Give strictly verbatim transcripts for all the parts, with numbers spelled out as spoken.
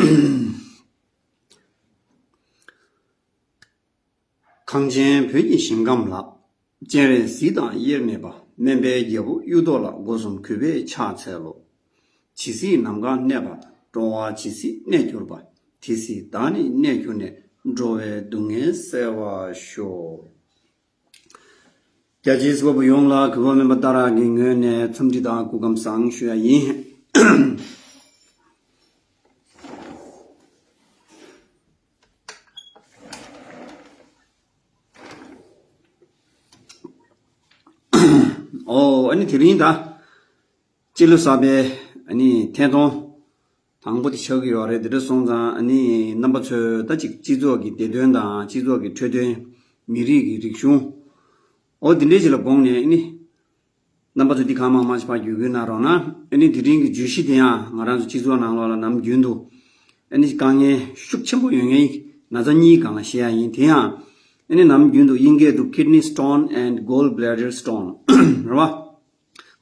གངས་ཅན་བོད་ཀྱི་ཞིང་ཁམས་ལ། སྤྱན་རས་གཟིགས་དང་དབྱེར་མེད་པ། སྨན་པའི་རྒྱལ་པོ་གཡུ་ཐོག་ལ། སྒོ་གསུམ་གུས་པས་ཕྱག་འཚལ་ལོ། ཇི་སྲིད་ནམ་མཁའ་གནས་པ་དང་། འགྲོ་བ་ཇི་སྲིད་གནས་གྱུར་པ། དེ་སྲིད་བདག་ནི་གནས་གྱུར་ནས། འགྲོ་བའི་སྡུག་བསྔལ་སེལ་བར་ཤོག། རྒྱ་ཆེའི་གཟིགས་པ་པོ་ཡོངས་ལ་གུས་པ་སྨན་པ་ཏཱ་ར་གི་ངོས་ནས་འཚམས་འདྲི་དང་སྐུ་ཁམས་བཟང་ཞུ་ཡ་ཡིན། ཨོ། ཨ་ནི་དེ་རིང་ད། སྤྱི་ལོ་གསར་པའི་ཨ་ནི་ཐད་གཏོང་དང་པོ་དེ་ཆགས་ཀྱི་ཡོད་རེད། དེ་འདྲ་སོང་ཙང་ཨ་ནི་རྣམ་པ་ཚོས་ད་ཅིག་སྤྱི་ཚོགས་ཀྱི་བདེ་དོན་དང་སྤྱི་ཚོགས་ཀྱི་འཕྲོད་བསྟེན། མི་རིགས་ཀྱི་རིག་གཞུང་། ཨོ་དེ་འདྲའི་ཅིག་ལ་དགོངས་ནས་ཨ་ནི། རྣམ་པ་ཚོ་འདི་གང་མང་མང་ཞིག་ཕར་བརྒྱུད་སྐུལ་གནང་རོགས་གནང་། ཨ་ནི་དེ་རིང་གི་བརྗོད་གཞི་དེ་ཡང་ང་རང་ཚོ་སྤྱི་ཚོགས་ནང་ལོགས་ལ་ནམ་རྒྱུན་དུ་ཨ་ནི་དཀའ་ངལ་ཤུགས་ཆེན་པོ་ཡོད་མཁན་ན་ཚ་གཉིས་སྒང་ལ་བཤད་ཡ་ཡིན། དེ་ཡང་ཨ་ནི་ནམ་རྒྱུན་དུ་དབྱིན་སྐད་དུ་kidney stone and gallbladder stone རེད་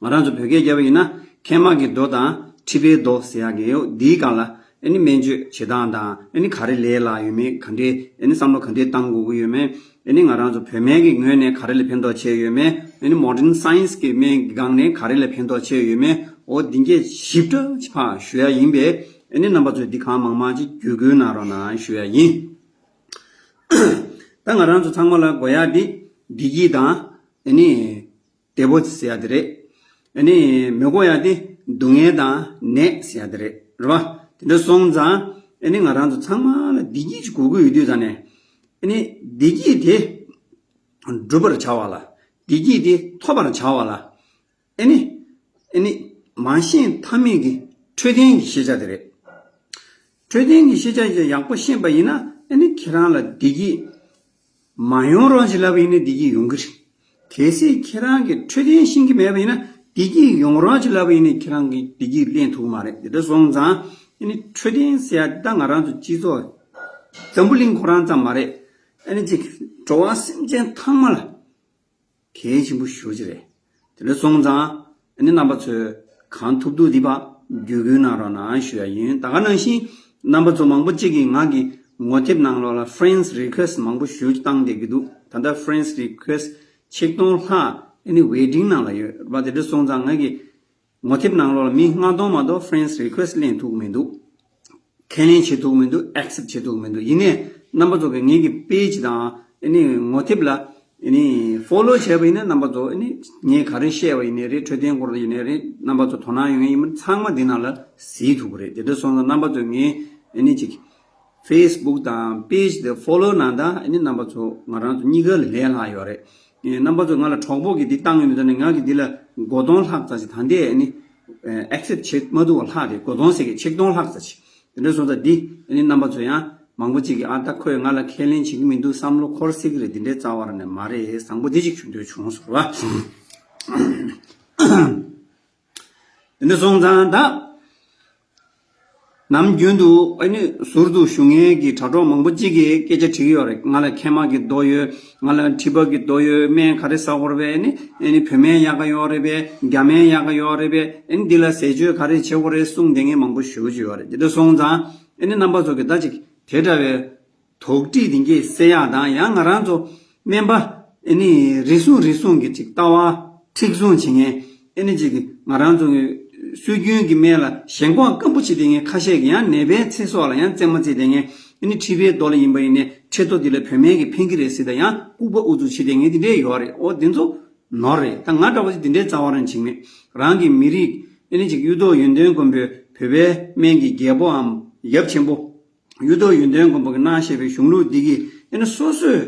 བ། ང་རང་ཚོ་བོད་སྐད་རྒྱབ་པ་ཡིན་ན་མཁལ་མ་གི་རྡོ་དང་མཁྲིས་པའི་རྡོ་ཟེར་ཡ་གི་ཡོད། འདིའི་སྒང་ལ་ཨ་ནི་སྨན་བཅོས་བྱེད་སྟངས་དང་ཨ་ནི་ག་རེ་ལས་སླ་ཡོད་མེད། ག་འདྲའི་ཨ་ནི་བསམ་བློ་ག་འདྲའི་བཏང་དགོས་ཀྱི་ཡོད་མེད། ཨ་ནི་ང་རང་ཚོ་བོད་སྨན་གྱི་ངོས་ནས་ག་རེ་ལ་ཕན་ཐོགས་བྱས་ཡོད་མེད། ཨ་ནི་modern science གི་སྨན་གྱི་སྒང་ནས་ག་རེ་ལ་ཕན་ཐོགས་བྱས་ཡོད་མེད། འོ་འདི་འགའ་ཞིབ་ཕྲ་ཅིག་ཕར་ཞུ་ཡ་ཡིན་པས། ཨ་ནི་རྣམ་པ་ཚོས་འདི་གང་མང་མང་ཅིག་བརྒྱུད་སྐུལ་གནང་རོགས་གནང་ཞུ་ཡ་ཡིན། ད་ང་རང་ཚོ་ཚང་མ་ལ་དགོས་ཡ་འདི་བདེ་སྐྱིད་དང་ཨ་ནི་བདེ་པོ་ཟེར་ཡ་དེ་རེད། ཨ་ནི་མི་དགོས་ཡ་དེ་སྡུག་བསྔལ་དང་ནད་ཟེར་ཡ་དེ་རེད། རེད་བ། དེ་འདྲ་སོང་ཙང་ཨ་ནི་ང་རང་ཚོ་ཚང་མ་ལ་བདེ་སྐྱིད་ཅིག་དགོས་ཀྱི་ཡོད་དུས་ཙང་ནས། ཨ་ནི་བདེ་སྐྱིད་དེ་བསྒྲུབ་པར་བྱ་བ་ལ། བདེ་སྐྱིད་དེ་ཐོབ་པར་བྱ་བ་ལ། ཨ་ནི། ཨ་ནི། མ་ཤེས་ཐབས་མེད་ཀྱི་འཕྲོད་བསྟེན་གྱི་ཤེས་བྱ་དེ་རེད། འཕྲོད་བསྟེན་གྱི་ཤེས་བྱ་ཡག་པོ་ཤེས་པ་ཡིན་ན་ཨ་ནི་ཁྱེད་རང་ལ་བདེ་སྐྱིད་མ་ཡོང་རོགས་ཅིག་ལབ་པ་ཡིན་ན་བདེ་སྐྱིད་ཡོང་གི་རེད། གལ་སྲིད་ཁྱེད་རང་གིས་འཕྲོད་བསྟེན་ཤེས་ཀྱི་མེད་པ་ཡིན་ན་བདེ་སྐྱིད་ཡོང་རོགས་ཅིག་ལབ་པ་ཡིན་ན་ཁྱེད་རང་གིས་བདེ་སྐྱིད་ལེན་ཐུབ་ཀྱི་མ་རེད། དེ་འདྲ་སོང་ཙང་ཨ་ནི་འཕྲོད་བསྟེན་ཟེར་ཡ་ད་ང་རང་ཚོ་སྤྱི་ཚོགས་འཛམ་བུ་གླིང་ཁོ་རང་ཙམ་མ་རེད། ཨ་ནི་ཅིག་འགྲོ་བ་སེམས་ཅན་ཚང་མ་ལ་གལ་ཆེན་པོ་ཞེ་པོ་ཅིག་རེད། དེ་འདྲ་སོང་ཙང་ཨ་ནི་རྣམ་པ་ཚོས་གང་ཐུབ་ཐུབ་འདི་ཕར་བརྒྱུད་སྐུལ་གནང་རོགས་གནང་ཞུ་ཡ་ཡིན། ད་ག་ནང་བཞིན་རྣམ་པ་ཚོ་མང་པོ་གཅིག་གིས་ང་གི་ངོ་དེབ་ནང་ལོགས་ལ་friends request མང་པོ་ཞེ་པོ་ཅིག་བཏང་བསྡད་ཀྱི་འདུག་ད་ལྟ་friends request ཆིག་སྟོང་ལྷག་ཨ་ནི་waiting ནང་ལ་ཡོད་རེད་པ། དེ་འདྲ་སོང་ཙང་ང་གི་ངོ་དེབ་ནང་ལོགས་ལ་མི་ལྔ་སྟོང་མ་གཏོགས་friends request ལེན་ཐུབ་ཀྱི་མི་འདུག་ཁས་ལེན་བྱེད་ཐུབ་ཀྱི་མི་འདུག accept བྱེད་ཐུབ་ཀྱི་མི་འདུག་ཡིན་ནའི་རྣམ་པ་ཚོ་གིས་ངེད་ཀྱི་page དང་ཨ་ནི་ངོ་དེབ་ལ་ཨ་ནི་follow བྱས་པ་ཡིན་ན་རྣམ་པ་ཚོ་ཨ་ནི་ངས་ག་རེ་བཤད་པ་ཡིན་ནའི་རེད། འཕྲོད་བསྟེན་སྐོར་ལ་ཡིན་ནའི་རེད། རྣམ་པ་ཚོ་དོ་སྣང་ཡོད་མཁན་ཡིན་པ་ཚང་མ་འདི་ནང་ལ་གཟིགས་ཐུབ་ཀྱི་རེད། དེ་འདྲ་སོང་ཙང་རྣམ་པ་ཚོས་ངའི་ཨ་ནི་ཅིག Facebook དང་page དེ་follow གནང་དང་། ཨ་ནི་རྣམ་པ་ཚོ་ང་རང་ཚོ་གཉིས་ཀ་ལ་ལས་སླ་ཡོད་རེད། ཨེ་རྣམ་པ་ཚོ་ང་ལ་གྲོགས་པོ་གིས་འདི་བཏང་ཡོད་མེད་ཟེར་ནས་ང་གིས་འདི་ལ་སྒོར་སྟོང་ལྷག་ཙམ་ཞིག་ད་ལྟའི་ཨ་ནི་ཨེ་accept བྱེད་མ་ཐུབ་པ་ལྷག་རེད། སྒོར་སྟོང་ཟེར་གི་ཆིག་སྟོང་ལྷག་ཙམ་ཞིག་དེ་འདྲ་སོང་ཙང་འདི་ཨ་ནི་རྣམ་པ་ཚོ་ཡང་མང་པོ་ཅིག་གིས་ཨ་ད་ཁོས་ང་ལ་ཁས་ལེན་བྱེད་ཀྱི་མི་འདུག་བསམ་བློ་འཁོར་སྲིད་ཀྱི་རེད། འདི་འདྲའི་རྩ་བ་རང་ནས་མ་རེད། བཟང་པོ་འདི་ཅིག་ཞུ་འདོད་བྱུང་ཟེར་བ། དེ་འདྲ་སོང་ཙང་ད། ནམ་རྒྱུན་དུ་ཨ་ནི་ཟུར་དུ་བཞུགས་མཁན་གྱི་དྲ་གྲོགས་མང་པོ་གཅིག་གིས་སྐད་ཆ་དྲིས་ཀྱི་ཡོད་རེད། ང་ལ་མཁལ་མ་གི་རྡོ་ཡོད། ང་ལ་མཁྲིས་པ་གི་རྡོ་ཡོད། སྨན་ག་རེ་ཟ་དགོས་རེད་པས། ཨ་ནི་ཨ་ནི་བོད་སྨན་ཡག་ག་ཡོད་རེད་པས། རྒྱ་སྨན་ཡག་ག་ཡོད་རེད་པས། ཨ་ནི་འདི་ལ་ཟས་སྤྱོད་ག་རེ་བྱེད་དགོས་རེད་གསུངས་བསྡད་མཁན་མང་པོ་ཞེ་པོ་ཅིག་ཡོད་རེད། དེ་འདྲ་སོང་ཙང་ཨ་ནི་རྣམ་པ་ཚོ་གིས་ད་ཅིག་དེ་འདྲ་བའི་དོགས་འདྲི་འདི་འགའ་སེལ་ཡག་དང་། ཡང་ང་རང་ཚོ་སྨན་པ་ཨ་ནི་རེ་ཟུང་རེ་ཟུང་གི་ཅིག་ལྟ་བ་མཁྲེགས་བཟུང་བྱེད་མཁན། ཨ་ནི་ཅིག་ང་རང་ཚོ་གི་སྲོལ་རྒྱུན་གྱི་སྨན་ལ་ཞེན་ཁོག་སྐམ་པོ་བྱེད་བསྡད་མཁན་ཁ་ཤས་ཀྱིས་ཡང་ནད་པའི་ཚེ་སྲོག་ལ་ཡང་རྩེད་མོ་རྩེ་བསྡད་མཁན། ཨ་ནི་མཁྲིས་པའི་རྡོ་ལ་ཡིན་པ་ཡིན་ནའི་མཁྲེགས་རྡོ་འདི་ལ་བོད་སྨན་གྱིས་ཕན་གྱི་རེད་ཟེར་ད་ཡང་ལྐུགས་པ་ཨུ་ཚུགས་བྱེད་བསྡད་མཁན་འདི་འདྲས་ཡོད་རེད། ཨོ་འདི་ཚོ་ནོར་རེད། ད་ང་འདྲ་བོ་ཅིག་འདི་འདྲའི་རྩ་བ་རང་བྱེད་མེད། རང་གི་མི་རིགས་ཨ་ནི་ཅིག་གཡུ་ཐོག་ཡོན་ཏན་མགོན་པོས་བོད་པའི་སྨན་གྱི་རྒྱལ་པོའམ་ཡབ་ཆེན་པོ་གཡུ་ཐོག་ཡོན་ཏན་མགོན་པོ་གིས་གནང་བཞག་པའི་གཞུང་ལུགས་འདི་གིས་ཨ་ནི་སོ་སོས་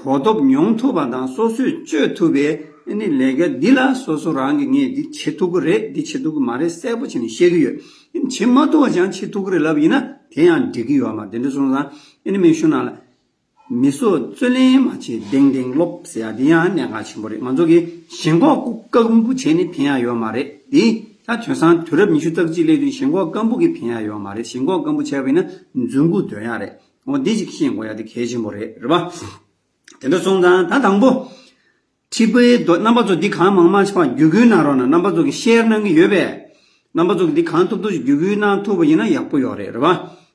གོ་རྟོགས་མྱོང་ཐུབ་པ་དང་སོ་སོས་སྤྱོད་ཐུབ་པའི་ཨ་ནི་ལས་ཀ་འདི་ལ་སོ་སོ་རང་གིས་ངས་འདི་བྱེད་ཐུབ་ཀྱི་རེད། འདི་བྱེད་ཐུབ་ཀྱི་མ་རེད་གསལ་པོ་བྱས་ནས་བཤད་ཀྱི་ཡོད། ཨ་ནི་བྱེད་མ་ཐུབ་པ་ཅང་བྱེད་ཐུབ་ཀྱི་རེད་ལབ་ཡིན་ན་དེ་ཡང་འགྲིག་གི་ཡོད་མ་རེད། དེ་འདྲ་སོང་ཙང་ཨ་ནི་སྨན་གཞུང་ནང་ལ། མི་སྲོག་རྩོད་ལེན་མ་བྱེད་གདེང་གདེང་སློབ་ཟེར་ཡ་འདི་ཡང་གནད་འགག་ཆེན་པོ་རེད། ང་ཚོ་གིས་ཞེན་ཁོག་སྐམ་པོ་བྱས་ནས་ཕན་ཡ་ཡོད་མ་རེད། འདི་ད་དེང་སང་དུས་རབས་ཉི་ཤུ་རྩ་གཅིག་སླེབས་དུས་ཞེན་ཁོག་སྐམ་པོ་གིས་ཕན་ཡ་ཡོད་མ་རེད། ཞེན་ཁོག་སྐམ་པོ་བྱས་པ་ཡིན་ན་རྫུན་རྐུ་འདོན་ཡ་རེད། འོ་འདི་ཅིག་ཤེས་དགོས་ཡ་དེ་གལ་ཆེན་པོ་རེད། རེད་པ། དེ་འདྲ་སོང་ཙང་ད་དང་པོ། མཁྲིས་པའི་རྡོ། རྣམ་པ་ཚོ་འདི་གང་མང་མང་ཞིག་ཕར་བརྒྱུད་སྐུལ་གནང་རོགས་གནང་། རྣམ་པ་ཚོ་གིས་ཤེར་གནང་གི་ཡོད་པས། རྣམ་པ་ཚོ་གིས་འདི་གང་ཐུབ་ཐུབ་ཞིག་བརྒྱུད་སྐུལ་གནང་ཐུབ་པ་ཡིན་ན་ཡག་པོ་ཡོད་རེད། རེད་པ།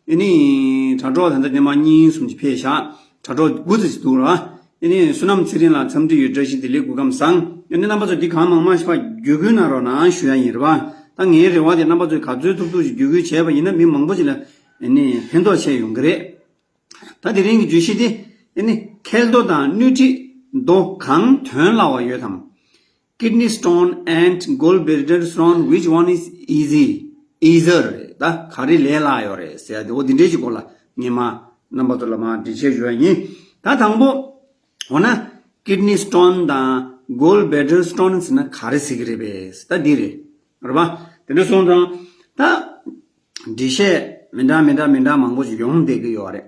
ཨེ་ནི་དྲ་གྲོགས་ད་ལྟ་དེ་མ་གཉིས་གསུམ་ཅིག་ཕེབས་བཞག་དྲ་གྲོགས་དགུ་ཙམ་ཅིག་འདུག་ར། ཨེ་ནི་བསོད་ནམས་ཚེ་རིང་ལགས་འཚམས་འདྲི་ཡོད། བཀྲ་ཤིས་བདེ་ལེགས། སྐུ་ཁམས་བཟང་། ཨེ་ནི་རྣམ་པ་ཚོ་འདི་གང་མང་མང་ཞིག་ཕར་བརྒྱུད་སྐུལ་གནང་རོགས་གནང་ཞུ་ཡ་ཡིན་ར་བ། ད་ངའི་རེ་བ་དེ་རྣམ་པ་ཚོས་ག་ཚོད་ཐུབ་ཐུབ་ཅིག་བརྒྱུད་སྐུལ་བྱས་པ་ཡིན་ན་མི་མང་པོ་ཅིག་ལ་ཨེ་ནི་ཕན་ཐོགས་ཆེ་ཡོང་གི་རེད། ད་དེ་རིང་གི་བརྗོད་གཞི་དེ་ཨེ་ནི་མཁལ་རྡོ་དང་སྣོད་མཁྲིས་རྡོ་གང་ཐོན་སླ་བ་ཡོད་དམ། Kidney stone and gallbladder stone, which one is easy? Easier རེད། ད་ག་རེ་ལས་སླ་ཡོད་རེད་ཟེར་ཡ་དེ། འོ་འདི་འདྲའི་ཅིག་སྐོར་ལ་ངས་མ་རྣམ་པ་ཚོ་ལ་མ་འགྲེལ་བཤད་ཞུ་ཡ་ཡིན། ད་དང་པོ་འོ་ན་kidney stone དང་gallbladder stone ཟེར་ན་ག་རེ་ཟེར་གི་རེད་པས། ད་འདི་རེད། རེད་པ། དེ་འདྲ་སོང་ཙང་ད་འགྲེལ་བཤད་མི་འདྲ་མི་འདྲ་མི་འདྲ་མང་པོ་ཞིག་ཡོང་བསྡད་ཀྱི་ཡོད་རེད།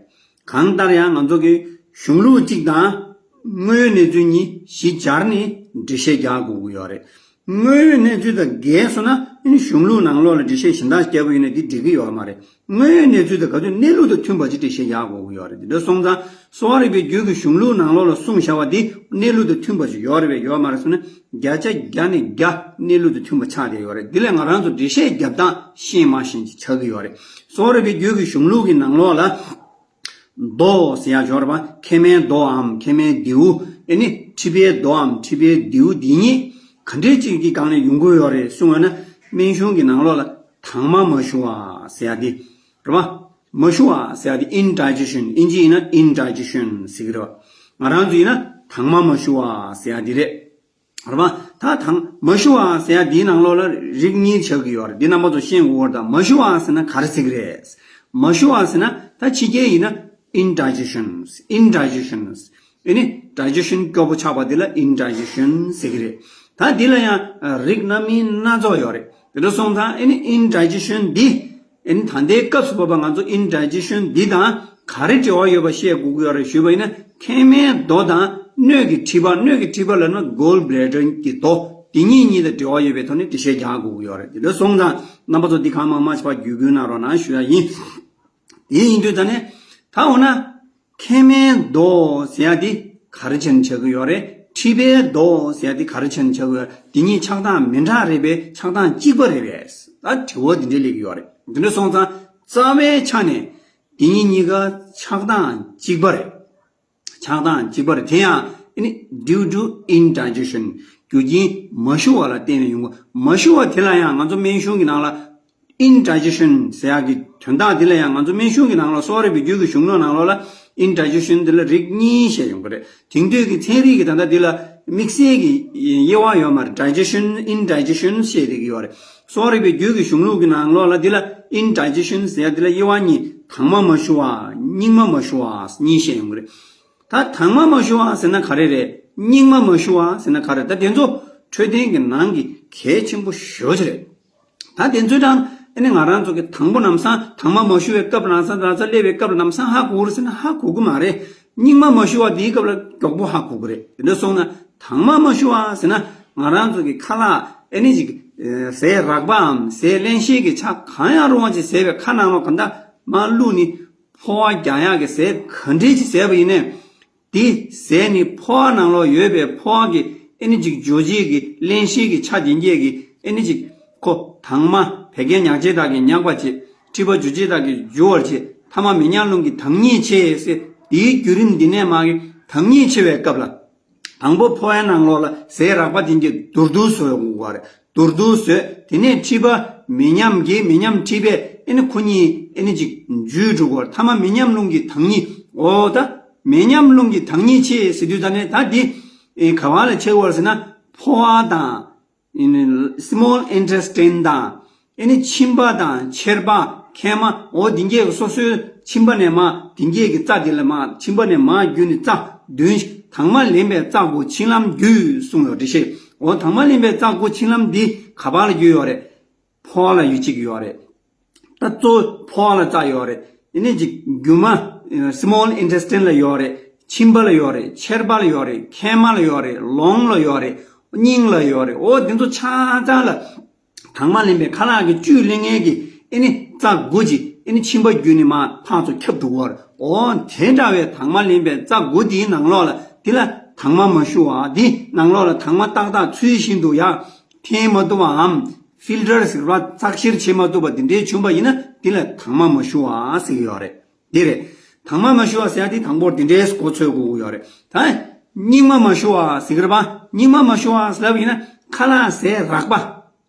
གང་ལྟར་ཡང་ང་ཚོ་གི་གཞུང་ལུགས་གཅིག་དང་དངོས་ཡོད་གནས་ཚུལ་གཉིས་གཞི་སྦྱར་ནས་འགྲེལ་བཤད་རྒྱག་དགོས་ཀྱི་ཡོད་རེད། དངོས་ཡོད་གནས་ཚུལ་དང་འགལ་སོང་ན་ཨ་ནི་གཞུང་ལུགས་ནང་ལོགས་ལ་འགྲེལ་བཤད་གཞན་དག་བརྒྱབ་པ་ཡིན་ན་འདི་འགྲིག་གི་ཡོད་མ་རེད། དངོས་ཡོད་གནས་ཚུལ་དང་ག་དུས་གནས་ལུགས་དང་མཐུན་པ་ཅིག་འགྲེལ་བཤད་རྒྱག་དགོས་ཀྱི་ཡོད་རེད། དེ་འདྲ་སོང་ཙང་གསོ་བ་རིག་པའི་རྒྱུད་ཀྱི་གཞུང་ལུགས་ནང་ལོགས་ལ་གསུངས་བཞག་པ་འདི་གནས་ལུགས་དང་མཐུན་པ་ཅིག་ཡོད་རེད་པས་ཡོད་མ་རེད་ཟེར་ན་བརྒྱ་ཆ་བརྒྱ་ནས་བརྒྱ་གནས་ལུགས་དང་མཐུན་པ་ཆགས་བསྡད་ཡོད་རེད། འདི་ལས་ང་རང་ཚོ་འགྲེལ་བཤད་རྒྱབ་སྟངས་ཤེས་མ་ཤེས་ཅིག་ཆགས་ཀྱི་ཡོད་རེད། གསོ་བ་རིག་པའི་རྒྱུད་ཀྱི་གཞུང་ལུགས་ཀྱི་ནང་ལོགས་ལ། རྡོ་ཟེར་ཡག་ཡོད་རེད་པ། མཁལ་མའི་རྡོའམ་མཁལ་མའི་རྡེའུ། ཨེ་ནི་མཁྲིས་པའི་རྡོའམ་མཁྲིས་པའི་རྡེའུ་འདི་གཉིས་ག་འདྲའི་ཅིག་གི་སྒང་ནས་ཡོང་གི་ཡོད་རེད་གསུངས་པ་ན། སྨན་གཞུང་གི་ནང་ལོགས་ལ་དྭངས་མ་མ་ཞུ་བ་ཟེར་ཡག་འདི་རེད་པ། མ་ཞུ་བ་ཟེར་ཡག་འདི་indigestion། ཨིན་ཇི་ཡིན་ན་indigestion ཟེར་གི་རེད་པ། ང་རང་ཚོ་ཡིན་ན་དྭངས་མ་མ་ཞུ་བ་ཟེར་ཡག་འདི་རེད། རེད་པ། ད་དང་མ་ཞུ་བ་ཟེར་ཡ་འདིའི་ནང་ལོགས་ལ་རིགས་གཉིས་ཆགས་ཀྱི་ཡོད་རེད། འདི་རྣམ་པ་ཚོ་ཤེས་དགོས་རེད། ད་མ་ཞུ་བ་ཟེར་ན་ག་རེ་ཟེར་གི་རེད། མ་ཞུ་བ་ཟེར་ན་ད་ཕྱི་རྒྱལ་ཡིན་ན་indigestion། indigestion། ཨེ་ནི་digestion སྐྱོ་པོ་ཆགས་པ་འདི་ལ་indigestion ཟེར་གི་རེད། ད་འདི་ལ་ཡང་རིགས་སྣ་མིན་སྣ་ཚོགས་ཡོད་རེད། དེ་འདྲ་སོང་ཙང་ཨེ་ནི་indigestion འདི། ཨེ་ནི་ད་ལྟའི་སྐབས་སུ་བབ་པ་ང་ཚོ་indigestion འདི་དང་ག་རེ་འབྲེལ་བ་ཡོད་པ་ཤེས་དགོས་ཀྱི་ཡོད་རེད་ཞུས་པ་ཡིན་ན། མཁལ་མའི་རྡོ་དང་སྣོད་ཀྱི་མཁྲིས་པ། སྣོད་ཀྱི་མཁྲིས་པ་ལབ་ན་gall bladder གྱི་རྡོ། འདི་གཉིས་གཉིས་དང་འབྲེལ་བ་ཡོད་པའི་ཐོག་ནས་འགྲེལ་བཤད་རྒྱག་དགོས་ཀྱི་ཡོད་རེད། དེ་འདྲ་སོང་ཙང་རྣམ་པ་ཚོ་འདི་གང་མང་མང་ཞིག་ཕར་བརྒྱུད་སྐུལ་གནང་རོགས་གནང་ཞུ་ཡ་ཡིན། དེ་ཡིན་དུས་ད་ནས་ད་འོ་ན། མཁལ་མའི་རྡོ་ཟེར་ཡ་དེ་ག་རེ་བྱས་ནས་ཆགས་ཀྱི་ཡོད་རེད། མཁྲིས་པའི་རྡོ་ཟེར་ཡ་དེ་ག་རེ་བྱས་ནས་ཆགས་ཀྱི་ཡོད་རེད། དེ་གཉིས་ཆགས་སྟངས་མི་འདྲ་རེད་པས། ཆགས་སྟངས་གཅིག་པ་རེད་པས། ད་དྲི་བ་དེ་འདྲས་སླེབས་ཀྱི་ཡོད་རེད། དེ་འདྲ་སོང་ཙང་རྩ་བའི་ཆ་ནས་དེ་གཉིས་གཉིས་ཀ་ཆགས་སྟངས་གཅིག་པ་རེད། ཆགས་སྟངས་གཅིག་པ་རེད། དེ་ཡང་ཨ་ནི་due to indigestion རྒྱུ་རྐྱེན་མ་ཞུ་བ་ལ་བརྟེན་ནས་ཡོང་གི། མ་ཞུ་བ་དེ་ལ་ཡང་ང་ཚོ་སྨན་གཞུང་གི་ནང་ལ། indigestion ཟེར་ཡག་གི་དོན་དག་འདི་ལ་ཡང་ང་ཚོ་སྨན་གཞུང་གི་ནང་ལ། གསོ་བ་རིག་པའི་རྒྱུད་ཀྱི་གཞུང་ལུགས་ནང་ལོགས་ལ་indigestion འདི་ལ་རིགས་གཉིས་བཤད་ཡོང་གི་རེད། དེང་དུས་ཀྱི་ཚན་རིག་གི་ད་ལྟ་འདི་ལ་དམིགས་བསལ་གྱི་དབྱེ་བ་ཡོད་མ་རེད། digestion indigestion བཤད་བསྡད་ཀྱི་ཡོད་རེད། གསོ་བ་རིག་པའི་རྒྱུད་ཀྱི་གཞུང་ལུགས་ཀྱི་ནང་ལོགས་ལ་འདི་ལ་indigestion ཟེར་ཡག་འདི་ལ་དབྱེ་བ་གཉིས། དྭངས་མ་མ་ཞུ་བ། སྙིགས་མ་མ་ཞུ་བ་གཉིས་བཤད་ཡོང་གི་རེད། ད་དྭངས་མ་མ་ཞུ་བ་ཟེར་ན་ག་རེ་རེད། སྙིགས་མ་མ་ཞུ་བ་ཟེར་ན་ག་རེ། ད་དེ་ཚོ་འཕྲོད་བསྟེན་གྱི་ནང་གི་གལ་ཆེན་པོ་ཞེ་པོ་ཅིག་རེད། ད་དེ་ཚོའི་གྲས་ཨ་ནི་ང་རང་ཚོ་གི་དང་པོ་ལམ་སང་དྭངས་མ་མ་ཞུ་བའི་སྐབས་ལམ་སང་ལམ་སང་སླེབས་པའི་སྐབས་ལམ་སང་ཧ་གོ་གི་རེད་ཟེར་ན་ཧ་གོ་གི་མ་རེད། སྙིགས་མ་མ་ཞུ་བ་དེའི་སྐབས་ལ་མགྱོགས་པོ་ཧ་གོ་གི་རེད། དེ་འདྲ་སོང་ན་དྭངས་མ་མ་ཞུ་བ་ཟེར་ན་ང་རང་ཚོ་གི་ཁ་ལག་ཨ་ནི་ཅིག་ཟས་རགས་པའམ་ཟས་བརླན་གཤེར་གྱི་ཆ་གང་ཡང་རུང་བ་ཅིག་ཟས་པའི་ཁ་ནང་ལོགས་ག་འདྲ་མར་བླུགས་ནས། ཕོ་བ་རྒྱག་ཡག་གི་ཟས་ག་འདྲས་ཅིག་ཟས་པ་ཡིན་ནའི། དེ་ཟས་ནི་ཕོ་བ་ནང་ལོགས་ཡོད་པའི་ཕོ་བ་གི་ཨེ་ནི་ཅིག་འཇོ་བྱེད་ཀྱི་བརླན་གཤེར་གྱི་ཆ་དེ་འགྱེད་ཀྱི་ཨེ་ནི་ཅིག་ཁོ་དྭངས་མ་བད་ཀན་མྱག་བྱེད་དག་གིས་མྱག་པར་བྱེད། མཁྲིས་པ་འཇུ་བྱེད་དག་གིས་འཇུ་བར་བྱེད། ཐ་མ་མེ་མཉམ་རླུང་གིས་དྭངས་སྙིགས་ཕྱེ་ཟེར། དེའི་བརྒྱུད་རིམ་འདི་ནས་མར་གྱི་དྭངས་སྙིགས་ཕྱེ་བའི་སྐབས་ལ། དང་པོ་ཕོ་བའི་ནང་ལོགས་ལ་ཟས་རགས་པ་དེ་འགྱེད་མདོར་བསྡུས་བཟོ་དགོས་པ་རེད། མདོར་བསྡུས་བཟོས། དེ་ནས་མཁྲིས་པ་མེ་མཉམ་གྱིས་མེ་མཉམ་མཁྲིས་པས་ཨེ་ནི་ཁོ་གཉིས་ཨེ་ནི་ཅིག་འཇུས་འགྲོ་གི་རེད། ཐ་མ་མེ་མཉམ་རླུང་གིས་དྭངས་སྙིགས། འོ་ད་མེ་མཉམ་རླུང་གིས་དྭངས་སྙིགས་ཕྱེ་ཟེར་དུས་ད་ནས་ད་འདི་ཨེ་ག་བ་ལ་ཕྱེ་གི་ཡོད་རེད་ཟེར་ན་ཕོ་བ་དང་ཨེ་ནི་small intestine དང་། ཨེ་ནི་མཆིན་པ་དང་མཆེར་པ། མཁལ་མ། འོ་འདི་འགྱེད་ཀྱི་སོ་སོའི་མཆིན་པ་ནས་མར་འདི་འགྱེད་ཀྱི་རྩ་འདི་ལ་མར་མཆིན་པ་ནས་མར་བརྒྱུད་ནས་རྩ་བདུན་ཞིག་དྭངས་མ་ལེན་པའི་རྩ་དགུ་མཆིན་ལམ་བརྒྱུད་གསུངས་ཡོད་འགྲེལ་བཤད། འོ་དྭངས་མ་ལེན་པའི་རྩ་དགུ་མཆིན་ལམ་འདི་ག་པར་ལ་བརྒྱུད་ཡོད་རེད། ཕོ་བ་ལ་ཡོད་ཅིག་ཡོད་རེད། ད་གཙོ་བོ་ཕོ་བ་ལ་རྩ་ཡོད་རེད། ཨེ་ནི་ཅིག་རྒྱུ་མ་small intestine ལ་ཡོད་རེད། མཆིན་པ་ལ་ཡོད་རེད། མཆེར་པ་ལ་ཡོད་རེད། མཁལ་མ་ལ་ཡོད་རེད། ལོང་ལ་ཡོད་རེད། སྙིང་ལ་ཡོད་རེད། འོ་འདི་ཚོ་ཆ་ཚང་ལ། དྭངས་མ་ལེན་པའི་ཁ་ལག་གི་བཅུད་ལེན་མཁན་གྱི་ཨེ་ནི་རྩ་དགུ་ཅིག་ཨེ་ནི་མཆིན་པ་བརྒྱུད་ནས་མར་ཕར་ཚུར་ཁྱབ་འགྲོ་གི་ཡོད་རེད། འོ་དེ་འདྲ་བའི་དྭངས་མ་ལེན་པའི་རྩ་དགུ་དེའི་ནང་ལོགས་ལ་དེ་ལ་དྭངས་མ་མ་ཞུ་བ་དེ་ནང་ལོགས་ལ་དྭངས་མ་ཏག་ཏག་ཚུལ་བཞིན་དུ་ཡར་འཐེན་མ་ཐུབ་པའམ་ ཕིལ་ཊར་ཟེར་བ་ཚགས་བཤེར་བྱེད་མ་ཐུབ་པ་དེ་འདྲའི་བྱུང་པ་ཡིན་ན་དེ་ལ་དྭངས་མ་མ་ཞུ་བ་ཟེར་གྱི་ཡོད་རེད། འདི་རེད། དྭངས་མ་མ་ཞུ་བ་ཟེར་ཡ་དེ་དང་པོར་དེ་འདྲའི་གོ་ཚོད་དགོས་ཀྱི་ཡོད་རེད། ད་སྙིགས་མ་མ་ཞུ་བ་ཟེར་གྱི་རེད་པ། སྙིགས་མ་མ་ཞུ་བ་ཟེར་ལབ་ཡིན་ན་ཁ་ལག་ཟས་རགས་པ།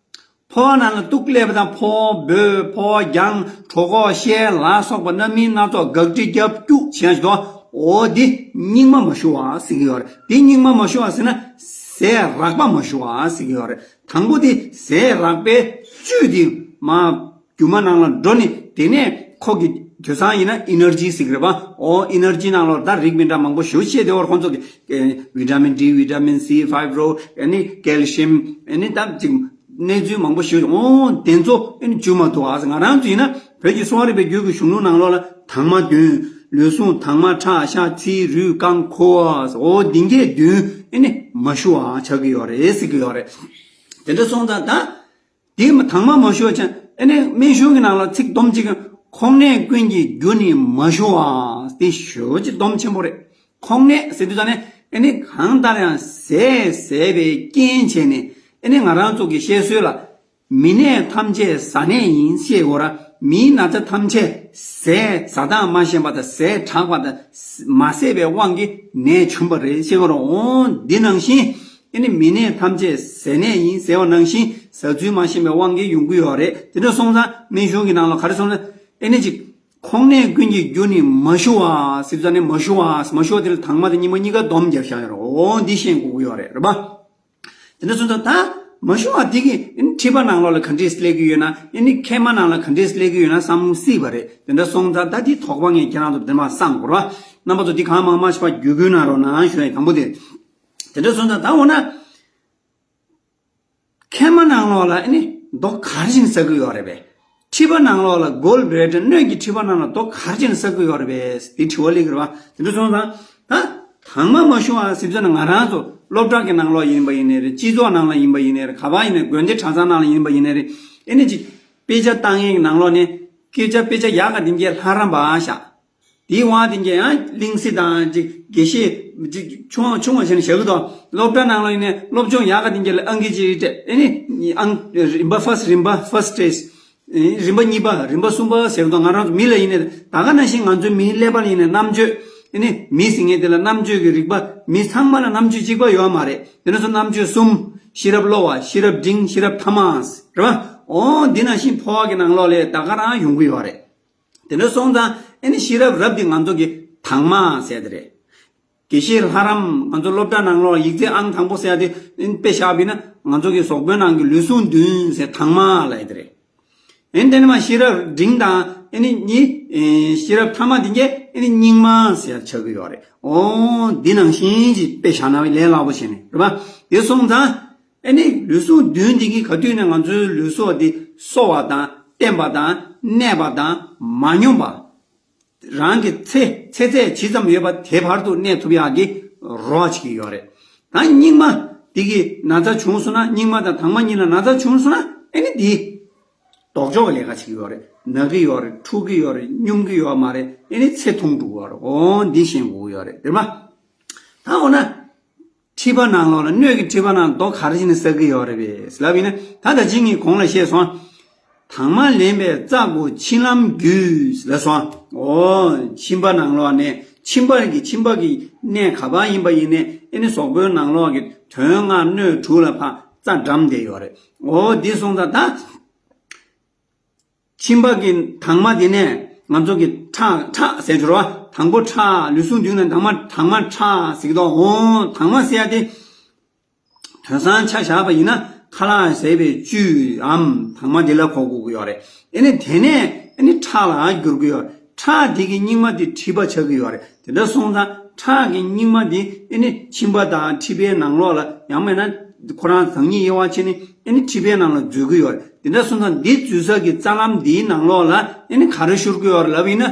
ཕོ་བ་ནང་ལ་གཏུག་སླེབས་པ་དང་ཕོ་བ་འབོད་ཕོ་བ་རྒྱང་གྲོད་ཁོག་བཤལ་ལ་སོགས་པ་རྣམ་སྨིན་སྣ་ཚོགས་དགག་སྒྲིལ་རྒྱབ་སྐྱུག་བྱེད་ཡ་ཞིག་འདུག་འོ་འདི་སྙིགས་མ་མ་ཞུ་བ་ཟེར་གྱི་ཡོད་རེད། འདི་སྙིགས་མ་མ་ཞུ་བ་ཟེར་ན་ཟས་རགས་པ་མ་ཞུ་བ་ཟེར་གྱི་ཡོད་རེད། དང་པོ་དེ་ཟས་རགས་པའི་བཅུད་དེ་མ་རྒྱུ་མ་ནང་ལ་འགྲོ་ནས་དེ་ནས་ཁོ་གི་དུས་སང་ཡིན་ན་ཨི་ནར་ཇི་ཟེར་གྱི་རེད་པ། ཨོ་ཨི་ནར་ཇི་ནང་ལོགས་ད་རིགས་མི་འདྲ་མང་པོ་ཞེ་པོ་ཅིག་དེ་བར་ཁོང་ཚོ་གི་ཨེ་ཝི་ཊ་མིན་ཌི་ཝི་ཊ་མིན་སི་ཕའི་བྷ་རོ་ཨེ་ནི་ཀེལ་ཤི་ཡམ་ཨེ་ནི་ད་ཅིག་གནས་ཚུལ་མང་པོ་ཞེ་པོ་ཅིག་ཨོ་དེ་ཚོ་ཨེ་ནི་འཇུ་མ་ཐུབ་ཨ་ང་རང་ཚོ་ཡིན་ན་བོད་ཀྱི་གསོ་བ་རིག་པའི་རྒྱུད་ཀྱི་གཞུང་ལུགས་ནང་ལོགས་ལ་དྭངས་མ་བདུན། ལུས་ཟུངས་དྭངས་མ་ཁྲག་ཤ་ཚིལ་རུས་རྐང་ཁུ་བ་ཨོ་འདི་འགས་བདུན་ཨེ་ནི་མ་ཞུ་བ་ཆགས་ཀྱི་ཡོད་རེད་ཟེར་གྱི་ཡོད་རེད། དེ་འདྲ་སོང་ཙང་ད། དེ་མ་དྭངས་མ་མ་ཞུ་བ་ཅན་ཨེ་ནི་སྨན་གཞུང་གི་ནང་ལ་ཚིག་སྡོམ་གཅིག་ཁོང་ནད་ཀུན་གྱི་རྒྱུ་ནི་མ་ཞུ་བ་དེ་ཞེ་པོ་ཅིག་སྡོམ་ཆེན་པོ་རེད། ཁོང་ནད་ཟེར་དུས་ཙང་ནས་ཨེ་ནི་གང་ལྟར་ཡང་ཟས་ཟས་པའི་རྐྱེན་བྱས་ནས་ཨེ་ནི་ང་རང་ཚོ་གི་བཤད་སྲོལ་ལ་མི་ནད་ཐམས་ཅད་ཟ་ནད་ཡིན་ཞེས་འོ་ར་མིའི་ན་ཚ་ཐམས་ཅད་ཟས་ཟ་སྟངས་མ་ཤེས་པ་དང་ཟས་དྲག་པ་དང་མ་བསད་པའི་དབང་གིས་ནད་བྱུང་བ་རེད་ཞེས་འོ་ར་འོ་འདི་ནང་བཞིན། ཨེ་ནི་མི་ནད་ཐམས་ཅད་ཟས་ནད་ཡིན་ཟེར་བ་ནང་བཞིན་ཟ་ཚུལ་མ་ཤེས་པའི་དབང་གིས་ཡོང་གི་ཡོད་རེད། དེ་འདྲ་སོང་ཙང་སྨན་གཞུང་གི་ནང་ལ་ག་རེ་སོང་ན་ཨེ་ནི་ཅིག་ཁོང་ནད་ཀུན་གྱི་རྒྱུ་ནི་མ་ཞུ་བ་ཟེར་ཙང་ནི་མ་ཞུ་བ་མ་ཞུ་བ་དེ་ལ་དྭངས་མ་དང་སྙིགས་མ་གཉིས་ཀ་སྡོམ་རྒྱབ་བཞག་ཡོད་རེད། འོ་འདི་ཤེས་དགོས་ཀྱི་ཡོད་རེད་རེད་པ། དེ་འདྲ་སོང་ཙང་ད་མ་ཞུ་བ་དེ་གི་ཨེ་ནི་མཁྲིས་པ་ནང་ལོགས་ལ་ག་འདྲས་སླེབས་ཀྱི་ཡོད་ན་ཨེ་ནི་མཁལ་མ་ནང་ལ་ག་འདྲས་སླེབས་ཀྱི་ཡོད་ན་བསམ་སྲིད་པ་རེད། དེ་འདྲ་སོང་ཙང་ད་དེ་དོགས་པ་ངས་ཁྱེད་རང་ཚོ་དེ་མ་བསམ་དགོས་རེད་པ། རྣམ་པ་ཚོ་འདི་གང་མང་མང་ཞིག་པ་བརྒྱུད་སྐུལ་གནང་རོགས་གནང་ཞུ་ཡ་དང་པོ་དེ། དེ་འདྲ་སོང་ཙང་ད་འོ་ན། མཁལ་མ་ནང་ལོགས་ལ་ཨེ་ནི་རྡོ་ག་རེ་བྱས་ནས་ཟ་གི་ཡོད་རེད་པས། མཁྲིས་པ་ནང་ལོགས་ལ་གོལ་བྷི་ལེ་ཌར་སྣོད་ཀྱི་མཁྲིས་པ་ནང་ལ་རྡོ་ག་རེ་བྱས་ནས་ཟ་གི་ཡོད་རེད་པས་དེ་དྲི་བ་སླེབས་ཀྱི་རེད་པ། དེ་འདྲ་སོང་ཙང་ད་དྭངས་མ་མ་ཞུ་བ་ཟེར་ཙང་ང་རང་ཚོ་སློབ་གྲྭ་གི་ནང་ལོགས་ཡིན་པ་ཡིན་ནའི་རེད། སྤྱི་ཚོགས་ནང་ལ་ཡིན་པ་ཡིན་ནའི་རེད། ག་པར་ཡིན་ནའི་དགོན་སྡེ་གྲྭ་ཚང་ནང་ལ་ཡིན་པ་ཡིན་ནའི་རེད། ཨེ་ནི་ཅིག་དཔེ་ཆ་བཏང་ཡས་ཀྱི་ནང་ལོགས་ནས་སྐད་ཆ་དཔེ་ཆ་ཡག་ག་དེ་འགས་ལྷ་རམས་པ་བཞག་དེའི་དབང་དེ་འགས་ཡང་གླིང་བསྲེ་དང་ཅིག་དགེ་བཤེས་ཅིག་ཆུང་བ་ཆུང་བ་བྱས་ནས་བཞག་གི་འདུག་སློབ་གྲྭ་ནང་ལ་ཡིན་ནའི་སློབ་སྦྱོང་ཡག་ག་དེ་འགས་ལ་ཨང་ཀི་ཅིག་སྤྲད་ཨེ་ནི་ཨང་རིམ་པ་ཕར་སི་རིམ་པ་ཕར་སི་ཊེ་ཇི། རིམ་པ་གཉིས་པ་རིམ་པ་གསུམ་པ་ཟེར་གི་འདུག་ང་རང་ཚོ་མི་ལ་ཡིན་ནའི་ད་ག་ནང་བཞིན་ང་ཚོའི་མིའི་ཀླད་པ་ལ་ཡིན་ནའི་རྣམ་དཔྱོད་ཨེ་ནི་མི་ཟེར་མཁན་དེ་ལ་རྣམ་དཔྱོད་ཀྱི་རིག་པ་མི་ཚང་མ་ལ་རྣམ་དཔྱོད་གཅིག་པ་ཡོད་མ་རེད། དེ་འདྲ་སོང་རྣམ་དཔྱོད་གསུམ། ཤེས་རབ་གློ་བ་ཤེས་རབ་འབྲིང་ཤེས་རབ་ཐ་མ་རེད་པ། འོ་འདི་ནང་བཞིན་ཕོ་བ་གི་ནང་ལོགས་ལ་ད་ག་རང་ཡོང་གི་ཡོད་རེད། དེ་འདྲ་སོང་ཙང་ཨེ་ནི་ཤེས་རབ་རབ་འདི་ང་ཚོ་གི་དྭངས་མ་ཟེར་དེ་རེད། དགེ་བཤེས་ལྷ་རམས་ང་ཚོ་སློབ་གྲྭ་ནང་ལོགས་ཡིག་ཚད་ཨང་དང་པོ་ཟེར་ཡ་དེ་ཨེ་ནི་དཔེ་བཞག་པ་ཡིན་ན་ང་ཚོ་གི་གཟུགས་པོའི་ནང་གི་ལུས་ཟུངས་བདུན་ཟེར་དྭངས་མ་ལབ་ཡ་དེ་རེད། ཨེ་ནི་དེ་ནི་མ་ཤེས་རབ་འབྲིང་དང་ཨེ་ནི་གཉིས་ཨེ་ཤེས་རབ་ཐ་མ་དེ་གས་ཨེ་ནི་སྙིགས་མ་ཟེར་ཡ་ཆགས་ཀྱི་ཡོད་རེད། འོ་འདི་ནང་བཞིན་གྱི་དཔེ་བཞག་ན་ལས་སླ་པོ་བྱས་ནས་རེད་པ། དེ་སོང་ཙང་། ཨེ་ནི་ལུས་ཟུངས་བདུན་འདི་གིས་ག་དུས་ནས་ང་ཚོའི་ལུས་སྲོག་འདི་གསོ་བ་དང་བརྟན་པ་དང་གནས་པ་དང་མ་སྙོམས་པ། རང་གི་ཚེ་ཚེ་ཚད་ཇི་ཙམ་ཡོད་པ་དེ་བར་དུ་གནས་ཐུབ་ཡག་གི་རོགས་བྱེད་ཀྱི་ཡོད་རེད། ད་སྙིགས་མ་འདི་གིས་ན་ཚ་བྱུང་སོང་ན་སྙིགས་མ་དང་དྭངས་མ་གཉིས་ལ་ན་ཚ་བྱུང་སོང་ན་ཨེ་ནི་འདི་ལྡོག་ཕྱོགས་ཀྱི་ལས་ཀ་བྱེད་ཀྱི་ཡོད་རེད། ན་གི་ཡོད་རེད། འཁྲུག་གི་ཡོད་རེད། སྙོམས་ཀྱི་ཡོད་མ་རེད། ཨེ་ནི་ཚེ་ཐུང་འགྲོ་གི་ཡོད་རེད། འོ་འདི་ཤེས་དགོས་ཀྱི་ཡོད་རེད་རེད་མ། ད་འོ་ན། མཁྲིས་པ་ནང་ལོགས་ལ་སྣོད་ཀྱི་མཁྲིས་པ་ནང་རྡོ་ག་རེ་བྱས་ནས་ཟ་གི་ཡོད་རེད་པས་ལབ་ཡིན་ན་ད་ད་ཅི་ངས་གོང་ལ་བཤད་སོང་། དྭངས་མ་ལེན་པའི་རྩ་དགུ་མཆིན་ལམ་བརྒྱུད་ལབ་སོང་། འོ་མཆིན་པ་ནང་ལོགས་ནས་མཆིན་པ་གི་མཆིན་པ་གི་གནས་ག་པར་ཡིན་པ་ཡིན་ནའི་ཨེ་ནི་གཟུགས་པོའི་ནང་ལོགས་ཀྱི་དོན་ལྔ་སྣོད་དྲུག་ལ་ཕར་རྩ་འགྲམ་བསྡད་ཡོད་རེད། འོ་འདི་སོང་ཙང་ད། མཆིན་པ་གི་དྭངས་མ་དེ་ནས་ང་ཚོ་གི་ཁྲག་ཁྲག་ཟེར་གྱི་རེད་པ། དང་པོ་ཁྲག་ལུས་ཟུངས་བདུན་ནས་དྭངས་མ་དྭངས་མ་ཁྲག་ཟེར་གྱི་འདུག་འོ་དྭངས་མ་ཟེར་ཡ་དེ་དོན་སང་ཆ་བཞག་པ་ཡིན་ན་ཁ་ལག་ཟས་པའི་བཅུད་འམ་དྭངས་མ་དེ་ལ་གོ་དགོས་ཀྱི་ཡོད་རེད། ཨེ་ནི་དེ་ནས་ཨེ་ནི་ཁྲག་ལ་འགྱུར་གྱི་ཡོད་རེད། ཁྲག་དེ་གི་སྙིགས་མ་དེ་མཁྲིས་པ་ཆགས་ཀྱི་ཡོད་རེད། དེ་འདྲ་སོང་ཙང་ཁྲག་གི་སྙིགས་མ་དེ་ཨེ་ནི་མཆིན་པ་དང་མཁྲིས་པའི་ནང་ལོགས་ལ་ཡང་མིན་ན་ཁོ་རང་ཟངས་ཉིད་དབྱེ་བ་ཕྱེ་ནས་ཨེ་ནི་མཁྲིས་པའི་ནང་ལ་འཛུལ་གྱི་ཡོད་རེད། དེ་འདྲ་སོང་ཙང་འདི་འཛུལ་ས་གི་རྩ་ལམ་འདིའི་ནང་ལོགས་ལ་ཨེ་ནི་ག་རེ་ཤོར་གྱི་ཡོད་རེད་ལབ་ཡིན་ན་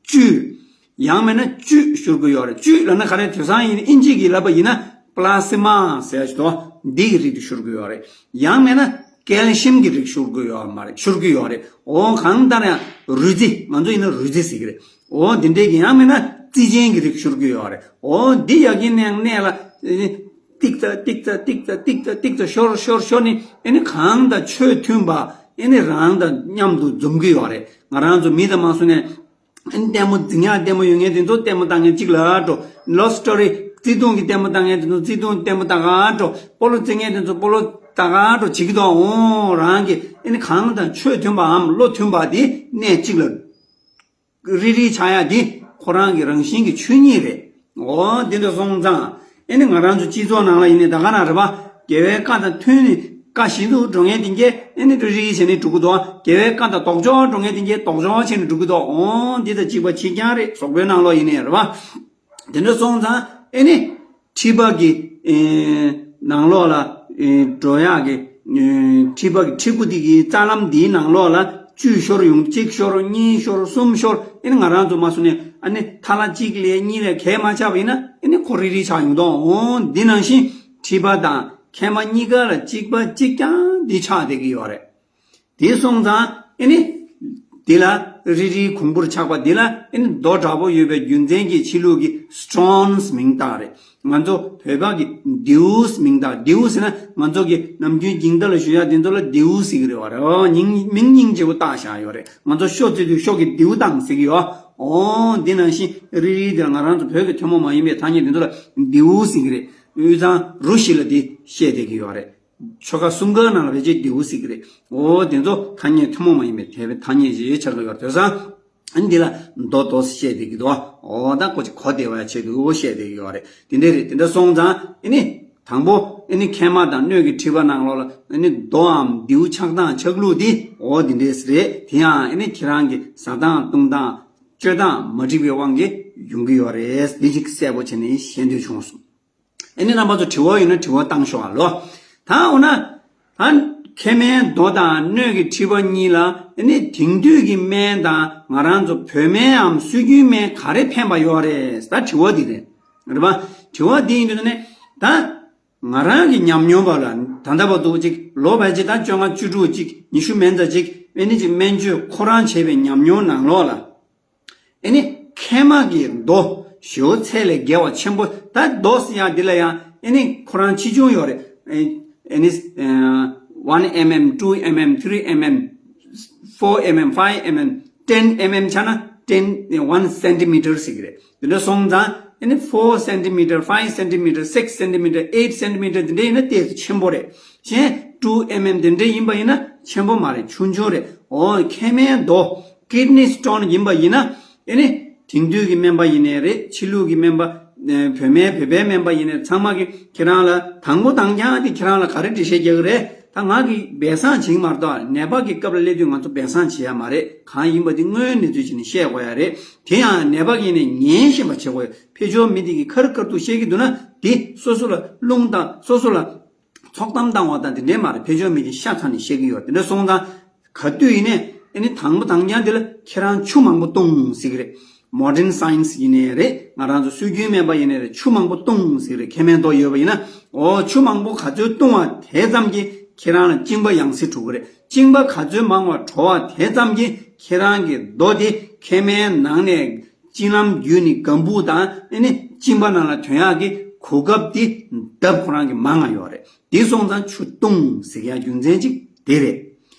བཅུད། ཡང་མིན་ན་བཅུད་ཤོར་གྱི་ཡོད་རེད། བཅུད་ལབ་ན་ག་རེ་དེང་སང་ཡིན་ན་ཨིན་ཇི་གི་ལབ་པ་ཡིན་ན་པླ་སི་མ་ཟེར་ཡ་ཞིག་འདུག་འདི་གི་རིགས་དེ་ཤོར་གྱི་ཡོད་རེད། ཡང་མིན་ན་ཀལ་ཤི་ཡམ་གྱི་རིགས་ཤོར་གྱི་ཡོད་མ་རེད། ཤོར་གྱི་ཡོད་རེད། འོ་གང་ལྟར་ཡང་རུས་རྩི། ང་ཚོ་ཡིན་ན་རུས་རྩི་ཟེར་གྱི་རེད། འོ་འདི་འདྲའི་གི་ཡང་མིན་ན་རྩི་ཅན་གྱི་རིགས་ཤོར་གྱི་ཡོད་རེད། འོ་འདི་ཡ་གི་གནས་གནས་ལ། ཏིག་ཙ་ཏིག་ཙ་ཏིག་ཙ་ཏིག་ཙ་ཏིག་ཙ་ཤོར་ཤོར་ཤོར་ནས་ཨེ་ནི་གང་དང་ཆོས་མཐུན་པ་ཨེ་ནི་རང་དང་མཉམ་དུ་འཛོམས་ཀྱི་ཡོད་རེད། ང་རང་ཚོ་མི་དང་མ་སུ་ནས་ཨེ་ནི་ལྟད་མོ་འཛིན་ཡག་ལྟད་མོ་ཡོད་མཁན་དེ་ཚོ་ལྟད་མོ་ལྟ་མཁན་གཅིག་ལ་འགྲོ། ལོ་སི་ཊོ་རི་བརྩེ་དུང་གི་ལྟད་མོ་ལྟ་མཁན་དེ་ཚོ་བརྩེ་དུང་ལྟད་མོ་ལྟ་ག་འགྲོ། སྤོ་ལོ་རྩེ་མཁན་དེ་ཚོ་སྤོ་ལོ་ལྟ་ག་འགྲོ་བྱེད་ཀྱི་འདུག་འོང་རང་གི་ཨེ་ནི་གང་དང་ཆོས་མཐུན་པའམ་བློ་མཐུན་པ་དེ་གནས་གཅིག་ལ་རིལ་རིལ་ཆགས་ཡ་འདི་ཁོ་རང་གི་རང་བཞིན་གྱི་ཆོས་ཉིད་རེད། འོ་འདི་འདྲ་སོང་ཙང་ཨེ་ནི་ང་རང་ཚོ་སྤྱི་ཚོགས་ནང་ལ་ཡིན་ནའི་ད་ག་ན་རེད་པ། རྒྱལ་བའི་བཀའ་དང་མཐུན་ནས་བཀའ་བཞིན་དུ་འགྲོ་མཁན་དེ་གས་ཨེ་ནི་རིལ་རིལ་བྱས་ནས་འགྲོ་གི་འདུག་རྒྱལ་བའི་བཀའ་དང་ལྡོག་ཕྱོགས་འགྲོ་མཁན་དེ་གས་ལྡོག་ཕྱོགས་བྱས་ནས་འགྲོ་གི་འདུག་འོ་འདི་དང་གཅིག་པ་གཅིག་རྐྱང་རེད། གཟུགས་པོའི་ནང་ལོགས་ཡིན་ནའི་རེད་པ། དེ་འདྲ་སོང་ཙང་ཨེ་ནི་མཁྲིས་པ་གི་ཨེ་ནང་ལོགས་ལ་ཨེ་འགྲོ་ཡག་གི་ཨེ་མཁྲིས་པ་གི་མཁྲིས་ཁུ་དེ་གི་རྩ་ལམ་དེའི་ནང་ལོགས་ལ་བཅུད་ཤོར་ཡོང་། གཅིག་ཤོར། གཉིས་ཤོར། གསུམ་ཤོར། ཨེ་ནི་ང་རང་ཚོ་མ་སུ་ནས་ཨ་ནི་ཐ་ལ་གཅིག་ལས་གཉིས་ལས་གས་མ་ཆགས་པ་ཡིན་ན་ཨེ་ནི་ཁོ་རིལ་རིལ་ཆགས་ཡོང་དོ། འོང་འདི་ནང་བཞིན་མཁྲིས་པ་དང་མཁལ་མ་གཉིས་ཀ་ལ་གཅིག་པ་གཅིག་རྐྱང་འདི་ཆགས་བསྡད་ཀྱི་ཡོད་རེད། དེ་སོང་ཙང་ཨེ་ནི་དེ་ལ་རིལ་རིལ་གོང་བུར་ཆགས་པ་དེ་ལ་ཨེ་ནི་རྡོ་འདྲ་པོ་ཡོད་པའི་རྒྱུ་མཚན་གྱིས་ཕྱི་ལུགས་ཀྱི་སི་ཊོན་སི་མིང་བཏགས་རེད། ང་ཚོ་བོད་པ་གི་རྡེའུ་མིང་བཏགས། རྡེའུ་ཟེར་ན་ང་ཚོ་གི་ནམ་རྒྱུན་སྦྱིན་བདག་ལ་ཞུ་ཡ་དེ་ཚོ་ལ་རྡེའུ་ཟེར་གི་རེད་བ་རེད། ཨོ་སྙིང་མིང་སྙིང་རྗེ་པོ་བཏགས་བཞག་ཡོད་རེད། ང་ཚོ་ཤོ་རྩེ་དུས་ཤོ་གི་རྡེའུ་བཏང་ཟེར་གི་ཡོད། ཨོ་འདི་ནང་བཞིན་རིལ་རིལ་དེ་ལ་ང་རང་ཚོ་བོད་ཀྱི་ཐུན་མོང་མ་ཡིན་པའི་ཐ་སྙད་དེ་ཚོ་ལ་རྡེའུ་ཟེར་གི་རེད། དབུས་གཙང་རུ་བཞི་ལ་དེ་བཤད་བསྡད་ཀྱི་ཡོད་རེད། ཆོལ་ཁ་གསུམ་ཀའི་ནང་ལ་ཕལ་ཆེར་རྡེའུ་ཟེར་གྱི་རེད། འོ་དེ་ཚོ་ཐ་སྙད་ཐུན་མོང་མ་ཡིན་པའི་དེ་བའི་ཐ་སྙད་ཅིག་ཆགས་ཀྱི་ཡོད་རེད། དེང་སང་ཨ་ནི་འདི་ལ་མདོ་མདོ་བཤད་བསྡད་ཀྱི་འདུག་འོ་ད་ཁོ་ཅིག་གོ་བདེ་བའི་ཆེད་དུ་བཤད་བསྡད་ཀྱི་ཡོད་རེད། དེ་འདྲ་རེད། དེ་འདྲ་སོང་ཙང་ཨ་ནི་དང་པོ་ཨ་ནི་མཁལ་མ་དང་སྣོད་ཀྱི་མཁྲིས་པ་ནང་ལོགས་ལ་ཨ་ནི་རྡོའམ་རྡེའུ་ཆགས་སྟངས་ཆགས་ལུགས་འདི་འོ་འདི་འདྲས་རེད། དེ་ཡང་ཨ་ནི་ཁྱེད་རང་གི་ཟ་སྟངས་བཏུང་སྟངས་སྤྱོད་སྟངས་མ་འགྲིག་པའི་དབང་གིས་ཡོང་གི་ཡོད་རེད། འདི་ཅིག་གསལ་པོ་བྱས་ནས་ཤེས་འདོད་བྱུང་སོང་། ཨ་ནི་རྣམ་པ་ཚོ་དྲི་བ་ཡོད་ན་དྲི་བ་བཏང་ཤོག་ཨ་ལོ། ད་འོ་ན། ད་མཁལ་མའི་རྡོ་དང་སྣོད་ཀྱི་མཁྲིས་པ་གཉིས་ལ་ཨ་ནི་དེང་དུས་ཀྱི་སྨན་དང་ང་རང་ཚོ་བོད་སྨན་འམ་སྲོལ་རྒྱུན་སྨན་ག་རེ་ཕན་པ་ཡོད་རེད། ད་དྲི་བ་འདི་རེད། རེད་པ། དྲི་བ་འདི་ཡིན་དུས་ནས་ད་ང་རང་གི་ཉམས་མྱོང་པ་ལ་ད་ལྟ་བར་དུ་ཅིག་ལོ་བས་ཅིག་ད་བཅོ་ལྔ་བཅུ་དྲུག་ཅིག་ཉི་ཤུ་མན་ཙམ་ཅིག་ཨ་ནི་ཅིག་སྨན་བཅོས་ཁོ་རང་བྱས་པའི་ཉམས་མྱོང་ནང་ལོགས་ལ། ཨེ་ནི་མཁལ་མ་གི་རྡོ་ཞེ་པོ་ཚད་ལས་བརྒལ་བ་ཆེན་པོ། ད་རྡོ་ཟེར་ཡག་འདི་ལ་ཡང་ཨེ་ནི་ཁོ་རང་ཆེ་ཆུང་ཡོད་རེད། ཨེ་ནི་one mm, two mm, three mm, four mm, five mm, ten mm ཆགས་ན་ten one centimeter ཟེར་གི་རེད། དེ་འདྲ་སོང་ཙང་ཨེ་ནི་four centimeter, five centimeter, six centimeter, eight centimeter དེ་འདྲ་ཡིན་ན་ཏོག་ཙམ་ཆེན་པོ་རེད། གཞན་two mm དེ་འདྲ་ཡིན་པ་ཡིན་ན་ཆེན་པོ་མ་རེད། ཆུང་ཆུང་རེད། འོ་མཁལ་མའི་རྡོ་kidney stone ཡིན་པ་ཡིན་ན་ཨེ་ནི། དེང་དུས་ཀྱི་སྨན་པ་ཡིན་ནའི་རེད། ཕྱི་ལུགས་ཀྱི་སྨན་པ། ཨ་བོད་སྨན་བོད་པའི་སྨན་པ་ཡིན་ནའི་ཚང་མ་གིས་ཁྱེད་རང་ལ་དང་པོ་དང་རྐྱང་དེ་ཁྱེད་རང་ལ་ག་རེ་འགྲེལ་བཤད་རྒྱག་གི་རེད། ད་ང་གིས་སྦས་གསང་བྱེད་ཀྱི་མ་རེད་དོ། ནད་པ་གི་སྐབས་ལ་སླེབས་དུས་ང་ཚོ་སྦས་གསང་བྱེད་ཡ་མ་རེད། གང་ཡིན་པ་དེ་དངོས་ཡོད་གནས་ཚུལ་བྱས་ནས་བཤད་དགོས་ཡ་རེད། དེ་ཡང་ནད་པ་གིས་ནས་ཉན་ཤེས་པ་བྱེད་དགོས་ཡ། ཕེབས་ཞོར་མི་དེ་གིས་ཁ་རི་ཁ་ཐུག་བཤད་ཀྱི་འདུག་ན་དེ་སོ་སོ་ལ་རླུང་བཏང་སོ་སོ་ལ། ཚོགས་གཏམ་བཏང་བ་དང་དེ་འདྲའི་མ་རེད། ཕེབས་ཞོར་མི་དེ་ཤ་ཚ་ནས་བཤད་ཀྱི་ཡོད། དེ་འདྲ་སོང་ཙང་ག་དུས་ཡིན་ནའི་ཨེ་ནི་དང་པོ་དང་རྐྱང་དེ་ལ་ཁྱེད་རང་ཆུ་མང་པོ་བཏུང་ཟེར་གི་རེད། Modern science ཡིན་ནའི་རེད། ང་རང་ཚོ་སྲོལ་རྒྱུན་སྨན་པ་ཡིན་ནའི་རེད། ཆུ་མང་པོ་བཏུང་ཟེར་གི་རེད། མཁལ་མའི་རྡོ་ཡོད་པ་ཡིན་ན། འོ་ཆུ་མང་པོ་ག་ཚོད་བཏུང་བ་དེ་ཙམ་གྱིས་ཁྱེད་རང་ལ་གཅིན་པ་ཡང་སེ་འཁྲུག་གི་རེད། གཅིན་པ་ག་ཚོད་མང་བ་བྲོ་བ་དེ་ཙམ་གྱིས་ཁྱེད་རང་གི་རྡོ་དེ་མཁལ་མའི་ནང་ནས། གཅིན་ལམ་བརྒྱུད་ནས་སྒམ་པོ་དང་ཨེ་ནི་གཅིན་པ་ནང་ལ་ཐོན་ཡག་གི་གོ་སྐབས་དེ་ལྡབ་ཁོ་རང་གི་མང་ང་ཡོད་རེད། དེ་སོང་ཙང་ཆུ་བཏུང་ཟེར་ཡག་རྒྱུ་མཚན་གཅིག་དེ་རེད།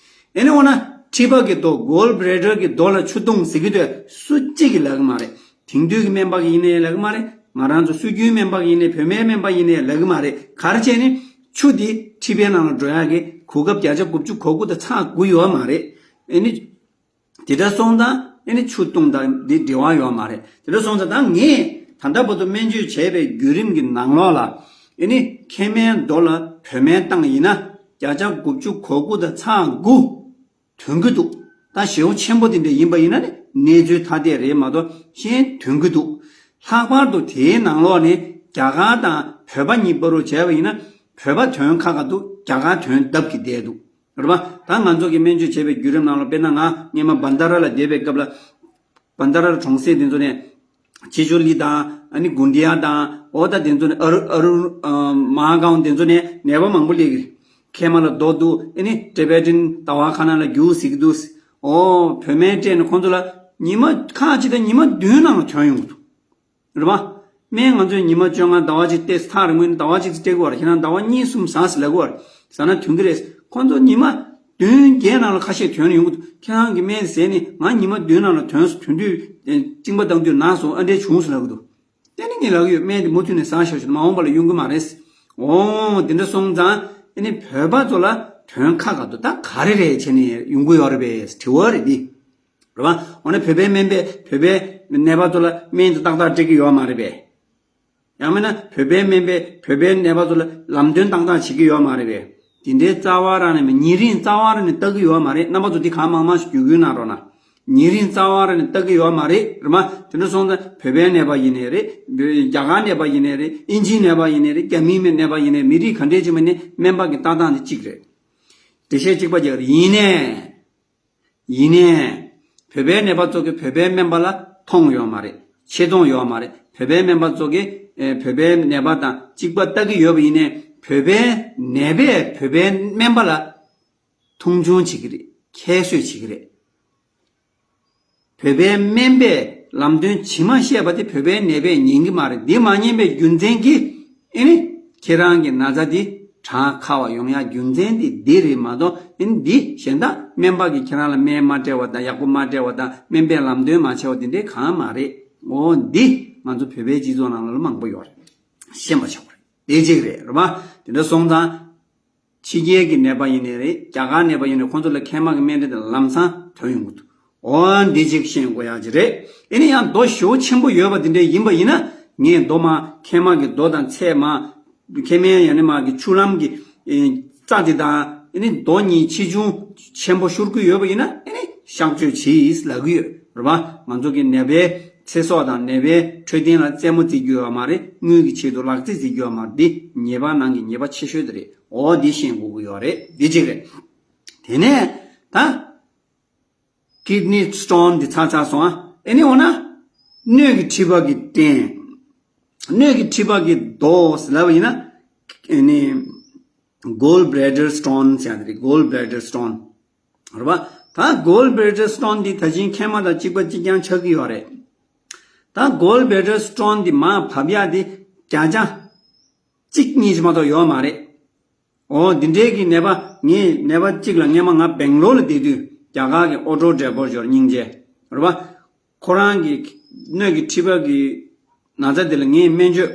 ཨེ་ནི་འོ་ན་མཁྲིས་པ་གི་རྡོ་gall bladder གི་རྡོ་ལ་ཆུ་བཏུང་ཟེར་གི་དུས་སུ་གཅིག་གིས་ལབ་གི་མ་རེད། དེང་དུས་ཀྱི་སྨན་པ་གིས་ཡིན་ནའི་ལབ་གི་མ་རེད། ང་རང་ཚོ་སྲོལ་རྒྱུན་སྨན་པ་གིས་ཡིན་ནའི་བོད་སྨན་སྨན་པ་ཡིན་ནའི་ལབ་གི་མ་རེད། ག་རེ་བྱས་ནས་ཆུ་དེ་མཁྲིས་པའི་ནང་ལ་འགྲོ་ཡག་གི་གོ་སྐབས་བརྒྱ་ཆ་དགུ་བཅུ་གོ་དགུ་དང་ཚེག་དགུ་ཡོད་མ་རེད། ཨེ་ནི། དེ་འདྲ་སོང་ཙང་ཨེ་ནི་ཆུ་བཏུང་དང་འདི་འབྲེལ་བ་ཡོད་མ་རེད། དེ་འདྲ་སོང་ཙང་ད་ངས་ད་ལྟ་བར་དུ་སྨན་བཅོས་བྱས་པའི་བརྒྱུད་རིམ་གྱི་ནང་ལོགས་ལ་ཨེ་ནི་མཁལ་མའི་རྡོ་ལ་བོད་སྨན་བཏང་ཡིན་ན་བརྒྱ་ཆ་དགུ་བཅུ་གོ་དགུ་དང་ཚེག་དགུ་ཐོན་གྱི་འདུག་ད་ཞེ་པོ་ཆེན་པོ་དེ་འདྲ་ཡིན་པ་ཡིན་ན་ནི་གནས་ཚུལ་ཐ་དད་རེད་མ་གཏོགས་གཞན་ཐོན་གྱི་འདུག་ལྷག་པར་དུ་དེའི་ནང་ལོགས་ནས་རྒྱ་གར་དང་བོད་པ་གཉིས་བར་དུ་བྱས་པ་ཡིན་ན་བོད་པ་དོན་ཁག་ཁག་འདུག་རྒྱ་གར་དོན་སྟབས་ཀྱིས་བསྡད་འདུག་རེད་པ། ད་ང་ཚོ་གི་སྨན་བཅོས་བྱས་པའི་བརྒྱུད་རིམ་ནང་ལ་དཔེར་ན་ང་སྔས་མ་བན་ད་ར་ལ་བསྡད་པའི་སྐབས་ལ། བན་ད་ར་གྲོང་གསེབ་དེ་ཚོ་ནས་ཆེ་ཆུང་ལི་དང་ཨ་ནི་གུན་དི་ཡ་དང་འོ་ད་དེ་ཚོ་ནས་ཨ་རུ་ཨ་རུ་ཨ་མ་གའོན་དེ་ཚོ་ནས་ནད་པ་མང་པོ་སླེབས་ཀྱི་རེད། མཁལ་མ་ལ་རྡོ་འདུག་ཨ་ནི་ཊི་བེ་ཊན་དཱ་ཝ་ཁ་ན་ལ་རྒྱུགས་ཟེར་གྱི་འདུག་འོ་བོད་སྨན་སྤྲད་ནས་ཁོང་ཚོ་ལ་ཉི་མ་ཁག་ཅིག་དང་ཉི་མ་བདུན་ནང་ལ་ཐོན་ཡོང་གི་འདུག་རེད་པ། སྨན་ང་ཚོས་ཉི་མ་བཅོ་ལྔ་ཟླ་བ་གཅིག་བལྟས་ཚར་རིང་མོ་ནི་ཟླ་བ་གཅིག་ཙམ་སྤྲད་དགོས་པ་རེད། ཁྱེད་རང་ཟླ་བ་གཉིས་གསུམ་ཟ་ཟེར་ལབ་དགོས་པ་རེད། ཟ་ན་ཐོན་གྱི་རེད། ཁོང་ཚོ་ཉི་མ་བདུན་བརྒྱད་ནང་ལ་ཁ་ཤས་ཐོན་ཡོང་གི་འདུག་ཁྱེད་རང་གི་སྨན་ཟས་ནི་ང་ཉི་མ་བདུན་ནང་ལ་ཐོན་སོང་། ཐོན་དུས་གཅིན་པ་བཏང་དུས་ན་སོང་། ཨ་འདྲས་བྱུང་སོང་ལབ་གི་འདུག་དེ་ནི་ངས་ལབ་གི་ཡོད། སྨན་དེ་མུ་མཐུད་ནས་ཟ་ཤོག་ཞེས། མ་འོངས་པ་ལ་གཡོང་གི་མ་རེད། འོ་དེ་འདྲ་སོང་ཙང་ཨ་ནི་བོད་པ་ཚོ་ལ་ཐོན་ཁག་ག་འདུག་ད་ག་རེ་རེད་བྱས་ནས་ཡོང་གི་ཡོད་རེད་པས། དྲི་བ་རེད་འདི། རེད་བ། འོ་ན་བོད་པའི་སྨན་པས་བོད་པའི་ནད་པ་ཚོ་ལ་སྨན་དེ་ཏག་ཏག་སྤྲད་ཀྱི་ཡོད་མ་རེད་པས། ཡང་མིན་ན་བོད་པའི་སྨན་པས་བོད་པའི་ནད་པ་ཚོ་ལ་ལམ་སྟོན་ཏག་ཏག་བྱེད་ཀྱི་ཡོད་མ་རེད་པས། དེ་འདྲའི་རྩ་བ་རང་ནས་མི་ཉེ་རིང་རྩ་བ་རང་ནས་ལྟ་གི་ཡོད་མ་རེད། རྣམ་པ་ཚོ་འདི་གང་མང་མང་ཞིག་བརྒྱུད་སྐུལ་གནང་རོགས་གནང་། ཉེ་རིང་རྩ་བ་རང་ནས་ལྟ་གི་ཡོད་མ་རེད། རེད་མ། དེ་འདྲ་སོང་ཙང་བོད་པའི་ནད་པ་ཡིན་ནའི་རེད། རྒྱ་གར་ནད་པ་ཡིན་ནའི་རེད། ཨིན་ཇིའི་ནད་པ་ཡིན་ནའི་རེད། རྒྱ་མིའི་ནད་པ་ཡིན་ནའི་རེད། མི་རིགས་ག་འདྲས་ཅིག་མིན་ནའི་སྨན་པ་གི་ལྟ་སྟངས་དེ་གཅིག་རེད། འགྲེལ་བཤད་གཅིག་པ་རྒྱག་རེད། ཡིན་ནའི། ཡིན་ནའི། བོད་པའི་ནད་པ་ཚོ་གིས་བོད་པའི་སྨན་པ་ལ་མཐོང་ཡོད་མ་རེད། ཆེ་མཐོང་ཡོད་མ་རེད། བོད་པའི་སྨན་པ་ཚོ་གིས་ཨེ་བོད་པའི་ནད་པ་དང་གཅིག་པ་ལྟ་གི་ཡོད་པ་ཡིན་ནའི་བོད་པའི་ནད་པས་བོད་པའི་སྨན་པ་ལ་མཐོང་ཆུང་བྱེད་ཀྱི་རེད། ཁྱད་གསོད་བྱེད་ཀྱི་རེད། བོད་པའི་སྨན་པས་ལམ་སྟོན་ཇི་མ་བཤད་པ་དེ་བོད་པའི་ནད་པས་ཉན་གྱི་མ་རེད། འདི་མ་ཉན་པའི་རྒྱུ་མཚན་གྱིས་ཨེ་ནི་ཁྱེད་རང་གི་ན་ཚ་འདི་དྲག་ཁ་བ་ཡོང་ཡ་རྒྱུ་མཚན་དེ་འདི་རེད་མ་གཏོགས། ཨེ་ནི་འདི་གཞན་དག་སྨན་པ་གིས་ཁྱེད་རང་ལ་སྨན་མ་སྤྲད་པ་དང་ཡག་པོ་མ་སྤྲད་པ་དང་སྨན་པས་ལམ་སྟོན་མ་བྱས་པ་དེ་འདྲའི་གང་མ་རེད། འོ་འདི་ང་ཚོ་བོད་པའི་སྤྱི་ཚོགས་ནང་ལ་མང་པོ་ཡོད་རེད། ཤེས་པ་ཆོག་རེད། དེ་གཅིག་རེད། རེད་པ། དེ་འདྲ་སོང་ཙང་། ཕྱི་རྒྱལ་གྱི་ནད་པ་ཡིན་ནའི་རེད། རྒྱ་གར་ནད་པ་ཡིན་ནའི་ཁོང་ཚོ་ལ་མཁལ་མ་གི་སྨན་རིན་དེ་ལམ་སང་ཐོན་ཡོང་གི་འདུག་འོ་འདི་གཅིག་ཤེས་དགོས་ཡག་ཅིག་རེད། ཨེ་ནི་ཡང་རྡོ་ཞེ་པོ་ཆེན་པོ་ཡོད་པ་དེ་འདྲ་ཡིན་པ་ཡིན་ན། ངས་རྡོ་མ་མཁལ་མ་གི་རྡོ་དང་ཚད་མ། མཁལ་མའི་ཡང་ནི་མ་གི་ཆུ་ལམ་གྱི་ཨེ་རྩ་དེ་དང་ཨེ་ནི་རྡོ་གཉིས་ཆེ་ཆུང་ཆེན་པོ་ཤོར་གི་ཡོད་པ་ཡིན་ན། ཨེ་ནི་གཤག་བཅོས་བྱེད་ལབ་གི་ཡོད་རེད་པ། ང་ཚོ་གི་ནད་པའི་ཚེ་སྲོག་དང་ནད་པའི་འཕྲོད་བསྟེན་ལ་རྩེད་མོ་རྩེ་རྒྱུ་ཡོད་མ་རེད། དངུལ་གྱི་ཆེད་དུ་ལག་རྩེད་རྩེ་རྒྱུ་ཡོད་མ་རེད། འདི་ཉེས་པ་ནང་གི་ཉེས་པ་ཆེ་ཤོས་དེ་རེད། འོ་འདི་ཤེས་དགོས་ཀྱི་ཡོད་རེད། འདི་གཅིག་རེད། དེ་ནས་ད་ཀིཌ་ནི་སི་ཊོན་འདི་ཚར་ཚར་སོང་ཨ། ཨེ་ནི་འོ་ན་སྣོད་ཀྱི་མཁྲིས་པ་གི་སྟེང་། སྣོད་ཀྱི་མཁྲིས་པ་གི་རྡོ་ཟེར་ལབ་པ་ཡིན་ན། ཨེ་ནི་གོལ་ཌི་བྷི་ལེ་ཌར་སི་ཊོན་ཟེར་ཡ་དེ་རེད། གོལ་ཌི་བྷི་ལེ་ཌར་སི་ཊོན། རེད་པ། ད་གོལ་ཌི་བྷི་ལེ་ཌར་སི་ཊོན་འདི་ད་ཅིང་མཁལ་མ་དང་གཅིག་པ་གཅིག་རྐྱང་ཆགས་ཀྱི་ཡོད་རེད། ད་གོལ་ཌི་བྷི་ལེ་ཌར་སི་ཊོན་འདི་མར་བབས་ཡག་འདི་བརྒྱ་ཆ་གཅིག་གཉིས་ཅིག་མ་གཏོགས་ཡོད་མ་རེད། འོ་འདི་འདྲའི་གི་ནད་པ། ངས་ནད་པ་གཅིག་ལ་སྔས་མ་ང་སྦེང་ལོར་ལ་བསྡད་དུས་རྒྱ་གར་གྱི་ཨོ་ཊོ་ཌོག་ཊར་ཅིག་ཡོད་རེད། སྙིང་རྗེ། རེད་པ། ཁོ་རང་གི་སྣོད་ཀྱི་མཁྲིས་པ་གི་ན་ཚ་དེ་ལ་ངས་སྨན་བཅོས་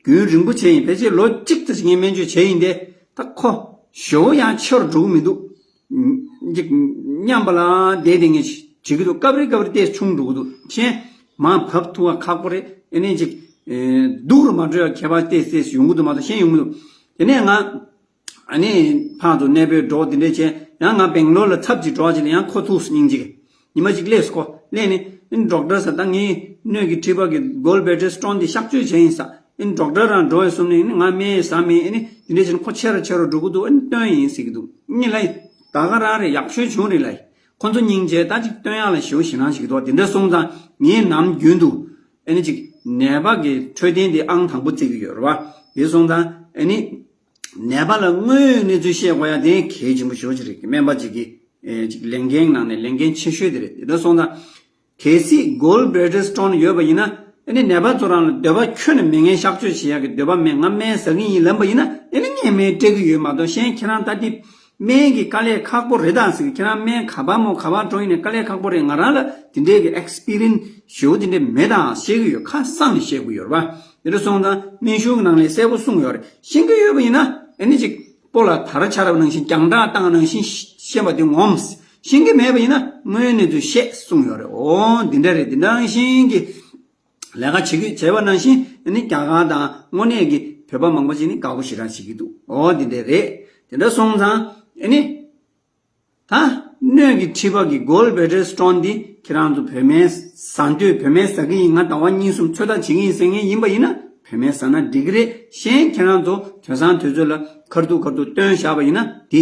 རྒྱུན་རིང་པོ་བྱས་ཡིན། ཕལ་ཆེར་ལོ་གཅིག་ཙམ་ཞིག་ངས་སྨན་བཅོས་བྱས་ཡིན་ཏེ། ད་ཁོ་ཞེ་པོ་ཡང་ཆེ་རུ་འགྲོ་གི་མི་འདུག་ཅིག་མཉམ་པ་ལ་བསྡད་དེ་ངས་བྱེད་ཀྱི་འདུག་སྐབས་རེ་སྐབས་རེ་ཏོག་ཙམ་ཆུང་འགྲོ་གི་འདུག་མཁྱེན། མར་བབས་ཐུབ་པ་ཁག་པོ་རེད། ཨེ་ནས་ཅིག་སྡུག་རུ་མ་འགྲོ་ཡ་ཁྱད་པར་ཏོག་ཙམ་ཡོང་གི་འདུག་མ་གཏོགས་གཞན་ཡོང་གི་མི་འདུག་དེ་ནས་ང་ཨ་ནི་ཕར་ཚུར་གནས་སྤོས་འགྲོ་དེ་འདྲས་བྱས། ཡང་ང་སྦེང་ལོར་ལ་ཚབ་ཅིག་འགྲོ་བ་ཅིག་ལ་ཡང་ཁོ་ཐུག་སོང་། སྙིང་རྗེ་གི། ཉི་མ་གཅིག་སླེབས་སོང་། ཁོ་སླེབས་ནས་ཨ་ནི་ཌོག་ཊར་ཟེར། ད་ངའི་སྣོད་ཀྱི་མཁྲིས་པ་གི་གོལ་ཌི་བྷི་ལེ་ཌར་སི་ཊོན་འདི་གཤག་བཅོས་བྱས་ཡིན་ཟེར། ཨ་ནི་ཌོག་ཊར་རང་འགྲོ་བའི་གསུམ་ནས་ཨ་ནི་ང་སྨན་ཟ་མེད། ཨ་ནི་དེ་འདྲས་བྱས་ནས་ཁོ་ཆེ་རུ་ཆེ་རུ་འགྲོ་གི་འདུག་ཨ་ནི་སྟོན་ཡིན་ཟེར་གྱི་འདུག་ཨ་ནི་ལ་ད་ག་རང་རེད། ཡག་ཤོས་བྱུང་རེད་ལ། ཁོ་ཚོ་སྙིང་རྗེ། ད་ཅིག་སྟོན་ཡག་ལ་ཞེ་པོ་ཞེད་སྣང་བྱེད་ཀྱི་འདུག་དེ་འདྲ་སོང་ཙང་ངས་ནམ་རྒྱུན་དུ་ཨ་ནི་ཅིག་ནད་པ་གི་འཕྲོད་བསྟེན་དེ་ཨང་དང་པོ་བརྩི་གི་ཡོད་རེད་པ། དེ་སོང་ཙང་ཨ་ནི་ནད་པ་ལ་དངོས་ཡོད་གནས་ཚུལ་བཤད་དགོས་ཡ་དེ་གལ་ཆེན་པོ་ཞེ་པོ་ཅིག་རེད། སྨན་པ་ཅིག་གི་ཨེ་ཅིག་ལས་འགན་ནང་ནས་ལས་འགན་ཆེ་ཤོས་དེ་རེད། དེ་འདྲ་སོང་ཙང་གལ་སྲིད་གོལ་ཌི་བྷི་ལེ་ཌར་སི་ཊོན་ཡོད་པ་ཡིན་ན། ཨ་ནི་ནད་པ་ཚོ་རང་ལ་འདོད་པ་ཁྱོན་ནས་མེད། ངས་གཤག་བཅོས་བྱེད་ཡག་གི་འདོད་པ་མེད། ང་སྨན་ཟ་གི་ཡིན་ལབ་པ་ཡིན་ན། ཨ་ནི་ངས་སྨན་སྤྲད་ཀྱི་ཡོད་མ་གཏོགས། གཞན་ཁྱེད་རང་ད་ལྟ་སྨན་གྱི་དཀའ་ལས་ཁག་པོ་རེད་ད་ཟེར་གི། ཁྱེད་རང་སྨན་ག་པར་མོ་ག་པར་འགྲོ་ཡིན་ནའི་དཀའ་ལས་ཁག་པོ་རེད། ང་རང་ལ་དེ་འདྲའི་གི་ཨེག་སི་པི་རི་ཡན་སི་ཞེ་པོ་དེ་འདྲ་མེད་ད་བཤད་ཀྱི་ཡོད། ཁ་གསང་ནས་བཤད་དགོས་ཡོད་རེད་པ། དེ་འདྲ་སོང་ཙང་སྨན་གཞུང་གི་ནང་ལ་གསལ་པོ་གསུངས་ཡོད་རེད། ཤེས་ཀྱི་ཡོད་པ་ཡིན་ན་ཨ་ནི་ཅིག་སྤོ་ལགས་དར་འཕྱར་བ་ནང་བཞིན་རྒྱང་བསྒྲགས་བཏང་ནང་བཞིན་བཤད་པ་དེ་ངོམས། ཤེས་ཀྱི་མེད་པ་ཡིན་ན་དངོས་ཡོད་གནས་ཚུལ་བཤད་གསུངས་ཡོད་རེད། འོ་འདི་འདྲ་རེད། འདི་ནང་བཞིན་གྱི་ལས་ཀ་བྱེད་ཀྱི་བྱས་པ་ནང་བཞིན་ཨ་ནི་རྒྱ་གར་དང་དངོས་གནས་ཀྱི་བོད་པ་མང་པོ་ཅིག་ནི་དགའ་པོ་ཞེ་དྲག་བྱེད་ཀྱི་འདུག་འོ་འདི་འདྲ་རེད། དེ་འདྲ་སོང་ཙང་ཨ་ནི། ད་སྣོད་ཀྱི་མཁྲིས་པ་གི་གོལ་ཌི་བྷི་ལེ་ཌར་སི་ཊོན་འདི་ཁྱེད་རང་ཚོ་བོད་སྨན་ཟ་འདོད། བོད་སྨན་ཟ་གི་ཡིན། ང་ཟླ་བ་གཉིས་གསུམ་ཚོད་ལྟ་བྱེད་ཀྱི་ཡིན་ཟེར་མཁན་ཡིན་པ་ཡིན་ན་བོད་སྨན་ཟ་ན་འགྲིག་གི་རེད། གཞན་ཁྱེད་རང་ཚོ་དུས་སང་དུས་ཚོད་ལ་ཁ་ཐུག་ཁ་ཐུག་སྟོན་བཞག་པ་ཡིན་ན་དེ་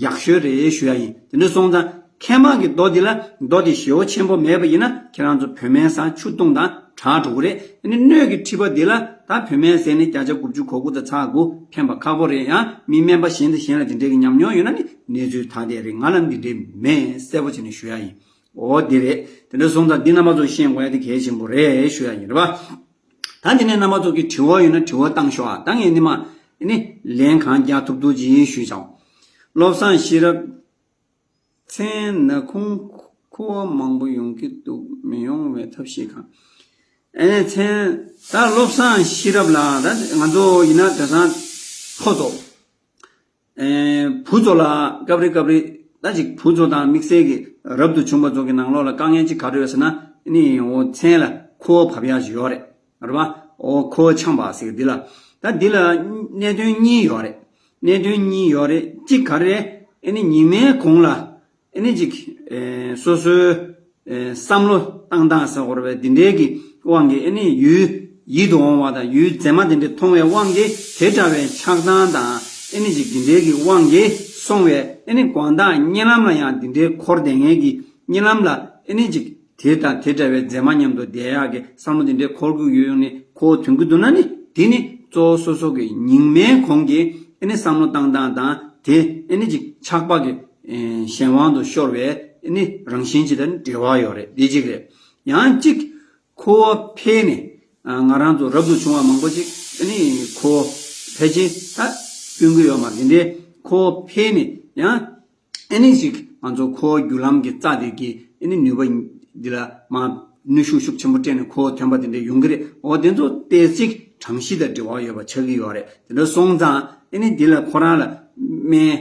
ཡག་ཤོས་རེད་ཞུ་ཡ་ཡིན། དེ་འདྲ་སོང་ཙང་མཁལ་མ་གི་རྡོ་འདི་ལ། རྡོ་འདི་ཞེ་པོ་ཆེན་པོ་མེད་པ་ཡིན་ན་ཁྱེད་རང་ཚོ་བོད་སྨན་ཟ་ཆུ་བཏུང་དང་དྲག་འགྲོ་གི་རེད། ཨ་ནི་སྣོད་ཀྱི་མཁྲིས་པ་འདི་ལ་ད་བོད་སྨན་ཟས་ནས་བརྒྱ་ཆ་དགུ་བཅུ་གོ་དགུ་དང་ཚེག་དགུ་ཕན་པ་ཁག་པོ་རེད། ཡང་མི་སྨན་པ་གཞན་དང་གཞན་ལ་དེ་འདྲའི་གི་ཉམས་མྱོང་ཡོད་ན་ནི་གནས་ཚུལ་ཐ་དད་རེད། ང་ལ་འདི་འདྲའི་མེད། གསལ་པོ་བྱས་ནས་ཞུ་ཡ་ཡིན། འོ་འདི་རེད། དེ་འདྲ་སོང་ཙང་འདི་རྣམ་པ་ཚོ་ཤེས་དགོས་ཡ་དེ་གལ་ཆེན་པོ་རེད་ཞུ་ཡ་ཡིན། རེད་པ། ད་འདི་ནས་རྣམ་པ་ཚོ་གི་དྲི་བ་ཡོད་ན་དྲི་བ་བཏང་ཤོག་ཨ། ད་ངས་ནི་མ་ནི་ལན་གང་རྒྱག་ཐུབ་ཐུབ་ཅིག་ཞུས་ཆོག་བློ་བཟང་ཤེས་རབ། མཚན་ནག་ཁུང་ཁུ་བ་མང་པོ་ཡོང་གི་འདུག་མི་ཡོང་བའི་ཐབས་ཤེས་གང་། ཨེ་ནས་མཚན་ད་བློ་བཟང་ཤེས་རབ་ལ་ད་ང་ཚོ་ཡིན་ན་དེང་སང་ཁོ་ཚོ། ཨེ། བུ་ཚོ་ལ་སྐབས་རེ་སྐབས་རེ་ད་ཅིག་བུ་ཚོ་དང་དམིགས་བསལ་གྱི་རབ་ཏུ་བྱུང་བ་ཚོ་གི་ནང་ལོགས་ལ་དཀའ་ངལ་ཅིག་ག་རེ་ཡོད་ཟེར་ན། ཨ་ནི་འོ་མཚན་ལ་ཁུ་བ་བབས་ཡག་ཅིག་ཡོད་རེད། རེད་པ། འོ་ཁུ་བ་འཆང་བ་ཟེར་གི་འདི་ལ། ད་འདི་ལ་གནད་དོན་གཉིས་ཡོད་རེད། གནད་དོན་གཉིས་ཡོད་རེད། གཅིག་ག་རེ་རེད། ཨ་ནི་ཉི་མའི་གུང་ལ་ཨ་ནི་ཅིག་ཨེ། སོ་སོའི་ཨེ། བསམ་བློ་བཏང་སྟངས་ཟེར་དགོས་རེད་པས། འདི་འདྲའི་གི་དབང་གིས་ཨ་ནི་ཡུལ་ཡིད་དུ་འོང་བ་དང་ཡུལ་མཛེས་མ་དེ་འདྲ་མཐོང་བའི་དབང་གིས་དེ་འདྲ་བའི་ཆགས་སྡང་དང་ཨ་ནི་ཅིག་འདི་འདྲའི་གི་དབང་གིས་སོང་བའི་ཨ་ནི་དགོང་དག་གཉིད་ལམ་ལ་ཡང་འདི་འདྲའི་འཁོར་བསྡད་མཁན་གྱི་གཉིད་ལམ་ལ་ཨ་ནི་ཅིག་དེ་དང་དེ་འདྲ་བའི་མཛེས་མ་མཉམ་དུ་བསྡད་ཡག་གི་བསམ་བློ་འདི་འདྲའི་འཁོར་གྱི་ཡོད་ཡོང་ནས་ཁོ་དོན་གྱི་འདུག་ན་ནི། དེ་ནི་གཙོ་བོ་སོ་སོ་གི་ཉིན་མའི་གུང་གི་ཨ་ནི་བསམ་བློ་བཏང་སྟངས་དང་དེ་ཨ་ནི་ཅིག་ཆགས་པ་གི་ཨེ། གཞན་དབང་དུ་ཤོར་བའི་ཨ་ནི་རང་བཞིན་ཅིག་དང་འབྲེལ་བ་ཡོད་རེད། དེ་གཅིག་རེད། ཡང་གཅིག་ཁུ་བ་འཕེལ་ནས་ཨ། ང་རང་ཚོ་རབ་ཏུ་བྱུང་བ་མང་པོ་ཅིག་ཨ་ནི་ཁུ་བ་ཕལ་ཆེར་ད་སྟོན་གྱི་ཡོད་མ་རེད། དེ་འདྲའི་ཁུ་བ་འཕེལ་ནས་ཡང་ཨ་ནི་ཅིག་ང་ཚོ་ཁུ་བ་རྒྱུ་ལམ་གྱི་རྩ་དེ་གི་ཨ་ནི་ནུས་པ་འདི་ལ་མ་ནུས་ཤུགས་ཤུགས་ཆེན་པོ་སྤྲད་ནས་ཁུ་བ་ཐོན་པ་དེ་འདྲ་ཡོང་གི་རེད། འོ་དེ་ཚོ་ཏོག་ཙམ་གྲངས་གཞི་དང་འབྲེལ་བ་ཡོད་པ་ཆགས་ཀྱི་ཡོད་རེད། དེ་འདྲ་སོང་ཙང་ཨ་ནི་འདི་ལ་ཁོ་རང་ལ་སྨན་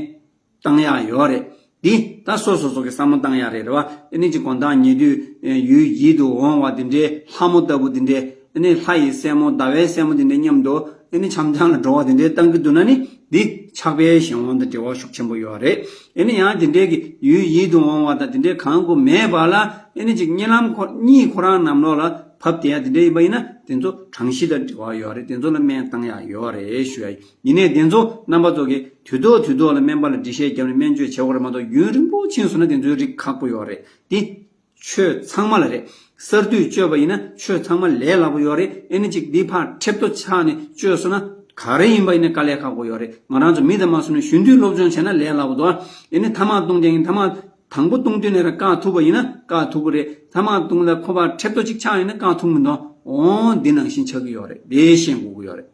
བཏང་ཡག་ཡོད་རེད། འདི་ད་སོ་སོ་སོ་གི་བསམ་བློ་བཏང་ཡག་རེད། རེད་བ། ཨ་ནི་ཅིག་དགོང་དག་ཉལ་དུས་ཡུལ་ཡིད་དུ་འོང་བ་དེ་འདྲའི་ལྷ་མོ་ལྟ་བུ་དེ་འདྲའི་ཨ་ནི་ལྷ་ཡི་སྲས་མོ་ཟླ་བའི་སྲས་མོ་དེ་འདྲའི་མཉམ་དུ་ཨ་ནི་འཆམ་འཆམ་ལ་འགྲོ་བ་དེ་འདྲའི་བཏང་གི་འདུག་ན་ནི་འདི་ཆགས་པའི་གཞན་དབང་དང་འབྲེལ་བ་ཤུགས་ཆེན་པོ་ཡོད་རེད། ཨ་ནི་ཡང་དེ་འདྲའི་གི་ཡུལ་ཡིད་དུ་འོང་བ་དང་དེ་འདྲའི་གང་དགོས་མེད་པ་ལ་ཨ་ནི་ཅིག་གཉིད་ལམ་ཁོ་གཉིད་ཁོ་རང་ནམ་ལོག་ལ་བབས་བསྡད་ཡ་དེ་འདྲ་ཡིན་པ་ཡིན་ན་དེ་ཚོ་གྲངས་གཞི་དང་འབྲེལ་བ་ཡོད་རེད། དེ་ཚོ་ལ་སྨན་བཏང་ཡག་ཡོད་རེད་ཞུ་ཡ་ཡིན། ཡིན་ནའི་དེ་ཚོ་རྣམ་པ་ཚོ་གིས་དུས་ཐོག་དུས་ཐོག་ལ་སྨན་པ་ལ་འགྲེལ་བཤད་བརྒྱབ་ནས་སྨན་བཅོས་བྱེད་དགོས་རེད་མ་གཏོགས་ཡུན་རིང་པོ་ཕྱིན་སོང་ན་དེ་ཚོའི་རིགས་ཁག་པོ་ཡོད་རེད། འདི་ཆོས་ཚང་མ་ལ་རེད། གསར་དུས་བཅོས་པ་ཡིན་ན་ཆོས་ཚང་མ་ལས་སླ་པོ་ཡོད་རེད། ཨེ་ནི་ཅིག་འདི་ཕར་ཁྲེབ་ཏོ་ཆགས་ནས་བཅོས་སོང་ན་ག་རེ་ཡིན་པ་ཡིན་ན་དཀའ་ལས་ཁག་པོ་ཡོད་རེད། ང་རང་ཚོ་མི་དང་མ་སོང་ན་གཞོན་དུས་སློབ་སྦྱོང་བྱས་ན་ལས་སླ་པོ་འདུག་ཨེ་ནི་ཐ་མག་བཏུང་རྒྱུ་ཡིན། ཐ་མག་དང་པོ་བཏུང་དུས་ནས་ར་བཀག་ཐུབ་པ་ཡིན་ན་བཀག་ཐུབ་ཀྱི་རེད། ཐ་མག་བཏུང་ལ་ཁོ་པ་ཁྲེབ་ཏོ་གཅིག་ཆགས་ཡིན་ན་བཀག་ཐུབ་མི་འདུག་འོ་འདི་ནང་བཞིན་ཆགས་ཀྱི་ཡོད་རེད། དེ་ཤེས་དགོས་ཀྱི་ཡོད་རེད།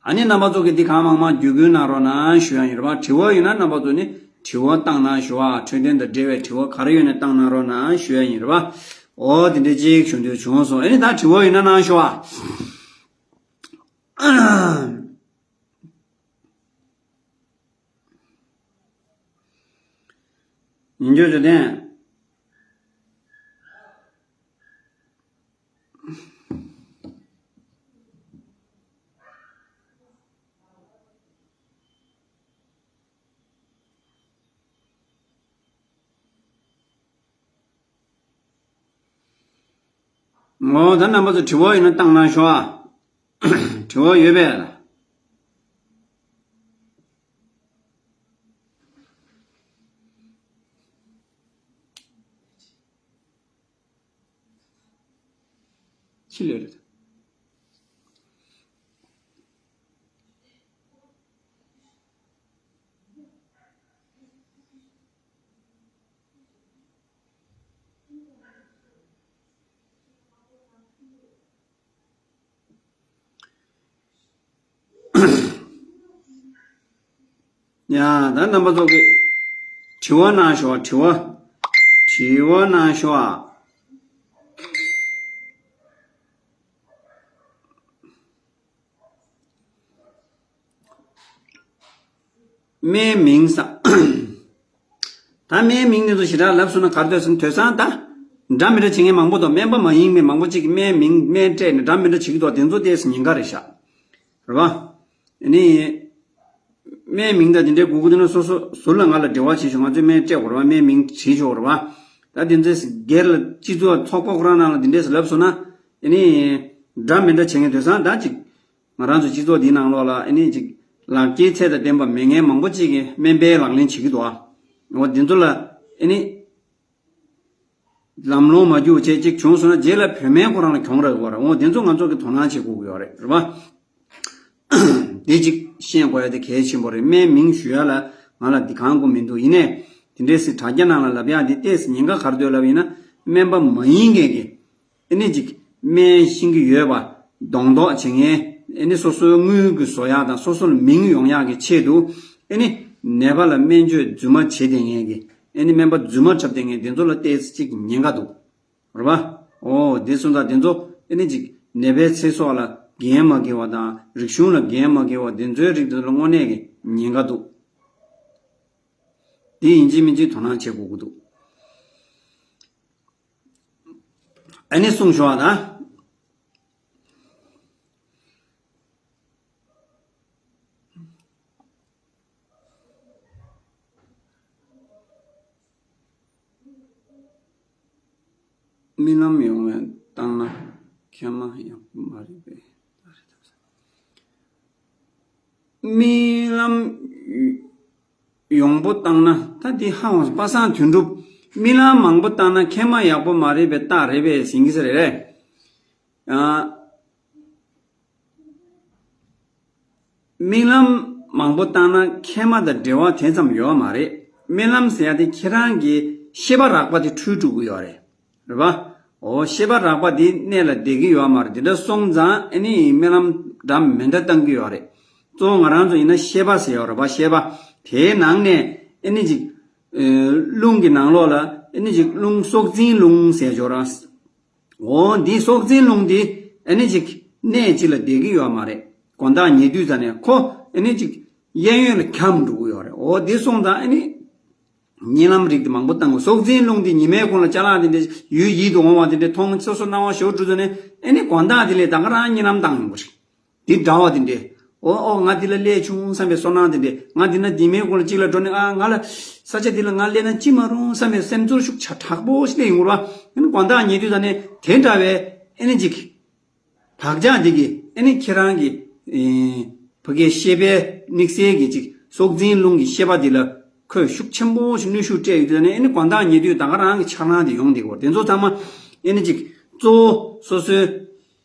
ཨ་ནི་རྣམ་པ་ཚོ་གིས་འདི་གང་མང་མང་བརྒྱུད་སྐུལ་གནང་རོགས་གནང་ཞུ་ཡ་ཡིན་རེད་བ། དྲི་བ་ཡོད་ན་རྣམ་པ་ཚོ་ནི་དྲི་བ་བཏང་གནང་ཞུ་བ། འཕྲོད་བསྟེན་དང་འབྲེལ་བའི་དྲི་བ་ག་རེ་ཡོད་ན་བཏང་གནང་རོགས་གནང་ཞུ་ཡ་ཡིན་རེད་བ། འོ་དེ་འདྲ་ཅིག་ཞུ་འདོད་བྱུང་སོང་། ཨ་ནི་ད་དྲི་བ་ཡོད་ན་གནང་ཞུ་བ། ཉིན་འགྱུར་བརྗོད་དོན། འོ་ད་རྣམ་པ་ཚོ་དྲི་བ་ཡོད་ན་བཏང་གནང་ཤོག་ཨ། དྲི་བ་ཡོད་པས་ལ། ཕྱི་ལོས་རེད། ཡ། ད་རྣམ་པ་ཚོ་གིས་དྲི་བ་གནང་ཤོག་དྲི་བ། དྲི་བ་གནང་ཤོག་ཨ། སྨན་མིང་ས། ད་སྨན་མིང་འདི་ཚོ་ཞེ་དྲག་ལབ་སོང་ན་ག་རེ་འདོད་ཟེར་ན། དེང་སང་ད་འདྲ་མི་འདྲ་བྱེད་མཁན་མང་པོ་འདུག་སྨན་པ་མ་ཡིན་མཁན་མང་པོ་ཅིག་གིས་སྨན་མིང་སྨན་སྤྲད་ནས་འདྲ་མི་འདྲ་བྱེད་ཀྱི་འདུག་དེ་ཚོ་ཏོག་ཙམ་ཉེན་ཁ་རེད་ཤག་རེད་པ། ཨ་ནི། སྨན་མིང་དང་དེ་འདྲའི་དགོས་ཀྱི་འདུག་ན་སོ་སོ་ཟུར་ལ་ང་ལ་འབྲེལ་བ་བྱེད་ཤོག་ང་ཚོས་སྨན་སྤྲད་དགོས་རེད་པ། སྨན་མིང་བྲིས་ཆོག་རེད་པ། ད་དེ་ཚོའི་སྒེར་ལ་སྤྱི་ཚོགས་ཚོགས་པ་ཁོ་རང་ནང་ལ་དེ་འདྲས་ལབ་སོང་ན། ཨ་ནི། འདྲ་མི་འདྲ་བྱེད་མཁན་དེང་སང་ད་ཅིག་ང་རང་ཚོ་སྤྱི་ཚོགས་འདིའི་ནང་ལོགས་ལ་ཨ་ནི་ཅིག་ལག་འཁྱེར་ཚད་དང་ལྡན་པ་མེད་མཁན་མང་པོ་ཅིག་གིས་སྨན་པའི་ལག་ལེན་བྱེད་ཀྱི་འདུག་ཨ། འོ་དེ་ཚོ་ལ་ཨ་ནི་ལམ་ལྷོང་མ་རྒྱུག་བྱས་ཅིག་བྱུང་སོང་ན་རྗེས་ལ་བོད་སྨན་ཁོ་རང་ལ་གྱོང་རག་གི་ཡོད་རེད། འོ་དེ་ཚོ་ང་ཚོ་གིས་དོ་སྣང་བྱེད་དགོས་ཀྱི་ཡོད་རེད། རེད་པ། དེ་ཅིག་ཤེས་དགོས་ཡ་དེ་གལ་ཆེན་པོ་རེད། སྨན་མིང་ཞུ་ཡ་ལ་ང་ལ་འདི་གང་དགོས་མི་འདུག་ཡིན་ནའི་དེ་འདྲས་སེ་དྲ་རྒྱ་ནང་ལ་ལབ་ཡ་དེ་ཏོག་ཙམ་ཉེན་ཁ་ག་རེ་འདུག་ལབ་ཡིན་ན། སྨན་པ་མ་ཡིན་མཁན་གྱིས་ཨ་ནི་ཅིག་སྨན་ཤེས་ཀྱི་ཡོད་པ། གདོང་ཐོག་བྱེད་མཁན། ཨེ་ནི་སོ་སོའི་དངུལ་གྱི་བཟོ་ཡག་དང་སོ་སོ་ལ་མིང་ཡོང་ཡག་གི་ཆེད་དུ། ཨེ་ནི་ནད་པ་ལ་སྨན་བཅོས་རྫུན་མ་བྱེད་བསྡད་མཁན་གྱི། ཨེ་ནི་སྨན་པ་རྫུན་མ་འཁྲབ་བསྡད་མཁན་དེ་ཚོ་ལ་ཏོག་ཙམ་ཅིག་ཉེན་ཁ་འདུག་རེད་པ། ཨོ་དེ་སོང་ཙང་དེ་ཚོ་ཨེ་ནི་ཅིག་ནད་པའི་ཚེ་སྲོག་ལ་འགན་མ་འཁྱེར་བ་དང་རིག་གཞུང་ལ་འགན་མ་འཁྱེར་བ་དེ་ཚོའི་རིགས་དེ་ཚོ་ལ་དངོས་གནས་ཀྱི་ཉེན་ཁ་འདུག་དེ་ཡིན་གཅིག་མིན་གཅིག་དོ་སྣང་བྱེད་དགོས་ཀྱི་འདུག་ཨ་ནི་གསུངས་ཞོག་ད། རྨི་ལམ་ཡོང་བ་བཏང་ན་མཁལ་མ་ཡག་པོ་མ་རེད་པས། རྨི་ལམ་ཡོང་པོ་བཏང་ན་ད་འདི་ཧ་འོང་། པ་སངས་དོན་གྲུབ། རྨི་ལམ་མང་པོ་བཏང་ན་མཁལ་མ་ཡག་པོ་མ་རེད་པས། རྟགས་རེད་པས་ཟེར་གྱི་ས་རེད། ཨ། རྨི་ལམ་མང་པོ་བཏང་ན་མཁལ་མ་དང་འབྲེལ་བ་དེ་ཙམ་ཡོད་མ་རེད། རྨི་ལམ་ཟེར་ཡ་དེ་ཁྱེད་རང་གི་ཤེས་པ་རགས་པ་དེ་འཁྲུལ་འགྲོ་གི་ཡོད་རེད། རེད་པ། འོ་ཤེས་པ་རགས་པ་དེ་གནད་ལ་བསྡད་ཀྱི་ཡོད་མ་རེད། དེ་འདྲ་སོང་ཙང་ཨ་ནི་རྨི་ལམ་འདྲ་མི་འདྲ་བཏང་གི་ཡོད་རེད། གཙོ་བོ་ང་རང་ཚོ་ཡིན་ན་ཤེས་པ་ཟེར་ཡོད་རེད་པ། ཤེས་པ་དེའི་ནང་ནས་ཨ་ནི་ཅིག་ཨེ། རླུང་གི་ནང་ལོགས་ལ་ཨ་ནི་ཅིག་རླུང་སྲོག་འཛིན་རླུང་ཟེར་ཡོད་རེད། འོ་འདི་སྲོག་འཛིན་རླུང་འདི་ཨ་ནི་ཅིག་གནས་གཅིག་ལ་བསྡད་ཀྱི་ཡོད་མ་རེད། དགོང་དག་ཉལ་དུས་ཙ་ནས་ཁོ་ཨ་ནི་ཅིག་གཡས་གཡོན་ལ་འཁྱམས་འགྲོ་གི་ཡོད་རེད། འོ་འདི་སོང་ཙང་ཨ་ནི་གཉིད་ལམ་རིགས་དེ་མང་པོ་བཏང་གི། སྲོག་འཛིན་རླུང་འདི་ཉི་མའི་གུང་ལ་ཅ་ལག་དེ་འདྲ་ཡུལ་ཡིད་དུ་འོང་བ་དེ་འདྲ་མཐོང་། སོ་སོ་སྣང་བ་ཞེ་པོ་འགྲོ་ཙ་ནས་ཨ་ནི་དགོང་དག་དེ་ལས་ད་ག་རང་གཉིད་ལམ་བཏང་ཡོང་གི་རེད། འདི་འདྲ་བ་དེ་འདྲས། འོ་འོ་ང་འདི་ལ་སླེབས་བྱུང་བསམ་པའི་བསོད་ནམས་དེ་འདྲས། ང་འདི་ན་འདི་མའི་གུང་ལ་གཅིག་ལ་འགྲོ་ནས། ཨ་ང་ལ་ས་ཆ་འདི་ལ་ང་སླེབས་ན་ཅི་མ་རུང་བསམ་པའི་སེམས་ཚོར་ཤུགས་ཆེ་དྲག་པོ་ཞིག་སླེབས་ཡོང་གི་རེད་པ། ཨ་ནི་དགོང་དག་ཉལ་དུས་ད་ནས་དེ་འདྲ་བའི་ཨ་ནི་ཅིག་བག་ཆགས་འདི་གིས་ཨ་ནི་ཁྱེད་རང་གི་ཨེ་ཕ་གིའི་ཤེས་པའི་དམིགས་བསལ་གྱི་ཅིག་སྲོག་འཛིན་རླུང་གི་ཤེས་པ་འདི་ལ་ཁོས་ཤུགས་ཆེན་པོ་ཞིག་གནོན་ཤུགས་སྤྲད་ཡོད་དུས་ད་ནས། ཨ་ནི་དགོང་དག་ཉལ་དུས་ད་ག་རང་གི་འཆར་སྣང་དེ་ཡོང་བསྡད་ཀྱི་ཡོད་རེད། དེ་ཚོ་ཚང་མ་ཨ་ནི་ཅིག་གཙོ་བོ་སོ་སོའི་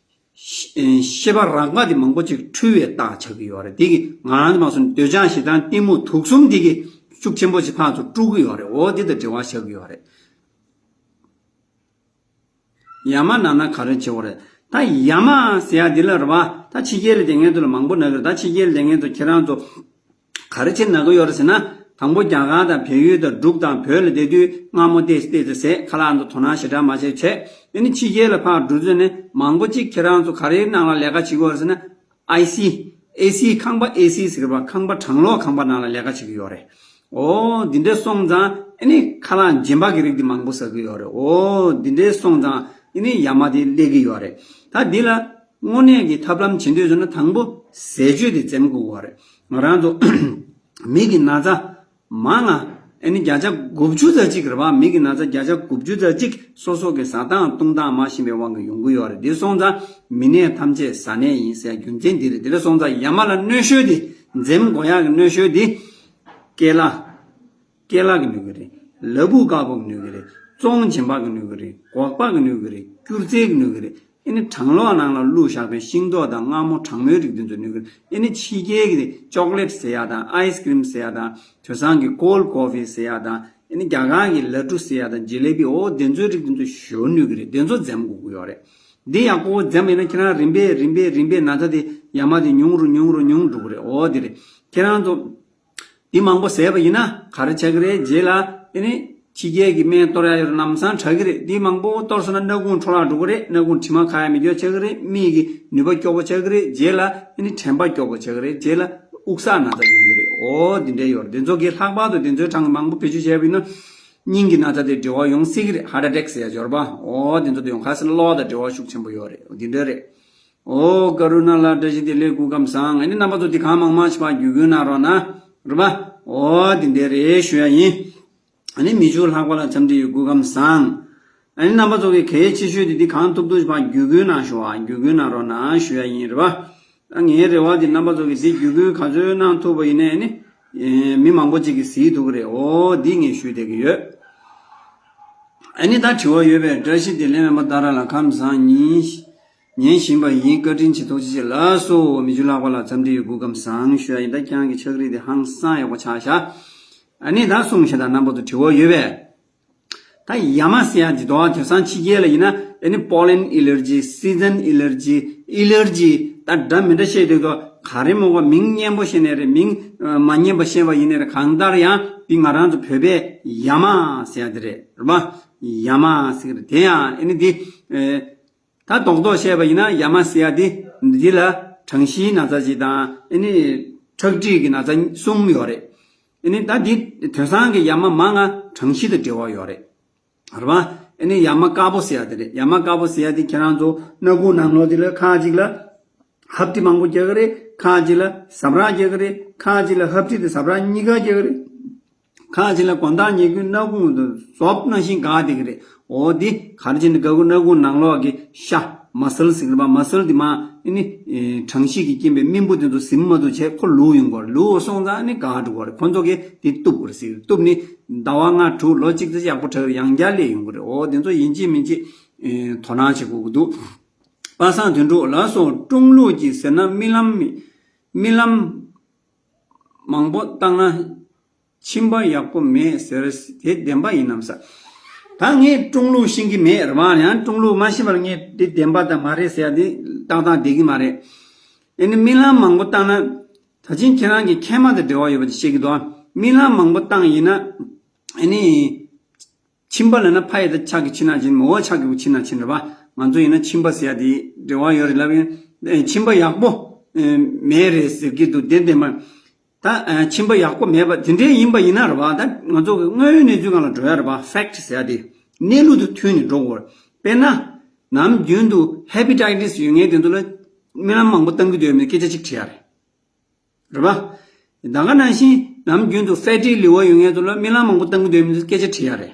ཤེས་ཤེས་པ་རགས་པ་དེ་མང་པོ་ཅིག་འཁྲུལ་བའི་རྟགས་ཆགས་ཀྱི་ཡོད་རེད། དེ་གི་ང་རང་ཚོ་མ་སོང་འདོད་ཆགས་ཞེ་སྡང་གཏི་མུག་དུག་གསུམ་དེ་གི་ཤུགས་ཆེན་པོ་ཞིག་ཕར་ཚུར་དཀྲུག་གི་ཡོད་རེད། འོ་དེ་དང་འབྲེལ་བ་ཆགས་ཀྱི་ཡོད་རེད། ཡ་མ་ན་ན་ག་རེ་བྱེད་དགོས་རེད། ད་ཡ་མ་ཟེར་ཡ་འདི་ལ་རེད་པ། ད་ཕྱི་རྒྱལ་ལ་བསྡད་མཁན་ཚོ་ལ་མང་པོ་ན་གི་རེད། ད་ཕྱི་རྒྱལ་ལ་བསྡད་མཁན་ཚོ་ཁྱེད་རང་ཚོ་ག་རེ་བྱེད་ན་གི་ཡོད་རེད་ཟེར་ན། དང་པོ་རྒྱ་གར་དང་བལ་ཡུལ་དང་འབྲུག་དང་བོད་ལ་བསྡད་དུས་སྔ་མོ་ཏོག་ཙམ་ཏོག་ཙམ་ཟས། ཁ་ལག་ཚོ་དོ་སྣང་ཞེ་དྲག་མ་བྱས་བྱས། ཨ་ནི་ཕྱི་རྒྱལ་ལ་ཕར་འགྲོ་དུས་ནས་མང་པོ་ཅིག་ཁྱེད་རང་ཚོ་ག་རེའི་ནང་ལ་ལས་ཀ་བྱེད་ཀྱི་ཡོད་རེད་ཟེར་ན། ཨེ་སི། ཨེ་སི་ཁང་པ། ཨེ་སི་ཟེར་བ་ཁང་པ། གྲང་གློག་ཁང་པ་ནང་ལ་ལས་ཀ་བྱེད་ཀྱི་ཡོད་རེད། འོ་འདི་འདྲས་སོང་ཙང་ཨ་ནི་ཁ་ལག་རྗེན་པ་གི་རིགས་འདི་མང་པོ་ཟ་གི་ཡོད་རེད། འོ་འདི་འདྲས་སོང་ཙང་ཨ་ནི་ཡ་མ་དེ་སླེབས་ཀྱི་ཡོད་རེད། ད་འདི་ལ་དངོས་གནས་ཀྱི་ཐབས་ལམ་བྱེད་འདོད་བྱུང་ན་དང་པོ་ཟས་སྤྱོད་དེ་འཛེམ་དགོས་ཀྱི་ཡོད་རེད། ང་རང་ཚོ་མིག་གི་ན་ཚ་མང་ང་ཨ་ནི་བརྒྱ་ཆ་དགུ་བཅུ་ཙམ་ཅིག་རེད་པ། མིག་གི་ན་ཚ་བརྒྱ་ཆ་དགུ་བཅུ་ཙམ་ཅིག་སོ་སོ་གི་ཟ་སྟངས་བཏུང་སྟངས་མ་ཤེས་པའི་དབང་གིས་ཡོང་གི་ཡོད་རེད། འདི་སོང་ཙང་མི་ནད་ཐམས་ཅད་ཟ་ནད་ཡིན་ཟེར་རྒྱུ་མཚན་འདི་རེད། འདི་ལ་སོང་ཙང་ཡ་མ་ལ་གནོན་ཤོས་འདི། འཛེམ་དགོས་ཡག་གི་གནོན་ཤོས་འདི། ཀེ་ལ། ཀེ་ལ་གིས་གནོད་ཀྱི་རེད། ལ་ཕུག་དཀར་པོ་གིས་གནོད་ཀྱི་རེད། ཙོང་རྗེན་པ་གིས་གནོད་ཀྱི་རེད། སྒོག་པ་གིས་གནོད་ཀྱི་རེད། སྐྱུར་རྩི་གིས་གནོད་ཀྱི་རེད། ཨ་ནི་གྲང་གློག་ནང་ལ་བླུགས་བཞག་པའི་ཤིང་ཏོག་དང་མངར་མོ་གྲང་མོའི་རིགས་དེ་ཚོ་གནོད་ཀྱི་རེད། ཨ་ནི་ཕྱི་རྒྱལ་གྱི་ཅོག་ལེཊ་ཟེར་ཡག་དང་ཨའི་སི་ཀི་རིམ་ཟེར་ཡག་དང་དེང་སང་གི་ཀོལ་ཀོ་ཕི་ཟེར་ཡག་དང་། ཨ་ནི་རྒྱ་གར་གྱི་ལ་ཀྲུ་ཟེར་ཡག་དང་ཇི་ལེ་བི། འོ་དེ་ཚོའི་རིགས་དེ་ཚོ་ཞེ་པོ་གནོད་ཀྱི་རེད། དེ་ཚོ་འཛེམ་དགོས་ཀྱི་ཡོད་རེད། འདི་ཡག་པོ་འཛེམ་ཡིན་ན་ཁྱེད་རང་རིམ་པས་རིམ་པས་རིམ་པས་ན་ཚ་དེ་ཡ་མ་དེ་ཉུང་རུ་ཉུང་རུ་ཉུང་འགྲོ་གི་རེད། འོ་དེ་རེད། ཁྱེད་རང་ཚོ་འདི་མང་པོ་ཟས་པ་ཡིན་ན་ག་རེ་ཆགས་ཀྱི་རེད། རྗེས་ལ་ཨ་ནི་ཕྱི་རྒྱལ་གྱི་སྨན་གཏོར་ཡག་ཡོད་ན་ལམ་སང་དྲག་གི་རེད། འདི་མང་པོ་གཏོར་སོང་ན་སྣ་ཁུང་འཕྲོ་བརླག་འགྲོ་གི་རེད། སྣ་ཁུང་དྲི་མ་ཁ་ཡ་མེད་རྒྱུ་ཆགས་ཀྱི་རེད། མིག་གི་ནུས་པ་སྐྱོ་པོ་ཆགས་ཀྱི་རེད། རྗེས་ལ་ཨ་ནི་དྲན་པ་སྐྱོ་པོ་ཆགས་ཀྱི་རེད། རྗེས་ལ་དབུགས་བསགས་ན་ཚ་ཡོང་གི་རེད། འོ་འདི་འདྲ་ཡོད་རེད། འདི་ཚོ་གི་ལྷག་པར་དུ་འདི་ཚོའི་གྲངས་མང་པོ་བེད་སྤྱོད་བྱས་པ་ཡིན་ན་སྙིང་གི་ན་ཚ་དེ་འབྲེལ་བ་ཡོང་སྲིད་ཀྱི་རེད། ཧར་ཊི་ཨེ་ཊེག་ཟེར་ཡག་འབྱོར་པ། འོ་འདི་ཚོ་དེ་ཡོང་ཁ་སང་གློ་བ་དང་འབྲེལ་བ་ཤུགས་ཆེན་པོ་ཡོད་རེད། འོ་འདི་འདྲ་རེད། ཨོ་ཀ་རུ་ན་ལ་བཀྲ་ཤིས་བདེ་ལེགས། སྐུ་ཁམས་བཟང་། ཨ་ནི་རྣམ་པ་ཚོ་འདི་གང་མང་མང་ཞིག་ཕར་བརྒྱུད་སྐུལ་གནང་རོགས་གནང་རེད་པ། ཨོ་འདི་འདྲ་རེད་ཞུ་ཡག་ཡིན། ཨ་ནི་མི་ཆུང་ལྷག་པ་ལ་འཚམས་འདྲི་ཡོད། སྐུ་ཁམས་བཟང་། ཨ་ནི་རྣམ་པ་ཚོ་གི་གལ་ཆེ་ཤོས་དེ་འདི་གང་ཐུབ་ཐུབ་ཕར་བརྒྱུད་སྐུལ་གནང་ཤོག་ཨ། བརྒྱུད་སྐུལ་གནང་རོགས་གནང་ཞུ་ཡག་ཡིན་རེད་པ། ཨ་ངའི་རེ་བ་དེ་རྣམ་པ་ཚོ་གི་འདི་བརྒྱུད་སྐུལ་ག་ཚོད་གནང་ཐུབ་པ་ཡིན་ནའི་ཨ་ནི་ཨེ་མི་མང་པོ་ཅིག་གིས་གཟིགས་ཐུབ་ཀྱི་རེད། ཨོ་འདི་ངས་ཞུ་བསྡད་ཀྱི་ཡོད། ཨ་ནི་ད་དྲི་བ་ཡོད་པས། བཀྲ་ཤིས་བདེ་ལེགས་སྨན་པ་ཏཱ་ར་ལགས། ཁམས་བཟང་། ཉན་ཉན་བཞིན་པ་ཡིན། བཀའ་དྲིན་ཆེ། ཐུགས་རྗེ་ཆེ། ལགས་སོ། མི་ཆུང་ལྷག་པ་ལ་འཚམས་འདྲི་ཡོད། སྐུ་ཁམས་བཟང་ཞུ་ཡག་ཡིན། ད་ཁྱེད་རང་གི་ཕྱག་བྲིས་དེ་ཧང་སང་ཡག་པོ་ཆགས་ཤག་ཨ་ནི་ད་གསུངས་ཤག་ད་རྣམ་པ་ཚོ་དྲི་བ་ཡོད་པས། ད་ཡ་མ་ཟེར་ཡག་འདི་དོ་དེང་སང་ཕྱི་རྒྱལ་ལ་ཡིན་ན་ཨ་ནི་པོ་ལེན་ཨེ་ལར་ཇི། སི་ཛན་ཨེ་ལར་ཇི། ཨེ་ལར་ཇི་ད་འདྲ་མི་འདྲ་བཤད་དུས་ཀ་ག་རེ་མོ་ག་མིང་སྙན་པོ་བཤད་ནས་རེད། མིང་ཨ་མ་སྙན་པ་བཤད་པ་ཡིན་ནའི་རེད། གང་ལྟར་ཡང་འདི་ང་རང་ཚོ་བོད་པས་ཡ་མ་ཟེར་ཡ་དེ་རེད། རེད་པ། ཡ་མ་ཟེར་གི་རེད། དེ་ཡང་ཨ་ནི་འདི་ཨེ། ད་རྡོག་རྡོག་བཤད་པ་ཡིན་ན་ཡ་མ་ཟེར་ཡ་འདི་འདི་ལ་གྲང་ཤིའི་ན་ཚ་གཅིག་དང་ཨ་ནི་ཁྲག་མཁྲིས་ཀྱི་ན་ཚ་གསུམ་ཡོད་རེད། ཨ་ནི་ད་འདི་དེང་སང་གི་ཡ་མ་མང་ང་གྲང་ཤི་དང་འབྲེལ་བ་ཡོད་རེད། རེད་པ། ཨ་ནི་ཡ་མ་དཀར་པོ་ཟེར་ཡ་དེ་རེད། ཡ་མ་དཀར་པོ་ཟེར་ཡ་དེ་ཁྱེད་རང་ཚོ་སྣ་ཁུག་ནང་ལོགས་དེ་ལ་ཁ་ཅིག་ལ་ཧབ་ཏི་མང་པོ་རྒྱག་གི་རེད། ཁ་ཅིག་ལ་ཟ་འཕྲུག་རྒྱག་གི་རེད། ཁ་ཅིག་ལ་ཧབ་ཏི་དང་ཟ་འཕྲུག་གཉིས་ཀ་རྒྱག་གི་རེད། ཁ་ཅིག་ལ་དགོང་དག་ཉལ་ཁུག་སྣ་ཁུག་དང་ཟོབ་ནང་བཞིན་འགག་བསྡད་ཀྱི་རེད། འོ་འདི་ག་རེ་བྱས་ནས་འགག་གི། སྣ་ཁུག་ནང་ལོགས་ཀྱི་ཤ་མ་སལ་ཟེར་གི་རེད་པ། མ་སལ་འདི་མ་ཨ་ནི་ཨེ་གྲང་ཤིས་ཀྱི་རྐྱེན་པས་རྨེན་བུ་དེ་ཚོ་ཟིན་མ་ཐུབ་བྱས་ཁོ་ལུག་ཡོང་གི་རེད། ལུག་སོང་ཙང་ཨ་ནི་འགག་འགྲོ་གི་རེད། ཁོ་ཚོ་གིས་འདི་གཏུབ་དགོས་རེད་ཟེར། གཏུབ་ནས་ཟླ་བ་ལྔ་དྲུག་ལོ་གཅིག་ཙམ་ཡག་པོ་དྲག་ཡང་བསྐྱར་སླེབས་ཡོང་གི་རེད། འོ་དེ་ཚོ་ཡིན་གཅིག་མིན་གཅིག་ཨེ་དོ་སྣང་བྱེད་དགོས་ཀྱི་འདུག་པ་སངས་དོན་གྲུབ་ལགས་སོ། ཀྲུང་ལུགས་ཀྱི་ཟེར་ན་རྨི་ལམ་རྨི་ལམ་མང་པོ་བཏང་ན་མཆིན་པ་ཡག་པོ་མེད་ཟེར། དེ་བདེན་པ་ཡིན་ནམ་ཟེར། ད་ངས་ཀྲུང་ལུགས་ཤེས་ཀྱི་མེད་རེད་པ། ཡང་ཀྲུང་ལུགས་མ་ཤེས་པར་ངས་འདི་བདེན་པ་དང་མ་རེད་ཟེར་ཡ་འདི་ཏག་ཏག་བསྡད་ཀྱི་མ་རེད། ཨ་ནི་རྨི་ལམ་མང་པོ་བཏང་ན་ད་ཕྱིན་ཁྱེད་རང་གི་མཁལ་མ་དང་འབྲེལ་བ་ཡོད་པ་ཅིག་བཤད་ཀྱི་འདུག་རྨི་ལམ་མང་པོ་བཏང་ཡིན་ན་ཨ་ནི། མཆིན་པ་ལབ་ན་ཕ་ཡི་ད་ཕྱག་གི་མཆིན་ནག་ཅན། མོ་བ་ཕྱག་གི་མཆིན་ནག་ཅན་རེད་པ། ང་ཚོ་ཡིན་ན་མཆིན་པ་ཟེར་ཡ་དེ་འབྲེལ་བ་ཡོད་རེད་ལབ་ཡིན། ཨེ་མཆིན་པ་ཡག་པོ་ཨེ་མེད་རེད་ཟེར་གྱི་འདུག་དེ་བདེན་པ། ད་ཨེ་མཆིན་པ་ཡག་པོ་མེད་པ་དེ་འདྲའི་ཡིན་པ་ཡིན་ན་རེད་པ། ད་ང་ཚོ་གི་དངོས་ཡོད་གནས་ཚུལ་སྒང་ལ་འགྲོ་ཡ་རེད་པ། ཕེག་ཊི་ཟེར་ཡ་དེ་གནས་ལུགས་དང་མཐུན་ནས་འགྲོ་དགོས་རེད། དཔེར་ན་ནམ་རྒྱུན་དུ་ཧེ་པ་ཊའི་ཊི་སི་ཡོད་མཁན་དེ་ཚོ་ལ་རྨི་ལམ་མང་པོ་བཏང་གི་འདུག་ཡོད་མེད་སྐད་ཆ་གཅིག་དྲིས་ཡ་རེད། རེད་པ། ད་ག་ནང་བཞིན་ནམ་རྒྱུན་དུ་ཕེ་ཊི་ལི་ཝར་ཡོད་མཁན་ཚོ་ལ་རྨི་ལམ་མང་པོ་བཏང་གི་འདུག་མི་འདུག་སྐད་ཆ་དྲིས་ཡ་རེད།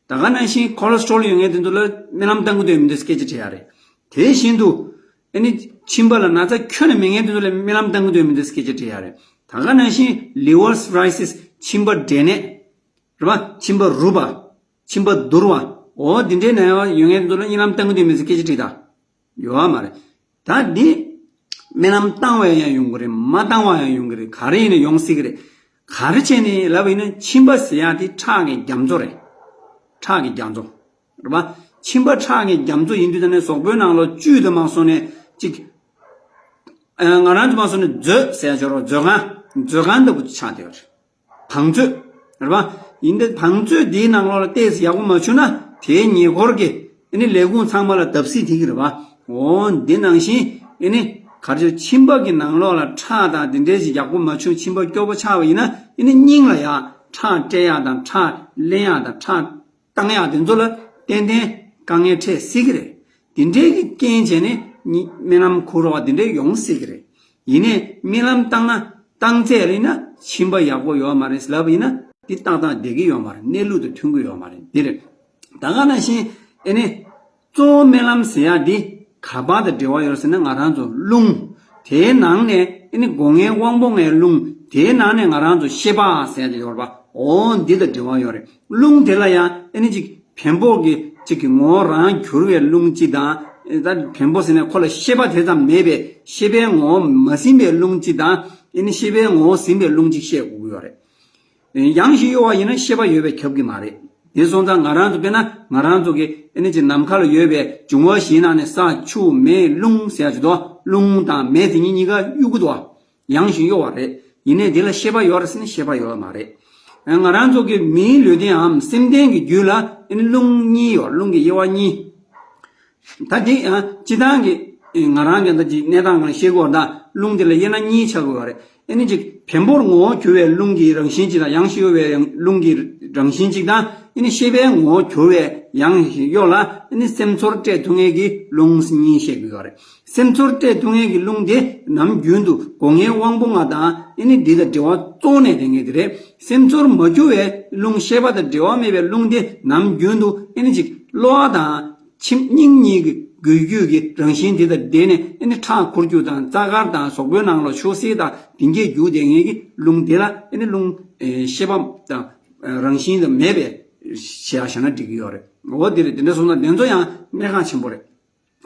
ད་ག་ནང་བཞིན་ཁོ་ལེ་སི་ཊོ་རོལ་ཡོད་མཁན་དེ་ཚོ་ལ་རྨི་ལམ་བཏང་གི་འདུག་མི་འདུག་སྐད་ཆ་དྲིས་ཡ་རེད། དེ་བཞིན་དུ་ཨ་ནི་མཆིན་པ་ལ་ན་ཚ་ཁྱོན་ནས་མེད་མཁན་དེ་ཚོ་ལ་རྨི་ལམ་བཏང་གི་འདུག་མི་འདུག་སྐད་ཆ་དྲིས་ཡ་རེད། ད་ག་ནང་བཞིན་ལི་ཝར་སི་རོ་སིས་མཆིན་པ་འབྲས་ནད། རེད་པ། མཆིན་པ་རུབ་པ། མཆིན་པ་འདུར་བ། འོ་འདི་འདྲའི་ནད་པ་ཡོད་མཁན་དེ་ཚོ་ལ་རྨི་ལམ་བཏང་གི་འདུག་མི་འདུག་སྐད་ཆ་དྲིས་ད། ཡོད་མ་རེད། ད་འདི་རྨི་ལམ་བཏང་བས་ཡང་ཡོང་གི་རེད། མ་བཏང་བ་ཡང་ཡོང་གི་རེད། ག་རེ་ཡིན་ན་ཡོང་སྲིད་ཀྱི་རེད། ག་རེ་བྱས་ནས་ལབ་པ་ཡིན་ན་མཆིན་པ་ཟེར་ཡ་དེ་ཁྲག་གི་རྒྱ་མཚོ་རེད། ཁྲག་གི་རྒྱ་མཚོ། རེད་པ། མཆིན་པ་ཁྲག་གི་རྒྱ་མཚོ་ཡིན་དུས་ད་ནས་གཟུགས་པོའི་ནང་ལ་བཅུད་དུ་མ་སོང་ནས་ཅིག་ཨ་ང་རང་ཚོ་མ་སོང་ནས་མཛོད་ཟེར་ཡ་ཅིག་ཡོད་རེད་པ། མཛོད་ཁང་མཛོད་ཁང་ལྟ་བུ་ཆགས་བསྡད་ཡོད་རེད། བང་མཛོད། རེད་པ། ཡིན་ཏེ་བང་མཛོད་འདིའི་ནང་ལོགས་ལ་ཏོག་ཙམ་ཡག་པོ་མ་བྱུང་ན་དེའི་ཉེ་འཁོར་གྱི་ཨ་ནི་ལས་ཁུངས་ཚང་མ་ལ་བརྡབ་གསིག་ཐེབས་ཀྱི་རེད་པ། འོ་འདི་ནང་བཞིན་ཨ་ནི་ག་རེ་ཟེར། མཆིན་པ་གི་ནང་ལོགས་ལ་ཁྲག་དང་འདི་འདྲའི་ཞིག་ཡག་པོ་མ་བྱུང་། མཆིན་པ་སྐྱོ་པོ་ཆགས་པ་ཡིན་ན་ཨ་ནི་སྙིང་ལ་ཡ་ཁྲག་སྤྲད་ཡག་དང་ཁྲག་ལེན་ཡག་དང་ཁྲག་བཏང་ཡག་དེ་ཚོ་ལ་ཏན་ཏན་དཀའ་ངལ་འཕྲད་སྲིད་ཀྱི་རེད། དེ་འདྲའི་གི་རྐྱེན་བྱས་ནས་ཉི་རྨི་ལམ་འཁོར་བ་དེ་འདྲའི་ཡོང་སྲིད་ཀྱི་རེད། ཡིན་ནའི་རྨི་ལམ་བཏང་ན་བཏང་ཚད་ལ་ཡིན་ན་མཆིན་པ་ཡག་པོ་ཡོད་མ་རེད་ལབ་པ་ཡིན་ན་འདི་ཏག་ཏག་བསྡད་ཀྱི་ཡོད་མ་རེད། གནས་ལུགས་དང་མཐུན་གྱི་ཡོད་མ་རེད། འདི་རེད། ད་ག་ནང་བཞིན་ཨེ་ནི་གཙོ་བོ་རྨི་ལམ་ཟེར་ཡག་འདི་ག་པར་དང་འབྲེལ་བ་ཡོད་ཟེར་ན་ང་རང་ཚོ་རླུང་། དེའི་ནང་ནས་ཨེ་ནི་སྒོ་ལྔའི་དབང་པོ་ལྔའི་རླུང་། དེའི་ནང་ནས་ང་རང་ཚོ་ཤེས་པ་ཟེར་ཡག་ཡོད་རེད་པ། འོ་འདི་དང་འབྲེལ་བ་ཡོད་རེད། རླུང་དེ་ལ་ཡང་ཨེ་ནི་ཅིག་བེམ་པོ་གི་ཅིག་གི་ངོ་བོ་རང་གྱུར་བའི་རླུང་གཅིག་དང་། ཨེ་ད་བེམ་པོ་ཟེར་ནས་ཁོ་ལ་ཤེས་པ་དེ་ཙམ་མེད་པའི་ཤེས་པའི་ངོ་བོ་མ་ཟིན་པའི་རླུང་གཅིག་དང་། ཨེ་ནི་ཤེས་པའི་ངོ་བོ་ཟིན་པའི་རླུང་གཅིག་བཤད་དགོས་ཀྱི་ཡོད་རེད། ཡང་ཞིག་གཡོ་བ་ཡིན་ན་ཤེས་པ་ཡོད་པས་ཁྱབ་ཀྱི་མ་རེད། དེ་སོང་ཙང་ང་རང་ཚོ་དཔེར་ན་ང་རང་ཚོ་གི་ཨེ་ནི་ཅིག་ནམ་མཁའ་ལ་ཡོད་པའི་འབྱུང་བ་བཞིའི་ནང་ནས་ས་ཆུ་མེ་རླུང་ཟེར་ཡག་ཅིག་འདུག་རླུང་དང་མེ་དེ་གཉིས་གཉིས་ཀ་གཡུག་གི་འདུག་ཡང་ཞིག་གཡོ་བ་རེད། ཡིན་ནའི་འདི་ལ་ཤེས་པ་ཡོད་རེད་ཟེར་ན་ཤེས་པ་ཡོད་མ་རེད། ང་རང་ཚོ་གི་མིའི་ལུས་རྟེན་འམ་སེམས་རྟེན་གྱི་རྒྱུད་ལ་ཨེ་ནི་རླུང་གཉིས་ཡོད། རླུང་གི་དབྱེ་བ་གཉིས། ད་འདི་ཡང་སྤྱིར་བཏང་གི་ང་རང་གི་ད་ཅིག་གནས་སྟངས་སྒང་ཤེས་དགོས་པ་ད་རླུང་འདི་ལ་དབྱེ་ན་གཉིས་ཆགས་དགོས་པ་རེད། ཨེ་ནི་ཅིག་བེམ་པོར་ངོ་བོ་གྱུར་བའི་རླུང་གི་རང་བཞིན་གཅིག་དང་། ཡང་ཞིག་གཡོ་བའི་རླུང་གི་རང་བཞིན་གཅིག་དང་། ཨེ་ནི་ཤེས་པའི་ངོ་བོ་གྱུར་བའི་ཡང་ཞིག་གཡོ་ལ་ཨེ་ནི་སེམས་ཚོར་སྤྲད་ཐུབ་མཁན་གྱི་རླུང་གཉིས་བཤད་དགོས་པ་རེད། སེམས་ཚོར་སྤྲད་ཐུབ་མཁན་གྱི་རླུང་དེ་ནམ་རྒྱུན་དུ་སྒོ་ལྔའི་དབང་པོ་ལྔ་དང་ཨེ་ནི་འདི་དང་འབྲེལ་བ་གཙོ་བོ་ནས་ལྡན་མཁན་དེ་རེད། སེམས་ཚོར་མ་གྱུར་བའི་རླུང་ཤེས་པ་དང་འབྲེལ་བ་མེད་པའི་རླུང་དེ་ནམ་རྒྱུན་དུ་ཨེ་ནི་ཅིག་གློ་བ་དང་ཁྱིམ་སྙིང་གཉིས་ཀྱི་འགུལ་སྐྱོད་ཀྱི་རང་བཞིན་དེ་དང་ལྡན་ནས་ཨེ་ནི་ཁྲག་འཁོར་རྒྱུ་དང་རྩ་དཀར་དང་གཟུགས་པོའི་ནང་ལ་ཆུ་སེར་དང་དེ་འགས་རྒྱུ་དེ་ངེས་ཀྱི་རླུང་དེ་ལ་ཨེ་ནི་རླུང་ཨེ་ཤེས་པ་དང་རང་བཞིན་དུ་མེད་པའི་ཞེས་བྱ་ན་འགྲིག་གི་ཡོད་རེད། འོ་དེ་རེད། དེ་འདྲ་སོང་ན་དེ་ཚོ་ཡང་གནད་འགག་ཆེན་པོ་རེད།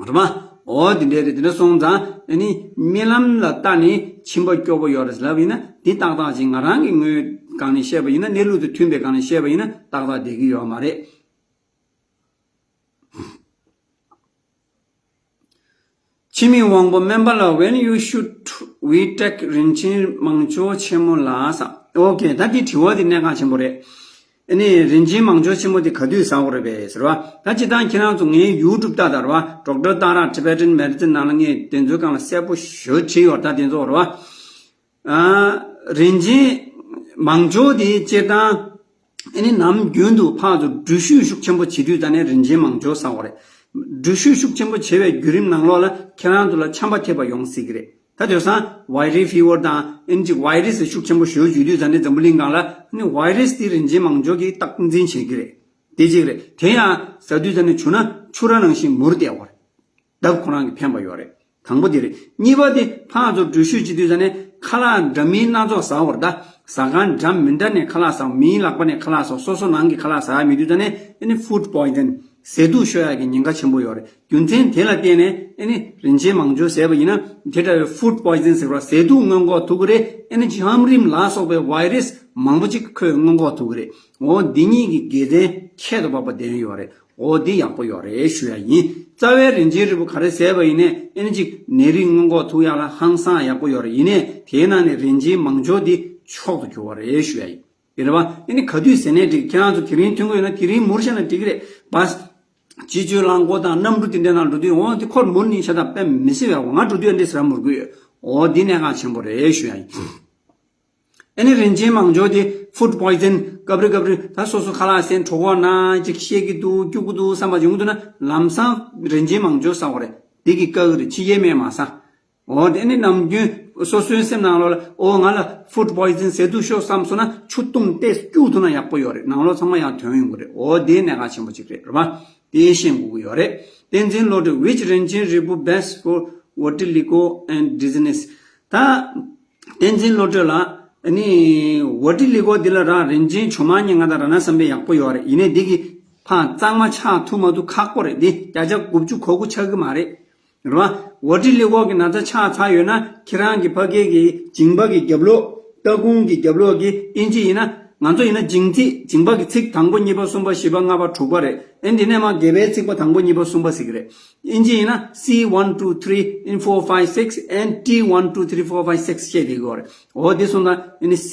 རེད་པ། འོ་དེ་འདྲ་རེད། དེ་འདྲ་སོང་ཙང་ཨེ་ནི་རྨི་ལམ་ལ་ལྟ་ནས་མཆིན་པ་སྐྱོ་པོ་ཡོད་རེད་ལབ་ཡིན་ན་འདི་ཏག་ཏག་ཅིག་ང་རང་གི་ངོས་སྒང་ནས་བཤད་པ་ཡིན་ན། གནས་ལུགས་དང་མཐུན་པའི་སྒང་ནས་བཤད་པ་ཡིན་ན་ཏག་ཏག་བསྡད་ཀྱི་ཡོད་མ་རེད། འཆི་མེད་དབང་པོ་སྨན་པ་ལགས། When you should we take རིན་ཆེན་མང་སྦྱོར་ཆེན་མོ་ལགས། ས། ཨོ་ཀེ། ད་འདི་དྲི་བ་འདི་གནད་འགག་ཆེན་པོ་རེད། ཨ་ནི་རིན་ཆེན་མང་སྦྱོར་ཆེན་མོ་འདི་ག་དུས་ཟ་དགོས་རེད་པས་ཟེར་བ། ད་སྤྱིར་བཏང་ཁྱེད་རང་ཚོ་ངའི་ཡུ་ཊུབ་ལྟ་དང་རེད་བ། ཌོག་ཊར་ཏཱ་ར་Tibetan Medicine ནང་ལ་ངས་དེ་ཚོའི་སྒང་ལ་གསལ་པོ་ཞེ་པོ་བྲིས་ཡོད། ད་དེ་ཚོ་རེད་བ། ཨ། རིན་ཆེན་མང་སྦྱོར་དེ་སྤྱིར་བཏང་ཨ་ནི་ནམ་རྒྱུན་དུ་ཕར་ཚུར་འགྲུལ་བཞུད་ཤུགས་ཆེན་པོ་བྱེད་དུས་ཙ་ནས་རིན་ཆེན་མང་སྦྱོར་ཟ་དགོས་རེད། འགྲུལ་བཞུད་ཤུགས་ཆེན་པོ་བྱེད་པའི་བརྒྱུད་རིམ་ནང་ལོགས་ལ་ཁྱེད་རང་ཚོ་ལ་ཆམ་པ་ཐེབས་པ་ཡོང་སྲིད་ཀྱི་རེད། ད་དེང་སང་virus fever དང་ཨ་ནི་ཅིག་virus ཤུགས་ཆེན་པོ་ཞེ་པོ་ཅིག་ཡོད་དུས་ཙ་ནས་འཛམ་བུ་གླིང་སྒང་ལ་ཨ་ནི་virus དེ་རིན་ཆེན་མང་སྦྱོར་གྱིས་རྟག་འཛིན་བྱེད་ཀྱི་རེད། དེ་གཅིག་རེད། དེ་ཡང་ཟ་དུས་ཙ་ནས་བྱུང་ན་ཕྱུ་ར་ནང་བཞིན་མུར་བསྡད་ཡོད་རེད། ད་ཁོ་རང་གི་ཕན་པ་ཡོད་རེད། དང་པོ་དེ་རེད། གཉིས་པ་དེ་ཕར་ཚུར་འགྲུལ་བཞུད་བྱེད་དུས་ཙ་ནས་ཁ་ལག་འདྲ་མིན་སྣ་ཚོགས་ཟ་བར། ད་ཟ་ཁང་འདྲ་མི་འདྲ་ནས་ཁ་ལག་ཟ། མིའི་ལག་པ་ནས་ཁ་ལག་ཟ། སོ་སོ་ནང་གི་ཁ་ལག་ཟ་ཡ་མེད་དུས་ཙ་ནས་ཨ་ནི་food poison ཟས་དུག་ཤོར་ཡ་གི་ཉེན་ཁ་ཆེན་པོ་ཡོད་རེད། རྒྱུ་མཚན་དེ་ལ་བརྟེན་ནས་ཨ་ནི་རིན་ཆེན་མང་སྦྱོར་ཟས་པ་ཡིན་ན་དེ་འདྲ་བའི་food poison ཟེར་བ་ཟས་དུག་མངོན་ལྐོག་ཐུག་གི་རེད། ཨ་ནི་ལྕམ་རིམས་ལ་སོགས་པའི་virus མང་པོ་ཅིག་ཁོས་མངོན་ལྐོག་ཐུག་གི་རེད། འོ་འདི་གཉིས་ཀྱི་དགེ་མཚན་ཁྱད་དུ་འཕགས་པ་ལྡན་ཡོད་རེད། འོ་འདི་ཡག་པོ་ཡོད་རེད་ཞུ་ཡ་ཡིན། རྩ་བའི་རིན་ཆེན་རིལ་བུ་ག་རེ་ཟས་པ་ཡིན་ནའི་ཨ་ནི་ཅིག་ནད་རིགས་སྔོན་འགོག་ཐུབ་ཡག་ལ་ཧང་སང་ཡག་པོ་ཡོད་རེད། ཡིན་ནའི་དེའི་ནང་ནས་རིན་ཆེན་མང་སྦྱོར་འདི་མཆོག་ཏུ་གྱུར་པ་རེད་ཞུ་ཡ་ཡིན། ཡིན་རེད་བ། ཨ་ནི་ག་དུས་ཟས་ནའི་འགྲིག་ཁྱེད་རང་ཚོ་དེ་རིང་ཐོན་གྱི་ཡོད་ན་དེ་རིང་མུར་བཞག་ན་འགྲིག་གི་རེད། བ། སྤྱི་སྤྱོད་རླངས་འཁོར་དང་གནམ་གྲུ་དེ་འདྲའི་ནང་འགྲོ་དུས་འོ་དེ་ཁོར་མུར་ནི་ཤ་སྟག་དཔེ་མི་སྲིད་པའི་ང་འགྲོ་དུས་ཨ་འདྲས་ཟ་མུར་གི་ཡོད། འོ་འདི་གནད་འགག་ཆེན་པོ་རེད་ཞུ་ཡ་ཡིན། ཨ་ནི་རིན་ཆེན་མང་སྦྱོར་དེ་food poison སྐབས་རེ་སྐབས་རེ་ད་སོ་སོ་ཁ་ལག་ཟས་གྲོད་ཁོག་ན་ཅིག་བཤལ་གྱི་འདུག་སྐྱུག་གི་འདུག་བསམ་པ་ཡོང་གི་འདུག་ན་ལམ་སང་རིན་ཆེན་མང་སྦྱོར་ཟ་དགོས་རེད། དེ་གི་དཀའ་གི་རེད། ཕྱི་རྒྱལ་སྨན་མ་ཟ། འོ་དེ་ནི་ནམ་རྒྱུན་སོ་སོའི་སེམས་ནང་ལོགས་ལ་འོ་ང་ལ་food poison ཟས་དུག་ཤོར་བསམ་སོང་ན་ཆུ་བཏུང་སྟེ་སྐྱུག་ཐུབ་ན་ཡག་པོ་ཡོད་རེད། ནང་ལོགས་ཚང་མ་ཡང་ཐོན་ཡོང་གི་རེད། འོ་དེ་གནད་འགག་ཆེན་པོ་ཅིག་རེད། རེད་པ། དེ་ཤེས་དགོས་ཀྱི་ཡོད་རེད། བསྟན་འཛིན་བློ་གྲོས། Which རིན་ཆེན་རིལ་བུ་best for vertigo and dizziness ད། བསྟན་འཛིན་བློ་གྲོས་ལགས། ཨ་ནི་vertigo འདི་ལ་ར་རིན་ཆེན་ཇོ་མང་གཉིས་ང་དང་ར་ན་བསམ་པའི་ཡག་པོ་ཡོད་རེད། ཡིན་ནའི་འདི་གི་ཕར་གཙང་མ་ཆགས་ཐུབ་མ་ཐུབ་ཁག་པོ་རེད། འདི་བརྒྱ་ཆ་དགུ་བཅུ་གོ་དགུ་ཆགས་ཀྱི་མ་རེད། རེད་བ། vertigo གི་ན་ཚ་ཆགས་ཚར་ཡོད་ན་ཁྱེད་རང་གི་ཕ་སྐད་ཀྱི་མཇིང་པ་གི་རྒྱབ་ལོགས། ལྟག་ཁུང་གི་རྒྱབ་ལོགས་ཀྱི་ཨིན་ཇི་ཡིན་ན་ང་ཚོ་ཡིན་ན་མཇིང་ཚིགས། མཇིང་པ་གི་ཚིགས་དང་པོ་གཉིས་པ་གསུམ་པ་བཞི་པ་ལྔ་པ་དྲུག་པ་རེད། ཨེ་འདི་ནས་མར་སྒལ་པའི་ཚིགས་པ་དང་པོ་གཉིས་པ་གསུམ་པ་ཟེར་གྱི་རེད། ཨིན་ཇི་ཡིན་ན་C one two three and four five six and T one two three four five six བཤད་བསྡད་ཀྱི་ཡོད་རེད། འོ་དེ་སོང་ཙང་ཨ་ནི་C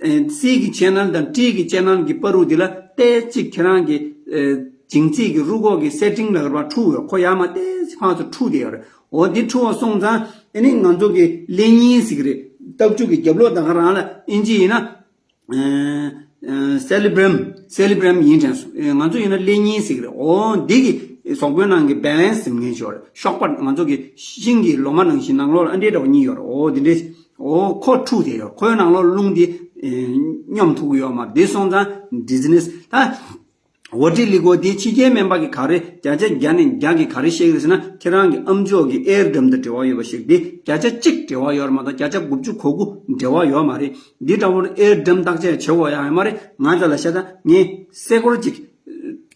ཨེ་C གི་channel དང་T གི་channel གི་བར་དུ་དེ་ལ་ཏོག་ཙམ་ཁྱེད་རང་གི་ཨེ་མཇིང་ཚིགས་ཀྱི་རུས་ཁོག་གི་གསེར་ཕྲེང་ལ་བར་འཁྲུ་ཡོད། ཁོ་ཡར་མར་ཏོག་ཙམ་ཕར་ཚུར་འཁྲུ་བསྡད་ཡོད་རེད། འོ་དེ་འཁྲུ་བ་སོང་ཙང་ཨ་ནི་ང་ཚོ་གི་ཀླད་རྙིལ་ཟེར་གྱི་རེད། ལྟག་མཇུག་གི་རྒྱབ་ལོགས་ད་ག་རང་ལ་ཨིན་ཇི་ཡིན་ན། ཨེ་ཨེ་cerebrum cerebrum ཡིན་དྲན་སོང་། ཨེ་ང་ཚོ་ཡིན་ན་ཀླད་རྙིལ་ཟེར་གྱི་རེད། འོ་འདི་གི་གཟུགས་པོའི་ནང་གི་balance ཟེར་མཁན་ཅིག་ཡོད་རེད། གཤོག་པ་ང་ཚོ་གི་ཤིང་གི་ལོ་མ་ནང་བཞིན་ནང་ལོགས་ལ་ཨ་འདྲའི་འདྲ་བ་གཉིས་ཡོད་རེད། འོ་འདི་འདྲའི་འོ་ཁོ་འཁྲུ་བསྡད་ཡོད། ཁོའི་ནང་ལོགས་རླུང་འདི་ཨེ་སྙོམས་ཐུབ་ཀྱི་ཡོད་མ་རེད། འདི་སོང་ཙང་dizziness ད། vertigo འདི་ཕྱི་རྒྱལ་སྨན་པ་གིས་ག་རེ་བརྒྱ་ཆ་བརྒྱ་ནས་བརྒྱ་གིས་ག་རེ་བཤད་ཀྱི་རེད་ཟེར་ན་ཁྱེད་རང་གི་ཨམ་ཅོག་གི་eardrum དང་འབྲེལ་བ་ཡོད་པ་ཞིག་འདི་བརྒྱ་ཆ་གཅིག་འབྲེལ་བ་ཡོད་རེད་མ་གཏོགས་བརྒྱ་ཆ་དགུ་བཅུ་གོ་དགུ་འབྲེལ་བ་ཡོད་མ་རེད། འདི་འདྲ་བོར་eardrum བརྟག་དཔྱད་བྱེད་དགོས་ཡ་ཡོད་མ་རེད། ང་ཚོ་ལ་ཤ་ད་ངས་སེ་སྐོར་གཅིག་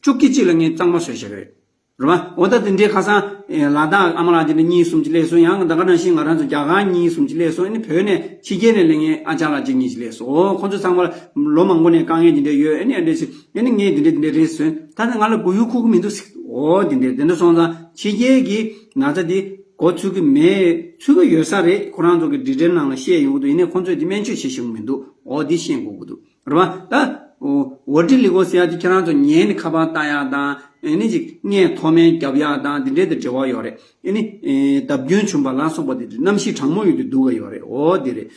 བཅུ་གི་གཅིག་ལ་ངས་གཙང་མ་བཟོས་བཞག་གི་རེད། རེད་བ། འོ་ད་དེ་འདྲའི་ཁ་སང་ཨེ་ལ་དྭགས་ཨ་མ་ལགས་དེ་འདྲ་གཉིས་གསུམ་ཅིག་སླེབས་སོང་། ཡང་ད་ག་ནང་བཞིན་ང་རང་ཚོ་རྒྱ་གར་གཉིས་གསུམ་ཅིག་སླེབས་སོང་། ཨ་ནི་བོད་ནས་ཕྱི་རྒྱལ་ནས་སླེབས་མཁན་ཨ་ཅག་ལགས་ཅིག་གཉིས་ཅིག་སླེབས་སོང་། འོ་ཁོང་ཚོ་ཚང་མ་ལ་ལོ་མང་པོ་ནས་དཀའ་ངལ་དེ་འདྲ་ཡོད། ཨ་ནི་ཨ་འདྲ་ཞིག་ཨ་ནི་ངས་དེ་འདྲ་དེ་འདྲ་རེད་ཟེར། ད་ནི་ང་ལ་མགོ་ཡུ་འཁོར་གི་མི་འདུག་ཟེར། འོ་དེ་འདྲ་དེ་འདྲ་སོང་ཙང་ཕྱི་རྒྱལ་གྱི་ན་ཚ་དེ་འགོ་ཚུགས་ཀྱི་མེད། ཚུགས་ཀྱི་ཡོད་ས་རེད། ཁོ་རང་ཚོ་གི་འབྲི་ཊེན་ནང་ལ་བཤད་ཡོང་གི་འདུག་ཡིན་ནའི་ཁོང་ཚོས་དེ་སྨན་བཅོས་བྱེད་ཤེས་ཀྱི་མི་འདུག་འོ་དེ་ཤེས་དགོས་ཀྱི་འདུག་རེད་བ། ད། འོ་ཝ་ཏི་ལི་གོ་ཟེར་ཡ་དེ་ཁྱེད་རང་ཚོ་ཉལ་ནས་ཁ་པར་ལྟ་ཡ་དང་། ཨེ་ནི་ཅིག་སྔས་མཐོ་དམན་རྒྱབ་ཡ་དང་དེ་འདྲའི་དང་འབྲེལ་བ་ཡོད་རེད། ཨེ་ནི་ཨེ་ལྡབ་སྐྱོན་བྱུང་བ་ལ་སོགས་པ་དེ་གནམ་གཤིས་གྲང་མོ་ཡོད་དུས་སྡུག་ག་ཡོད་རེད། འོ་དེ་རེད།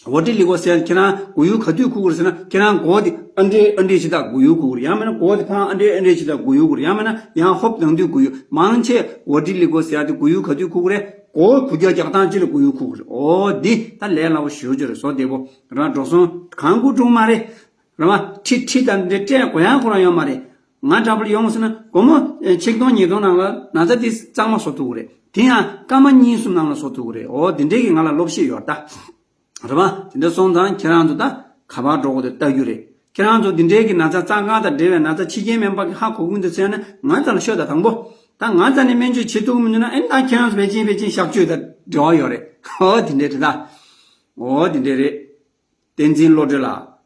ཝ་ཏི་ལི་གོ་ཟེར་ཡ་ཁྱེད་རང་མགོ་ཡུ་ག་དུས་འཁོར་གི་རེད་ཟེར་ན། ཁྱེད་རང་མགོ་བོ་དེ་ཨ་འདྲས་ཨ་འདྲས་བྱེད་དུས་མགོ་ཡུ་འཁོར་གི་རེད། ཡང་མིན་ན་མགོ་བོ་དེ་ཕར་ཨ་འདྲས་ཨ་འདྲས་བྱེད་དུས་མགོ་ཡུ་འཁོར་གི་རེད། ཡང་མིན་ན་ཡང་ཧོབ་ལངས་དུས་མགོ་ཡུ། མང་ཆེ་ཝ་ཏི་ལི་གོ་ཟེར་ཡ་དེ་མགོ་ཡུ་ག་དུས་འཁོར་གི་རེད། མགོ་བོ་འཁོར་རྒྱག་རྒྱག་སྟངས་ཅིག་ལ་མགོ་ཡུ་འཁོར་གི་རེད། འོ་འདི་ད་ལས་སླ་པོ་ཞེ་པོ་ཅིག་རེད། བཟོ་བདེ་པོ། རང་འགྲོ་སོང་གང་དགོས་སྒྲུང་མ་རེད། རེད་བ། ཁྲི་ཁྲི་དང་འདི་སྤྲད་དགོས་ཡ་ཁོ་རང་ཡོད་མ་རེད། ང་འདྲ་པོ་ལ་ཡོང་སོང་ན་སྒོར་མོ་ཨེ་ཆིག་སྟོང་ཉིས་སྟོང་ནང་ལ་ན་ཚ་དེ་གཙང་མ་བཟོ་ཐུབ་ཀྱི་རེད། དེ་ཡང་སྐར་མ་གཉིས་གསུམ་ནང་ལ་བཟོ་ཐུབ་ཀྱི་རེད། འོ་དེ་འདྲའི་གི་ང་ལ་སློབ་གཤིས་ཡོད་ད། རེད་བ། དེ་འདྲ་སོང་ཙང་ཁྱེད་རང་ཚོ་ད་ག་པར་འགྲོ་དགོས་དེ་ལྟ་རྒྱུ་རེད། ཁྱེད་རང་ཚོ་འདི་འདྲའི་གི་ན་ཚ་རྩ་འགག་དང་འབྲེལ་བའི་ན་ཚ་ཕྱི་རྒྱལ་སྨན་པ་གི་ཧ་གོ་གི་མི་འདུག་ཟེར་ན་ང་རྩ་ལ་ཤོད་ད། དང་པོ་ད་ང་རྩ་ནས་སྨན་བཅོས་བྱེད་ཐུབ་ཀྱི་མི་འདུག་ན་ཨེ་ད་ཁྱེད་རང་ཚོ་ཕལ་ཆེར་ཕལ་ཆེར་གཤག་བཅོས་དང་འབྲེལ་བ་ཡོད་རེད། འོ་དེ་འདྲ་རེད་ད། འོ་དེ་འདྲ་རེད། བསྟན་འཛིན་བློ་གྲོས་ལགས།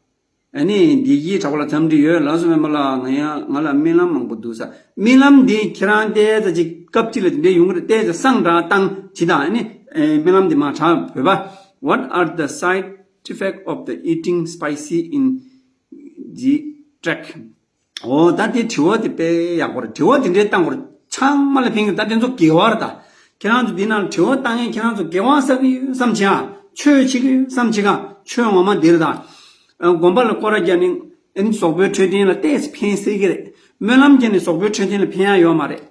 ཨ་ནི་བདེ་སྐྱིད་གྲགས་པ་ལགས་འཚམས་འདྲི་ཡོད། ལགས་སོ་སྨན་པ་ལགས། ང་ཡང་ང་ལ་རྨི་ལམ་མང་པོ་འདུག་ས། རྨི་ལམ་འདི་ཁྱེད་རང་ཏོག་ཙམ་ཅིག་སྐབས་གཅིག་ལ་དེ་འདྲའི་ཡོང་གི་རེད། ཏོག་ཙམ་སང་དྲགས་བཏང་ཇི་ལྟར། ཨ་ནི་ཨེ་རྨི་ལམ་འདི་མར་དྲགས་བོད་པ། What are the side effect of the eating spicy in the track? ཨོ་ད་དེ་དྲི་བ་དེ་དཔེ་ཡག་པོ་རེད། དྲི་བ་དེ་འདྲའི་བཏང་བར་ཚང་མ་ལ་ཕན་གི། ད་དེ་ཚོ་དགེ་བ་རེད་ད། ཁྱེད་རང་ཚོ་འདི་ནང་དྲི་བ་བཏང་མཁན་ཁྱེད་རང་ཚོ་དགེ་བ་བསགས་ཀྱི་ཡོད་བསམ་བྱས་ཨ། ཆོས་བྱེད་ཀྱི་ཡོད་བསམ་བྱེད་ག་ཆོས་ངོ་མ་འདིར་ད། ཨ་དགོན་པ་ལ་སྐོར་ར་རྒྱག་ནས་ཨ་ནི་གཟུགས་པོའི་འཕྲོད་བསྟེན་ལ་ཏོག་ཙམ་ཕན་སྲིད་ཀྱི་རེད། སྨོན་ལམ་བརྒྱབ་ནས་གཟུགས་པོའི་འཕྲོད་བསྟེན་ལ་ཕན་ཡ་ཡོད་མ་རེད།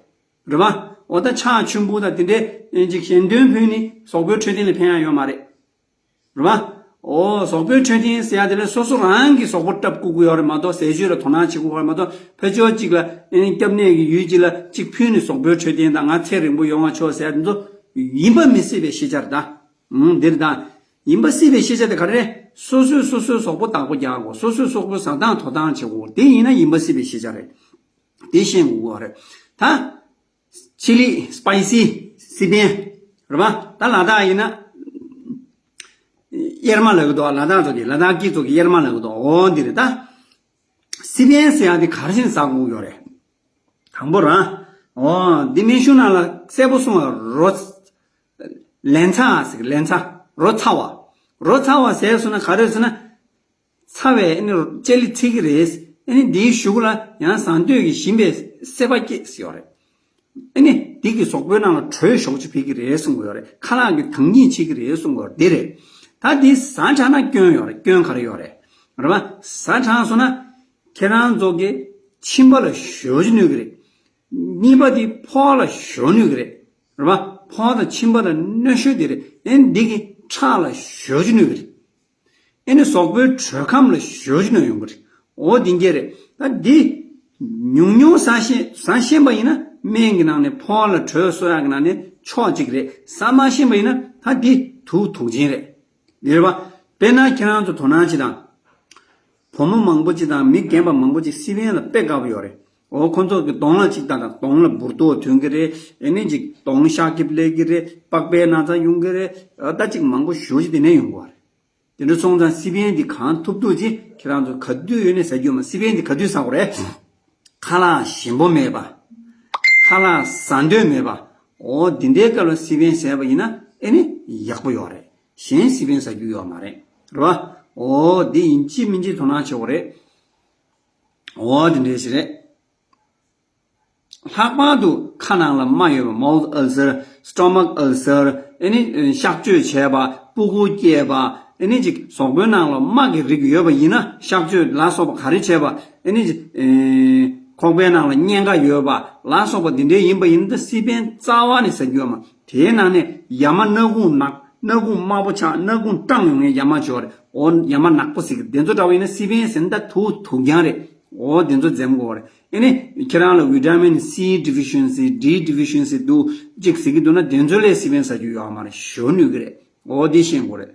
རེད་པ། འོ་ད་ཕྱག་མཆོད་འབུལ་དང་དེ་འདྲའི་ཨ་ནི་ཅིག་ཞལ་འདོན་ཕུལ་ནས་གཟུགས་པོའི་འཕྲོད་བསྟེན་ལ་ཕན་ཡ་ཡོད་མ་རེད། རེད་པ། ཨོ་གཟུགས་པོའི་འཕྲོད་བསྟེན་ཟེར་ཡ་དེ་ལ་སོ་སོ་རང་གི་གཟུགས་པོ་བཀྲབ་བཀུག་གི་ཡོད་རེད་མ་གཏོགས། ཟས་བཅུད་ལ་དོ་སྣང་བྱེད་དགོས་རེད་མ་གཏོགས། ཕར་ཕྱོགས་གཅིག་ལ་ཨ་ནི་སྐྱབས་གནས་ཀྱི་ཡུལ་གཅིག་ལ་གཅིག་ཕུལ་ནས་གཟུགས་པོའི་འཕྲོད་བསྟེན་དང་། ང་ཚེ་རིང་པོ་ཡོང་བ་ཆོག་ཟེར་ཡ་དེ་ཚོ་ཡིན་པ་མི་སྲིད་པའི་ཤེས་བྱ་རེད་ད། ཨང་འདིར་ད། ཡིན་པ་སྲིད་པའི་ཤེས་བྱ་དེ་ག་རེ་རེད། སོ་སོས་སོ་སོའི་གཟུགས་པོ་བདག་པོ་རྒྱག་དགོས། སོ་སོའི་གཟུགས་པོ་བཟའ་སྟངས་དོ་སྣང་བྱེད་དགོས། དེ་ཡིན་ན་ཡིན་པ་སྲིད་པའི་ཤེས་བྱ་རེད། དེ་ཤེས་དགོས་པ་རེད་ད། ཆི་ལི་སི་པའི་སི་སི་པན་རེད་པ། ད་ལ་དྭགས་ཡིན་ན་གཡེར་མ་ལབ་ཀྱི་འདུག་ལ་དྭགས་ཚོ་གི་ལ་དྭགས་སྐད་ཚོ་གི་གཡེར་མ་ལབ་ཀྱི་འདུག་འོ་འདི་རེད་ད། སི་པན་ཟེར་ཡ་དེ་ག་རེ་བྱས་ནས་ཟ་དགོས་ཡོད་རེད། དང་པོ་རང་། འོ་འདི་སྨན་གཞུང་ནང་ལ་གསལ་པོ་གསུངས་པ། རོ་ལན་ཚྭ་ཟེར། ལན་ཚྭ། རོ་ཚ་བ། རོ་ཚ་བ་ཟེར་སོང་ན་ག་རེ་ཟེར་ན། ཚ་བས་ཨ་ནི་ལྕེ་ལེ་ཚིག་གི་རེད། ཨ་ནི་འདིའི་གཞུག་ལ་ཡང་ཟངས་དུད་ཀྱིས་ཞིམ་པའི་སྲེད་པ་སྐྱེས་ཟེར་ཡོད་རེད། ཨ་ནི་འདི་གིས་གཟུགས་པོའི་ནང་ལ་དྲོད་ཞེ་པོ་ཅིག་ཕུད་ཀྱི་རེད་གསུང་གི་ཡོད་རེད། ཁ་ལག་གི་དྭངས་སྙིགས་བྱེད་ཀྱི་རེད་གསུང་གི་ཡོད་རེད། འདི་རེད། ད་འདི་ཟ་དྲགས་ན་སྐྱོན་ཡོད་རེད། སྐྱོན་ག་རེ་ཡོད་རེད། རེད་པ། ཟ་དྲགས་སོང་ན་ཁྱེད་རང་ཚོ་གི་མཆིན་པ་ལ་ཞེ་པོ་ཅིག་གནོད་ཀྱི་རེད། གཉིས་པ་དེ་ཕོ་བ་ལ་ཞེ་པོ་གནོད་ཀྱི་རེད། རེད་པ། ཕོ་བ་དང་མཆིན་པ་ལ་གནོད་ཤོས་དེ་རེད། ཨ་ནི་འདི་གིས་ཁྲག་ལ་ཞེ་པོ་ཅིག་གནོད་ཀྱི་རེད། ཨ་ནི་གཟུགས་པོའི་དྲོད་ཁམས་ལ་ཞེ་པོ་ཅིག་གནོད་ཡོང་གི་རེད། འོ་འདི་འདྲ་རེད། ད་འདི་ཉུང་ཉུང་ཟ་ཤེས་ཟ་ཤེས་པ་ཡིན་ན་སྨན་གྱི་ནང་ནས་ཕོ་བ་ལ་དྲོད་གསོ་ཡག་གི་ནང་ནས་ཕྱོགས་གཅིག་རེད། ཟ་མ་ཤེས་པ་ཡིན་ན་ད་འདི་དུག་དུག་ཅན་རེད། རེད་པ། དཔེར་ན་ཁྱེད་རང་ཚོ་དོ་སྣང་བྱེད་དང་། བུ་མོ་མང་པོ་ཅིག་དང་མི་རྒན་པ་མང་པོ་ཅིག་སི་པན་ལ་དཔེ་དགའ་པོ་ཡོད་རེད། འོ་ཁོ་ཚོ་གི་གདོང་ལ་གཅིག་བལྟས་དང་གདོང་ལ་འབུར་ཏོག་ཐོན་གྱི་རེད། ཨ་ནི་གཅིག་གདོང་ཤ་སྐྱིབས་སླེབས་ཀྱི་རེད། པགས་པའི་ན་ཚ་ཡོང་གི་རེད། ཨ་ད་གཅིག་མང་པོ་ཞེ་པོ་ཅིག་དེ་ནས་ཡོང་གི་རེད། དེ་འདྲ་སོང་ཙང་སི་པན་འདི་གང་ཐུབ་ཐུབ་ཅིག་ཁྱེད་རང་ཚོ་ག་དུས་ཡོད་ནས་ཟ་རྒྱུ་མ། སི་པན་འདི་ག་དུས་ཟ་དགོས་རེད། ཁ་ལག་ཞིམ་པོ་མེད་པ། ཁ་ལག་ཟ་འདོད་མེད་པ། འོ་འདི་འདྲའི་སྐབས་ལ་སི་པན་ཟས་པ་ཡིན་ན་ཨ་ནི་ཡག་པོ་ཡོད་རེད། གཞན་སི་པན་ཟ་རྒྱུ་ཡོད་མ་རེད། རེད་པ། འོ་འདི་ཡིན་གཅིག་མིན་གཅིག་དོ་སྣང་བྱེད་དགོས་རེད། འོ་འདི་འདྲའི་ཞིག་རེད། ལྷག་པར་དུ་ཁ་ནང་ལ་རྨ་ཡོད་པ། mouth ulcer, stomach ulcer, ཨ་ནི་གཤག་བཅོས་བྱས་པ། སྤུ་གུ་སྐྱེས་པ། ཨ་ནི་ཅིག་གཟུགས་པོའི་ནང་ལ་རྨ་གི་རིགས་ཡོད་པ་ཡིན་ན། གཤག་བཅོས་ལ་སོགས་པ་ག་རེ་བྱས་པ། ཨ་ནི་ཅིག་ཨེ་ཁོག་པའི་ནང་ལ་གཉན་ཁ་ཡོད་པ་ལ་སོགས་པ་འདི་འདྲའི་ཡིན་པ་ཡིན་ན། ད་སི་པན་རྩ་བ་ནས་ཟ་རྒྱུ་ཡོད་མ། དེའི་ནང་ནས་ཡ་མ་སྣ་ཁུང་ནག་སྣ་ཁུང་དམར་པོ་ཆགས། སྣ་ཁུང་སྐྲངས་ཡོང་ངའི་ཡ་མ་བྱོས་རེད། འོ་ཡ་མ་ནག་པོ་ཟེར་གི། དེ་ཚོ་འདྲ་བ་ཡིན་ན་སི་པན་ཟེར་ན་ད་དུག་དུག་རྐྱང་རེད། འོ་དེ་ཚོ་འཛེམ་དགོས་རེད། ཨ་ནི་ཁྱེད་རང་ལ་ཝི་ཊ་མིན་སི་ཌི་ཕི་ཤན་སི། ཌི་ཕི་ཤན་སི་འདུག་ཅིག་ཟེར་གི་འདུག་ན། དེ་ཚོ་ལས་སི་པན་ཟ་རྒྱུ་ཡོད་མ་རེད། ཞོ་གནོད་གི་རེད། འོ་དེ་ཤེས་དགོས་རེད།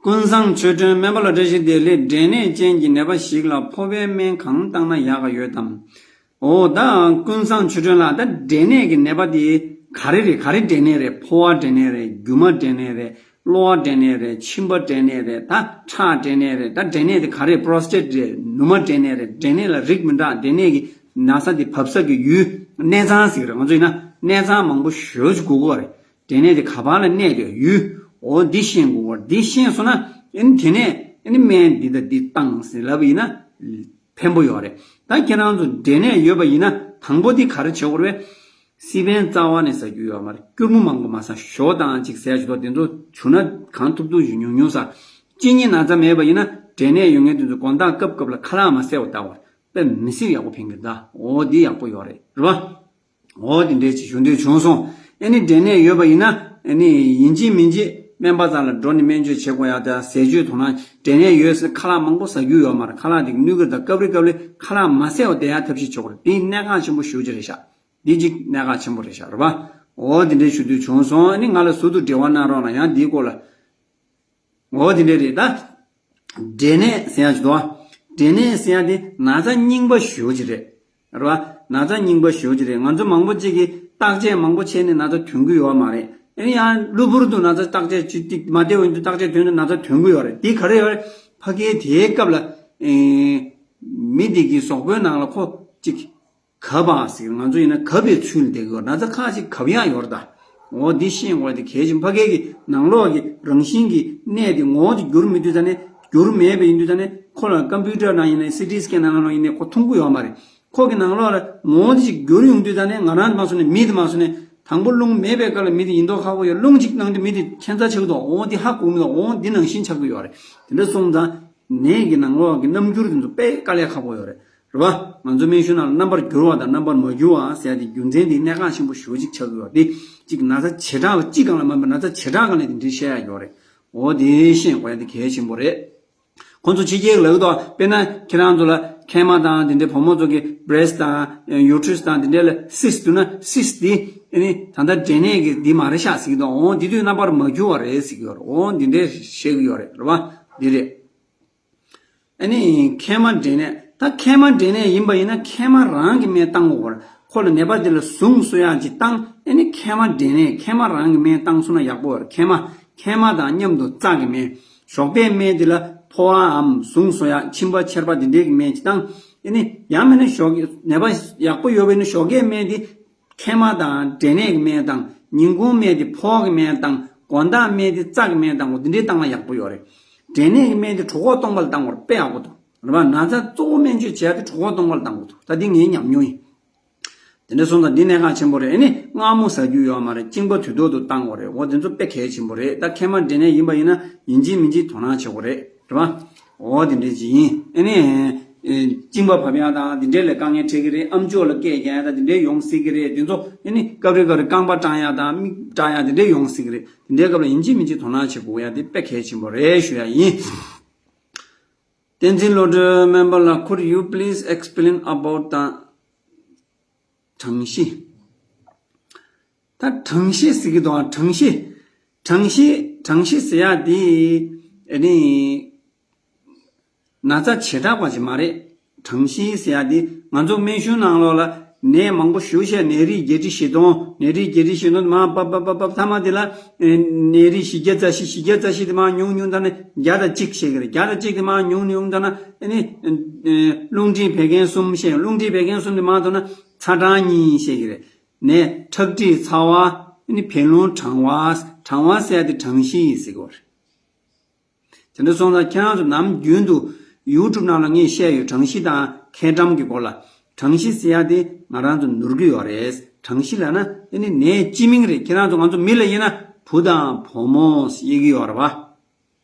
ཀུན་བཟང་ཆོས་སྒྲོན། སྨན་པ་ལ་བཀྲ་ཤིས་བདེ་ལེགས། འབྲས་ནད་ཅན་གྱི་ནད་པ་ཞིག་ལ་ཕོ་བའི་སྨན་གང་བཏང་ན་ཡག་ག་ཡོད་དམ། འོ་ད་ཀུན་བཟང་ཆོས་སྒྲོན་ལགས། ད་འབྲས་ནད་ཀྱི་ནད་པ་དེ་ག་རེ་རེད། ག་རེ་འབྲས་ནད་རེད། ཕོ་བ་འབྲས་ནད་རེད། རྒྱུ་མ་འབྲས་ནད་རེད། གློ་བ་འབྲས་ནད་རེད། མཆིན་པ་འབྲས་ནད་རེད། ད་ཁྲག་འབྲས་ནད་རེད། ད་འབྲས་ནད་དེ་ག་རེ། པོ་རོ་སི་ཊེཊ་རེད། ནུ་མ་འབྲས་ནད་རེད། འབྲས་ནད་ལ་རིགས་མི་འདྲ། འབྲས་ནད་ཀྱི་ན་ཚ་དེ་བབས་ས་གི་ཡུལ། གནས་ཚང་ཟེར་གི་རེད། ང་ཚོ་ཡིན་ན་གནས་ཚང་མང་པོ་ཞེ་པོ་ཅིག་དགོས་ཀྱི་ཡོད་རེད། འབྲས་ནད་དེ་ག་པར་ལ་གནས་ཡོད་ཡུལ། འོ་འདི་ཤེས་དགོས་ཀྱི་ཡོད་རེད། འདི་ཤེས་སོང་ན་ཨ་ནི་དེ་ནས་ཨ་ནི་སྨན་འདི་དང་འདི་བཏང་ཟེར་ལབ་པ་ཡིན་ན་ཕན་པོ་ཡོད་རེད། ད་ཁྱེད་རང་ཚོ་འབྲས་ནད་ཡོད་པ་ཡིན་ན་དང་པོ་འདི་ག་རེ་བྱེད་དགོས་རེད། སི་པན་རྩ་བ་ནས་ཟ་རྒྱུ་ཡོད་མ་རེད། སྐྱུར་མོ་མང་པོ་མ་ཟ། ཞོ་དང་ཅིག་ཟས་ཅིག་ཏོ། དེ་ཚོ་བྱུང་ན་གང་ཐུབ་ཐུབ་ཞིག་ཉུང་ཉུང་ཟ། གཅིན་སྙི་ན་ཚ་མེད་པ་ཡིན་ན་འབྲས་ནད་ཡོད་མཁན་དེ་ཚོ་དགོང་དག་སྐབས་སྐབས་ལ་ཁ་ལག་མ་བཟས་པ་ལྟ་བུ་དཔེ་མི་སྲིད་ཡག་པོ་ཕན་གི་རེད་ད། འོ་འདི་ཡག་པོ་ཡོད་རེད། རེད་བ། འོ་དེ་འདྲའི་ཅིག་ཞུ་འདོད་བྱུང་སོང་། ཨ་ནི་འབྲས་ནད་ཡོད་པ་ཡིན་ན་ཨ་ནི་ཡིན་གཅིག་མིན་གཅིག་སྨན་པ་ཚང་ལ་འགྲོ་ནས་སྨན་བཅོས་བྱེད་དགོས་ཡ། ད་ཟས་བཅུད་དོ་སྣང་། འབྲས་ནད་ཡོད་ཟེར་ཁ་ལག་མང་པོ་ཟ་རྒྱུ་ཡོད་མ་རེད། ཁ་ལག་དེ་གནོད་ཀྱི་རེད། ད་སྐབས་རེ་སྐབས་རེ་ཁ་ལག་མ་བཟས་པ་བསྡད་ཡ་ཐབས་ཤེས་བྱེད་དགོས་རེད། དེ་གནད་འགག་ཆེན་པོ་ཞེ་པོ་ཅིག་རེད་ཤག་འདི་གཅིག་གནད་འགག་ཆེན་པོ་རེད་ཤག་རེད་བ། འོ་དེ་འདྲའི་ཞུ་འདོད་བྱུང་སོང་། ཨ་ནི་ང་ལ་ཟུར་དུ་འབྲེལ་བ་གནང་རོགས་གནང་། ཡང་འདིའི་སྐོར་ལ། འོ་དེ་འདྲ་རེད་ད། འབྲས་ནད་ཟེར་ཡ་ཅིག་འདུག་ཨ། འབྲས་ནད་ཟེར་ཡ་དེ་ན་ཚ་རྙིང་པ་ཞེ་པོ་ཅིག་རེད། རེད་བ། ན་ཚ་རྙིང་པ་ཞེ་པོ་ཅིག་རེད། ང་ཚོ་མང་པོ་ཅིག་གིས་བརྟག་དཔྱད་མང་པོ་བྱས་ནས་ན་ཚ་ཐོན་གྱི་ཡོད་མ་རེད། ཨ་ནི་ཡང་གློ་བུར་དུ་ན་ཚ་བརྟག་དཔྱད་ཅིག་ཏིག་མ་བདེ་བ་ཡིན་དུས་བརྟག་དཔྱད་དོན་དུ་ན་ཚ་ཐོན་གི་ཡོད་རེད། དེ་ག་རེ་ཡོད་རེད། ཕ་གིའི་དེའི་སྐབས་ལ་ཨེ་མི་དེ་གི་གཟུགས་པོའི་ནང་ལ་ཁོ་ཅིག་གབ་པ་ཟེར། ང་ཚོ་ཡིན་ན་གབ་པའི་ཚུལ་བསྡད་ཀྱི་ཡོད། ན་ཚ་ཁག་ཅིག་གབ་ཡག་ཡོད་རེད་ད། འོ་འདི་ཤེས་དགོས་དེ་གལ་ཆེན། ཕ་གི་གི་ནང་ལོགས་ཀྱི་རང་བཞིན་གྱི་གནས་དེ་ངོ་བོ་དེ་འགྱུར་མི་དུས་ཙ་ནས་འགྱུར་མེད་པ་ཡིན་དུས་ཙ་ནས་ཁོ་ལ་ཀམ་པུ་ཊར་ནང་ཡིན་ནའི་སི་ཊི་སི་ཀེན་ནང་ལོགས་ཡིན་ནའི་ཁོ་མཐོང་གི་ཡོད་མ་རེད། ཁོ་གི་ནང་ལོགས་ལ་ངོ་བོ་དེ་ཅིག་འགྱུར་ཡོང་དུས་ཙ་ནས་ང་རང་མ་སོང་ནས་མི་དེ་མ་སོང་ནས་དང་པོ་རླུང་མེད་པའི་སྐབས་ལ་མི་དེ་ཡིན་མདོག་ཁ་པོ་ཡོད། རླུང་ཅིག་གནང་དུས་མི་དེ་ཁྱད་མཚར་ཆགས་འདུག་འོ་འདི་ཧ་གོ་མི་འདུག་འོ་འདི་ནང་བཞིན་ཆགས་ཀྱི་ཡོད་རེད། དེ་འདྲ་སོང་ཙང་ནད་ཀྱི་ནང་ལོགས་ཀྱི་རྣམ་འགྱུར་དེ་ཚོ་དཔེ་དཀའ་ལས་ཁག་པོ་ཡོད་རེད། རེད་བ། ང་ཚོ་སྨན་གཞུང་ནང་ལ་རྣམ་པར་འགྱུར་བ་དང་རྣམ་པར་མ་འགྱུར་བ་ཟེར་ཡ་དེ་རྒྱུ་མཚན་དེ་གནད་འགག་ཆེན་པོ་ཞེ་པོ་ཅིག་ཆགས་ཀྱི་ཡོད་རེད། དེ་གཅིག་ན་ཚ་བྱེ་བྲག་གཅིག་སྒང་ལ་མ་འབད་ན་ཚ་བྱེ་བྲག་སྒང་ལ་དེ་འདྲའི་བཤད་ཡ་ཡོད་རེད། འོ་དེ་ཤེས་དགོས་ཡ་དེ་གལ་ཆེན་པོ་རེད། ཁོང་ཚོ་ཕྱི་རྒྱལ་ལབ་ཀྱི་འདུག་དཔེར་ན་ཁྱེད་རང་ཚོ་ལ་མཁལ་མ་དང་དེ་འདྲའི་བུ་མོ་ཚོ་གི་བྷི་རེ་སི་ཊི་དང་ཡུ་ཊེ་རེ་སི་དང་དེ་འདྲའི་ལ་སིསི་འདུག་ན་སིསི་དེ་ཨ་ནི་ད་ལྟ་འབྲས་ནད་ཀྱི་འདི་མ་རེད་ཤག་ཟེར་གྱི་འདུག་འོ་འདི་དུས་རྣམ་པར་མ་འགྱུར་བ་རེད་ཟེར་གྱི་ཡོད་རེད། འོ་འདི་འདྲའི་བཤད་ཀྱི་ཡོད་རེད། རེད་བ། འདི་རེད། ཨ་ནི་མཁལ་མ་འབྲས་ནད། ད་མཁལ་མ་འབྲས་ནད་ཡིན་པ་ཡིན་ན་མཁལ་མ་རང་གི་སྨན་བཏང་དགོས་པར་ཁོ་ལ་ནད་པ་དེ་ལ་ཟུངས་གསོ་ཡག་ཅིག་བཏང་། ཨ་ནི་མཁལ་མ་འབྲས་ནད་མཁལ་མ་རང་གི་སྨན་བཏང་སོང་ན་ཡག་པོ་ཡོད་རེད། མཁལ་མ་མཁལ་མ་དང་མཉམ་དུ་རྩ་གི་སྨན། ཞོགས་པའི་སྨན་དེ་ལ་ཕོ་བའམ་ཟུངས་གསོ་ཡག་མཆིན་པ་མཆེར་པ་དེ་འདྲའི་གི་སྨན་ཅིག་བཏང་། ཨ་ནི་ཡང་མིན་ན་ཞོགས་ནད་པ་ཡག་པོ་ཡོད་པ་ཡིན་ན་ཞོགས་ཀའི་སྨན་དེ་མཁལ་མ་དང་འབྲས་ནད་ཀྱི་སྨན་དང་། ཉིན་གུང་སྨན་དེ་ཕོ་བ་གི་སྨན་དང་། དགོང་དག་སྨན་དེ་རྩ་གི་སྨན་དང་། འོ་འདི་འདྲའི་བཏང་ན་ཡག་པོ་ཡོད་རེད། འབྲས་ནད་ཀྱི་སྨན་དེ་གྲོད་ཁོག་སྟོང་པ་ལ་བཏང་དགོས་རེད། དཔེ་ཡག་པོ་འདུག་རེད་པ། ན་ཚ་གཙོ་བོ་སྨན་བཅོས་བྱེད་ཡ་དེ་གྲོད་ཁོག་སྟོང་པ་ལ་བཏང་དགོས་འདུག་ད་འདི་ངའི་ཉམས་མྱོང་ཡིན། དེ་འདྲ་སོང་ཙང་འདི་གནད་འགག་ཆེན་པོ་རེད། ཨ་ནི་མངར་མོ་ཟ་རྒྱུ་ཡོད་མ་རེད། གཅིན་པ་དུས་ཐོག་ཏུ་བཏང་དགོས་རེད། འོ་དེ་ཚོ་དཔེ་གལ་ཆེན་པོ་རེད། ད་མཁལ་མ་འབྲས་ནད་ཡིན་པ་ཡིན་ན་ཡིན་གཅིག་མིན་གཅིག་དོ་སྣང་བྱེད་དགོས་རེད། རེད་པ། འོ་དེ་འདྲ་ཅིག་ཡིན། ཨ་ནི་ཨེ་གཅིན་པ་བབས་ཡ་དང་དེ་འདྲའི་ལ་དཀའ་ངལ་འཕྲད་ཀྱི་རེད། ཨམ་ཅོག་ལ་སྐད་རྒྱག་ཡ་དང་དེ་འདྲའི་ཡོང་སྲིད་ཀྱི་རེད། དེ་ཚོ་ཨ་ནི་སྐབས་རེ་སྐབས་རེ་རྐང་པ་སྐྲངས་ཡ་དང་མིག་སྐྲངས་ཡ་དེ་འདྲའི་ཡོང་སྲིད་ཀྱི་རེད། དེ་འདྲའི་སྐབས་ལ་ཡིན་གཅིག་མིན་གཅིག་དོ་སྣང་བྱེད་དགོས་ཡ་དེ་དཔེ་གལ་ཆེན་པོ་རེད་ཞུ་ཡ་ཡིན། བསྟན་འཛིན་བློ་གྲོས་སྨན་པ་ལགས། Could you please explain about the གྲང་གཤིས། ད་གྲང་གཤིས་ཟེར་གྱི་འདུག་གྲང་གཤིས། གྲང་གཤིས། གྲང་གཤིས་ཟེར་ཡ་དེ་ཨ་ནི་ན་ཚ་བྱེ་བྲག་པ་ཞིག་མ་རེད། གྲང་གཤིས་ཟེར་ཡ་དེ་ང་ཚོ་སྨན་གཞུང་ནང་ལོགས་ལ་ནད་མང་པོ་ཞེ་པོ་ཅིག་ནད་རིགས་བརྒྱད་ཁྲི་བཞི་སྟོང་། ནད་རིགས་བརྒྱད་ཁྲི་བཞི་སྟོང་མར་བབས་བབས་བབས་བབས་ཐ་མ་དེ་ལ་ཨེ་ནད་རིགས་བཞི་བརྒྱ་རྩ་བཞི། བཞི་བརྒྱ་རྩ་བཞི་དེ་མར་ཉུང་ཉུང་ད་ནི་བརྒྱ་དང་གཅིག་བཤད་ཀྱི་རེད། བརྒྱ་དང་གཅིག་དེ་མར་ཉུང་ཉུང་ད་ན་ཨ་ནི་ཨེ་རླུང་མཁྲིས་བད་ཀན་གསུམ་བཤད། རླུང་མཁྲིས་བད་ཀན་གསུམ་དེ་མར་ཐོན་ན་ཚ་གྲང་གཉིས་བཤད་ཀྱི་རེད། ནས་ཁྲག་མཁྲིས་ཚ་བ། ཨ་ནི་བད་རླུང་གྲང་བ། གྲང་བ་ཟེར་ཡ་དེ་གྲང་གཤིས་ཟེར་གྱི་ཡོད་རེད། དེ་འདྲ་སོང་ཙང་ཁྱེད་རང་ཚོ་ནམ་རྒྱུན་དུ་ཡུ་ཊུབ་ནང་ལ་ངས་བཤད་ཡོད། གྲང་གཤིས་དང་མཁལ་གྲམ་གྱི་སྐོར་ལ། གྲང་གཤིས་ཟེར་ཡ་དེ་ང་རང་ཚོ་ནོར་གྱི་ཡོད་རེད། གྲང་གཤིས་ལབ་ན་ཨ་ནི་ནད་སྤྱི་མིང་རེད། ཁྱེད་རང་ཚོ་ང་ཚོ་མི་ལ་དབྱེ་ན་བུ་དང་བུ་མོ་དབྱེ་གི་ཡོད་རེད་པ།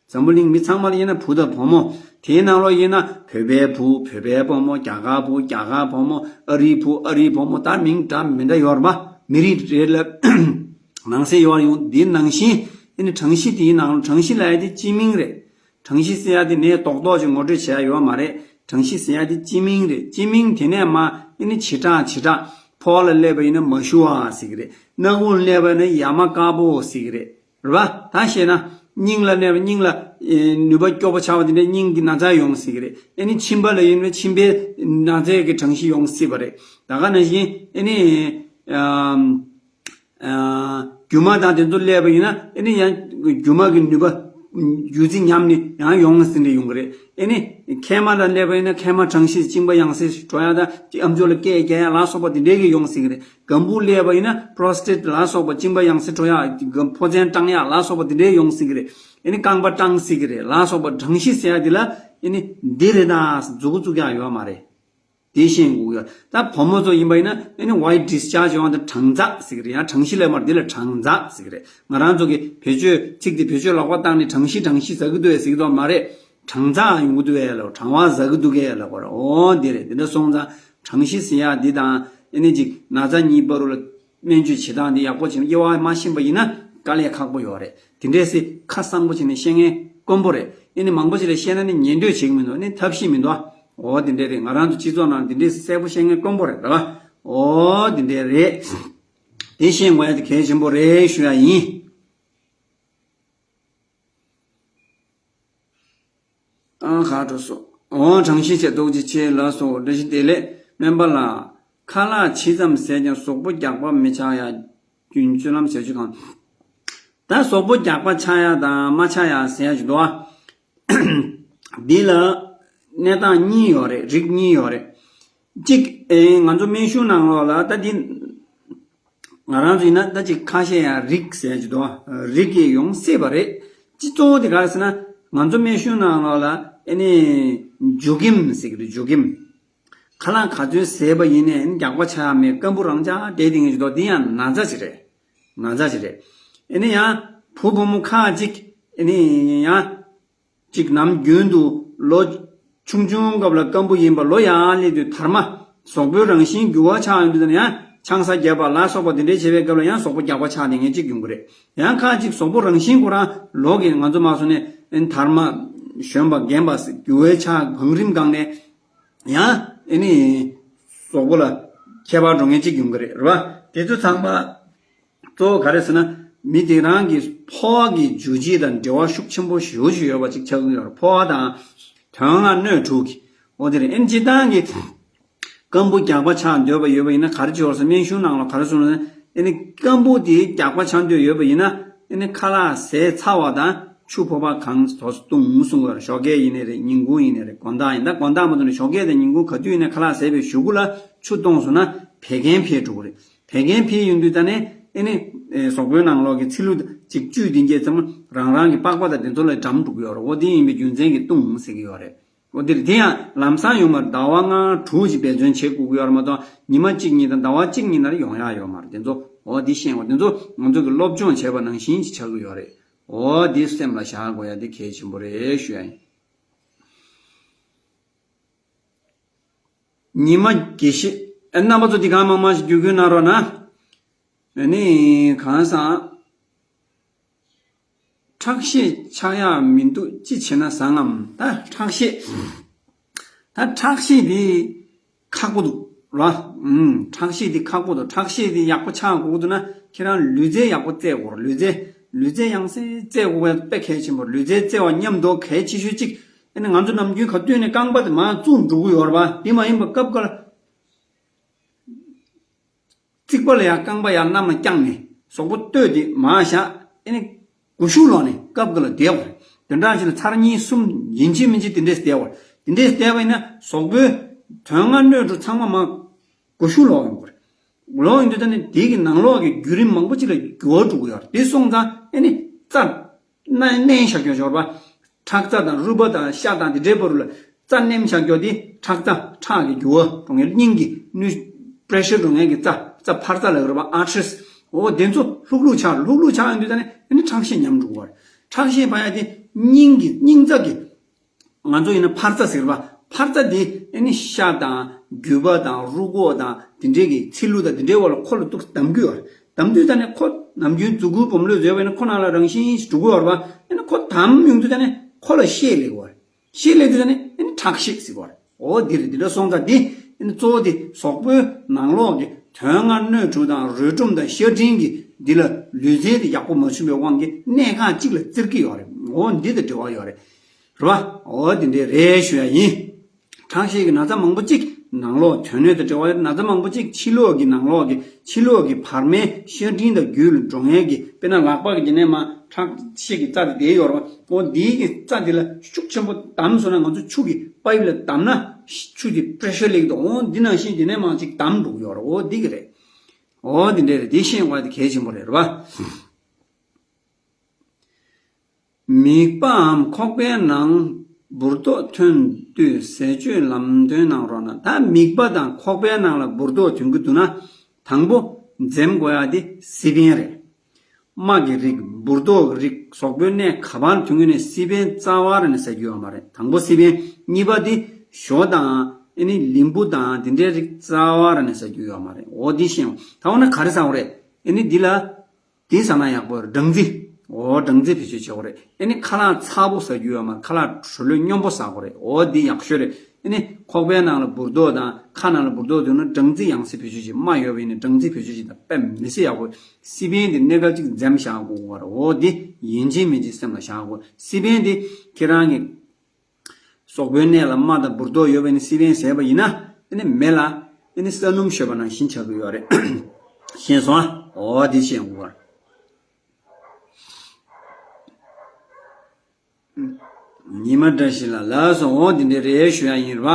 འཛམ་བུ་གླིང་མི་ཚང་མ་ལ་དབྱེ་ན་བུ་དང་བུ་མོ། དེའི་ནང་ལོགས་དབྱེ་ན་བོད་པའི་བུ་བོད་པའི་བུ་མོ། རྒྱ་གར་བུ་རྒྱ་གར་བུ་མོ། ཨ་རིའི་བུ་ཨ་རིའི་བུ་མོ། ད་མིང་འདྲ་མི་འདྲ་ཡོད་རེད་པ། མི་རིགས་རེ་ལ་ནང་གསེས་ཡོད་རེད། ཡོང་འདི་ནང་བཞིན་ཨ་ནི་གྲང་གཤིས་དེའི་ནང་ལོགས། གྲང་གཤིས་ལབ་ཡ་དེ་སྤྱི་མིང་རེད། གྲང་གཤིས་ཟེར་ཡ་དེ་ནད་རྡོག་རྡོག་ཅིག་ངོ་སྤྲོད་བྱས་ཡོད་མ་རེད། གྲང་གཤིས་ཟེར་ཡ་དེ་སྤྱི་མིང་རེད། སྤྱི་མིང་དེ་ནས་མར་ཨ་ནི་བྱེ་བྲག་བྱེ་བྲག་ཕོ་བ་ལ་སླེབས་པ་ཡིན་ན་མ་ཞུ་བ་ཟེར་གྱི་རེད། སྣ་ཁུང་ལ་སླེབས་པ་ཡིན་ན་ཡ་མ་དཀར་པོ་ཟེར་གྱི་རེད། རེད་པ། ད་བཤད་ན་སྙིང་ལ་གནས་པ། སྙིང་ལ་ཨེ་ནུས་པ་སྐྱོ་པོ་ཆགས་པ་དེ་འདྲའི་སྙིང་གི་ན་ཚ་ཡོང་སྲིད་ཀྱི་རེད། ཨ་ནི་མཆིན་པ་ལ་ཡིན་ན་མཆིན་པའི་ན་ཚའི་གི་གྲང་གཤིས་ཡོང་སྲིད་པ་རེད། ད་ག་ནང་བཞིན་ཨ་ནི་ཨམ་ཨ་རྒྱུ་མ་དང་དེ་ཚོ་སླེབས་པ་ཡིན་ན་ཨ་ནི་ཡང་རྒྱུ་མ་གི་ནུས་པ་རྒྱུ་རྫས་ཉམས་ནས་ཡང་ཡོང་སྲིད་འདྲ་ཡོང་གི་རེད། ཨ་ནི་མཁལ་མ་ལ་སླེབས་པ་ཡིན་ན་མཁལ་མ་གྲང་གཤིས་གཅིན་པ་ཡང་སེ་འགྲོ་ཡ་དང་དེ་ཨམ་ཅོག་ལ་སྐད་རྒྱག་ཡ་ལ་སོགས་པ་དེ་འདྲའི་གི་ཡོང་སྲིད་ཀྱི་རེད། སྒམ་པོ་སླེབས་པ་ཡིན་ན་པྲོ་སི་ཊེཊ་ལ་སོགས་པ་གཅིན་པ་ཡང་སེ་འགྲོ་ཡག་ཕོ་མཚན་སྐྲངས་ཡག་ལ་སོགས་པ་དེ་འདྲའི་ཡོང་སྲིད་ཀྱི་རེད། ཨ་ནི་རྐང་པ་སྐྲངས་སྲིད་ཀྱི་རེད་ལ་སོགས་པ། གྲང་གཤིས་ཟེར་ཡ་དེ་ལ་ཨ་ནི་འདི་རེད་ད་མཛུབ་གུ་བཙུགས་ཡག་ཡོད་མ་རེད། དེ་ཤེས་དགོས་ཀྱི་ཡོད། ད་བུ་མོ་ཚོ་ཡིན་པ་ཡིན་ན་ཨ་ནི་ཝའི་ཊི་ཌི་སི་ཅཱར་ཇི་ཡོང་དུས་གྲང་འཛག་ཟེར་གྱི་རེད། ཡང་གྲང་གཤིས་ལབ་མ་རེད། འདི་ལ་གྲང་འཛག་ཟེར་གྱི་རེད། ང་རང་ཚོ་གི་བེད་སྤྱོད་ཚིག་དེ་བེད་སྤྱོད་ལོག་པ་བཏང་ནས་གྲང་གཤིས་གྲང་གཤིས་ཟ་གི་འདུག་ཟེར་གྱི་འདུག་མ་རེད། གྲང་འཛག་ཡོང་གི་འདུག་གས་ལབ། གྲང་བ་ཟ་གི་འདུག་གས་ལབ་དགོས་རེད། འོ་འདི་རེད། འདི་འདྲ་སོང་ཙང་གྲང་གཤིས་ཟེར་ཡག་འདི་དང་ཨ་ནི་ཅིག་ན་ཚ་གཉིས་བར་ལ་སྨན་བཅོས་བྱེད་སྟངས་འདི་ཡག་པོ་བྱས་ནས་དབྱེ་བ་མ་ཤེས་པ་ཡིན་ན་དཀའ་ལས་ཁག་པོ་ཡོད་རེད། དེ་འདྲས་སེ་ཁ་གསང་པོ་བྱས་ནས་བཤད་མཁན་དཀོན་པོ་རེད། ཨ་ནི་མང་པོ་ཞིག་ལ་བཤད་ན་ནི་ཉན་འདོད་བྱེད་ཀྱི་མི་འདུག་ཨ་ནི་ཐབས་ཤེས་མི་འདུག་འོ་དེ་འདྲས་རེད། ང་རང་ཚོ་སྤྱི་ཚོགས་ནང་དེ་འདྲས་སེ་གསལ་པོ་བཤད་མཁན་དཀོན་པོ་རེད་ར། འོ་དེ་འདྲས་རེད། དེ་ཤེས་དགོས་ཡ་དེ་གལ་ཆེན་པོ་རེད་ཞུ་ཡ་ཡིན། ཨང་། ཁ་དྲོ་སོ། འོང་། གྲངས་གཞི་བྱས་རྟོགས་ཅི་ཆེ་ལ་སོགས། བཀྲ་ཤིས་བདེ་ལེགས་སྨན་པ་ལགས། ཁ་ལག་ཇི་ཙམ་ཟས་ཀྱང་གཟུགས་པོ་རྒྱགས་པ་མི་ཆགས་ཡ་རྒྱུན་སྤྱོད་ལམ་ཟས་བཅུད་གང་། ད་གཟུགས་པོ་རྒྱགས་པ་ཆགས་ཡ་དང་མ་ཆགས་ཡ་ཟེར་ཡ་ཅིག་འདུག་ཨ། འདི་ལ་གནས་སྟངས་གཉིས་ཡོད་རེད། རིགས་གཉིས་ཡོད་རེད། གཅིག་ཨེ་ང་ཚོ་སྨན་གཞུང་ནང་ལོགས་ལ་ད་འདི་ང་རང་ཚོ་ཡིན་ན་ད་ཅིག་ཁ་ཤས་ཡང་རིགས་ཟེར་ཡ་ཅིག་འདུག་ཨ། རིགས་ཀྱིས་ཡོང་སྲིད་པ་རེད། སྤྱི་གཙོ་བོ་དེ་ག་རེ་ཟེར་ན། ང་ཚོ་སྨན་གཞུང་ནང་ལོགས་ལ་ཨེ་ནི་འཇུ་སྐྱེམས་ཟེར་གྱི་རེད། འཇུ་སྐྱེམས། ཁ་ལག་ག་ཚོད་བཟས་པ་ཡིན་ནའི་རྒྱགས་པ་ཆགས་མེད། སྐམ་པོ་རང་འཇགས་བསྡད་དེ་ངེས་ཀྱི་འདུག་འདི་ཡང་ན་ཚ་ཅིག་རེད། ན་ཚ་ཅིག་རེད། ཨེ་ནི་ཡང་བུ་བུ་མོ་ཁག་ཅིག་ཨེ་ནི་ཡང་ཅིག་ནམ་རྒྱུན་དུ་ལོ་ཆུང་ཆུང་སྐབས་ལ་སྐམ་པོ་ཡིན་པ་ལོ་ཡར་སླེབས་དུས་དར་མ་གཟུགས་པོའི་རང་བཞིན་འགྱུར་བ་ཆགས་ཡོང་དུས་ཙམ་ཡང་ཆང་ས་བརྒྱབ་པ་ལ་སོགས་པ་དེ་འདྲའི་བྱེད་པའི་སྐབས་ལ་ཡང་གཟུགས་པོ་རྒྱགས་པ་ཆགས་ནས་ངེས་ཅིག་ཡོང་གི་རེད། ཡང་ཁག་ཅིག་གཟུགས་པོ་རང་བཞིན་ཁོ་རང་ལོ་གི་ང་ཚོ་མ་སོང་ནས་ཨེ་ནི་དར་མ་གཞོན་པ་རྒན་པ་འགྱུར་བ་ཆགས་བང་རིམ་སྒང་ནས། ཡང་ཨེ་ནི་གཟུགས་པོ་ལ་ཁྱད་པར་འགྲོ་མཁན་གཅིག་ཡོང་གི་རེད། རེད་བ། དེ་ཚོ་ཚང་མ་གཙོ་བོ་ག་རེ་ཟེར་ན། མི་དེ་རང་གི་ཕོ་བ་གི་འཇུ་བྱེད་དང་འབྲེལ་བ་ཤུགས་ཆེན་པོ་ཞེ་པོ་ཅིག་ཡོད་པ་ཅིག་ཆགས་ཀྱི་ཡོད་རེད། ཕོ་བ་དང་དོན་ལྔ་སྣོད་དྲུག་གི། འོ་དེ་རེད། ཨེ་ནི་སྤྱིར་བཏང་གི་སྐམ་པོ་རྒྱགས་པ་ཆགས་འདོད་པ་ཡོད་པ་ཡིན་ན་ག་རེ་བྱེད་དགོས་ཟེར། སྨན་གཞུང་ནང་ལ་ག་རེ་གསུངས་ན། ཨེ་ནི་སྐམ་པོ་དེ་རྒྱགས་པ་ཆགས་འདོད་ཡོད་པ་ཡིན་ན། ཨེ་ནི་ཁ་ལག་བཟས་ཚར་བ་དང་ཆུ་ཕོར་པ་གང་དོ་བཏུང་གསུང་གི་ཡོད་རེད། ཞོགས་ཀས་ཡིན་ནའི་རེད། ཉིན་གུང་ཡིན་ནའི་རེད། དགོང་དག་ཡིན། ད་དགོང་དག་མ་གཏོགས་ནས་ཞོགས་ཀས་དང་ཉིན་གུང་ག་དུས་ཡིན་ནའི་ཁ་ལག་བཟས་པའི་གཞུག་གུ་ལ་ཆུ་བཏུང་སོང་ན་བད་ཀན་འཕེལ་འགྲོ་གི་རེད། བད་ཀན་འཕེལ་ཡོང་དུས་ད་ནི་ཨེ་ནི་ཨེ་གཟུགས་པོའི་ནང་ལོགས་ཀྱི་ཚིལ་ལུ་ཅིག་བཅུད་དེ་འགྱེལ་ཙམ་རང་རང་གི་པགས་པ་དང་དེ་ཚོ་ལ་འགྲམ་འགྲོ་གི་ཡོད་རེད། འོ་དེ་ཡིན་པའི་རྒྱུ་མཚན་གྱིས་བཏུང་ཟེར་གྱི་ཡོད་རེད། འོ་དེ་རེད། དེ་ཡང་ལམ་སང་ཡོང་མ་རེད། ཟླ་བ་ལྔ་དྲུག་ཅིག་འབད་བརྩོན་བྱེད་དགོས་ཀྱི་ཡོད་རེད་མ་གཏོགས། ཉི་མ་གཅིག་གཉིས་དང་ཟླ་བ་གཅིག་གཉིས་ནང་ལ་ཡོང་ཡག་ཡོད་མ་རེད། དེ་ཚོ་འོ་འདི་ཤེས་དགོས། དེ་ཚོ་ང་ཚོ་གི་སློབ་སྦྱོང་བྱས་པ་ནང་བཞིན་ཅིག་ཆགས་ཀྱི་ཡོད་རེད། འོ་འདི་སེམས་ལ་བཞག་དགོས་ཡ་འདི་གལ་ཆེན་པོ་རེད་ཞུ་ཡ་ཡིན། ཉི་མ་དགེ་བཤེས་ཨེ་རྣམ་པ་ཚོ་འདི་གང་མང་མང་ཞིག་བརྒྱུད་སྐུལ་གནང་རོགས་གནང་། ཨ་ནི་གང་ཟག་ཁྲག་ཤེད་ཆག་ཡག་མི་འདུག་ཅི་བྱས་ན་བཟང་ངམ། ད་ཁྲག་ཤེད། ད་ཁྲག་ཤེད་འདི་ཁག་པོ་འདུག་ར། ཨུམ། ཁྲག་ཤེད་འདི་ཁག་པོ་འདུག་ཁྲག་ཤེད་འདི་ཡག་པོ་ཆག་དགོས་འདུག་ན་ཁྱེད་རང་ལུས་རྩལ་ཡག་པོ་རྩེད་དགོས་ར། ལུས་རྩལ། ལུས་རྩལ་ཡང་སེ་རྩེད་དགོས་པ་དཔེ་གལ་ཆེན་པོ་ར། ལུས་རྩལ་རྩེ་བ་མཉམ་དུ་གལ་ཆེ་ཤོས་གཅིག་ཨ་ནི་ང་ཚོ་ནམ་རྒྱུན་ག་དུས་ནས་རྐང་པ་དེ་མར་བཙུགས་འགྲོ་གི་ཡོད་ར་བ། དེ་མ་ཡིན་པ་སྐབས་འགའ་ལ། རྩིག་པ་ལ་ཡང་རྐང་པ་ཡར་གནམ་ལ་བརྐྱངས་ནས་གཟུགས་པོ་སྟོད་དེ་མར་བཞག་ཨེ་ནི་སྒུར་ཤུགས་ལོག་ནས་སྐབས་འགའ་ལ་བསྡད་པ་རེད། དེ་འདྲ་ཞིག་ལ་ཚར་གཉིས་གསུམ་ཡིན་གཅིག་མིན་གཅིག་དེ་འདྲས་བསྡད་པ་རེད། དེ་འདྲས་བསྡད་པ་ཡིན་ན་གཟུགས་པོའི་དོན་ལྔ་སྣོད་དྲུག་ཚང་མ་མར་སྒུར་ཤུགས་ལོག་ཡོང་གི་རེད། ལོག་ཡོང་དུས་ད་ནི་དེ་གི་ནང་ལོགས་ཀྱི་བརྒྱུད་རིམ་མང་པོ་ཅིག་ལ་འགྱུར་བ་འགྲོ་གི་ཡོད་རེད། དེ་སོང་ཙང་ཨེ་ནི་རྩ་ན་མནན་བཞག་རྒྱུ་འབྱོར་པ། ཁྲག་རྩ་དང་རུས་པ་དང་ཤ་དང་དེ་འདྲའི་བར་ལ་རྩ་མནན་བཞག་རྒྱུ་དེ་ཁྲག་རྩ། ཁྲག་གི་རྒྱུ་བ་འགྲོ་མཁན། སྙིང་གི་ནུས། པེ་རེ་ཤར་འགྲོ་མཁན་གྱི་རྩ། རྩ་འཕར་རྩ་ལ་རུས་པ་ཨར་ཊི་རིས། འོ་དེ་ཚོ་ལྷུག་ལྷུག་ཆགས། ལྷུག་ལྷུག་ཆགས་ཡོང་དུས་ད་ནི་ཨེ་ནི་ཁྲག་ཤེད་ཉམས་འགྲོ་གི་རེད། ཁྲག་ཤེད་འཕར་ཡ་དེ་སྙིང་གི་སྙིང་རྩ་གི། ང་ཚོ་ཡིན་ན་འཕར་རྩ་ཟེར་བ། འཕར་རྩ་དེ་ཨེ་ནི་ཤ་དང་རྒྱུས་པ་དང་རུས་ཁོག་དང་དེ་འདྲའི་གི་ཚིལ་ལུ་དང་དེ་འདྲའི་བར་ལ་ཁོ་ལ་ཏོག་ཙམ་བསྡམ་གི་ཡོད་རེད། བསྡམ་དུས་ད་ནི་ཁོ་ནམ་རྒྱུན་མཛུ་གུའི་སྦོམ་ལོས་བཟོས་པ་ཡིན་ན་ཁོ་ནང་ལ་རང་བཞིན་འགྲོ་གི་ཡོད་རེད་པ། ཨེ་ནི་ཁོ་བསྡམས་ཡོང་དུས་ད་ནི་ཁོ་ལ་ཤེད་སླེབས་ཀྱི་ཡོད་རེད། ཤེད་སླེབས་དུས་ད་ནི་ཨེ་ནི་ཁྲག་ཤེད་ཟེར་གྱི་ཡོད་རེད། འོ་འདི་རེད། འདི་འདྲ་སོང་ཙང་འདི་ཨེ་ནི་གཙོ་བོ་དེ་གཟུགས་པོའི་ནང་ལོགས་ཀྱི་དོན་ལྔ་སྣོད་དྲུག་དང་རོས་ཁྲོམ་དང་ཤ་སྤྲིན་གྱི་འདི་ལ་ལུས་རྩལ་དེ་ཡག་པོ་མ་བྱུང་བའི་དབང་གིས་གནད་འགག་གཅིག་ལ་བཙིར་གྱི་ཡོད་རེད། འོ་འདི་དང་འབྲེལ་བ་ཡོད་རེད། རེད་པ། འོ་དེ་འདྲས་རེད་ཞུ་ཡ་ཡིན། ཁྲག་ཤེད་ཀྱི་ན་ཚ་མང་པོ་གཅིག་ནང་ལོགས་དོན་སྣོད་དང་འབྲེལ་བ་ཡོད། ན་ཚ་མང་པོ་གཅིག་ཕྱི་ལོགས་ཀྱི་ནང་ལོགས་ཀྱི་ཕྱི་ལོགས་ཀྱི་བར་མའི་ཤ་སྤྲིན་དང་རྒྱུད་ལ་འགྲོ་མཁན་གྱི། དཔེར་ན་ལག་པ་གི་དེ་ནས་མར་ཁྲག་ཤེད་ཀྱི་རྩ་དེ་བསྡད་ཡོད་རེད་པ། འོ་འདིའི་གི་རྩ་དེ་ལ་ཤུགས་ཆེན་པོ་བསྡམས་སོང་ན། ང་ཚོ་ཆུ་གི་པའིབ་ལ་བསྡམས་ན་ཆུ་དེ་པེ་རེ་ཤར་སླེབས་ཀྱི་འདུག་འོ་འདི་ནང་བཞིན་དེ་ནས་མར་གཅིག་བསྡམས་འགྲོ་གི་ཡོད་རེད། འོ་འདི་གི་རེད། འོ་འདི་འདྲས་རེད། འདི་ཤེས་དགོས་པ་དེ་གལ་ཆེན་པོ་རེད། རེད་པ། མིད་པའམ་ཁོག་པའི་ནང་འབུར་ཏོག་ཐོན་དུས་ཟས་སྤྱོད་ལམ་སྟོན་གནང་རོགས་གནང་། ད་མིད་པ་དང་ཁོག་པའི་ནང་ལ་འབུར་ཏོག་ཐོན་གྱི་འདུག་ན། དང་པོ་འཛེམ་དགོས་ཡ་དེ་སི་པན་རེད། རྨ་གི་རིགས། འབུར་ཏོག་གི་རིགས། གཟུགས་པོའི་གནས་ག་པར་ཐོན་གྱི་ནས་སི་པན་རྩ་བ་ར་ནས་ཟ་རྒྱུ་ཡོད་མ་རེད། དང་པོ་སི་པན། གཉིས་པ་དེ་ཞོ་དང་ཨེ་ནི་ལིམ་བུ་དང་དེ་འདྲའི་རིགས་རྩ་བ་ར་ནས་ཟ་རྒྱུ་ཡོད་མ་རེད། འོ་འདི་ཤེས། ད་འོ་ན་ག་རེ་ཟ་དགོས་རེད། ཨེ་ནི་འདི་ལ། དེ་ཟ་ན་ཡག་པོ་རེད། སྦྲང་རྩི། འོ་སྦྲང་རྩི་བེད་སྤྱོད་བྱེད་དགོས་རེད། ཨེ་ནི་ཁ་ལག་ཚ་པོ་ཟ་རྒྱུ་ཡོད་མ་རེད། ཁ་ལག་དྲོད་ལོས་སྙོམས་པོ་ཟ་དགོས་རེད། འོ་འདི་ཡག་ཤོས་རེད། ཨེ་ནི་ཁོག་པའི་ནང་ལ་འབུར་ཏོག་དང་ཁ་ནང་ལ་འབུར་ཏོག་ཐོན་ན་སྦྲང་རྩི་ཡང་སེ་བེད་སྤྱོད་བྱེད། རྨ་ཡོད་པ་ཡིན་ན་སྦྲང་རྩི་བེད་སྤྱོད་བྱེད་དང་། དཔེ་མི་སྲིད་ཡག་པོ། སི་པན་དེ་གནས་སྐབས་གཅིག་འཛེམ་བཞག་དགོས་པ་རེད། འོ་འདི་ཡིན་གཅིག་མིན་གཅིག་སེམས་ལ་བཞག་དགོས། སི་པན་དེ་ཁྱེད་རང་གི་གཟུགས་པོའི་གནས་ལ་རྨ་དང་འབུར་ཏོག་ཡོད་པ་ཡིན་ན། སི་པན་ཟས་པ་ཡིན་ན་ཨེ་ནི་མེ་ལ་ཨེ་ནི་ས་སྣུམ་ཤོར་བ་ནང་བཞིན་ཆགས་ཀྱི་ཡོད་རེད། ཤེས་སོང་ཨ། འོ་འདི་ཤེས་དགོས་པ་རེད། ཉི་མ་བཀྲ་ཤིས་ལགས། ལགས་སོ། འོ་འདི་འདྲ་རེད་ཞུ་ཡ་ཡིན་རེད་བ།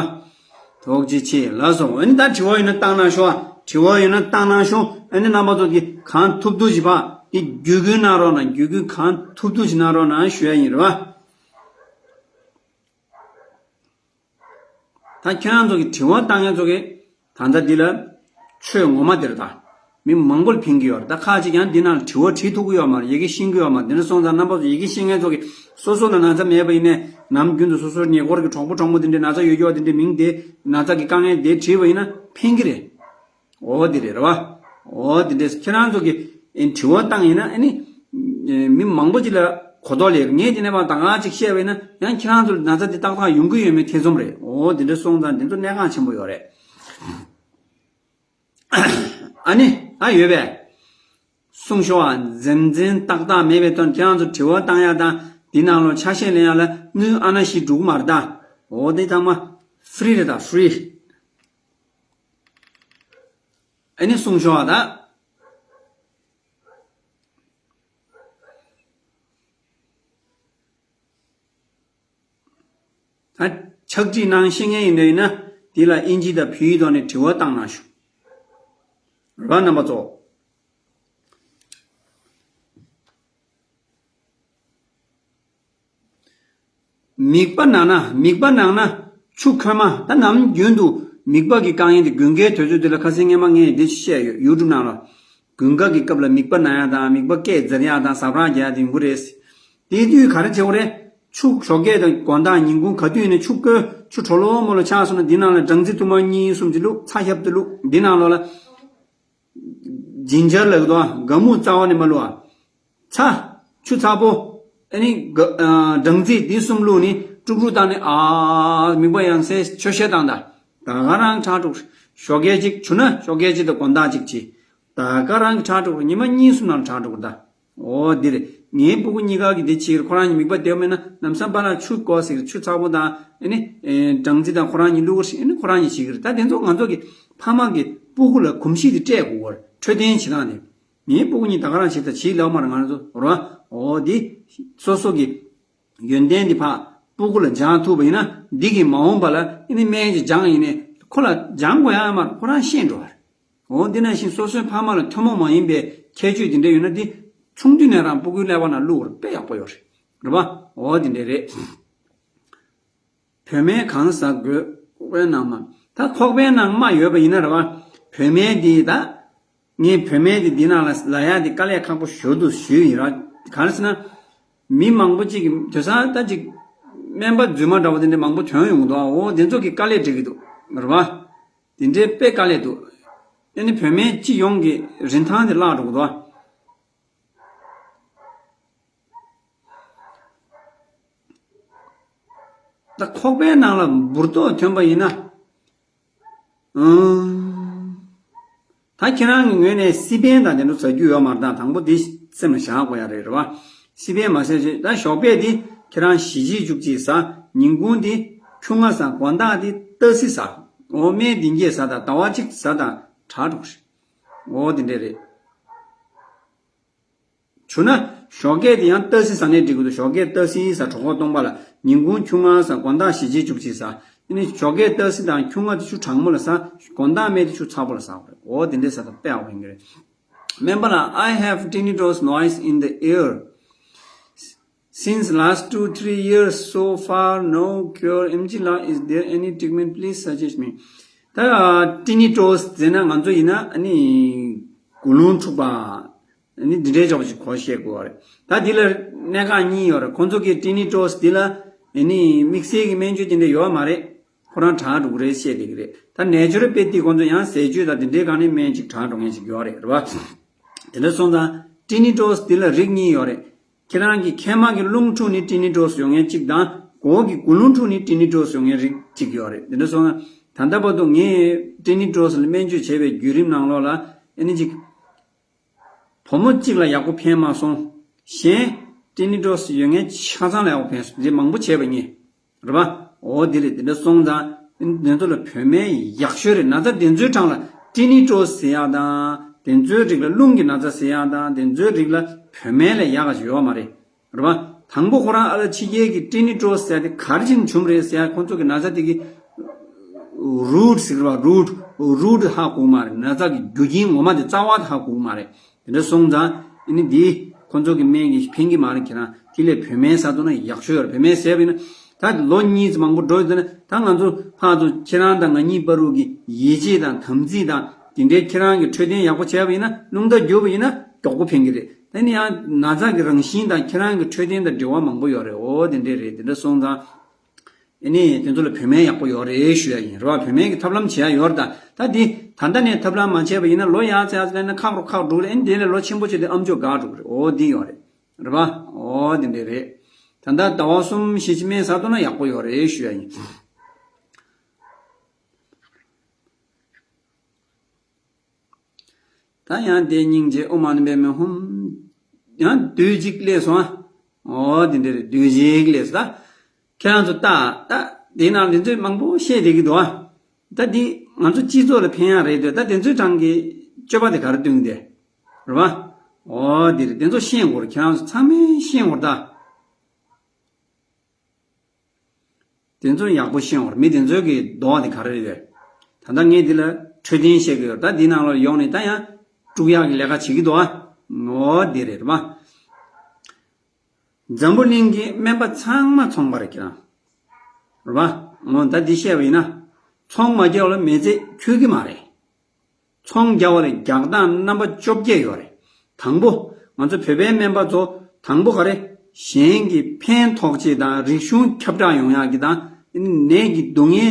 ཐུགས་རྗེ་ཆེ། ལགས་སོ། ཨ་ནི་ད་དྲི་བ་ཡོད་ན་བཏང་གནང་ཤོག་ཨ། དྲི་བ་ཡོད་ན་བཏང་གནང་ཤོག་ཨ་ནི་རྣམ་པ་ཚོ་གིས་གང་ཐུབ་ཐུབ་ཞིག་ཕ་དེ་བརྒྱུད་སྐུལ་གནང་རོགས་གནང་། བརྒྱུད་སྐུལ་གང་ཐུབ་ཐུབ་ཞིག་གནང་རོགས་གནང་ཞུ་ཡ་ཡིན་རེད་བ། ད་ཁྱེད་རང་ཚོ་གི་དྲི་བ་བཏང་མཁན་ཚོ་གི་ད་ལྟ་འདི་ལ་ཆོས་ངོ་མ་དེ་རེད་ད། མི་མང་པོ་ལ་ཕན་གི་ཡོད་རེད། ད་ཁ་ཅིག་ཡང་འདི་ནང་ལ་དྲི་བ་དྲིས་ཐུབ་ཀྱི་ཡོད་མ་རེད། ཡི་གེ་ཤེས་ཀྱི་ཡོད་མ་རེད། འདི་འདྲ་སོང་ཙང་རྣམ་པ་ཚོ་ཡི་གེ་ཤེས་མཁན་ཚོ་གི་སོ་སོ་ལ་ན་ཚ་མེད་པ་ཡིན་ནའི་ནམ་རྒྱུན་དུ་སོ་སོའི་ཉེ་འཁོར་གྱི་གྲོགས་པོ་གྲོགས་མོ་དེ་འདྲའི་ན་ཚ་ཡོད་ཀྱི་ཡོད་དེ་འདྲའི་མིང་དེ་ན་ཚ་གི་དཀའ་ངལ་དེ་དྲིས་པ་ཡིན་ན་ཕན་གི་རེད། འོ་དེ་རེད་རེད་བ། འོ་དེ་འདྲས་ཁྱེད་རང་ཚོ་གི་ཨེ་དྲི་བ་བཏང་ཡིན་ན་ཨ་ནི་ཨེ་མི་མང་པོ་ཅིག་ལ་གོ་རྟོགས་ལས་ངས་དེ་ནས་མ་ད་ག་ཅིག་བཤད་པ་ཡིན་ན་ཡང་ཁྱེད་རང་ཚོ་ལ་ན་ཚ་དེ་ཏག་ཏག་ཡོང་གི་ཡོད་མེད་ཐེ་ཚོམ་རེད། འོ་དེ་འདྲས་སོང་ཙང་དེ་ཚོ་གནད་འགག་ཆེན་པོ་ཡོད་རེད། ཨ་ནི་ཨ་ཡོད་པས། གསུང་ཤོག་ཨ། འཛེམ་འཛེམ་ཏག་ཏག་མེད་པའི་དོན། ཁྱེད་རང་ཚོ་དྲི་བ་བཏང་ཡ་དང་འདི་ནང་ལོགས་ཆ་ཤས་ལེན་ཡ་ལ་དངུལ་ཨ་ན་ཞིག་འགྲོ་གི་མ་རེད་ད། འོ་དེ་ཚང་མ་ཧྥི་རི་རེད་ད་ཧྥི་རི། ཨ་ནི་གསུང་ཤོག་ཨ་ད། ད་ཕྱག་བྲིས་གནང་ཤེས་མཁན་ཡིན་འདྲ་ཡིན་ན་འདི་ལ་ཨིན་ཇི་དང་བོད་ཡིག་ཐོག་ནས་དྲི་བ་བཏང་གནང་ཞུ། རེད་བ་རྣམ་པ་ཚོ། མིག་པ་ནང་ན་མིག་པ་ནང་ན་ཆུ་ཁོལ་མ། ད་ནམ་རྒྱུན་དུ་མིག་པ་གི་དཀའ་ངལ་དེ་དགུན་ཁའི་དུས་ཚོད་དེ་ལ་ཁ་སང་སྔས་མ་ངས་འདི་བཤད་ཡོད་ཡུ་ཊུབ་ནང་ལ། དགུན་ཁ་གི་སྐབས་ལ་མིག་པ་ན་ཡ་དང་མིག་པ་སྐད་འཛེར་ཡ་དང་ཟ་འཕྲང་རྒྱག་ཡ་དེ་ཡོང་གི་རེད། དེ་དུས་ག་རེ་བྱེད་དགོས་རེད། ཆུ་ཞོགས་ཀས་དང་དགོང་དག་ཉིན་གུང་ག་དུས་ཡིན་ན་ཆུ་བསྐོལ་ཆུ་དྲོ་ལོ་མོ་ལ་ཆགས་སོང་ན་འདི་ནང་ལ་སྦྲང་རྩི་ཐུར་མ་གཉིས་གསུམ་ཅིག་བླུགས། ཚྭ་ཞིབ་ཏུ་བླུགས། འདི་ནང་ལོགས་ལ། ཇིན་ཇར་ལབ་ཀྱི་འདུག་ཨ། ག་མུ་རྩ་བ་ནས་མ་བླུགས་ཨ། ཚྭ། ཆུ་ཚ་པོ། ཨ་ནི་ག་ཨ་སྦྲང་རྩི་འདི་གསུམ་བླུགས་ནི་དཀྲུག་དཀྲུག་བཏང་ནི་ཨ། མིག་པ་ཡང་སེ་ཆོས་བཤད་བཏང་ད། ད་ག་རང་ཁྲག་དཀྲུག་ཞོགས་ཀས་གཅིག་བྱུང་ན་ཞོགས་ཀས་གཅིག་དང་དགོང་དག་གཅིག་བྱེད། ད་ག་རང་ཁྲག་དཀྲུག་ཉི་མ་གཉིས་གསུམ་ནང་ཁྲག་དཀྲུག་ད། འོ་འདི་རེད། ངའི་སྤུ་གུ་གཉིས་ཀ་གི་འདི་བྱེད་ཀྱི་རེད། ཁོ་རང་གཉིས་མིག་པ་བདེ་བོ་མེད་ན་ལམ་སང་པཱ་ལགས་ཆུ་བསྐོལ་ཟེར་གྱི་རེད། ཆུ་ཚ་པོ་དང་ཨ་ནི་ཨེ་སྦྲང་རྩི་དང་ཁོ་རང་གཉིས་བླུགས་ཀྱི་རེད། ཨ་ནི་ཁོ་རང་གཉིས་བྱེད་ཀྱི་རེད། ད་དེ་ཚོ་ང་ཚོ་གི་ཕ་མ་གི་སྤུ་གུ་ལ་གོམས་གཤིས་དེ་སྤྲད་དགོས་པ་རེད། འཕྲོད་བསྟེན་བྱེད་སྟངས་དེ། ངའི་སྤུ་གུ་གཉིས་ད་ག་རང་བྱེད་ད་བྱེད་ལབ་མ་རེད། ང་རང་ཚོ་རེད་བ། འོ་འདི་སོ་སོ་གི་ཡོན་ཏན་འདི་ཕ་སྤུ་གུ་ལ་སྦྱང་ཐུབ་པ་ཡིན་ན་འདི་གི་མ་འོངས་པ་ལ་ཨ་ནི་སྨན་གྱི་སྦྱང་ཡིན་ནའི་ཁོ་ལ་སྦྱང་དགོས་ཡ་མ་རེད། ཁོ་རང་ཤེས་འགྲོ་བ་རེད། འོ་འདི་ནང་བཞིན་སོ་སོའི་ཕ་མ་ལ་ཐུན་མོང་མ་ཡིན་པའི་ཁྱད་ཆོས་འདི་འདྲ་ཡོད་ན་འདི་ཆུང་དུས་ནས་རང་སྤུ་གུའི་ཀླད་པ་ནང་བླུགས་པར་དཔེ་ཡག་པོ་ཡོད་རེད། རེད་པ། འོ་འདི་འདྲ་རེད། བོད་སྨན་གང་ཟ་དགོས། ཁོག་པའི་ནང་མ། ད་ཁོག་པའི་ནང་རྨ་ཡོད་པ་ཡིན་ན་རེད་པ། བོད་སྨན་འདི་ད། ངས་བོད་སྨན་འདི་འདི་ནང་ལ་ལབ་ཡ་འདི་དཀའ་ལས་ཁག་པོ་ཞེ་པོ་འདུག་ཞུས་ཡིན་ར། གང་ཟེར་ན། མི་མང་པོ་ཅིག་གིས་དེང་སང་ད་ཅིག་སྨན་པ་རྫུན་མ་འདྲ་པོ་དེ་འདྲ་མང་པོ་ཐོན་ཡོང་གི་འདུག་འོ་དེ་ཚོ་གིས་དཀའ་ལས་སྒྲིག་གི་འདུག་རེད་པ། དེ་འདྲའི་དཔེ་དཀའ་ལས་འདུག་ཨ་ནི་བོད་སྨན་སྤྱི་ཡོངས་ཀྱི་རིན་ཐང་དེ་བརླག་འགྲོ་གི་འདུག་ད་ཁོག་པའི་ནང་ལ་འབུར་ཏོག་ཐོན་པ་ཡིན་ན། ཨང་། ད་ཁྱེད་རང་གི་ངོས་ནས་སི་པན་དང་དེ་འདྲ་ཟ་རྒྱུ་ཡོད་མ་རེད། ད་དང་པོ་འདི་སེམས་ལ་བཞག་དགོས་ཡ་རེད། རེད་པ། སི་པན་མ་ཟ་བྱས། ད་ཞོགས་པ་འདི་ཁྱེད་རང་བཞི་བཅུ་བཅུ་གཅིག་ཟ། ཉིན་གུང་འདི་ཆུང་ང་ཟ། དགོང་དག་འདི་ཏག་སི་ཟ། འོ་སྨན་འདི་འགྱེད་ཟ་དང་ཟླ་བ་གཅིག་ཟ་དང་དྲག་འགྲོ་གི་རེད། འོ་དེ་འདྲ་རེད། བྱུང་ན་ཞོགས་ཀས་དེ་ཡང་ཏག་སི་ཟ་ནས་འགྲིག་གི་འདུག་ཞོགས་ཀས་ཏག་སི་ཟ། གྲོད་ཁོག་སྟོང་པ་ལ། ཉིན་གུང་ཆུང་ང་ཟ། དགོང་དག་བཞི་བཅུ་བཅུ་གཅིག་ཟ། དེ་ནས་ཞོགས་ཀས་ཏག་སི་དང་ཆུང་ང་དེ་ཆུ་གྲང་མོ་ལ་ཟ། དགོང་དག་སྨན་དེ་ཆུ་ཚ་པོ་ལ་ཟ་དགོས་རེད། འོ་དེ་འདྲས་ཟ་དང་དཔེ་ཡག་པོ་ཡིན་གྱི་རེད། སྨན་པ་ལགས། I have tinnitus noise in the ear since last two three years. So far no cure. M G ལགས, is there any treatment? Please suggest me. ད་ཏི་ནི་ཊོ་སི་ཟེར་ན་ང་ཚོ་ཡིན་ན་ཨ་ནི་གུ་ལུང་འཁྲུགས་པ། ཨ་ནི་འདི་འདྲའི་ཅོག་ཅིག་གོ་བཤད་དགོས་པ་རེད། ད་འདི་ལ་གནད་འགག་གཉིས་ཡོད་རེད། ཁོང་ཚོ་གིས་ཏི་ནི་ཊོ་སི་འདི་ལ་ཨ་ནི་དམིགས་བསལ་གྱི་སྨན་བཅོས་དེ་འདྲ་ཡོད་མ་རེད། ཁོ་རང་དྲག་འགྲོ་གི་རེད་བཤད་བསྡད་ཀྱི་རེད། ད་ནེ་ཅུ་རོ་པེ་ཐི་ཁོང་ཚོ་ཡང་ཟས་སྤྱོད་དང་དེ་འདྲའི་སྒང་ནས་སྨན་ཅིག་དྲག་འགྲོ་མཁན་ཅིག་ཡོད་རེད། རེད་པ། དེ་འདྲ་སོང་ཙང་ཏི་ནི་ཊོ་སི་འདི་ལ་རིགས་གཉིས་ཡོད་རེད། ཁྱེད་རང་གི་མཁལ་མ་གི་རླུང་འཁྲུགས་ནས་ཏི་ནི་ཊོ་སི་ཡོང་མཁན་གཅིག་དང་། མགོ་གི་གུ་ལུང་འཁྲུགས་ནས་ཏི་ནི་ཊོ་སི་ཡོང་མཁན་རིགས་གཅིག་ཡོད་རེད། དེ་འདྲ་སོང་ཙང་ད་ལྟ་བར་དུ་ངས་ཏི་ནི་ཊོ་སི་ལ་སྨན་བཅོས་བྱས་པའི་བརྒྱུད་རིམ་ནང་ལོགས་ལ་ཨ་ནི་ཅིག་བུ་མོ་གཅིག་ལ་ཡག་པོ་ཕན་མ་སོང་། གཞན་ཏི་ནི་ཊོ་སི་ཡོད་མཁན་ཆ་ཚང་ལ་ཡག་པོ་ཕན་སོང་། འདི་མང་པོ་བྱས་པ་ངས། རེད་པ། འོ་འདི་རེད། དེ་འདྲ་སོང་ཙང་འདི་ཚོ་ལ་བོད་སྨན་ཡག་ཤོས་རེད། ན་ཚ་དེ་ཚོའི་གྲས་ལ་ཏི་ནི་ཊོ་སི་ཟེར་ཡག་དང་། དེ་ཚོའི་རིགས་ལ་རླུང་གི་ན་ཚ་ཟེར་ཡག་དང་། དེ་ཚོའི་རིགས་ལ་བོད་སྨན་ལས་ཡག་ག་ཅིག་ཡོད་མ་རེད། རེད་པ། དང་པོ་ཁོ་རང་ཨ་ལ་ཕྱི་རྒྱལ་གྱི་ཀྲི་ནི་ཏྲོ་ཟེར་དེ་ག་རེ་བྱས་ནས་བྱུང་རེད་ཟེར། ཁོ་ཚོ་གི་ན་ཚ་དེ་གི་རུ་ཊི་ཟེར་བ། རུ་ཊི་རུ་ཊི་ཧ་གོ་མ་རེད། ན་ཚ་གི་རྒྱུ་རྐྱེན་ངོ་མ་དེ་རྩ་བ་དེ་ཧ་གོ་མ་རེད། དེ་འདྲ་སོང་ཙང་ཨ་ནི་འདི་ཁོ་ཚོ་གི་སྨན་གྱིས་ཕན་གྱི་མ་རེད། ཁྱེད་རང་དེ་ལས་བོད་སྨན་ཟ་ཐུབ་ན་ཡག་ཤོས་ཡོད་རེད། བོད་སྨན་ཟས་པ་ཡིན་ན་ད་ལོ་གཉིས་ཙམ་མང་པོ་འགྲོ་ཡོད་ན། ད་ང་ཚོ་ཕར་ཚུར་ཁྱེད་རང་དང་ང་གཉིས་བར་དུ་གི་ཡིད་ཆེས་དང་དམ་ཚིག་དང་དེ་འདྲའི་ཁྱེད་རང་གི་འཕྲོད་བསྟེན་ཡག་པོ་བྱས་པ་ཡིན་ན། རླུང་རྟ་བསྒྱུར་བ་ཡིན་ན་མགྱོགས་པོ་ཕན་གྱི་རེད། དེ་ནི་ཡང་ན་ཚ་གི་རང་བཞིན་དང་ཁྱེད་རང་གི་འཕྲོད་བསྟེན་དང་འབྲེལ་བ་མང་པོ་ཡོད་རེད། འོ་དེ་འདྲས་རེད། དེ་འདྲ་སོང་ཙང་ཨ་ནི་དེ་ཚོ་ལ་བོད་སྨན་ཡག་པོ་ཡོད་རེད་ཞུ་ཡ་ཡིན། རེད་བ། བོད་སྨན་གྱི་ཐབས་ལམ་བྱེད་ཡ་ཡོད་རེད། ད་ད་འདི་ད་ལྟ་ནས་ཐབས་ལམ་མ་བྱས་པ་ཡིན་ན་ལོ་ཡར་ཙམ་ཡར་ཙམ་ན་ཁག་འགྲོ་ཁག་འགྲོ་གི་རེད། ཨ་ནི་དེ་ལས་ལོ་ཆེན་པོ་བྱས་ཏེ་ཨམ་ཅོག་འགག་འགྲོ་གི་རེད། འོ་འདི་ཡོད་རེད། རེད་བ། འོ་དེ་འདྲས་རེད། ད་ལྟ་ཟླ་བ་གསུམ་བཞི་ཅིག་སྨན་ཟ་ཐུབ་ན་ཡག་པོ་ཡོད་རེད་ཞུ་ཡ་ཡིན། ད་ཡང་དེ་སྙིང་རྗེ་ཨོཾ་མ་ཎི་པདྨེ་ཧཱུྃ། ཡང་དུས་གཅིག་སླེབས་སོང་ཨ། འོ་དེ་འདྲ་རེད། དུས་གཅིག་སླེབས་སོང་། ད་ཁྱེད་རང་ཚོ་ལྟ་ད། དེའི་ནང་དེ་ཚོས་མང་པོ་བཤད་བསྡད་ཀྱི་འདུག་ཨ། ད་འདི་ང་ཚོ་སྤྱི་ཚོགས་ལ་ཕན་ཡག་རེད་འདུག་ད་དེ་ཚོའི་གྲས་ཀྱི་སྤྱོད་པ་དེ་ག་རེ་སྟོན་གྱི་འདུག་རེད་བ། འོ་དེ་རེད། དེ་ཚོ་ཤེས་དགོས་རེད། ཁྱེད་རང་ཚོ་ཚང་མས་ཤེས་དགོས་རེད་ད། དེ་ཚོ་ཡག་པོ་ཤེས་དགོས་རེད། མི་དེ་ཚོའི་གི་མདོག་དེ་ག་རེ་རེད། ད་ལྟ་ངས་འདི་ལ་འཕྲོད་བསྟེན་བཤད་ཀྱི་ཡོད། ད་འདི་ནང་ལ་ཡོང་ནས་ད་ཡང་དཀྲུག་ཡག་གི་ལས་ཀ་བྱེད་ཀྱི་འདུག་ཨ། འོ་དེ་རེད། རེད་བ། འཛམ་བུ་གླིང་གི་སྨན་པ་ཚང་མ་ཚོང་པ་རེད། ཁྱེད་རང་རེད་བ། འོ་ད་འདི་བཤད་པ་ཡིན་ན་ཚོང་མ་རྒྱག་ལ་མི་ཚེ་འཁྱོལ་གྱི་མ་རེད། ཚོང་རྒྱག་པ་ལ་རྒྱག་སྟངས་རྣམ་པ་བཅོ་བརྒྱད་ཡོད་རེད། དང་པོ། ང་ཚོ་བོད་པའི་སྨན་པ་ཚོ་དང་པོ་ག་རེ། གཞན་གྱི་ཕན་ཐོགས་ཆེད་དང་རིག་གཞུང་ཁྱབ་བསྒྲགས་ཡོང་ཡག་གི་དང་། ནད་ཀྱི་སྡུག་བསྔལ་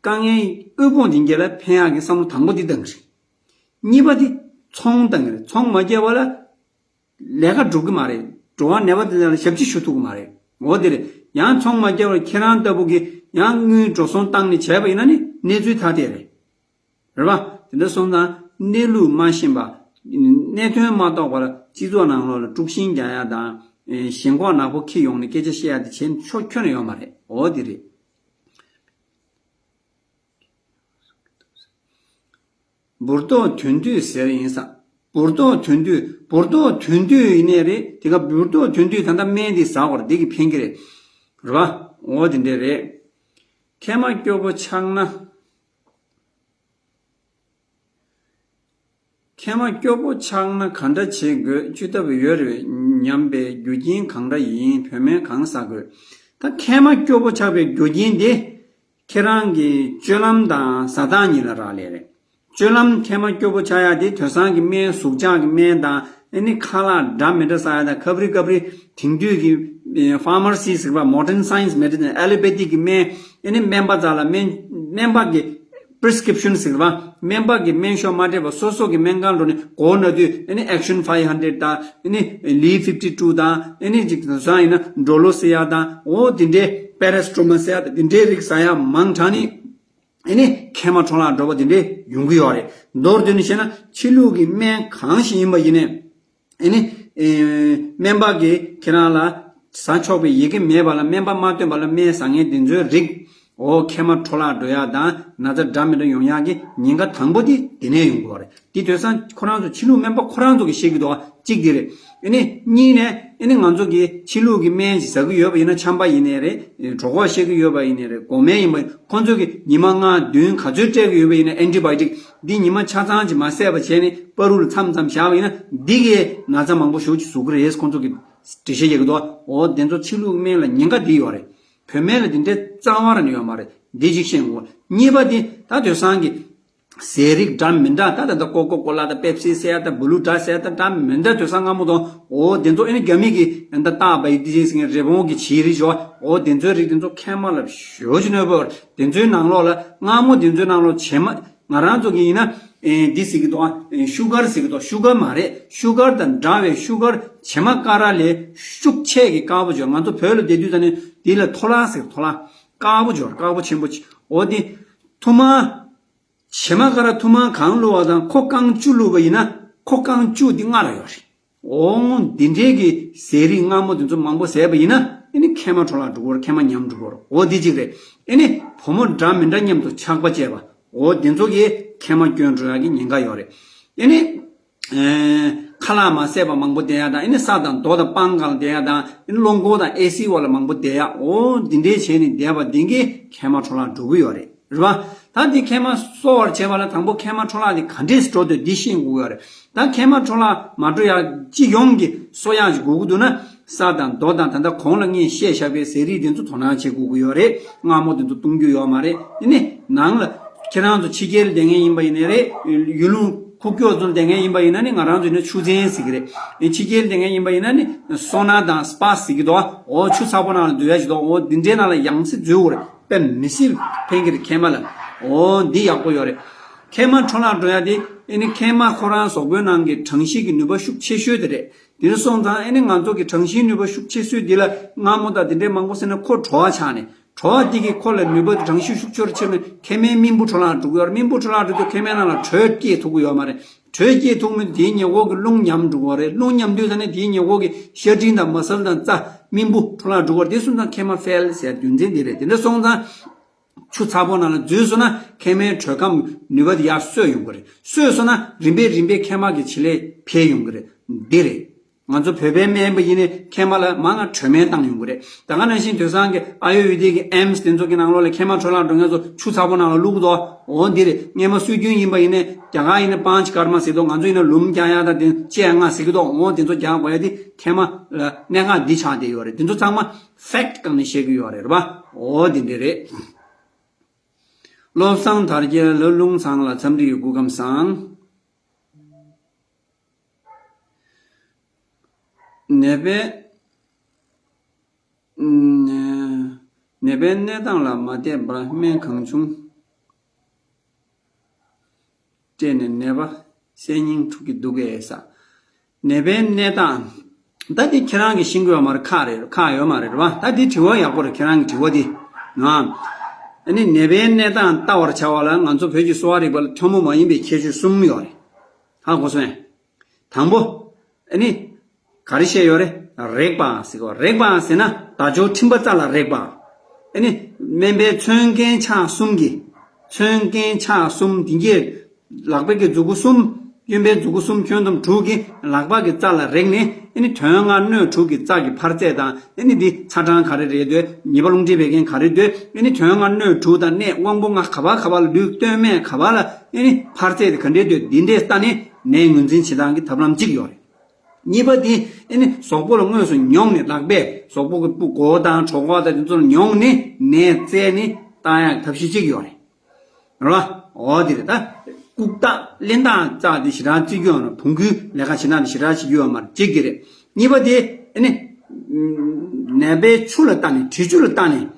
དཀའ་ངལ་དབུལ་ཕོངས་དེ་འགན་ལ་ཕན་ཡག་གི་བསམ་བློ་དང་པོ་འདི་བཏང་གི་རེད། གཉིས་པ་འདི་ཚོང་བཏང་གི་རེད། ཚོང་མ་རྒྱག་པ་ལ་ལས་ཀ་འགྲུབ་ཀྱི་མ་རེད། འགྲོ་བ་ནད་པ་དེ་ལ་ཞབས་ཕྱི་ཞུ་ཐུབ་ཀྱི་མ་རེད། འོ་དེ་རེད། ཡང་ཚོང་མ་རྒྱག་པར་ཁྱེད་རང་ལྟ་བུ་གིས་ཡང་དངུལ་འགྲོ་སོང་བཏང་ནས་བྱས་པ་ཡིན་ན་ནི་གནས་ཚུལ་ཐ་དད་རེད། རེད་བ། དེ་འདྲ་སོང་ཙང་གནས་ལུགས་མ་ཤེས་པ། གནད་དོན་མ་རྟོགས་པར་སྤྱི་ཚོགས་ནང་ལོགས་ལ་དཀྲུག་ཤིང་རྒྱག་ཡ་དང་། ཞེན་ཁོག་ནག་པོ་འཁྱེར་ཡོང་ནས་སྐད་ཆ་བཤད་ཡ་དེ་བྱེད་ཆོག་ཁྱོན་ནས་ཡོད་མ་རེད། འོ་དེ་རེད། འབུར་ཏོག་དོན་བསྡུས་ཟེར་ཡིན་ས། འབུར་ཏོག་དོན་བསྡུས། འབུར་ཏོག་དོན་བསྡུས་ཡིན་ནའི་རེད། དེ་ག་འབུར་ཏོག་དོན་བསྡུས་ད་ལྟ་སྨན་འདི་ཟ་དགོས་རེད། འདི་གི་ཕན་གི་རེད། རེད་བ། འོ་དེ་འདྲས་རེད། མཁལ་མ་སྐྱོ་པོ་ཆགས་ན། མཁལ་མ་སྐྱོ་པོ་ཆགས་ན་ག་འདྲ་བྱེད་དགོས། བཅོས་ཐབས་ཡོད་རེད་སྙམ་པའི་རྒྱུ་རྐྱེན་གང་འདྲ་ཡིན། བོད་སྨན་གང་ཟ་དགོས། ད་མཁལ་མ་སྐྱོ་པོ་ཆགས་པའི་རྒྱུ་རྐྱེན་དེ། ཁྱེད་རང་གི་སྤྱོད་ལམ་དང་ཟ་སྟངས་གཉིས་ལ་རག་ལས་རེད། སྤྱོད་ལམ་མཁལ་མ་སྐྱོ་པོ་ཆགས་ཡ་དེ་དེང་སང་གི་སྨན་ཟུག་གཅོག་གི་སྨན་དང་། ཨ་ནི་ཁ་ལག་འདྲ་མི་འདྲ་ཟ་ཡ་དང་། ཁབ་རི་ཁབ་རི་དེང་དུས་ཀྱི་ཕ་མར་སི་ཟེར་བ། Modern Science Medicine Allopathic གི་སྨན། ཨ་ནི་སྨན་པ་ཚོ་ལ་སྨན་སྨན་པ་གི་prescription ཟེར་བ། སྨན་པ་གི་སྨན་ཤོག་མ་སྤྲད་པར་སོ་སོ་གི་སྨན་ཁང་འགྲོ་ནས་གོ་ན་དུས། ཨ་ནི་Action five hundred དང་། ཨ་ནི་Li fifty two དང་། ཨ་ནི་ཅིག་ཟ་ཡིན་ན་Drollo ཟེར་ཡ་དང་། འོ་དེ་འདྲའི་Parastromal ཟེར་ཡ་དང་། དེ་འདྲའི་རིགས་ཟ་ཡ་མང་དྲགས་ནས། ཨ་ནི་མཁལ་མ་འཕྲོ་བརླག་འགྲོ་བ་དེ་འདྲས་ཡོང་གི་ཡོད་རེད། མདོར་བསྡུས་ནས་བཤད་ན་ཕྱི་ལུགས་ཀྱི་སྨན་གང་ཞིག་ཡིན་པ་ཡིན་ནའི། ཨ་ནི་ཨེ་སྨན་པ་གིས་ཁྱེད་རང་ལ་ཟ་ཆོག་པའི་ཡི་གེ་མེད་པ་ལ། སྨན་པ་མ་བསྟེན་པ་ལ་སྨན་ཟ་མཁན་དེ་ཚོའི་རིགས། འོ་མཁལ་མ་འཕྲོ་བརླག་འགྲོ་ཡག་དང་ན་ཚ་འདྲ་མི་འདྲ་ཡོང་ཡག་གི་ཉེན་ཁ་དང་པོ་དེ་དེ་ནས་ཡོང་གི་ཡོད་རེད། དེ་དེང་སང་ཁོ་རང་ཚོ་ཕྱི་ལུགས་སྨན་པ་ཁོ་རང་ཚོ་གིས་བཤད་ཀྱི་འདུག་ག་གཅིག་དེ་རེད། ཨ་ནི་གཉིས་ནས། ཨ་ནི་ང་ཚོ་གིས་ཕྱི་ལུགས་ཀྱི་སྨན་ཞིག་ཟ་གི་ཡོད་པ་ཡིན་ན། ཆམ་པ་ཡིན་ནའི་རེད། གྲོད་ཁོག་བཤལ་གྱི་ཡོད་པ་ཡིན་ནའི་རེད། འགོག་སྨན་ཡིན་པ་ཡིན། ཁོ་ཚོ་གིས་ཉི་མ་ལྔ་བདུན་ག་ཚོད་སྤྲད་ཀྱི་ཡོད་པ་ཡིན་ན། ཨེན་ཊི་བྷའོ་ཊིག་འདི་ཉི་མ་ཆ་ཚང་ཅིག་མ་བཟས་པ་བྱས་ནས་བར་དུ་ལ་མཚམས་མཚམས་བཞག་པ་ཡིན་ན། འདི་གིས་ན་ཚ་མང་པོ་ཞེ་པོ་ཅིག་ཟུག་གི་རེད། ཁོ་ཚོ་གིས་འགྲེལ་བཤད་རྒྱག་གི་འདུག་འོ་དེ་ཚོ་ཕྱི་ལུགས་སྨན་ལ་ཉེན་ཁ་འདི་ཡོད་རེད། བོད་སྨན་ལ་དེ་འདྲའི་རྩ་བ་རང་ནས་ཡོད་མ་རེད། འདི་གཅིག་ཤེས་དགོས། གཉིས་པ་དེ་ད་དེང་སང་གི་ཟས་རིགས་འདྲ་མི་འདྲ། ད་ད་ལྟ་ཀོ་ཀོ་ཀོ་ལ་དང་པེབ་སི་ཟེར་ཡ་དང་། བུ་ལུ་འདྲ་ཟེར་ཡ་དང་འདྲ་མི་འདྲ། དེང་སང་སྔ་མོ་དང་། འོ་དེ་ཚོ་ཨ་ནི་རྒྱ་མི་གི་ད་ལྟ་སྟག་བྷའི་ཏི་ཟེར་མཁན་རི་བོང་གི་བྱི་རིལ་ཞོ། འོ་དེ་ཚོའི་རིགས་དེ་ཚོ་མཁལ་མ་ལ་ཞེ་པོ་ཅིག་གནོད་པ་ཡོད་རེད། དེ་ཚོའི་ནང་ལོགས་ལ། སྔ་མོ་དེ་ཚོའི་ནང་ལོགས་བྱེ་མ། ང་རང་ཚོ་གི་ཡིན་ན་ཨེ་འདི་ཟེར་གི་འདུག་ཨ། ཤུ་གར་ཟེར་གི་འདུག་ཤུ་གར་མ་རེད། ཤུ་གར་དང་འདྲ་བའི་ཤུ་གར་བྱེ་མ་ཀ་ར་ལས་ཤུགས་ཆེ་གི་དཀར་པོ་ཅིག་ཡོད། ང་ཚོ་བོད་ལ་བསྡད་དུས་ད་ནི་འདི་ལ་ཐོ་ལ་ཟེར། ཐོ་ལ་དཀར་པོ་ཅིག་ཡོད་རེད། དཀར་པོ་ཆེན་པོ་ཅིག་འོ་དེ་ཐུར་མ། བྱེ་མ་ཀ་ར་ཐུར་མ་གང་བླུགས་པ་དང་ཁོ་རྐང་བཅུ་བླུགས་པ་ཡིན་ན་ཁོ་རྐང་བཅུ་འདི་ལྔ་ར་ཡོད་རེད། འོ་འདི་འདྲའི་གི་ཟས་རིགས་སྔ་མོ་དེ་ཚོ་མང་པོ་བཟས་པ་ཡིན་ན། ཨ་ནི་མཁལ་མ་འཕྲོ་བརླག་འགྲོ་གི་རེད། མཁལ་མ་ཉམས་འགྲོ་གི་རེད། འོ་འདི་གཅིག་རེད། ཨ་ནི་བུ་མོ་འདྲ་མི་འདྲ་མཉམ་དུ་ཆགས་པ་བྱས་པ། འོ་དེ་ཚོ་གིས་མཁལ་མ་སྐྱོན་འགྲོ་ཡག་གི་ཉེན་ཁ་ཡོད་རེད། ཨ་ནི་ཨེ། ཁ་ལག་མ་བཟས་པ་མང་པོ་བསྡད་ཡ་དང་། ཨེ་ནི་ས་དང་རྡོ་དང་སྤང་སྒང་བསྡད་ཡ་དང་། ཨེ་ནི་རླངས་འཁོར་དང་ཨེ་སི་འོག་ལ་མང་པོ་བསྡད་ཡ། འོ་འདི་འདྲའི་བྱས་ནས་བསྡད་པ་འདི་གིས་མཁལ་མ་འཕྲོ་བརླག་འགྲོ་གི་ཡོད་རེད། རེད་པ། ད་འདི་མཁལ་མ་གསོ་བར་བྱེད་པ་ལ་དང་པོ་མཁལ་མ་འཕྲོ་བརླག་འདི་ག་འདྲས་སེ་འགྲོ་འདུག་འདི་ཤེས་དགོས་ཀྱི་ཡོད་རེད། ད་མཁལ་མ་འཕྲོ་བརླག་མ་འགྲོ་ཡ་སྤྱི་ཡོངས་ཀྱི་གསོ་ཡག་ཅིག་དགོས་ཀྱི་འདུག་ན། ས་དང་རྡོ་དང་། ད་ལྟ་གོང་ལ་ངས་བཤད་བཞག་པའི་ཟས་རིགས་འདི་ཚོ་དོ་སྣང་བྱེད་དགོས་ཀྱི་ཡོད་རེད། མངར་མོ་འདི་ཚོ་བཏུང་རྒྱུ་ཡོད་མ་རེད། དེ་ནས་ནང་ལ་ཁྱེད་རང་ཚོ་ཕྱི་རྒྱལ་ལ་བསྡད་མཁན་ཡིན་པ་ཡིན་ནའི་རེད། ཡུལ་ལུང་ཁུག་ཀྱོག་ཚོ་ལ་བསྡད་མཁན་ཡིན་པ་ཡིན་ན་ནི། ང་རང་ཚོ་ཡིན་ན་ཆུ་ཚན་ཟེར་གྱི་རེད། ཕྱི་རྒྱལ་ལ་བསྡད་མཁན་ཡིན་པ་ཡིན་ན་ནི་སོ་ན་དང་སྤ་ཟེར་གྱི་འདུག་འོ་ཆུ་ཚ་པོ་ནང་ལ་སྡོད་ཡ་ཞིག་འདུག་འོ་འདི་འདྲའི་ནང་ལ་ཡང་སེ་འཛུལ་དགོས་རེད། དཔེ་མི་སྲིད་ཕན་གྱི་རེད་མཁལ་མ་ལ། འོ་འདི་ཡག་པོ་ཡོད་རེད། མཁལ་མ་འཕྲོ་བརླག་འགྲོ་ཡ་དེ་ཨེ་ནི་མཁལ་མ་ཁོ་རང་གཟུགས་པོའི་ནང་གི་གྲང་ཤུགས་ཀྱི་ནུས་པ་ཤུགས་ཆེ་ཤོས་དེ་རེད། དེ་འདྲ་སོང་ཙང་ཨེ་ནི་ང་ཚོ་གི་གྲང་ཤུགས་ནུས་པ་ཤུགས་ཆེ་ཤོས་འདི་ལ་མངར་མོ་དང་དེ་འདྲའི་མང་པོ་བཟས་ན་ཁོ་དྲོ་བ་ཆགས་ནས། དྲོ་བ་དེ་གིས་ཁོ་ལ་ནུས་པ་དང་གྲང་ཤུགས་ཤུགས་ཆེ་རུ་ཆགས་ནས་མཁལ་མའི་རྨེན་བུ་འཕྲོ་བརླག་འགྲོ་གི་ཡོད་རེད། རྨེན་བུ་འཕྲོ་བརླག་འགྲོ་དུས་མཁལ་མའི་ནང་ལ་དྲོད་སྐྱེས་ཐུབ་ཀྱི་ཡོད་མ་རེད། དྲོད་སྐྱེས་ཐུབ་མིན་དེའི་ཉེ་འཁོར་གྱི་རླུང་ཉམས་འགྲོ་གི་ཡོད་རེད། རླུང་ཉམས་དུས་ད་ནི་དེའི་ཉེ་འཁོར་གྱི་ཤ་སྒྲིལ་དང་མ་སལ་དང་རྩ་རྨེན་བུ་འཕྲོ་བརླག་འགྲོ་གི་ཡོད་རེད། དེ་སོང་ཙང་མཁལ་མ་ཕེལ་ཟེར་རྒྱུ་མཚན་འདི་རེད། དེ་འདྲ་སོང་ཙང་ཆུ་ཚ་པོ་ནང་ལ་འཛུལ་སོང་ན་མཁལ་མའི་དྲོད་ཁམས་ནུས་པ་དེ་ཡར་གསོས་ཡོང་གི་རེད། གསོས་སོང་ན་རིམ་པས་རིམ་པས་མཁལ་མ་གི་བྱེད་ལས་འཕེལ་ཡོང་གི་རེད། འདི་རེད། ང་ཚོ་བོད་པའི་སྨན་པ་ཡིན་ནའི་མཁལ་མ་ལ་མང་ང་དྲོད་སྨན་བཏང་ཡོང་གི་རེད། ད་ག་ནང་བཞིན་དེང་སང་གི་ཨ་ཡུར་ཝེ་དིག་གི་ཨེམ་སི་དེ་ཚོ་གི་ནང་ལོགས་ལ་མཁལ་མ་འཕྲོ་བརླག་འགྲོ་མཁན་ཚོ་ཆུ་ཚ་པོ་ནང་ལ་བླུགས་འདུག་འོ་འདི་རེད། སྔས་མ་སྲོལ་རྒྱུན་ཡིན་པ་ཡིན་ནའི་རྒྱ་གར་ཡིན་ན་པཱན་ཆ་ཀརྨ་ཟེར་འདུག་ང་ཚོ་ཡིན་ན་ལུམ་རྒྱག་ཡ་དང་དེ་བཅད་ཡ་ཟེར་གྱི་འདུག་འོ་དེ་ཚོ་རྒྱག་དགོས་ཡ་དེ་མཁལ་མ་ལ་གནད་འགག་འདི་ཆགས་བསྡད་ཡོད་རེད། དེ་ཚོ་ཚང་མ་ཕེག་ཊི་སྒང་ནས་བཤད་ཀྱི་ཡོད་རེད། རེད་པ། འོ་འདི་འདྲ་རེད། བློ་བཟང་དར་རྒྱས་ལ་རླུང་ཚང་ལ་འཚམས་འདྲི་ཡོད། སྐུ་ཁམས་བཟང་། ནད་པའི་ནད་པའི་གནས་སྟངས་ལ་མ་བལྟས་པར་སྨན་གང་བྱུང་སྤྲད་ནས་ནད་པ་གསལ་སྙིང་འཁྲུག་གི་འདུག་གས་ས། ནད་པའི་གནས་སྟངས། ད་འདི་ཁྱེད་རང་གིས་ཤེས་ཀྱི་ཡོད་མ་རེད། ཁག་རེད། ཁག་ཡོད་མ་རེད། རེད་པ། ད་འདི་དྲི་བ་ཡག་པོ་རེད། ཁྱེད་རང་གི་དྲི་བ་འདི། ང་། ཨ་ནི་ནད་པའི་གནས་སྟངས་ལྟ་བར་བྱ་བ་ལ་ང་ཚོ་བོད་ཀྱི་གསོ་བ་རིག་པ་ལ་ཐུན་མོང་མ་ཡིན་པའི་ཁྱད་ཆོས་གསུམ་ཡོད་རེད། ཧ་གོ་སོང་ངས། དང་པོ། ཨ་ནི། ག་རེ་བཤད་ཡོད་རེད། རེག་པ་ཟེར་གོ། རེག་པ་ཟེར་ན་དལ་འབྱོར་འཕྲིན་པ་རྩ་ལ་རེག་པ། ཨ་ནི། སྨན་པའི་མཚོན་མཁན་ཕྱག་གསུམ་གྱི། མཚོན་མཁན་ཕྱག་གསུམ་དེ་གྱད། ལག་པའི་གི་མཛུ་གུ་གསུམ། གཡོན་པའི་མཛུ་གུ་གསུམ། ཁྱོན་བསྡོམས་དྲུག་གིས་ལག་པ་གི་རྩ་ལ་རེག་ནས། ཨ་ནི་དོན་ལྔ་སྣོད་དྲུག་གི་རྩ་གི་འཕར་ཚད་དང་། ཨ་ནི་འདི་ཚ་གྲང་ག་རེ་རེད་འདོད། ཉེས་པ་རླུང་མཁྲིས་བད་ཀན་ག་རེ་འདོད། ཨ་ནི་དོན་ལྔ་སྣོད་དྲུག་དང་གནས་དབང་པོ་ལྔ་ག་པར་ག་པར་ལ། ལུས་སྟོད་སྨད་ག་པར་ལ་ཨ་ནི་འཕར་ཚད་དེ་ག་འདྲས་འདོད། འདི་འདྲས་ལྟ་ནས་ནད་ངོས་འཛིན་བྱེད་སྟངས་ཀྱི་ཐབས་ལམ་གཅིག་ཡོད་རེད། གཉིས་པ་དེ་ཨ་ནི་གཟུགས་པོ་ལ་དངོས་སུ་མྱོང་ནས། ལག་པས་གཟུགས་པོ་གི་སྤུ་གོ་དང་གྲོད་ཁོག་དང་དེ་ཚོ་ལ་མྱོང་ནས་ནད་བཙལ་ནས་བཏང་ཡག་ཐབས་ཤེས་གཅིག་ཡོད་རེད། རེད་བ། འོ་དེ་རེད། ད་ལྐུགས་རྟགས་རླན་རྟགས་རྩ་དེ་ཞེ་དྲག་བརྩི་རྒྱུ་ཡོད་ན། བོང་གུའི་ལས་ཀ་བྱེད་སྟངས་དེ་ཞེ་དྲག་བྱེད་རྒྱུ་ཡོད་མ་རེད། གཅིག་དེ་རེད། གཉིས་པ་དེ་ཨ་ནི་ནད་པའི་ཆུ་ལ་བལྟས་ནས། དྲི་ཆུ་ལ་བལྟས་ནས།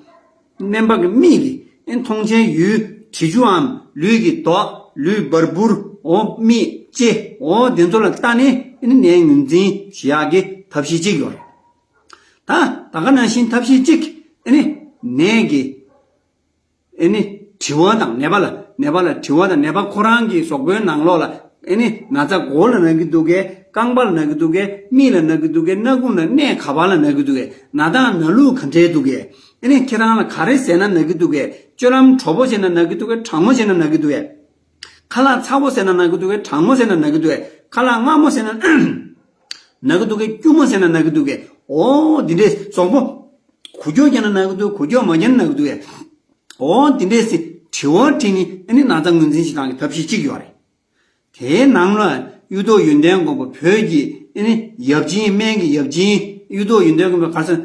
སྨན་པ་གི་མིག་གིས་ཨེ་མཐོང་ཆེན་ཡུལ་དྲི་ཆུའམ་ལུས་ཀྱི་མདོག། ལུས་འབར་འབུར། འོ་མིག་ལྕེ། འོ་དེ་ཚོ་ལ་བལྟས་ནས་ཨེ་ནི་ནད་ངོས་འཛིན་བྱེད་ཡག་གི་ཐབས་ཤེས་གཅིག་ཡོད་རེད། ད་ད་ག་ནང་བཞིན་ཐབས་ཤེས་གཅིག་ཨེ་ནི་ནད་ཀྱི་ཨེ་ནི་དྲི་བ་དང་། ནད་པ་ལ་ནད་པ་ལ་དྲི་བ་དང་། ནད་པ་ཁོ་རང་གི་གཟུགས་པོའི་ནང་ལོགས་ལ་ཨེ་ནི་ན་ཚ་མགོ་ལ་ན་གི་འདུག་གས། རྐང་པ་ལ་ན་གི་འདུག་གས། མིག་ལ་ན་གི་འདུག་གས། སྣ་ཁུང་ལ། གནས་ག་པ་ལ་ན་གི་འདུག་གས། ན་ཐང་ན་ལུགས་ག་འདྲས་འདུག་གས། ཨེ་ནི་ཁྱེད་རང་ལ་ག་རེ་བཟས་ན་ན་གི་འདུག་གས། སྤྱོད་ལམ་དྲོ་པོ་བྱས་ན་ན་གི་འདུག་གས། གྲང་མོ་བྱས་ན་ན་གི་འདུག་གས། ཁ་ལག་ཚ་པོ་བཟས་ན་ན་གི་འདུག་གས། གྲང་མོ་བཟས་ན་ན་གི་འདུག་གས། ཁ་ལག་མངར་མོ་བཟས་ན་ན་གི་འདུག་གས། སྐྱུར་མོ་བཟས་ན་ན་གི་འདུག་གས། འོ་འདི་འདྲས་གཟུགས་པོ་འགུལ་སྐྱོད་བྱས་ན་ན་གི་འདུག་འགུལ་སྐྱོད་མ་བྱས་ན་ན་གི་འདུག་གས། འོ་འདི་འདྲས་སེ་དྲི་བ་དྲིས་ནས་ཨེ་ནི་ན་ཚ་ངོས་འཛིན་བྱེད་སྟངས་ཀྱི་ཐབས་ཤེས་གཅིག་ཡོད་རེད། དེའི་ནང་ལ་གཡུ་ཐོག་ཡོན་ཏན་མགོན་པོ་བོད་ཀྱི་ཨེ་ནི་ཡབ་ཆེན། སྨན་གྱི་ཡབ་ཆེན་གཡུ་ཐོག་ཡོན་ཏན་མགོན་པོས་ག་རེ་ཟེར།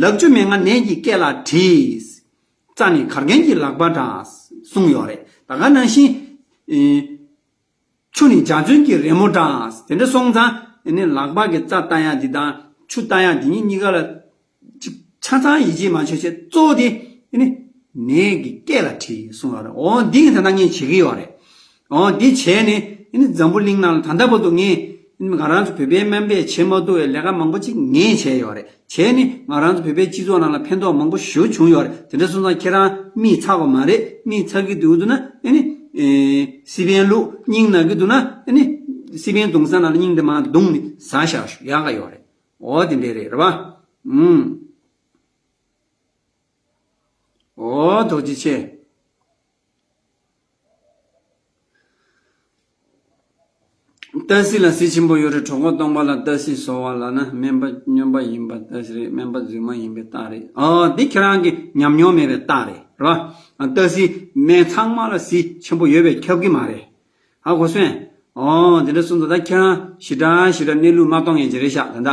ལག་ཆུ་མན་ངག་ནད་ཀྱི་སྐེད་ལ་བྲིས། རྩ་ནི་གར་མཁན་གྱི་ལག་པ་འདྲ་གསུངས་ཡོད་རེད། ད་ག་ནང་བཞིན་ཨེ་ཆུ་ནི་འཇའ་ཚོན་གྱི་རི་མོ་འདྲ། དེ་འདྲ་སོང་ཙང་ཨེ་ནི་ལག་པ་གི་རྩ་ལྟ་ཡག་འདི་དང་ཆུ་ལྟ་ཡག་འདི་གཉིས་གཉིས་ཀ་ལ་ཅིག་ཆ་ཚང་ཡིད་ཆེས་མ་བྱེད་བྱས། གཙོ་བོ་དེ་ཨེ་ནི་ནད་ཀྱི་སྐེད་ལ་བྲིས་གསུངས་ཡོད་རེད། འོ་འདི་ངས་ད་ལྟ་ངས་བྱེད་ཀྱི་ཡོད་རེད། འོ་འདི་བྱས་ནས་ཨེ་ནི་འཛམ་བུ་གླིང་ནང་ལ་ད་ལྟ་བར་དུ་ངས་ཨེ་ནི་ང་རང་ཚོ་བོད་པའི་སྨན་པས་བྱེད་མ་ཐུབ་པའི་ལས་ཀ་མང་པོ་ཅིག་ངས་བྱས་ཡོད་རེད། བྱས་ནས་ང་རང་ཚོ་བོད་པའི་སྤྱི་ཚོགས་ནང་ལ་ཕན་ཐོགས་མང་པོ་ཞེ་པོ་བྱུང་ཡོད་རེད། དེ་འདྲ་སོང་ཙང་ཁྱེད་རང་མིག་ཚ་གི་མ་རེད། མིག་ཚ་གི་འདུག་འདུག་ན་ཨེ་ནི་ཨེ་སི་པན་བླུགས། སྙིང་ན་གི་འདུག་ན་ཨེ་ནི་སི་པན་བརྡུང་ས་ནང་ལ་སྙིང་དེ་མར་བརྡུངས་ནས་ཟ་བཞག་ཤོག་ཡག་ག་ཡོད་རེད། འོ་དེ་འདྲས་རེད། རེད་པ། ཨུམ། འོ་ཐུགས་རྗེ་ཆེ། ཏ་སི་ལ་གཟི་ཆེན་པོ་ཡོད་རེད། གྲོད་ཁོག་སྟོང་པ་ལ་ཏ་སི་བཟོ་བ་ལབ་ན་སྨན་པ་སྨྱོན་པ་ཡིན་པ་ཏ་སི་རེད། སྨན་པ་རྫུན་མ་ཡིན་པའི་རྟགས་རེད། ཨོ་འདི་ཁྱེད་རང་གི་ཉམས་མྱོང་མེད་པའི་རྟགས་རེད། རེད་བ། ཏ་སི་སྨན་ཚང་མ་ལ་གཟི་ཆེན་པོ་ཡོད་པས་ཁྱབ་ཀྱི་མ་རེད། ཧ་གོ་སོང་། ཨོ་དེ་འདྲ་གསུངས་འདུག་ད་ཁྱེད་རང་ཞེ་དྲག་ཞེ་དྲག་གནས་ལུགས་མ་གཏོང་མཁན་ཅིག་རེད་ཤག་ད་ལྟ་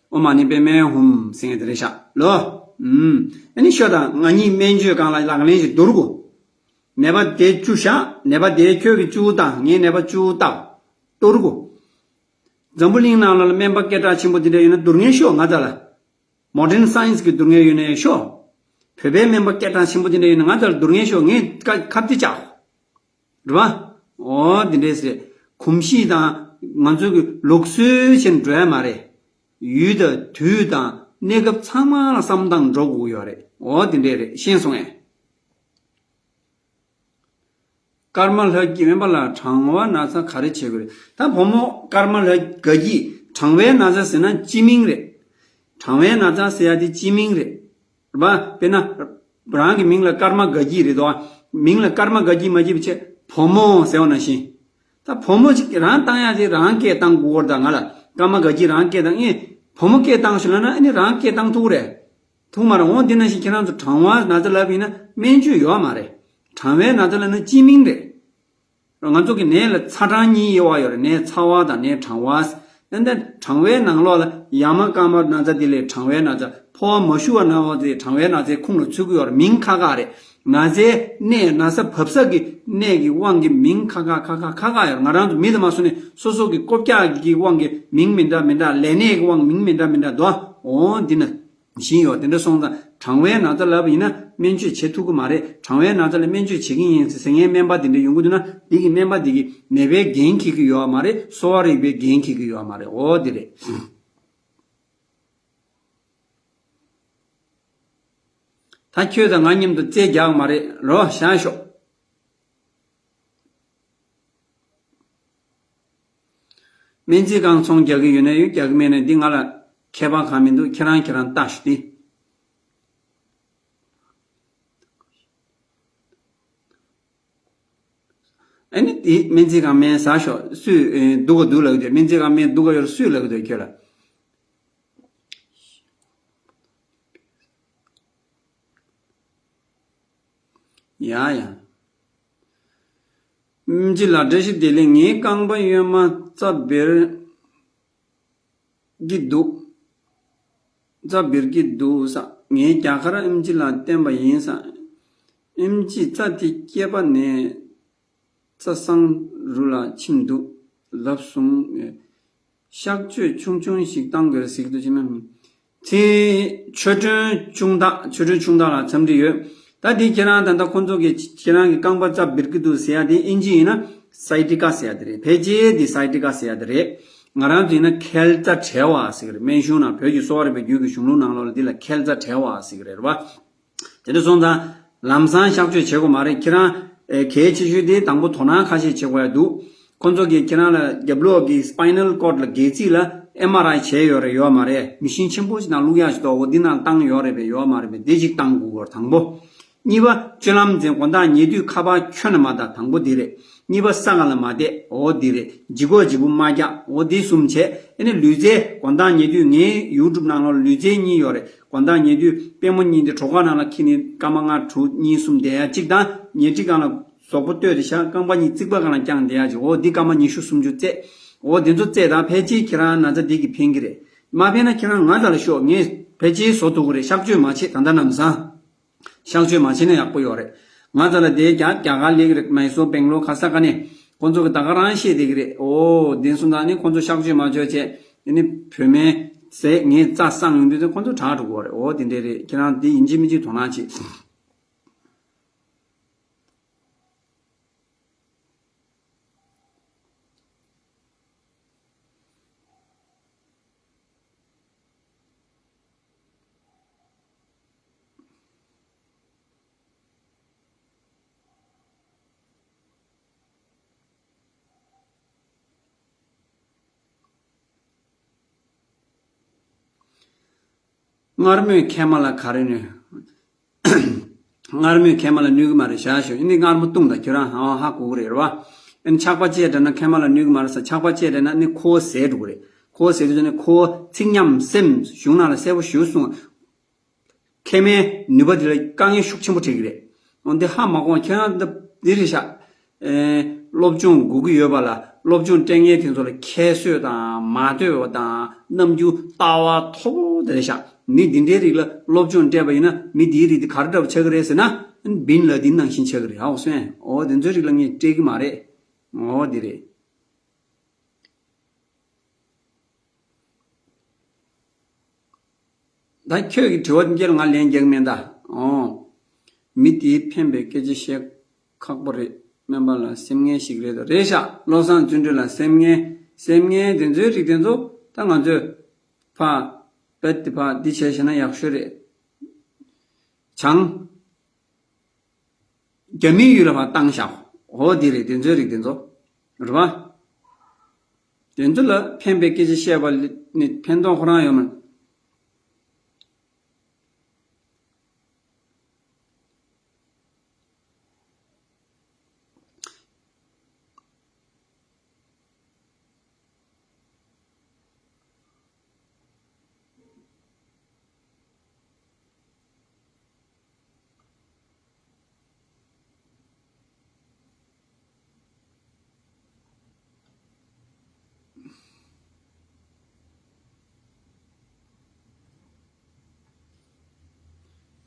ཨོཾ་མ་ཎི་པདྨེ་ཧཱུྃ་ཟེར་མཁན་དེ་རེད་ཤག་ལོ། ཨུམ། ཨ་ནི་ཤོད་དང་། ང་གཉིས་སྨན་བཅོས་སྒང་ལ་ལག་ལེན་ཞིག་བསྡུར་དགོས། ནད་པ་དེ་བཅུ་བཞག་ནད་པ་དེ་ཁྱོད་ཀྱིས་བཅུ་བཏང་། ངས་ནད་པ་བཅུ་བཏང་། བསྡུར་དགོས། འཛམ་བུ་གླིང་ནང་ལ་སྨན་པ་སྐད་གྲགས་ཆེན་པོ་དེ་འདྲ་ཡོད་ན་བསྡུར་མཁན་ཤོག་ང་ཚོ་ལ། Modern science གི་བསྡུར་མཁན་ཡོད་ན་ཤོག་བོད་པའི་སྨན་པ་སྐད་གྲགས་ཆེན་པོ་དེ་འདྲ་ཡོད་ན་ང་ཚོ་ལ་བསྡུར་མཁན་ཤོག་ངས་ཁ་ཁ་གཏད་བཅག་རེད་བ། ཨོ་དེ་འདྲས་རེད། གོམས་གཤིས་དང་ང་ཚོའི་གི་ལུགས་སྲོལ་བྱས་ནས་འགྲོ་ཡ་མ་རེད། ཡུལ་དང་དུས་དང་གནས་སྐབས་ཚང་མ་ལ་བསམ་སྟངས་འགྲོ་དགོས་ཡོད་རེད། ཨོ་དེ་འདྲས་རེད། ཤེས་སོང་ངས། ཀརྨ་ལྷ་སྐྱིད། སྨན་པ་ལགས་གྲང་བ་ན་ཚ་ག་རེ་བྱེད་དགོས་རེད། ད་བུ་མོ་ཀརྨ་ལྷ་དགའ་སྐྱིད། གྲང་བའི་ན་ཚ་ཟེར་ན་སྤྱི་མིང་རེད། གྲང་བའི་ན་ཚ་ཟེར་ཡ་དེ་སྤྱི་མིང་རེད། རེད་པ། དཔེར་ན། རང་གི་མིང་ལ་ཀརྨ་དགའ་སྐྱིད་རེད་དོ། མིང་ལ་ཀརྨ་དགའ་སྐྱིད་མ་བརྗེས་པ་བྱས་བུ་མོ་ཟེར་བ་ནང་བཞིན། ད་བུ་མོ་ཅིག་རང་བཏང་ཡ་དེ་རང་སྐད་བཏང་དགོས་ཀྱི་རེད། ད་ང་ལ་ཀརྨ་དགའ་སྐྱིད་རང་སྐད་བཏང་། ཨེ། བུ་མོ་སྐད་བཏང་ཞུ་ལབ་ན་ཨ་ནི་རང་སྐད་བཏང་ཐུབ་ཀྱི་རེད། ཐུག་མ་རེད། འོ་འདི་ནང་བཞིན་ཁྱེད་རང་ཚོ་གྲང་བ་ན་ཚ་ལབ་ཡིན་ན་སྨན་བཅོས་ཡོད་མ་རེད། གྲང་བའི་ན་ཚ་ལབ་ན་སྤྱི་མིང་རེད། ང་ཚོ་གི་ནད་ལ་ཚ་གྲང་གཉིས་དབྱེ་བ་ཡོད་རེད། ནད་ཚ་བ་དང་ནད་གྲང་བ། ཏན་ཏན་གྲང་བའི་ནང་ལོགས་ལ་ཡ་མ་སྐར་མ་ན་ཚ་དེ་ལས་གྲང་བའི་ན་ཚ། ཕོ་བ་མ་ཞུ་བ་ན་བ་དེ་གྲང་བའི་ན་ཚའི་ཁོངས་ལ་ཚུད་ཀྱི་ཡོད་རེད། མིང་ཁ་ཁ་རེད། ན་ཚའི་གནས་ན་ཚ་བབས་ས་གི་གནས་ཀྱི་དབང་གིས་མིང་ཁ་ཁ་ཁ་ཁ་ཁ་ཁ་ཡོད་རེད། ང་རང་ཚོ་མི་དང་མ་སུ་ནས་སོ་སོ་གི་རྐུབ་བཀྱག་གི་དབང་གིས་མིང་མི་འདྲ་མི་འདྲ། ལས་གནས་ཀྱི་དབང་མིང་མི་འདྲ་མི་འདྲ་འདུག་འོ་འདི་ན། བཞིན་ཡོད། དེ་འདྲ་སོང་ཙང་གྲང་བའི་ན་ཚ་ལབ་པ་ཡིན་ན་སྨན་བཅོས་བྱེད་ཐུབ་ཀྱི་མ་རེད། གྲང་བའི་ན་ཚ་ལ་སྨན་བཅོས་བྱེད་ཀྱི་ཡིན་ཟེར་མཁན་སྨན་པ་དེ་འདྲ་ཡོང་གི་འདུག་ན་འདི་གི་སྨན་པ་དེ་གི་ནད་པའི་འགན་འཁྱེར་གྱི་ཡོད་མ་རེད། གསོ་བ་རིག་པའི་འགན་འཁྱེར་གྱི་ཡོད་མ་རེད། འོ་དེ་རེད། ད་ཁྱོད་དང་ང་མཉམ་དུ་རྩེད་རྒྱག་མ་རེད་རོ། བཞག་ཤོག་སྨན་རྩིས་ཁང་ཚོང་རྒྱག་གི་ཡོད་ན་ཡོད། རྒྱག་གི་མེད་ན་འདི་ང་ལ་ཁྱད་པར་གང་མི་འདུག་ཁྱེད་རང་ཁྱེད་རང་ལྟ་ཞུ་སྟེ། ཨ་ནི་དེ་སྨན་རྩིས་ཁང་སྨན་ཟ་ཤོག་སུས་ཨེ་སྡུག་ག་འདུག་ལབ་ཀྱི་འདུག་སྨན་རྩིས་ཁང་སྨན་སྡུག་ག་ཡོད་རེད། སུས་ལབ་ཀྱི་འདུག་ཁྱོད་ལ། ཡ་ཡ། ཨེམ་ཆི་ལགས་བཀྲ་ཤིས་བདེ་ལེགས། ངའི་རྐང་པ་གཡོན་མ་རྩ་འབེར་གྱི་འདུག་རྩ་འབེར་གྱི་འདུག་ས། ངས་རྒྱ་གར་ཨེམ་ཆི་ལ་བསྟན་པ་ཡིན་ས། ཨེམ་ཆི་རྩ་དེ་སྐྱེས་པ་ནས་རྩ་གསང་རུ་ལ་ཕྱིན་འདུག་ལབ་སོང་། གཤག་བཅོས་ཆུང་ཆུང་ཞིག་བཏང་དགོས་ཟེར་གྱི་འདུག་ཅི་མ་མིན། ཚེ་ཆོས་སྒྲོན་ཆུང་བདག་ཆོས་སྒྲོན་ཆུང་བདག་ལ་འཚམས་འདྲི་ཡོད། ད་འདི་ཁྱེད་རང་ད་ལྟ་ཁོང་ཚོ་གིས་ཁྱེད་རང་གི་རྐང་པ་རྩ་འབེར་གྱི་འདུག་ཟེར་ཡ་དེ་ཨིན་ཇི་ཡིན་ན་སའི་ཊི་ཀ་ཟེར་ཡ་དེ་རེད། ཕལ་ཆེར་འདི་སའི་ཊི་ཀ་ཟེར་ཡ་དེ་རེད། ང་རང་ཚོ་ཡིན་ན་འཁལ་རྩ་བྲལ་བ་ཟེར་གྱི་རེད། སྨན་གཞུང་ནང་བོད་ཀྱི་གསོ་བ་རིག་པའི་རྒྱུད་ཀྱི་གཞུང་ལུགས་ནང་ལོགས་ལ་འདི་ལ་འཁལ་རྩ་བྲལ་བ་ཟེར་གྱི་རེད་རེད་བ། དེ་འདྲ་སོང་ཙང་ལམ་སང་གཤག་བཅོས་བྱེད་དགོས་མ་རེད། ཁྱེད་རང་ཨེ་གལ་ཆེ་ཤོས་དེ་དང་པོ་དོ་སྣང་ཁ་ཤས་བྱེད་དགོས་ཡ་འདུག་ཁོང་ཚོ་གིས་ཁྱེད་རང་ལ་རྒྱབ་ལོགས་ཀྱི་སི་པའི་ནལ་ཀོཌ་ལ་སྒལ་ཚིགས་ལ་ཨེམ་ཨར་ཨའི་བྱས་ཡོད་རེད་ཡོད་མ་རེད། མི་ཤིན་ཆེན་པོ་ཞིག་ནང་བླུག་ཡ་ཞིག་འདུག་འོ་འདི་ནང་བཏང་ཡོད་རེད་པས་ཡོད་མ་རེད་པས། འདི་གཅིག་བཏང་དགོས་ཀྱི་རེད་དང་པོ། གཉིས་པ་སྤྱོད་ལམ་འཛིན། དགོང་དག་ཉལ་དུས་ཁ་པར་ཁྱོན་ནས་མ་བལྟ། དང་པོ་འདི་རེད། གཉིས་པ་ས་ག་ལ་མ་བསྡད། འོ་འདི་རེད། ལྗིད་ཁོག་ལྗིད་པོ་མ་རྒྱག་འོ་འདི་གསུམ་བྱས། ཨ་ནི་ལུས་རྩལ། དགོང་དག་ཉལ་དུས་ངའི་ཡུ་ཊུབ་ནང་ལོགས་ལུས་རྩལ་གཉིས་ཡོད་རེད། དགོང་དག་ཉལ་དུས་པུས་མོ་གཉིས་དེ་གྲོད་ཁོག་ནང་ལ་འཁྱེར་ནས་སྐར་མ་ལྔ་དྲུག་གཉིས་གསུམ་བསྡད་ཡ་གཅིག་དང་། ཉལ་ཁྲི་སྒང་ལ་གཟུགས་པོ་ལྟོས་ཏེ་བཞག་རྐང་པ་གཉིས་རྩིག་པ་སྒང་ལ་བརྐྱངས་བསྡད་ཡ་གཅིག་འོ་འདི་སྐར་མ་ཉི་ཤུ་སུམ་ཅུ་རྩེ། འོ་འདི་ཚོ་རྩེ་དང་། ཕལ་ཆེར་ཁྱེད་རང་ན་ཚ་འདི་གིས་ཕན་གྱི་རེད། མ་ཕན་ན་ཁྱེད་རང་ང་ཚོ་ལ་ཤོག་ངས་ཕལ་ཆེར་བཟོ་ཐུབ་ཀྱི་རེད། གཤག་བཅོས་མ་བྱེད་ད་ལྟ་ལམ་སང་། གཤག་བཅོས་མ་བྱེད་ན་ཡག་པོ་ཡོད་རེད། ང་ཚོ་ལ་དེ་རྒྱ་རྒྱ་གར་སླེབས་ཀྱི་རེད། མའི་སོར་སྦེང་ལོར་ག་ས་ག་ནས། ཁོང་ཚོ་གི་ད་ག་རང་བཤད་བསྡད་ཀྱི་རེད། འོ་དེ་སོང་ཙང་ནི་ཁོང་ཚོ་གཤག་བཅོས་མ་བྱོས་བྱས་ཨ་ནི་བོད་སྨན་ཟས་ངས་རྩ་གསང་ཡོང་དུས་ཚོད་ཁོང་ཚོ་དྲག་འགྲོ་གི་རེད། འོ་དེ་འདྲས་རེད། ཁྱེད་རང་དེ་ཡིན་གཅིག་མིན་གཅིག་དོ་སྣང་བྱེད། མངར་མོས་མཁལ་མ་ལ་ག་རེ་གནོད། མངར་མོས་མཁལ་མ་ལ་གནོད་ཀྱི་མ་རེད། བཞག་ཞོག་ཨ་ནི་མངར་མོ་བཏུང་དང་ཁྱོད་རང་ཧ་ཧ་གོ་གི་རེད་རེད་བ། ཨ་ནི་ཆག་པ་སྐྱེས་དྲགས་ན་མཁལ་མ་ལ་གནོད་ཀྱི་མ་རེད་ཟེར། ཆག་པ་སྐྱེས་དྲགས་ན་ནི་ཁོ་བོ་ཟད་འགྲོ་གི་རེད། ཁོ་བོ་ཟད་དུས་ཙམ་ནས་ཁོ་བོ་ཚིག་ཉམས་སེམས་གཞུང་ནང་ལ་གསལ་པོ་ཞེ་པོ་གསུངས། མཁལ་མའི་ནུས་པ་དེ་ལ་དཀའ་ངལ་ཤུགས་ཆེན་པོ་འཕྲད་ཀྱི་རེད། འོན་ཏེ་ཧ་མ་གོ་བ་ཁྱེད་རང་འདི་འདི་རེད་ཤག་ཨེ། སློབ་སྦྱོང་དགོས་ཀྱི་ཡོད་པ་ལ་སློབ་སྦྱོང་སྤྲད་མཁན་དེ་ཚོ་ལ་ཁྱད་གསོད་དང་མ་ལྟོས་པ་དང་རྣམ་འགྱུར་ལྟ་བ་མཐོ་པོ་དེ་རེད་ཤག་མི་འདི་འདྲའི་རིགས་ལ་སློབ་སྦྱོང་སྤྲད་པ་ཡིན་ན་མི་འདིའི་རིགས་འདི་ག་རེ་འདྲ་པོ་ཆགས་ཀྱི་རེད་ཟེར་ན། བིན་ལ་དིན་ནང་བཞིན་ཆགས་ཀྱི་རེད། ཧ་གོ་སོང་ངས། འོ་དེ་ཚོའི་རིགས་ལ་ངས་སྤྲད་ཀྱི་མ་རེད། འོ་འདི་རེད། ད་ཁྱོད་ཀྱི་དྲི་བ་འདི་ལ་ང་ལན་རྒྱག་མེད་ད། ཨོ། མི་དེས་ཕན་པའི་སྐད་ཆ་བཤད་ཁག་པོ་རེད། སྨན་པ་ལ་སེམས་ངན་ཞིག་རེད་དོ། རེད་ཤག་བློ་བཟང་བརྩོན་འགྲུས་ལ་སེམས་ངན། སེམས་ངན་དེ་ཚོའི་རིགས་དེ་ཚོ་ད་ང་ཚོས་ཕ་པད་དེ་ཕ་འདི་བྱས་ཤེ་ན་ཡག་ཤོས་རེད། བྱང་རྒྱ་མིའི་ཡུལ་ལ་ཕར་བཏང་བཞག་འོ་དེ་རེད། དེ་ཚོའི་རིགས་དེ་ཚོ། རེད་པ། དེ་ཚོ་ལ་ཕན་པའི་སྐད་ཆ་བཤད་པ་ནི་ཕན་ཐོགས་ཁོ་རང་ཡོད་མ།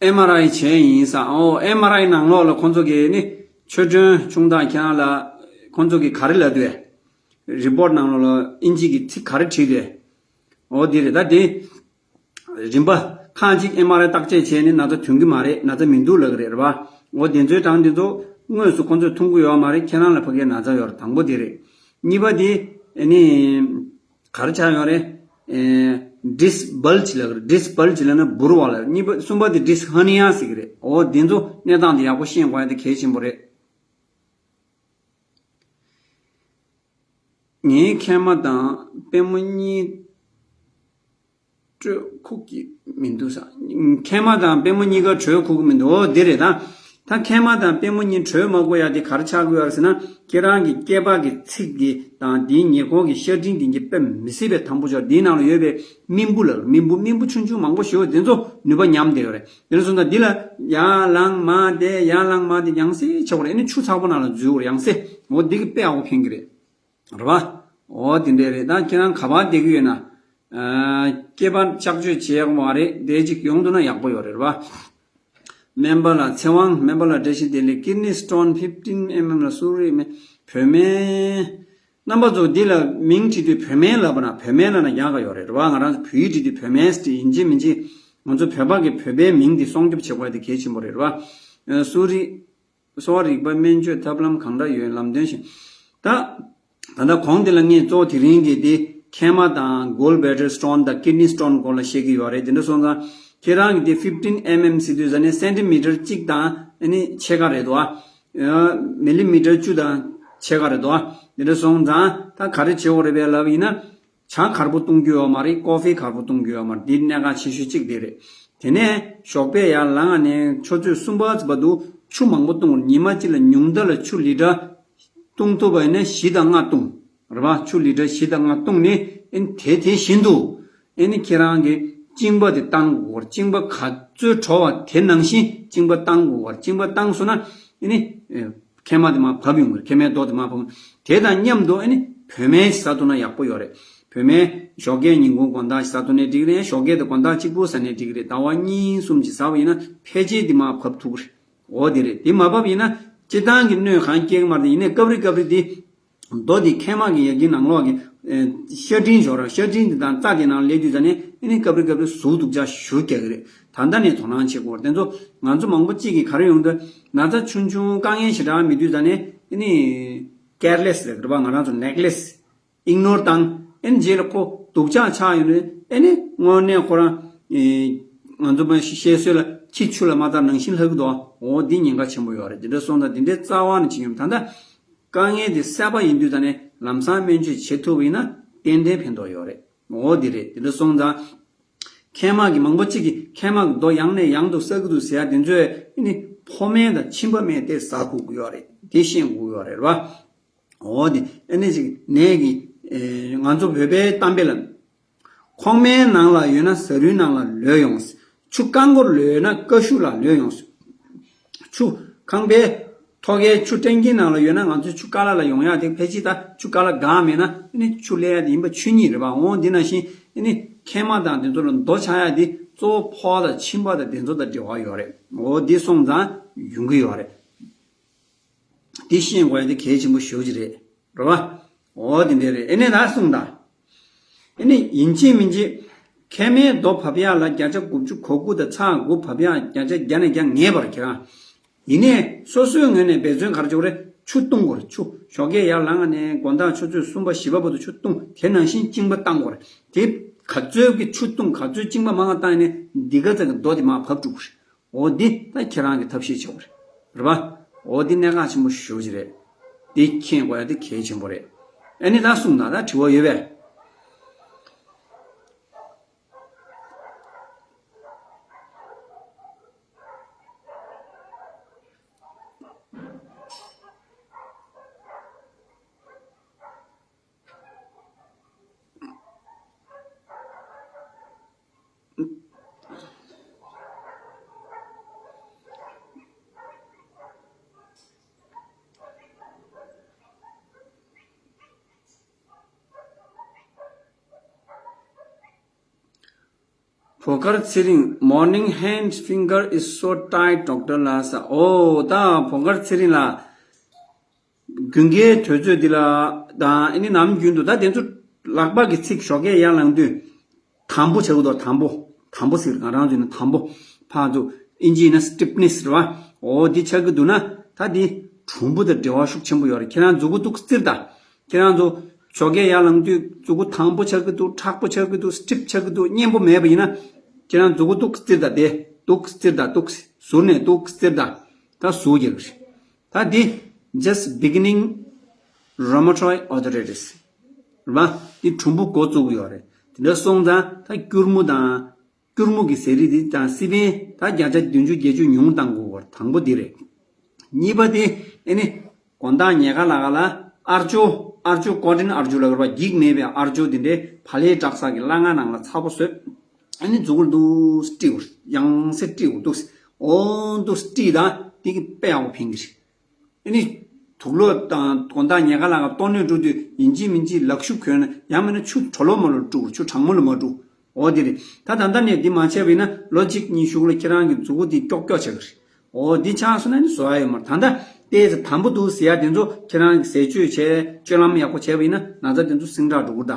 ཨེམ་ཨར་ཨའི་བྱས་ཡིན་ས། ཨོ་ཨེམ་ཨར་ཨའི་ནང་ལོགས་ལ་ཁོང་ཚོ་གིས་ནི་ཆོས་སྒྲོན་ཆུང་བདག་ཁྱེད་རང་ལ་ཁོང་ཚོ་གིས་ག་རེ་ལབ་འདུག་རི་པོར་ནང་ལོགས་ལ་ཨིན་ཇི་གི་ཚིག་ག་རེ་བྲིས་འདུག་ཨོ་དེ་རེད། ད་དེ་རིམ་པ་ཁག་ཅིག་ཨེམ་ཨར་ཨའི་བརྟག་དཔྱད་བྱས་ནས་ན་ཚ་ཐོན་གྱི་མ་རེད། ན་ཚ་མི་འདུག་ལབ་ཀྱི་རེད། རེད་པ། འོ་དེ་ཚོའི་གྲངས་དེ་ཚོ་དངོས་སུ་ཁོང་ཚོས་མཐོང་གི་ཡོད་མ་རེད། ཁྱེད་རང་ལ་ཕ་གིའི་ན་ཚ་ཡོད་རེད། དང་པོ་དེ་རེད། གཉིས་པ་དེ་ཨ་ནི་ག་རེ་ཆགས་ཡོད་རེད། ཨེ། ཌིས་བལ་ཇི་ལབ་ཀྱི་རེད། ཌིས་བལ་ཇི་ལབ་ན་འབུར་བ་ལ། གཉིས་པ་གསུམ་པ་དེ་ཌིས་ཧར་ནི་ཡ་ཟེར་གྱི་རེད། འོ་དེ་ཚོ་གནས་སྟངས་དེ་ཡག་པོ་ཤེས་དགོས་ཡ་དེ་གལ་ཆེན་པོ་རེད། ངའི་མཁལ་མ་དང་པུས་མོ་གཉིས་དྲོད་ཁུག་གི་མི་འདུག་ས། མཁལ་མ་དང་པུས་མོ་གཉིས་ཀ་དྲོད་ཁུག་གི་མི་འདུག་འོ་འདི་རེད་ད། ད་མཁལ་མ་དང་པུས་མོ་གཉིས་དྲོད་མ་ཁུག་ཡ་དེ་ག་རེ་ཆགས་ཀྱི་ཡོད་རེད་ཟེར་ན། ཁྱེད་རང་གི་སྐེད་པ་གི་ཚིགས་ཀྱི་དང་དེའི་ཉེ་འཁོར་གྱི་ཤ་སྒྲིམ་གྱི་གཉིས་དཔེ་མི་སྲིད་པའི་དམ་པོ་ཆགས། དེའི་ནང་ལ་ཡོད་པའི་རྨེན་བུ་ལ་རྨེན་བུ་རྨེན་བུ་ཆུང་ཆུང་མང་པོ་ཞིག་ཡོད། དེ་ཚོ་ནུས་པ་ཉམས་བསྡད་ཡོད་རེད། དེ་འདྲ་སོང་ཙང་འདི་ལ་ཡར་ལངས་མར་བསྡད་ཡར་ལངས་མར་བསྡད་ཡང་སེ་བྱེད་དགོས་རེད། ཨ་ནི་ཆུ་ཚ་པོ་ནང་ལ་འཛུལ་དགོས་རེད། ཡང་སེ། འོ་འདི་གི་དཔེ་ཡག་པོ་ཕན་གྱི་རེད། རེད་པ། འོ་དེ་འདྲས་རེད། ད་ཁྱེད་རང་ག་པར་བསྡད་ཀྱི་ཡོད་ན། ཨ། སྐེད་པ་གཅག་གཅོད་བྱེད་ཡག་མ་རེད། དེ་གཅིག་ཡོང་ཐུབ་ན་ཡག་པོ་ཡོད་རེད། རེད་པ། སྨན་པ་ལ་ཚེ་དབང་སྨན་པ་ལ་བཀྲ་ཤིས་བདེ་ལེགས། ཀིཌ་ནི་སི་ཊོན་ཕིབ་ཊིན་ཨེམ་ཨེམ་ལ་སུ་རི་མེ་བོད་སྨན། རྣམ་པ་ཚོ་འདི་ལ་མིང་བྲིས་དུས་བོད་སྨན་ལབ་པ་ན་བོད་སྨན་ལབ་ན་ཡག་ག་ཡོད་རེད། རེད་པ། ང་རང་ཚོ་བོད་ཡིག་བྲིས་དུས་བོད་སྨན་ཟེར་ཡིན་གཅིག་མིན་གཅིག་ང་ཚོ་བོད་པ་གི་བོད་པའི་མིང་འདི་སྲུང་སྐྱོབ་བྱེད་དགོས་ཡ་དེ་གལ་ཆེན་པོ་རེད། རེད་པ། ཨ། སུ་རི། གསོ་བ་རིག་པ་སྨན་བཅོས་ཐབས་ལམ་གང་འདྲ་ཡོད་ལམ་སྟོན་ཞིག་ད། ད་ལྟ་གོང་དེ་ལ་ངས་གཙོ་བོ་དེ་རིང་གི་དེ་མཁལ་མ་དང་གོལ་ཌི་བྷེ་ལ་ཌར་སི་ཊོན་དང་ཀིཌ་ནི་སི་ཊོན་སྐོར་ལ་བཤད་ཀྱི་ཡོད་རེད། དེ་འདྲ་སོང་ཙང་ཁྱེད་རང་གི་དེ་ཕིབ་ཊིན་ཨེམ་ཨེམ་ཟེར་དུས་ཙ་ནས་སེན་ཊི་མི་ཊར་གཅིག་དང་ཨ་ནི་ཕྱེད་ཀ་རེད་དོ། ཨ། མི་ལི་མི་ཊར་བཅུ་དང་ཕྱེད་ཀ་རེད་དོ། དེ་འདྲ་སོང་ཙང་ད་ག་རེ་བྱེད་དགོས་རེད་པས་ལབ་ཡིན་ན། ཇ་དཀར་པོ་བཏུང་རྒྱུ་ཡོད་མ་རེད། ཀོ་ཧྥི་དཀར་པོ་བཏུང་རྒྱུ་ཡོད་མ་རེད། འདི་གནད་འགག་ཆེ་ཤོས་གཅིག་དེ་རེད། དེ་ནས་ཞོགས་པས་ཡར་ལངས་ནས་ཆུ་ཚོད་གསུམ་པ་ཙམ་བར་དུ་ཆུ་མང་པོ་བཏུང་། ཉི་མ་གཅིག་ལ་ཉུང་མཐའ་ལ་ཆུ་ལི་ཊར་བཏུང་ཐུབ་པ་ཡིན་ན་བཞི་དང་ལྔ་བཏུང་། རེད་པ། ཆུ་ལི་ཊར་བཞི་དང་ལྔ་བཏུང་ནས་ཨེ་ནི་དེ་དེ་བཞིན་དུ་ཨེ་ནི་ཁྱེད་རང་གི་གཅིན་པ་དེ་བཏང་དགོས། གཅིན་པ་ག་ཚོད་བྲོ་བ་དེ་ནང་བཞིན་གཅིན་པ་བཏང་དགོས། གཅིན་པ་བཏང་སོང་ན་ཨེ་ནི། མཁལ་མ་དེ་མར་བབས་ཡོང་གི་རེད། མཁལ་མའི་རྡོ་དེ་མར་བབས། དེ་དང་མཉམ་དུ་ཨ་ནི་བོད་སྨན་ཞིག་ཟ་ཐུབ་ན་ཡག་པོ་ཡོད་རེད། བོད་སྨན་ཞོགས་ཀས་ཉིན་གུང་དགོང་དག་ཞིག་ཟ་ཐུབ་ནའི་འགྲིག་རེད། ཞོགས་ཀས་དང་དགོང་དག་གཅིག་པུ་ཟ་ནའི་འགྲིག་རེད། ཟླ་བ་གཉིས་གསུམ་ཅིག་ཟ་བ་ཡིན་ན་ཕལ་ཆེར་དེ་མར་བབས་ཐུབ་ཀྱི་རེད། འོ་དེ་རེད། དེ་མ་བབས་ཡིན་ན་སྤྱིར་བཏང་གི་གནོད་གང་སྐྱེལ་གྱི་མ་རེད། ཡིན་ནའི་སྐབས་རེ་སྐབས་རེ་དེ་རྡོ་དེ་མཁལ་མ་གི་ཡ་གི་ནང་ལོགས་ཀྱི་ཤ་སྒྲིམ་ཞོར་ར་ཤ་སྒྲིམ་དེ་དང་རྩ་དེ་ནང་སླེབས་དུས་ཙ་ནས་ཨ་ནི་སྐབས་རེ་སྐབས་རེ་ཟུག་སྡུག་ཅག་ཞེ་པོ་རྒྱག་གི་རེད། ད་ལྟ་ནས་དོ་སྣང་བྱེད་དགོས། དེ་ཚོ་ང་ཚོ་མང་པོ་གཅིག་གིས་ག་རེ་ཡོང་དུས་ན་ཚ་ཆུང་ཆུང་དཀའ་ངལ་ཞེ་དྲག་མེད་དུས་ཙ་ནས་ཨ་ནི་ཀེར་ལེ་སི་རེད་པ། ང་རང་ཚོ་ནེག་ལེ་སི། ཨིག་ནོར་བཏང་། ཨ་ནི་རྗེས་ལ་ཁོ་སྡུག་ཅག་ཆགས་ཡོང་དུས་ཨ་ནི་དངོས་གནས་ཁོ་རང་ཨེ་ང་ཚོ་མ་བཤད་སྲོལ་ལ་ཁྱི་ཆུ་ལ་མ་བལྟ་ནང་བཞིན་ལྷག་གི་འདུག་འོ་འདི་ཉེན་ཁ་ཆེན་པོ་ཡོད་རེད། དེ་འདྲ་སོང་ཙང་དེ་འདྲའི་རྩ་བ་ནས་བྱེད་ཉོམ། ད་ལྟ་དཀའ་ངལ་དེ་སེལ་བ་ཡིན་དུས་ཙ་ནས་ལམ་སང་སྨན་བཅོས་བྱེད་ཐུབ་པ་ཡིན་ན་ཏན་ཏན་ཕན་ཐོགས་ཡོད་རེད། འོ་འདི་རེད། དེ་འདྲ་སོང་ཙང་མཁལ་མ་གི་མང་པོ་གཅིག་གིས་མཁལ་མ་གི་རྡོ་ཡང་ནས་ཡང་དུ་བསགས་ཀྱི་འདུག་ཟེར་ཡ་དེ་ཚོས་ཨ་ནི་ཕོ་སྨན་དང་མཆིན་པ་སྨན་དེ་ཟ་དགོས་ཀྱི་ཡོད་རེད། དེ་ཤེས་དགོས་ཀྱི་ཡོད་རེད་པ། འོ་དེ་ཨ་ནི་ཅིག་ནས་ཀྱི་ང་ཚོ་བོད་པའི་གཏམ་དཔེ་ལ། ཁོག་མའི་ནང་ལ་ཡོད་ན་ཟ་རུའི་ནང་ལ་ལོས་ཡོང་། ཆུ་རྐང་མགོར་ལོས་ཡོད་ན་ཀ་ཤུ་ལ་ལོས་ཡོང་། ཆུ་ཁང་པའི་ཐོག་ཁའི་ཆུ་ཊེང་ཀིའི་ནང་ལ་ཡོད་ན་ང་ཚོའི་ཆུ་ཀ་ལ་ལ་ཡོང་ཡག་དེ་ཕལ་ཆེར་ད་ཆུ་ཀ་ལ་འགག་མེད་ན་ཨ་ནི་ཆུ་ལས་ཡག་དེ་ཡིན་པ་ཆོས་ཉིད་རེད་པ། འོ་འདི་ནང་བཞིན་ཨ་ནི་མཁལ་མ་དང་དེ་ཚོ་ལ་མདོ་ཆགས་ཡག་དེ་གཙོ་བོ་ཕོ་བ་དང་མཆིན་པ་དང་དེ་ཚོ་དང་འབྲེལ་བ་ཡོད་རེད། འོ་འདི་སོང་ཙང་ཡོང་གི་ཡོད་རེད། འདི་ཤེས་དགོས་ཡག་དེ་གལ་ཆེན་པོ་ཞེ་པོ་ཅིག་རེད། རེད་པ། འོ་དེ་འདྲ་རེད། ཨ་ནི་ད་གསུངས་དང་། ཨ་ནི་ཡིན་གཅིག་མིན་གཅིག་མཁལ་མའི་རྡོ་བབས་ཡག་ལ་བརྒྱ་ཆ་དགུ་བཅུ་གོ་དགུ་དང་ཚེག་དགུ་བབས་ཡག་བརྒྱ་ཆ་བརྒྱ་ནས་བརྒྱ་ངེས་པར་ཁྱེད་རང་། ཡིན་ནའི་སོ་སོའི་ངོས་ནས་འབད་བརྩོན་ག་རེ་བྱེད་དགོས་རེད། ཆུ་བཏུང་དགོས་རེད། ཆུ་ཞོགས་ཀས་ཡར་ལངས་ནས་དགོང་དག་ཆུ་ཚོད་གསུམ་པ་བཞི་པ་བར་དུ་ཆུ་བཏུང་། དེ་ནང་བཞིན་གཅིན་པ་བཏང་དགོས་རེད། དེ་ག་ཚོད་ཀྱི་ཆུ་བཏུང་ག་ཚོད་གཅིན་པ་མང་བ་བཏང་ནས་འདི་ག་ཚོད་ཀྱི་རྡོ་དེ་མར་བབས་འགྲོ་གི་རེད། འོ་འདི་ད་ཁྱེད་རང་གི་ཐབས་ཤེས་བྱེད་དགོས་རེད། རེད་པ། འོ་འདི་གནད་འགག་ཆེན་པོ་ཞེ་པོ་ཅིག་རེད། འདི་མཁྱེན་དགོས་ཡག་འདི་གལ་ཆེན་པོ་རེད། ཨ་ནི་ད་གསུངས་དང་། ད་དྲི་བ་ཡོད་པས། བོ་དཀར་ཚེ་རིང་། Morning hand finger is so tight, doctor ལགས། ཨོ་ད་བོ་དཀར་ཚེ་རིང་ལགས། དགུན་ཁའི་དུས་ཚོད་འདི་ལ་དང་ཨ་ནི་ནམ་རྒྱུན་དུ་ད་དེ་ཚོ་ལག་པ་གི་ཚིགས་ཞོགས་ཀས་ཡར་ལངས་དུས་དམ་པོ་ཆགས་ཀྱི་འདུག་དམ་པོ། དམ་པོ་ཟེར། ང་རང་ཚོ་ཡིན་ན་དམ་པོ། ཕར་ཚུར་ཨིན་ཇི་ཡིན་ན་སི་ཊིཕ་ནེ་སི་རེད་པ། འོ་འདི་ཆགས་ཀྱི་འདུག་ན་ད་འདི་གྲུམ་བུ་དང་འབྲེལ་བ་ཤུགས་ཆེན་པོ་ཡོད་རེད། ཁྱེད་རང་མཛུ་གུ་འདུག་སེ་བཙིར་དང་། ཁྱེད་རང་ཚོ་ཞོགས་ཀས་ཡར་ལངས་དུས་མཛུ་གུ་དམ་པོ་ཆགས་ཀྱི་འདུག་མཁྲེགས་པོ་ཆགས་ཀྱི་འདུག་སི་ཊིཕ་ཆགས་ཀྱི་འདུག་སྙན་པོ་མེད་པ་ཡིན་ན། ཁྱེད་རང་མཛུ་གུ་འདུག་སེ་བཙིར་དང་། དེ་འདུག་སེ་བཙིར་དང་། འདུག་སེ་ཟུར་ནས་འདུག་སེ་བཙིར་དང་། ད་ཟུར་རྒྱག་གི་རེད། ད་འདི་just beginning rheumatoid arthritis རེད་པ། འདི་གྲུམ་བུ་འགོ་བཙུགས་ཡོད་རེད། དེ་འདྲ་སོང་ཙང་ད་སྐྱུར་མོ་དང་། སྐྱུར་མོ་གི་ཟས་རིགས་འདི་དང་སི་པན་ད་བརྒྱ་ཆ་བདུན་ཅུ་བརྒྱད་ཅུ་ཉུང་བཏང་དགོས་པ་དང་པོ་འདི་རེད། གཉིས་པ་དེ་ཨ་ནི་དགོང་དག་ཉལ་ཁ་ལ་ག་ལ་ཨར་ཅོ། ཨར་ཅོ་ཀོ་ཊོན་ཨར་ཅོ་ལ་གོ་རེད་པ། འགྱིག་མེད་པའི་ཨར་ཅོ་དེ་འདྲའི་བག་ལེབ་བཀྲག་ཚག་གི་སླ་ང་ནང་ལ་ཚ་པོ་བཟོས། ཨ་ནི་མཛུ་གུར་འདུག་སེ་དཀྲིས་དགོས། ཡང་སེ་དཀྲིས་དགོས། འདུག་སེ། འོ་འདུག་སེ་དཀྲིས་དང་། དེ་གིས་དཔེ་ཡག་པོ་ཕན་གྱི་རེད། ཨ་ནི་དུག་ལོག་དང་དགོང་དག་ཉལ་ཁ་ལ་ག་ལ་ལྟོ་སྣོད་འགྲོ་དུས་ཡིན་གཅིག་མིན་གཅིག་ལག་ཤུབས་གྱོན་ན། ཡང་མིན་ན་ཆུ་དྲོ་ལོ་མ་ལོ་བཀྲུ། ཆུ་གྲང་མོ་ལ་མ་བཀྲུ། འོ་དེ་རེད། ད་ད་ལྟ་ནས་འདི་མ་བྱས་པ་ཡིན་ན་ལོ་གཅིག་གཉིས་གཞུག་ལ་ཁྱེད་རང་གི་མཛུ་གུ་འདི་ཀྱོག་ཀྱོག་ཆགས་ཀྱི་རེད། འོ་འདི་ཆགས་སོང་ན་ནི་བཟོ་ཡག་ཡོད་མ་རེད། ད་ལྟ་ཏོག་ཙམ་དམ་པོ་འདུག་ཟེར་ཡག་དེ་ཚོ་ཁྱེད་རང་གི་ཟས་སྤྱོད་བྱས། སྤྱོད་ལམ་ཡག་པོ་བྱས་པ་ཡིན་ན་ན་ཚ་དེ་ཚོ་ཟིང་དྲག་འགྲོ་གི་རེད་ད།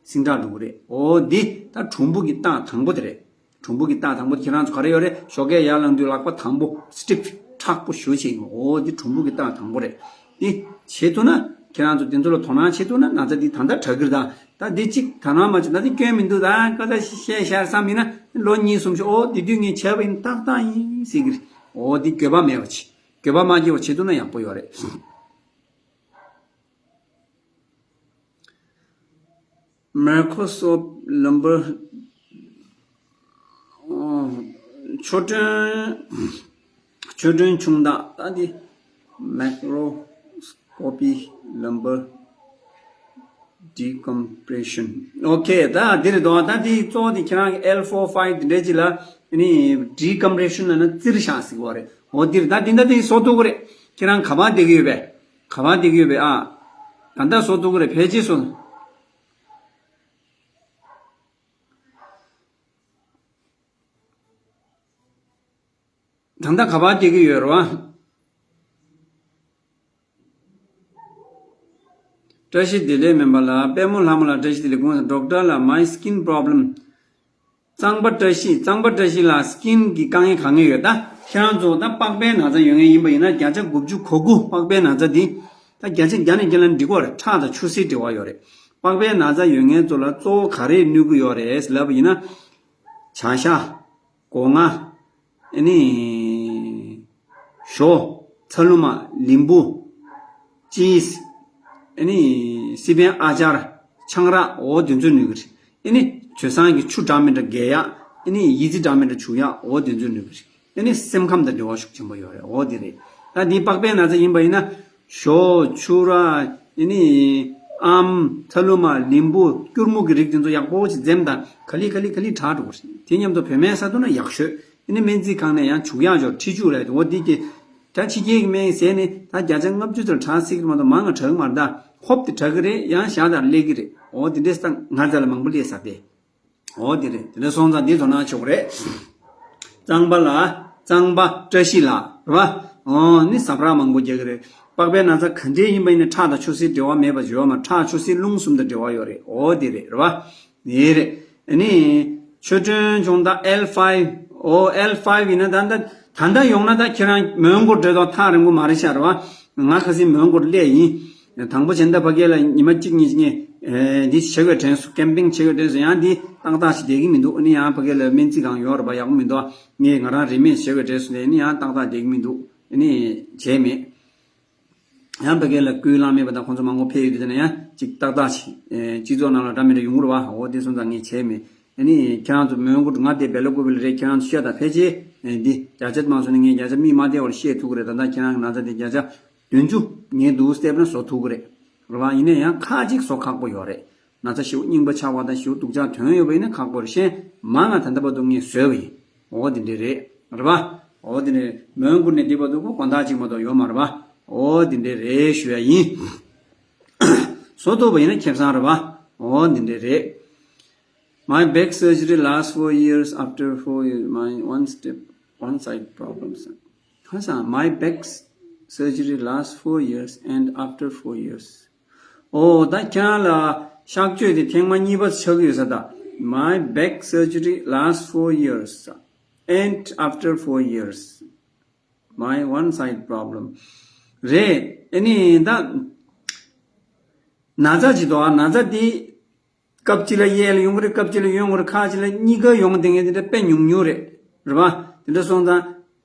ཟིང་དྲག་འགྲོ་གི་རེད། འོ་འདི་ད་གྲུམ་བུ་གི་རྟགས་དང་པོ་དེ་རེད། གྲུམ་བུ་གི་རྟགས་དང་པོ་དེ་ཁྱེད་རང་ཚོ་ག་རེ་ཡོད་རེད། ཞོགས་ཀས་ཡར་ལངས་དུས་ལག་པ་དམ་པོ་སི་ཊིཕ་མཁྲེགས་པོ་ཞེ་པོ་ཅིག་ཡིན། འོ་འདི་གྲུམ་བུ་གི་རྟགས་དང་པོ་རེད། འདི་བྱེད་ཐུབ་ན་ཁྱེད་རང་ཚོ་འདི་ཚོ་ལ་དོ་སྣང་བྱེད་ཐུབ་ན་ན་ཚ་འདི་ད་ལྟ་དྲག་གི་རེད་ད། ད་འདི་གཅིག་དོ་སྣང་མ་བྱེད་ན་འདི་སྐྱོན་མི་འདུག་ད། ཁ་ད་བཤད་བཤད་བསམ་ཡིན་ན་ལོ་གཉིས་གསུམ་ཞིག་འོ་འདི་དུས་ངས་བྱས་པ་ཡིན། ཏག་ཏག་ཡིན་ཟེར་གི་རེད། འོ་འདི་འགྱོད་པ་མེད་པ་བྱེད། འགྱོད་པ་མ་སྐྱེ་བ་བྱེད་ཐུབ་ན་ཡག་པོ་ཡོད་རེད། Microscope lumbar ཆོས་སྒྲོན། ཆོས་སྒྲོན་ཆུང་བདག་ད་འདི་Microscopy lumbar decompression. Okay ད་འདི་རེད་དོ། ད་འདི་གཙོ་བོ་འདི་ཁྱེད་རང་གི་L four five འདི་འདྲ་ཅིག་ལ་ནི་decompression ལ་ན་བཙིར་བཞག་ཟེར་བ་རེད། འོ་འདིར་ད་འདི་འདྲ་འདི་བཟོ་ཐུབ་ཀྱི་རེད། ཁྱེད་རང་ག་པར་བསྡད་ཀྱི་ཡོད་པས། ག་པར་བསྡད་ཀྱི་ཡོད་པས། ཨ། ད་ལྟ་བཟོ་ཐུབ་ཀྱི་རེད། ཕལ་ཆེར་བཟོ། ད་ལྟ་ག་པར་བསྡད་ཀྱི་ཡོད་རེད་བ། བཀྲ་ཤིས་བདེ་ལེགས་སྨན་པ་ལགས། པད་མོ་ལྷ་མོ་ལགས་བཀྲ་ཤིས་བདེ་ལེགས། དགོངས་དག་ཌོག་ཊར་ལགས། My skin problem. གཙང་པ་བཀྲ་ཤིས། གཙང་པ་བཀྲ་ཤིས་ལགས། སི་ཀིན་གྱི་དཀའ་ངལ་ག་ངེས་ཡོད་ད། ཁྱེད་རང་ཚོ་ད་པགས་པའི་ན་ཚ་ཡོད་མཁན་ཡིན་པ་ཡིན་ན་བརྒྱ་ཆ་དགུ་བཅུ་གོ་དགུ་པགས་པའི་ན་ཚ་འདི། ད་བརྒྱ་ཆ་བརྒྱ་ནས་བརྒྱ་ལ་འགྲིག་གི་རེད། ཁྲག་དང་ཆུ་སེར་འབྲེལ་བ་ཡོད་རེད། པགས་པའི་ན་ཚ་ཡོད་མཁན་ཚོ་ལ་གཙོ་བོ་ག་རེ་གནོད་ཀྱི་ཡོད་རེད་ལབ་པ་ཡིན་ན། བྱ་ཤ། སྒོ་ང་། ཨ་ནི། ཞོ། ཚ་ལུ་མ། ལིམ་བུ། ཅིས། ཨ་ནི། སི་པན་ཨ་ཅར། ཆང་རག་འོ་དེ་ཚོ་གནོད་ཀྱི་རེད། ཨ་ནི། བྱས་ཙང་གི་ཆུ་འདྲ་མི་འདྲ་བརྒལ་ཡག་ཨ་ནི། ཡི་ཙི་འདྲ་མི་འདྲ་བྱུག་ཡག་འོ་དེ་ཚོ་གནོད་ཀྱི་རེད། ཨ་ནི། སེམས་ཁམས་དང་འབྲེལ་བ་ཤུགས་ཆེན་པོ་ཡོད་རེད། འོ་དེ་རེད། ད་འདི་པགས་པའི་ན་ཚ་ཡིན་པ་ཡིན་ན། ཞོ། ཕྱུར་ར། ཨ་ནི་ཨམ། ཚ་ལུ་མ། ལིམ་བུ། སྐྱུར་མོ་གི་རིགས་དེ་ཚོ་ཡག་པོ་ཅིག་འཛེམ་དང་། ག་ལེ་ག་ལེ་ག་ལེ་དྲག་འགྲོ་གི་རེད། དེ་མཉམ་དུ་བོད་སྨན་ཟ་ཐུབ་ན་ཡག་ཤོས། ཨ་ནི་སྨན་རྩིས་ཁང་ནས་ཡང་བྱུག་ཡག་འབྱོར་ཁྲི་བཅུ་ལ། འོ་འདི་གི་ད་ཕྱི་རྒྱལ་གྱི་སྨན་ཟས་ནི་ད་བརྒྱ་ཆ་ལྔ་བཅུ་ཙམ་དྲག་སྲིད་ཀྱི་མ་གཏོགས་མང་ང་དྲག་གི་མ་རེད། ད་ཧོབ་དེ་དྲག་གི་རེད། ཡང་ཞག་དང་སླེབས་ཀྱི་རེད། འོ་དེ་འདྲས་ད་ང་ཚ་ལ་མང་པོ་སླེབས་ས་དེ། འོ་དེ་རེད། དེ་འདྲ་སོང་ཙང་འདི་དོ་སྣང་ཆོག་གི་རེད། གཙང་པ་ལ། གཙང་པ་བཀྲ་ཤིས་ལ་རེད་བ། འོ་ནི་ཟ་འཕྲུག་མང་པོ་རྒྱག་གི་རེད། པགས་པའི་ན་ཚ་ག་འདྲས་ཡིན་པ་ཡིན་ན་ཁྲག་དང་ཆུ་སེར་འབྲེལ་བ་མེད་པ་ཡོད་མ། ཁྲག་ཆུ་སེར་རླུང་གསུམ་དང་འབྲེལ་བ་ཡོད་རེད། འོ་དེ་རེད་རེད་བ། དེ་རེད། ཨ་ནི་ཆོས་སྒྲོན་སྦྱོང་བརྡར་ཨེལ་ཕའིབ། འོ་ཨེལ་ཕའིབ་ཡིན་ན་ད་ད་ད་ལྟ་ཡོང་ན་ད་ཁྱེད་རང་མོན་གྷོ་འགྲོ་དོགས་ཐག་རིང་པོ་མ་རེད་ཤག་རེད་བ། ང་ཁ་སང་མོན་གྷོར་སླེབས་ཡིན། དང་པོ་བྱས་ན་ད་ཕ་གི་ལ་ཉི་མ་གཅིག་གཉིས་ངས་འདི་བྱེད་དགོས་དྲན་སོང་། ཀེམ་པིང་བྱེད་དགོས་དྲན་སོང་། ཡང་འདི་ཏག་ཏག་ཞིག་བསྡད་ཀྱི་མི་འདུག་ཨ་ནི་ཡང་ཕ་གི་ལ་སྨན་རྩིས་ཁང་ཡོད་རེད་པ། ཡག་པོ་མི་འདུག་ངས་ང་རང་རིན་མེད་བྱེད་དགོས་དྲན་སོང་། ཨ་ནི་ཡང་ཏག་ཏག་བསྡད་ཀྱི་མི་འདུག་ཨ་ནི་བྱས་མེད། ཡང་ཕ་གི་ལ་སྐུལ་ལང་མེད་པ་དང་ཁོང་ཚོ་མང་པོ་ཕེབས་ཡོད་དུས་ན་ཡང་ཅིག་ཏག་ཏག་ཞིག་སྤྱི་ཚོགས་ནང་ལ་འདྲ་མི་འདྲ་ཡོང་གི་རེད་བ། འོ་དེ་སོང་ཙང་ངས་བྱས་མེད། ཨ་ནི་ཁྱེད་རང་ཚོ་མོན་གྷོ་ང་དེ་སྦེལ་ཀོབ་ལ་རེད། ཁྱེད་རང་ཚོ་ཤ་དང་ཕལ་ཆེར་འདི་བརྒྱ་ཆ་མང་ཤོས་ནི་ངས་བརྒྱ་ཆ་མིག་མ་བལྟས་པར་བཤད་ཐུབ་ཀྱི་རེད། ད་ལྟ་ཁྱེད་རང་གི་ན་ཚ་དེ་བརྒྱ་ཆ་བདུན་ཅུ་ངས་འདུག་སེ་བལྟས་ན་བཟོ་ཐུབ་ཀྱི་རེད། རེད་བ། ཡིན་ན་ཡང་ཁ་ཅིག་བཟོ་ཁག་པོ་ཡོད་རེད། ན་ཚ་ཞེ་པོ་རྙིང་པ་ཆགས་པ་དང་ཞེ་པོ་སྡུག་ཅག་ཐོན་ཡོད་པ་ཡིན་ན་ཁག་པོ་རེད། གཞན་མང་ང་ད་ལྟ་བར་དུ་ངས་བཟོས་པ་ཡིན། འོ་དེ་འདྲས་རེད། རེད་བ། འོ་དེ་འདྲས་མོན་གྷོ་ནས་འདི་བར་དུ་ཁོ་དགོང་དག་ཅིག་མ་གཏོགས་ཡོད་མ་རེད་བ། འོ་དེ་འདྲས་རེད་ཞུ་ཡ་ཡིན། བཟོ་ཐུབ་པ་ཡིན་ན་ཁེ་བཟང་རེད་བ། འོ་དེ་འདྲས་རེད། My back surgery last four years. After four years, my one step, one side problems. ཁ་སང་my back surgery last four years and after four years. ཨོ་ད་ཁྱེད་རང་ལ་གཤག་བཅོས་དེ་ཐེངས་མ་གཉིས་པ་ཆགས་ཀྱི་ཡོད་ས། ད། My back surgery last four years and after four years, my one side problem. རེད། ཨ་ནི་ད་ན་ཚ་ཅིག་འདུག་ཨ། ན་ཚ་དེ་སྐབས་གཅིག་ལ་གཡས་ལ་ཡོང་གི་རེད། སྐབས་གཅིག་ལ་གཡོན་ལ་ཡོང་གི་རེད། ཁ་ཅིག་ལ་གཉིས་ཀ་ཡོང་བསྡད་མཁན་དེ་འདྲ་དཔེ་ཉུང་ཉུང་རེད། རེད་བ། དེ་འདྲ་སོང་ཙང་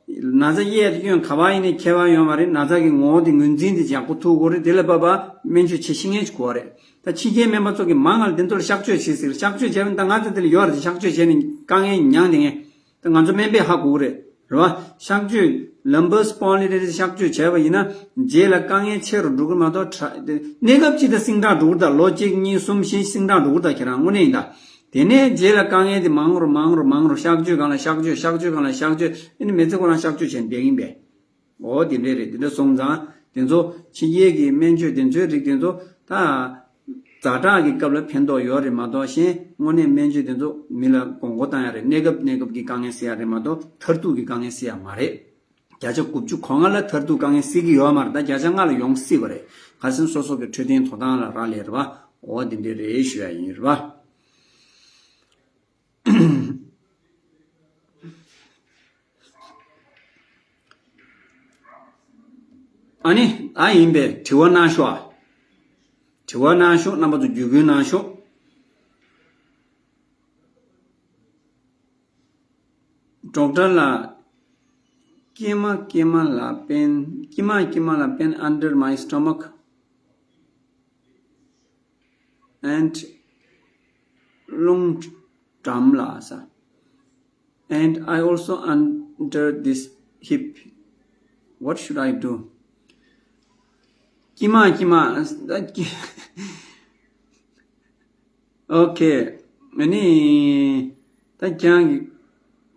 ན་ཚ་གཡས་དང་གཡོན་ག་པར་ཡིན་ནའི་ཁྱད་པར་ཡོད་མ་རེད། ན་ཚ་གི་ངོ་བོ་དེ་ངོས་འཛིན་དེ་ཡག་པོ་ཐུབ་དགོས་རེད། དེ་ལ་བབ་པ་སྨན་བཅོས་བྱེད་ཤེས་མཁན་ཞིག་དགོས་རེད། ད་ཕྱི་རྒྱལ་སྨན་པ་ཚོ་གི་མང་ང་དེ་ཚོ་ལ་གཤག་བཅོས་བྱེད་ཟེར། གཤག་བཅོས་བྱས་པ་ད་ང་ཚོ་དེ་ལ་ཡོད་རེད། གཤག་བཅོས་བྱས་ནས་དཀའ་ངལ་མྱངས་བསྡད་མཁན། ད་ང་ཚོ་སྨན་པས་ཧ་གོ་གི་རེད། རེད་བ། གཤག་བཅོས་ལམ་བར་སྤོན་ལི་ཊི་གཤག་བཅོས་བྱས་པ་ཡིན་ན་རྗེས་ལ་དཀའ་ངལ་ཆེ་རུ་འགྲོ་གི་མ་གཏོགས་དྲག་གནས་སྐབས་གཅིག་ད་སིང་དྲག་འགྲོ་གི་རེད། ད་ལོ་གཅིག་གཉིས་གསུམ་བཞི་སིང་དྲག་འགྲོ་གི་རེད། ད་ཁྱེད་རང་དངོས་གནས་ཡིན་ད། དེ་ནས་རྗེས་ལ་དཀའ་ངལ་དེ་མང་རུ་མང་རུ་མང་རུ། གཤག་བཅོས་སྒང་ལ་གཤག་བཅོས། གཤག་བཅོས་སྒང་ལ་གཤག་བཅོས། ཨ་ནི་མི་ཚེ་ཁོ་རང་གཤག་བཅོས་བྱས་ནས་བསྡད་ཀྱིན་པས། འོ་དེ་འདྲས་རེད། དེ་འདྲ་སོང་ཙང་དེ་ཚོ་ཕྱི་རྒྱལ་གྱི་སྨན་བཅོས་དེ་ཚོའི་རིགས་དེ་ཚོ་ད་ཛ་དྲག་གི་སྐབས་ལ་ཕན་ཐོགས་ཡོད་རེད་མ་གཏོགས་གཞན་དངོས་གནས་སྨན་བཅོས་དེ་ཚོ་མི་ལ་དགོས་མཁོ་བཏང་ཡ་རེད། གནས་སྐབས་གནས་སྐབས་ཀྱི་དཀའ་ངལ་སེལ་ཡ་རེད་མ་གཏོགས་མཐར་ཐུག་གི་དཀའ་ངལ་སེལ་ཡ་མ་རེད། བརྒྱ་ཆ་དགུ་བཅུ་གོ་ལྔ་ལ་མཐར་ཐུག་དཀའ་ངལ་སེལ་གྱི་ཡོད་མ་རེད། ད་བརྒྱ་ཆ་ལྔ་ལ་ཡོང་སྲིད་པ་རེད། ཁ་སང་སོ་སོ་གི་འཕྲོད་བསྟེན་དོ་དམ་ལ་རག་ལས་རེད་བ། འོ་དེ་འདྲས་རེད་ཞུ་ཡ་ཡིན་རེད་བ། ཨ་ནི་ཨ་ཡིན་པས་དྲི་བ་གནང་ཤོག་ཨ། དྲི་བ་གནང་ཤོག་རྣམ་པ་ཚོ་བརྒྱུད་སྐུལ་གནང་ཤོག་ཌོག་ཊར་ལགས། སྐྱེས་མ་སྐྱེས་མ་ལ་པེན། སྐྱེས་མ་སྐྱེས་མ་ལ་པེན་under my stomach and རླུང་འགྲམ་ལ་ས། And I also under this hip. What should I do? སྐྱེས་མ་སྐྱེས་མ། ཨོ་ཁེ། ཨ་ནི། ད་ཁྱེད་རང་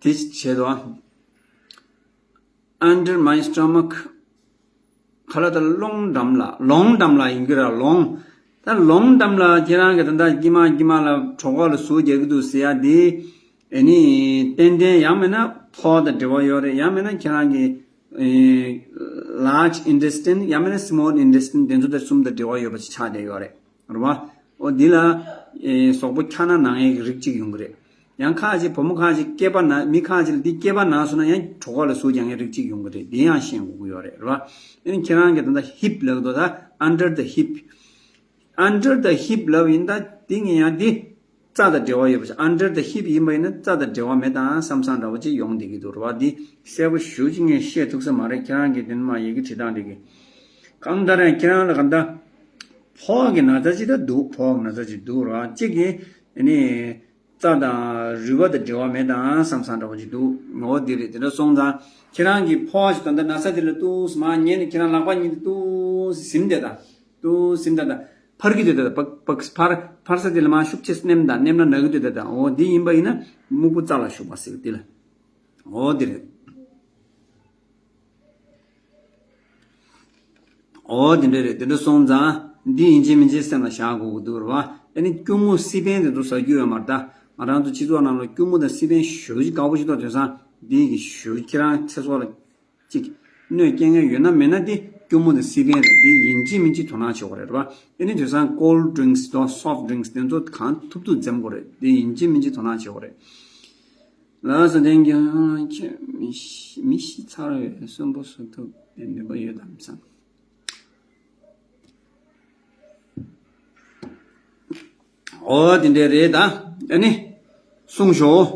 གིས་དེ་བྱེད་དོ། Under my stomach. ཁ་ལ་ད་ལོང་འགྲམ་ལ། ལོང་འགྲམ་ལ་ཡིན་གྱི་ར། ལོང་། ད་ལོང་འགྲམ་ལ་ཁྱེད་རང་གི་ད་ལྟ་སྐྱེས་མ་སྐྱེས་མ་ལ་གྲོད་ཁོག་ལ་ཟུག་རྒྱག་གི་འདུག་ཟེར་ཡ་དེ། ཨ་ནི། ཏན་ཏན་ཡང་མིན་ན་ཕོགས་དང་འབྲེལ་བ་ཡོད་རེད། ཡང་མིན་ན་ཁྱེད་རང་གི་ཨེ་large intestine ཡང་མིན་ན་small intestine དེ་ཚོ་དེ་གསུམ་དང་འབྲེལ་བ་ཡོད་པ་ཞིག་ཆགས་བསྡད་ཡོད་རེད། རེད་བ། ཨོ་འདི་ལ་ཨེ་གཟུགས་པོ་འཁྱག་སྣ་ན་མཁན་གྱི་རིགས་གཅིག་ཡོང་གི་རེད། ཡང་ཁ་ཅིག་བུ་མོ་ཁ་ཅིག་སྐེད་པ་ན། མི་ཁ་ཅིག་ལ་འདི་སྐེད་པ་ན་སོང་ན་ཡང་གྲོད་ཁོག་ལ་ཟུག་རྒྱག་མཁན་རིགས་གཅིག་ཡོང་གི་རེད། འདི་ཡང་ཤེས་དགོས་ཀྱི་ཡོད་རེད། རེད་བ། ཨ་ནི་ཁྱེད་རང་གི་ད་ལྟ་hip ལབ་འདུག་ད་under the hip. Under the hip ལབ་ཡིན་ད། འདི་ངས་ཡང་འདི་རྩ་དང་འབྲེལ་བ་ཡོད་པ་ཞིག under the hip ཡིན་པ་ཡིན་ན་རྩ་དང་འབྲེལ་བ་མེད་དང་བསམ་བསམ་འདྲ་བོ་ཅིག་ཡོང་བསྡད་ཀྱི་འདུག་རེད་བ། འདི་གསལ་པོ་ཞེ་པོ་ཅིག་ངས་བཤད་ཐུབ་ས་མ་རེད། ཁྱེད་རང་གིས་དེ་ནས་མར་ཡི་གེ་བྲིས་སྟངས་དེ་གི། གང་ལྟར་ཡང་ཁྱེད་རང་ལ་གང་ལྟར་ཕོགས་ཀྱི་ན་ཚ་ཅིག་ད་འདུག་ཕོགས་ཀྱི་ན་ཚ་ཅིག་འདུག་རེད་བ། གཅིག་གིས་ཨ་ནི་རྩ་དང་རུས་པ་དང་འབྲེལ་བ་མེད་དང་བསམ་བསམ་འདྲ་བོ་ཅིག་འདུག་འོ་འདི་རེད། དེ་འདྲ་སོང་ཙང་ཁྱེད་རང་གིས་ཕོགས་ཅིག་ད་ལྟ་ན་ཚ་དེ་ལ་ཏོག་ཙམ་མར་ཉལ་ནས་ཁྱེད་རང་ལག་པ་གཉིས་དེ་ཏོག་ཙམ་ཟིམ་བསྡད་དང་། ཏུ་སིན་ད་ད་འཕར་གྱི་དུས་ད་ད་པག་པག་འཕར་འཕར་ས་དེ་ལ་མ་ཤུགས་ཆེ་སྣེམ་ད་སྣེམ་ན་ན་གི་དུས་ད་ད་འོ་འདི་ཡིན་པ་ཡིན་ན་སྨུག་པོ་རྩ་ལ་ཞུགས་པ་ཟེར་གི་དེ་ལ་འོ་དེ་རེད། འོ་དེ་འདྲ་རེད། དེ་འདྲ་སོང་ཙང་འདི་ཡིན་གཅིག་མིན་གཅིག་སེམས་ལ་བཞག་དགོས་ཀྱི་འདུག་རེད་བ། ཨ་ནི་སྐྱུར་མོ་སི་པན་དེ་ཚོ་ཟ་རྒྱུ་ཡོད་མ་རེད་ད། ང་རང་ཚོ་སྤྱི་ཚོགས་ནང་ལ་སྐྱུར་མོ་དང་སི་པན་ཞེ་པོ་ཅིག་དཀར་པོ་ཞིག་འདུག་དེང་སང་འདི་གི་ཞེ་པོ་ཁྱེད་རང་ཚེ་སྲོག་ལ་ཅིག་གནོད་སྐྱེལ་མཁན་ཡོད་ན་མེད་ན་འདི་སྐྱུར་མོ་དང་སི་པན་རེད། འདི་ཡིན་གཅིག་མིན་གཅིག་དོ་སྣང་བྱེད་དགོས་རེད་བ། ཨ་ནི་དེང་སང་ཀོལ་ཌི་རིང་སི་དང་སོཕ་ཌི་རིང་སི་དེ་ཚོ་གང་ཐུབ་ཐུབ་འཛེམ་དགོས་རེད། འདི་ཡིན་གཅིག་མིན་གཅིག་དོ་སྣང་བྱེད་དགོས་རེད། ལགས་སོ། དེང་གི་ཁྱོད་མི་ཤི་མི་ཤི་ཚར་བའི་གསོན་པོ་བཟོ་ཐུབ་པའི་ནུས་པ་ཡོད་དམ་བསམ། འོ་དེ་འདྲ་རེད་ད། ཨ་ནི་གསུངས་ཤོག་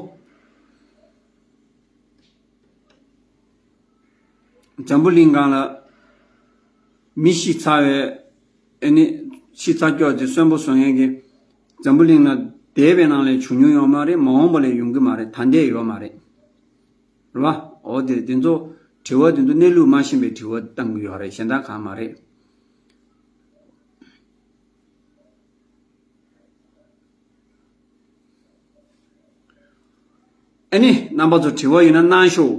འཛམ་བུ་གླིང་སྒང་ལ་མི་ཤི་ཚར་བའི་ཨ་ནི་ཤི་ཚར་སྐྱོ་དེ་གསོན་པོ་བཟོ་མཁན་གྱི་འཛམ་བུ་གླིང་ལ་འདས་པའི་ནང་ལས་བྱུང་མྱོང་ཡོད་མ་རེད། མ་འོངས་པ་ལས་ཡོང་གི་མ་རེད། ད་ལྟའི་ཡོད་མ་རེད། རེད་བ། འོ་དེ་དེ་ཚོ་དྲི་བ་དེ་ཚོ་གནས་ལུགས་མ་ཤེས་པའི་དྲི་བ་བཏང་གི་ཡོད་རེད། གཞན་དག་གང་མ་རེད། ཨ་ནི་རྣམ་པ་ཚོ་དྲི་བ་ཡོད་ན་གནང་ཤོག་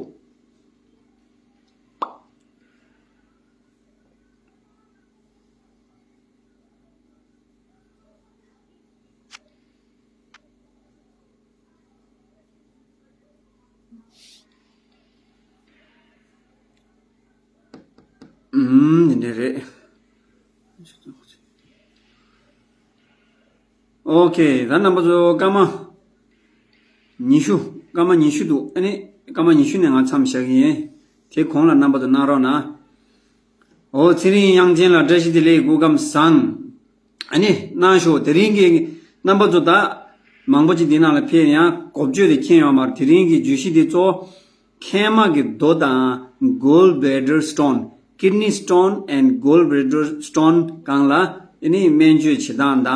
ཨུམ། དེ་འདྲ་རེད། ཨོ་ཁེ། ད་རྣམ་པ་ཚོ་སྐར་མ་ཉི་ཤུ། སྐར་མ་ཉི་ཤུ་འདུག་ཨ་ནི་སྐར་མ་ཉི་ཤུ་ནས་ང་མཚམས་བཞག་གི་ཡིན། དེ་གོང་ལ་རྣམ་པ་ཚོ་གནང་རོགས་གནང་། ཨོ་ཚེ་རིང་དབྱངས་ཅན་ལགས་བཀྲ་ཤིས་བདེ་ལེགས། སྐུ་ཁམས་བཟང་། ཨ་ནི་གནང་ཤོག་དེ་རིང་གི་རྣམ་པ་ཚོ་ད་མང་པོ་ཅིག་འདི་ནང་ལ་ཕེབས་ཡང་གོ་བརྗོད་དེ་མཁྱེན་ཡོད་མ་རེད། དེ་རིང་གི་བརྗོད་གཞི་འདི་གཙོ་བོ་མཁལ་མ་གི་རྡོ་དང་gallbladder stone, kidney stone and gallbladder stone སྒང་ལ་ཨ་ནི་སྨན་བཅོས་བྱེད་སྟངས་དང་།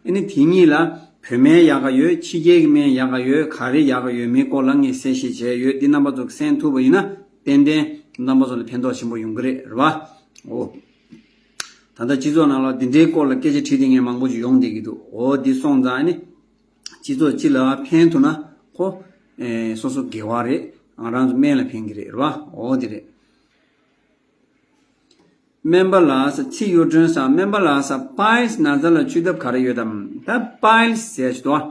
ཨ་ནི་དེ་གཉིས་ལ་བོད་སྨན་ཡག་ག་ཡོད། ཕྱི་རྒྱལ་གྱི་སྨན་ཡག་ག་ཡོད། ག་རེ་ཡག་ག་ཡོད་མེད་སྐོར་ལ་ངས་གསལ་བཤད་བྱས་ཡོད། འདི་རྣམ་པ་ཚོ་གིས་གསན་ཐུབ་པ་ཡིན་ན་ཏན་ཏན་རྣམ་པ་ཚོ་ལ་ཕན་ཐོགས་ཆེན་པོ་ཡོང་གི་རེད། རེད་བ། འོ། ད་ལྟ་སྤྱི་ཚོགས་ནང་ལ་འདི་འདྲའི་སྐོར་ལ་སྐད་ཆ་དྲིས་བསྡད་མཁན་མང་པོ་ཅིག་ཡོང་བསྡད་ཀྱི་འདུག་འོ་འདི་སོང་ཙང་ཨ་ནི་སྤྱི་ཚོགས་སྤྱི་ལ་ཕན་ཐོགས་ན་ཁོ་ཨེ་སོ་སོ་དགེ་བ་རེད། ང་རང་ཚོ་སྨན་ལ་ཕན་གྱི་རེད། རེད་བ། འོ་འདི་རེད། སྨན་པ་ལགས་སོ། ཚེ་གཡུ་སྒྲོན་ས། སྨན་པ་ལགས་སོ། པའི་ལི་སི་ན་ཚ་ལ་བཅོས་ཐབས་ག་རེ་ཡོད་དམ། ད་པའི་ལི་སི་ཟེར་ཞིག་འདུག་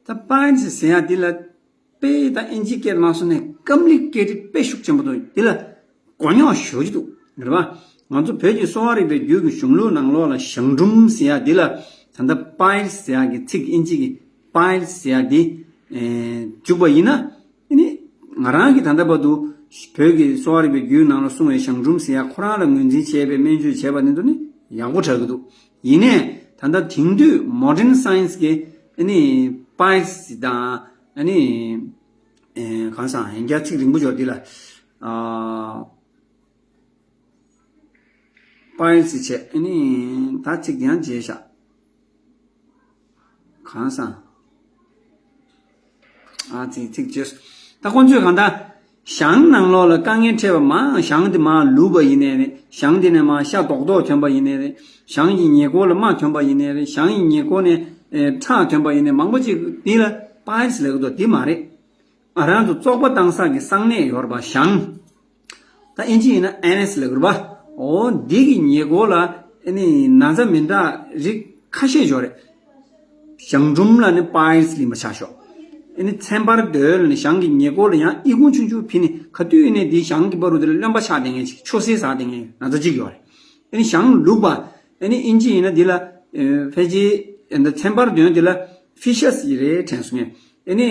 ད་པའི་ལི་སི་ཟེར་ཡ་འདི་ལ་དཔེ་ད་ཨིན་ཇི་སྐད་མ་སོང་ནས་ཀམ་པི་ལི་ཀེ་ཊེཌ་དཔེ་ཤུགས་ཆེན་པོ་འདུག་འདི་ལ་མགོ་རྙོག་ཞེ་པོ་ཅིག་འདུག་རེད་བ། ང་ཚོ་བོད་ཀྱི་གསོ་བ་རིག་པའི་རྒྱུད་ཀྱི་གཞུང་ལུགས་ནང་ལོགས་ལ་གཞང་འབྲུམ་ཟེར་ཡ་འདི་ལ་ད་ལྟ་པའི་ལི་སི་ཟེར་ཡ་གི་ཚིག་ཨིན་ཇི་གི་པའི་ལི་སི་ཟེར་ཡ་འདི་ཨེ་འཇུག་པ་ཡིན་ན། ཨ་ནི་ང་རང་གིས་ད་ལྟ་བར་དུ་བོད་ཀྱི་གསོ་བ་རིག་པའི་རྒྱུད་ནང་ལ་གསུངས་པའི་གཞང་འབྲུམ་ཟེར་ཡ་ཁོ་རང་ལ་ངོས་འཛིན་བྱས་པའི་སྨན་བཅོས་བྱས་པ་དེ་ཚོ་ནི་ཡག་པོ་དྲག་གི་འདུག་ཡིན་ནའི་ད་ལྟ་དེང་དུས་མོ་ཌན་སའེན་སི་གི་ཨ་ནི་པའི་ལི་སི་དང་ཨ་ནི་ཨེ་གང་ཟག་ཡང་བསྐྱར་ཚིག་རིང་པོ་འབྱོར་འདི་ལ་ཨ་པའི་ལི་སི་བྱས། ཨ་ནི་ད་ཚིག་ཡང་བརྗེད་བཞག་གང་ཟག་ཨ་ཚིག་ཚིག་བརྗེད་སོང་། ད་ཁོང་ཚོས་གང་ལྟར་གཞང་ནང་ལོགས་ལ་དཀའ་ངལ་འཕྲད་པ་མང་། གཞང་དེ་མར་ལུག་པ་ཡིན་ནའི་རེད། གཞང་དེ་ནས་མར་ཤ་རྡོག་རྡོག་ཐོན་པ་ཡིན་ནའི་རེད། གཞང་གི་ཉེ་འཁོར་ལ་རྨ་ཐོན་པ་ཡིན་ནའི་རེད། གཞང་གི་ཉེ་འཁོར་ནས་ཨེ་ཁྲག་ཐོན་པ་ཡིན་ནའི་མང་པོ་ཅིག་འདི་ལ་པའི་ལི་སི་ལབ་ཀྱི་འདུག་འདི་མ་རེད། ང་རང་ཚོ་བཙོག་པ་བཏང་ས་གི་གསང་གནས་ཡོད་རེད་པ། གཞང་། ད་ཨིན་ཇི་ཡིན་ན་ཨེ་ནེ་སི་ལབ་ཀྱི་རེད་པ། འོ་འདི་གི་ཉེ་འཁོར་ལ་ཨ་ནི་ན་ཚ་མི་འདྲ་རིགས་ཁ་ཤས་ཡོད་རེད། གཞང་འབྲུམ་ལ་ནི་པའི་ལི་སི་ལིན་པ་ཆགས་ཤོག་ཨ་ནི་ཚན་པར་རྡོལ་ལ་ནི་གཞང་གི་ཉེ་འཁོར་ལ་ཡང་ཨི་ཁུང་ཆུང་ཆུང་ཕི་ནི་ག་དུས་ཡིན་ནའི་འདི་གཞང་གི་བར་དུ་དེ་ལ་རློན་པ་ཆགས་བསྡད་མཁན་ཅིག་ཆུ་སེར་ཟགས་བསྡད་མཁན་ན་ཚ་གཅིག་ཡོད་རེད། ཨ་ནི་གཞང་ལུག་པ། ཨ་ནི་ཨིན་ཇི་ཡིན་ན་འདི་ལ་ཨེ་ཕལ་ཆེར་ཨ་ནི་ཚན་པར་རྡོལ་འདི་ལ་ཕི་ཤས་ཡི་རེད་དྲན་སོང་ངས། ཨ་ནི་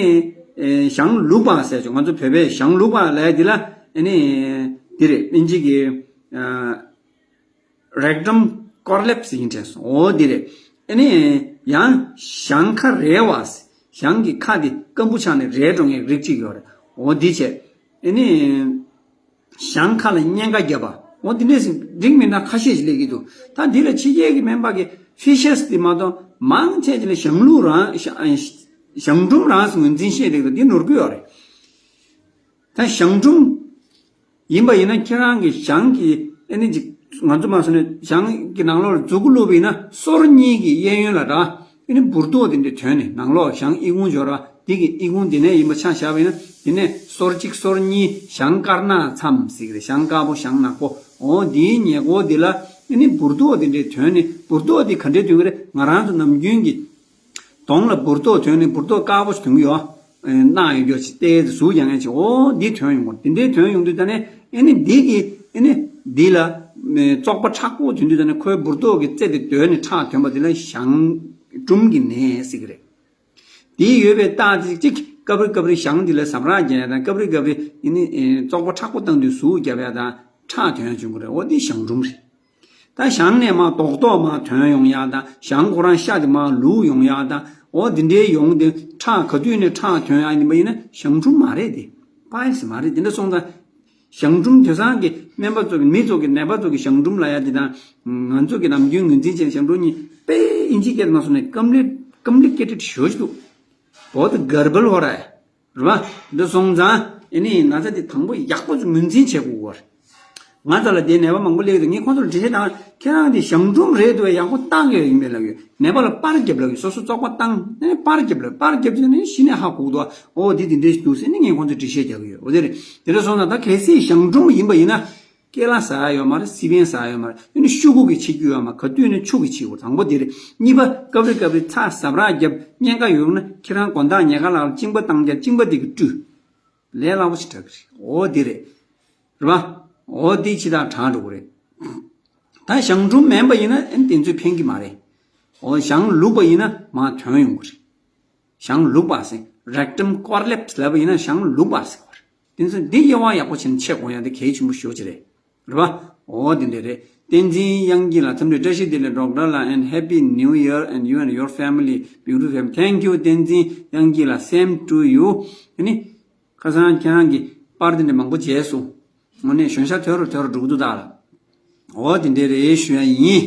ཨེ་གཞང་ལུག་པ་ཟེར་ཆོག་ང་ཚོ་བོད་པས་གཞང་ལུག་པ་ལབ་ཡ་འདི་ལ་ཨ་ནི་འདི་རེད། ཨིན་ཇི་གི་ཨ་རེག་ཊམ་ཀོར་ལེབ་ཟེར་གྱིན་དྲན་སོང་། འོ་འདི་རེད། ཨ་ནི་ཡང་གཞང་ཁ་རལ་བ། གཞང་གི་ཁ་འདི་སྐམ་པོ་ཆགས་ནས་རལ་འགྲོ་མཁན་རིགས་གཅིག་ཡོད་རེད། འོ་འདི་བྱས། ཨ་ནི་གཞང་ཁ་ལ་གཉན་ཁ་བརྒྱབ་པ། འོ་འདི་འདྲས་རིགས་མི་འདྲ་ཁ་ཤས་ཤིག་སླེབས་ཀྱི་འདུག་ད་འདི་ལ་ཕྱི་རྒྱལ་གྱི་སྨན་པ་གིས་ཕི་ཤས་འདི་མ་གཏོགས་མང་ཆེ་ཅིག་ལ་གཞང་ལུག་རང་གཞང་གཞང་འབྲུམ་རང་ངོས་འཛིན་བྱེད་བསྡད་ཀྱི་འདུག་འདི་ནོར་འཁྲུལ་ཡོད་རེད། ད་གཞང་འབྲུམ་ཡིན་པ་ཡིན་ན་ཁྱེད་རང་གི་གཞང་གི་ ཨེ་ནི་ཅིག་ང་ཚོ་མ་སོང་ནས་ཞང་གི་ནང་ལོགས་ལ་མཛུ་གུ་བླུགས་པ་ཡིན་ན་སོར་གཉིས་ཀྱི་གཡས་གཡོན་ལ་ར། ཨེ་ནི་འབུར་ཏོག་དེ་འདྲས་ཐོན་ནས་ནང་ལོགས་ཞང་ཨི་ཁུང་འབྱོར་བ་འདི་གི་ཨི་ཁུང་དེ་ནས་ཡིན་པ་ཆ་བཞག་པ་ཡིན་ན་དེ་ནས་སོར་གཅིག་སོར་གཉིས་ཞང་དཀར་ནག་མཚམས་ཟེར་གི་རེད། ཞང་དཀར་པོ་ཞང་ནག་པོ། འོ་འདིའི་ཉེ་འཁོར་འདི་ལ་ཨེ་ནི་འབུར་ཏོག་དེ་འདྲས་ཐོན་ནས། འབུར་ཏོག་དེ་ག་འདྲས་ཐོན་གི་རེད། ང་རང་ཚོ་ནམ་རྒྱུན་གྱི་གདོང་ལ་འབུར་ཏོག་ཐོན་ནས་འབུར་ཏོག་དཀར་པོ་ཞིག་ཐོན་གི་ཡོད། ཨེ་ནག་ཡོད་རྒྱུ་ཞིག་ཏེ་གཟུགས་རྒྱག་མཁན་ཞིག་འོ་འདི་ཐོན་ཡོང་གི་རེད། དེ་འདྲས་ཐོན་ཡོང་དུས་ད་ནས་ཨེ་ནི་འདི་གི་ཨེ་ནི་འདི་ལ་ཨེ་བཙོག་པ་མཁྲེགས་པོ་ཐོན་དུས་ད་ནས་ཁོའི་འབུར་ཏོག་གི་རྩེ་དེ་རྡོལ་ནས་ཁྲག་ཐོན་པ་དེ་ལ་ཞང་འབྲུམ་གྱི་ནད་ཟེར་གི་རེད། དེ་ཡོད་པའི་རྟགས་དེ་གཅིག་སྐབས་རེ་སྐབས་རེ་ཞང་འདི་ལ་ཟ་འཕྲུག་རྒྱག་ཡ་དང་། སྐབས་རེ་སྐབས་རེ་ཨེ་ནི་ཨེ་བཙོག་པ་མཁྲེགས་པོ་བཏང་དུས་ཟུག་རྒྱབ་ཡ་དང་ཁྲག་ཐོན་བྱུང་གི་རེད། འོ་འདི་ཞང་འབྲུམ་རེད། ད་ཞང་ནས་མར་རྡོག་རྡོག་མར་ཐོན་ཡོང་ཡག་དང་། ཞང་ཁོ་རང་ཤ་དེ་མར་ལུག་ཡོང་ཡག་དང་། འོ་འདི་འདྲའི་ཡོང་དེ་ཁྲག་ག་དུས་ནས་ཁྲག་ཐོན་ཡག་ཡིན་པ་ཡིན་ན་ཞང་འབྲུམ་མ་རེད་དེ། པའི་སི་མ་རེད། དེ་འདྲ་སོང་ཙང་ཞང་འབྲུམ་དེང་སང་གི་སྨན་པ་ཚོ་གི་མི་ཚོ་གི་ནད་པ་ཚོ་གི་ཞང་འབྲུམ་ལབ་ཡག་དེ་དང་། ང་ཚོ་གི་ནམ་རྒྱུན་ངོས་འཛིན་བྱས་ཞང་འབྲུམ་གཉིས་དཔེ་ཨིན་ཇི་སྐད་དུ་མ་སོང་ནས་ཀམ་ལི་ཀམ་ལི་ཀེ་ཊེཌ་ཞེ་པོ་ཅིག་འདུག། བོད་གར་བལ་ཧོ་ར། རེད་པ། འདི་སོང་ཙང་ཨེ་ནི་ན་ཚ་དེ་དང་པོ་ཡག་པོ་ངོས་འཛིན་བྱེད་དགོས་པ་རེད། ང་ཚོ་ལ་དེ་ནད་པ་མང་པོ་སླེབས་འདུག། ངས་ཁོང་ཚོར་འགྲེལ་བཤད་བཏང་། ཁྱེད་རང་དེ་ཞང་འབྲུམ་རེད་འདུག་པས། ཡག་པོ་བལྟ་གི་ཡོད་ཡིན་པས་ལབ་ཡོད། ནད་པ་ལ་པར་རྒྱབ་ལབ་ཡོད། སོ་སོ་བཙོག་པ་བཏང་ནས་པར་རྒྱབ་ལབ། པར་རྒྱབ་དུས་ནས་གཞི་ནས་ཧ་གོ་གི་འདུག། འོ་འདི་འདི་འདྲས་ཞིག་འདུག་ཟེར་ནས་ངས་ཁོང་ཚོར་འགྲེལ་བཤད་རྒྱག་གི་ཡོད། འོ་དེ་རེད། དེ་འདྲ་སོང་ཙང་ད་གལ་སྲིད་ཞང་འབྲུམ་ཡིན་པ་ཡིན་ན། སྐེ་ལ་ཟ་ཡ་ཡོད་མ་རེད། སི་པན་ཟ་ཡ་ཡོད་མ་རེད། ཨ་ནི་ཤུ་གུ་གིས་འཆི་རྒྱུ་ཡོད་མ་རེད། ག་དུས་ནས་ཆུ་གིས་འཆི་དགོས། དང་པོ་དེ་རེད། གཉིས་པ་སྐབས་རེ་སྐབས་རེ་ཚྭ་ཟ་འཕྲུག་རྒྱབ་གཉན་ཁ་ཡོད་ན་ཁྱེད་རང་དགོང་དག་ཉལ་ཁ་ལ་གཅིན་པ་བཏང་རྒྱ་གཅིན་པ་དེ་གིས་བཀྲུས། ལས་སླ་པོ་ཞིག་དྲག་གི་རེད། འོ་དེ་རེད། རེད་པ། འོ་དེ་ཕྱི་ཐག་དྲག་འགྲོ་གི་རེད། ད་ཞང་འབྲུམ་མིན་པ་ཡིན་ན་ཨ་ནི་དེ་ཚོས་ཕན་གི་མ་རེད། འོ་ཞང་ལུག་པ་ཡིན་ན་མར་ཐོན་ཡོང་གི་རེད། ཞང་ལུག་པ་ཟེར། རེག་ཊམ་ཀོར་ལེབ་སི་ལབ་པ་ཡིན་ན་ཞང་ལུག་པ་ཟེར་བ་རེད། དེ་ཚོ་འདི་དབྱེ་བ་ཡག་པོ་བྱས་ནས་ཕྱེ་དགོས་ཡ་དེ་གལ་ཆེན་པོ་ཞེ་པོ་ཅིག་རེད། རེད་པ། འོ་དེ་འདྲ་རེད། བསྟན་འཛིན་དབྱངས་སྐྱིད་ལགས། འཚམས་འདྲི་བཀྲ་ཤིས་བདེ་ལེགས་ཌོག་ཊར་ལགས། And happy new year and you and your family, beautiful family. Thank you བསྟན་འཛིན་དབྱངས་སྐྱིད་ལགས། Same to you. ཨ་ནི་ཁ་སང་ཁྱེད་རང་གིས་པར་དེ་འདྲ་མང་པོ་མཇལ་སོང་། དངོས་གནས་གཞོན་ཤ་དོད་རུ་དོད་རུ་འགྲོ་གི་འདུག་ད་ལ། འོ་དེ་འདྲ་རེད་ཞུ་ཡ་ཡིན།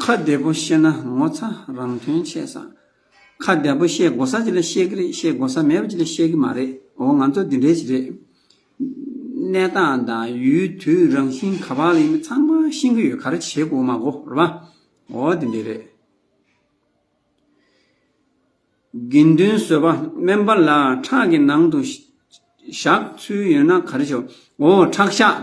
ཁ་བདེ་པོ་བཤད་ན་ངོ་ཚ་རང་དོན་ཆེ་ས། ཁ་བདེ་པོ་བཤད་དགོས་ས་ཅིག་ལ་བཤད་ཀྱི་རེད། བཤད་དགོས་ས་མེད་པ་ཅིག་ལ་བཤད་ཀྱི་མ་རེད། འོ་ང་ཚོ་འདི་འདྲའི་ཅིག་རེད། གནས་སྟངས་དང་ཡུལ་དུས་རང་བཞིན་ག་པར་ལ་ཡིན་མིན་ཚང་མ་ཤེས་ཀྱི་ཡོད། ག་རེ་བྱེད་དགོས་མ་དགོས་རེད་པ། འོ་འདི་འདྲ་རེད། དགེ་འདུན་བཟོད་པ། སྨན་པ་ལགས་ཁྲག་གི་ནང་དུ་ཞག་ཚུད་ཡོད་ན་ག་རེ་བྱེད། འོ་ཁྲག་ཞག།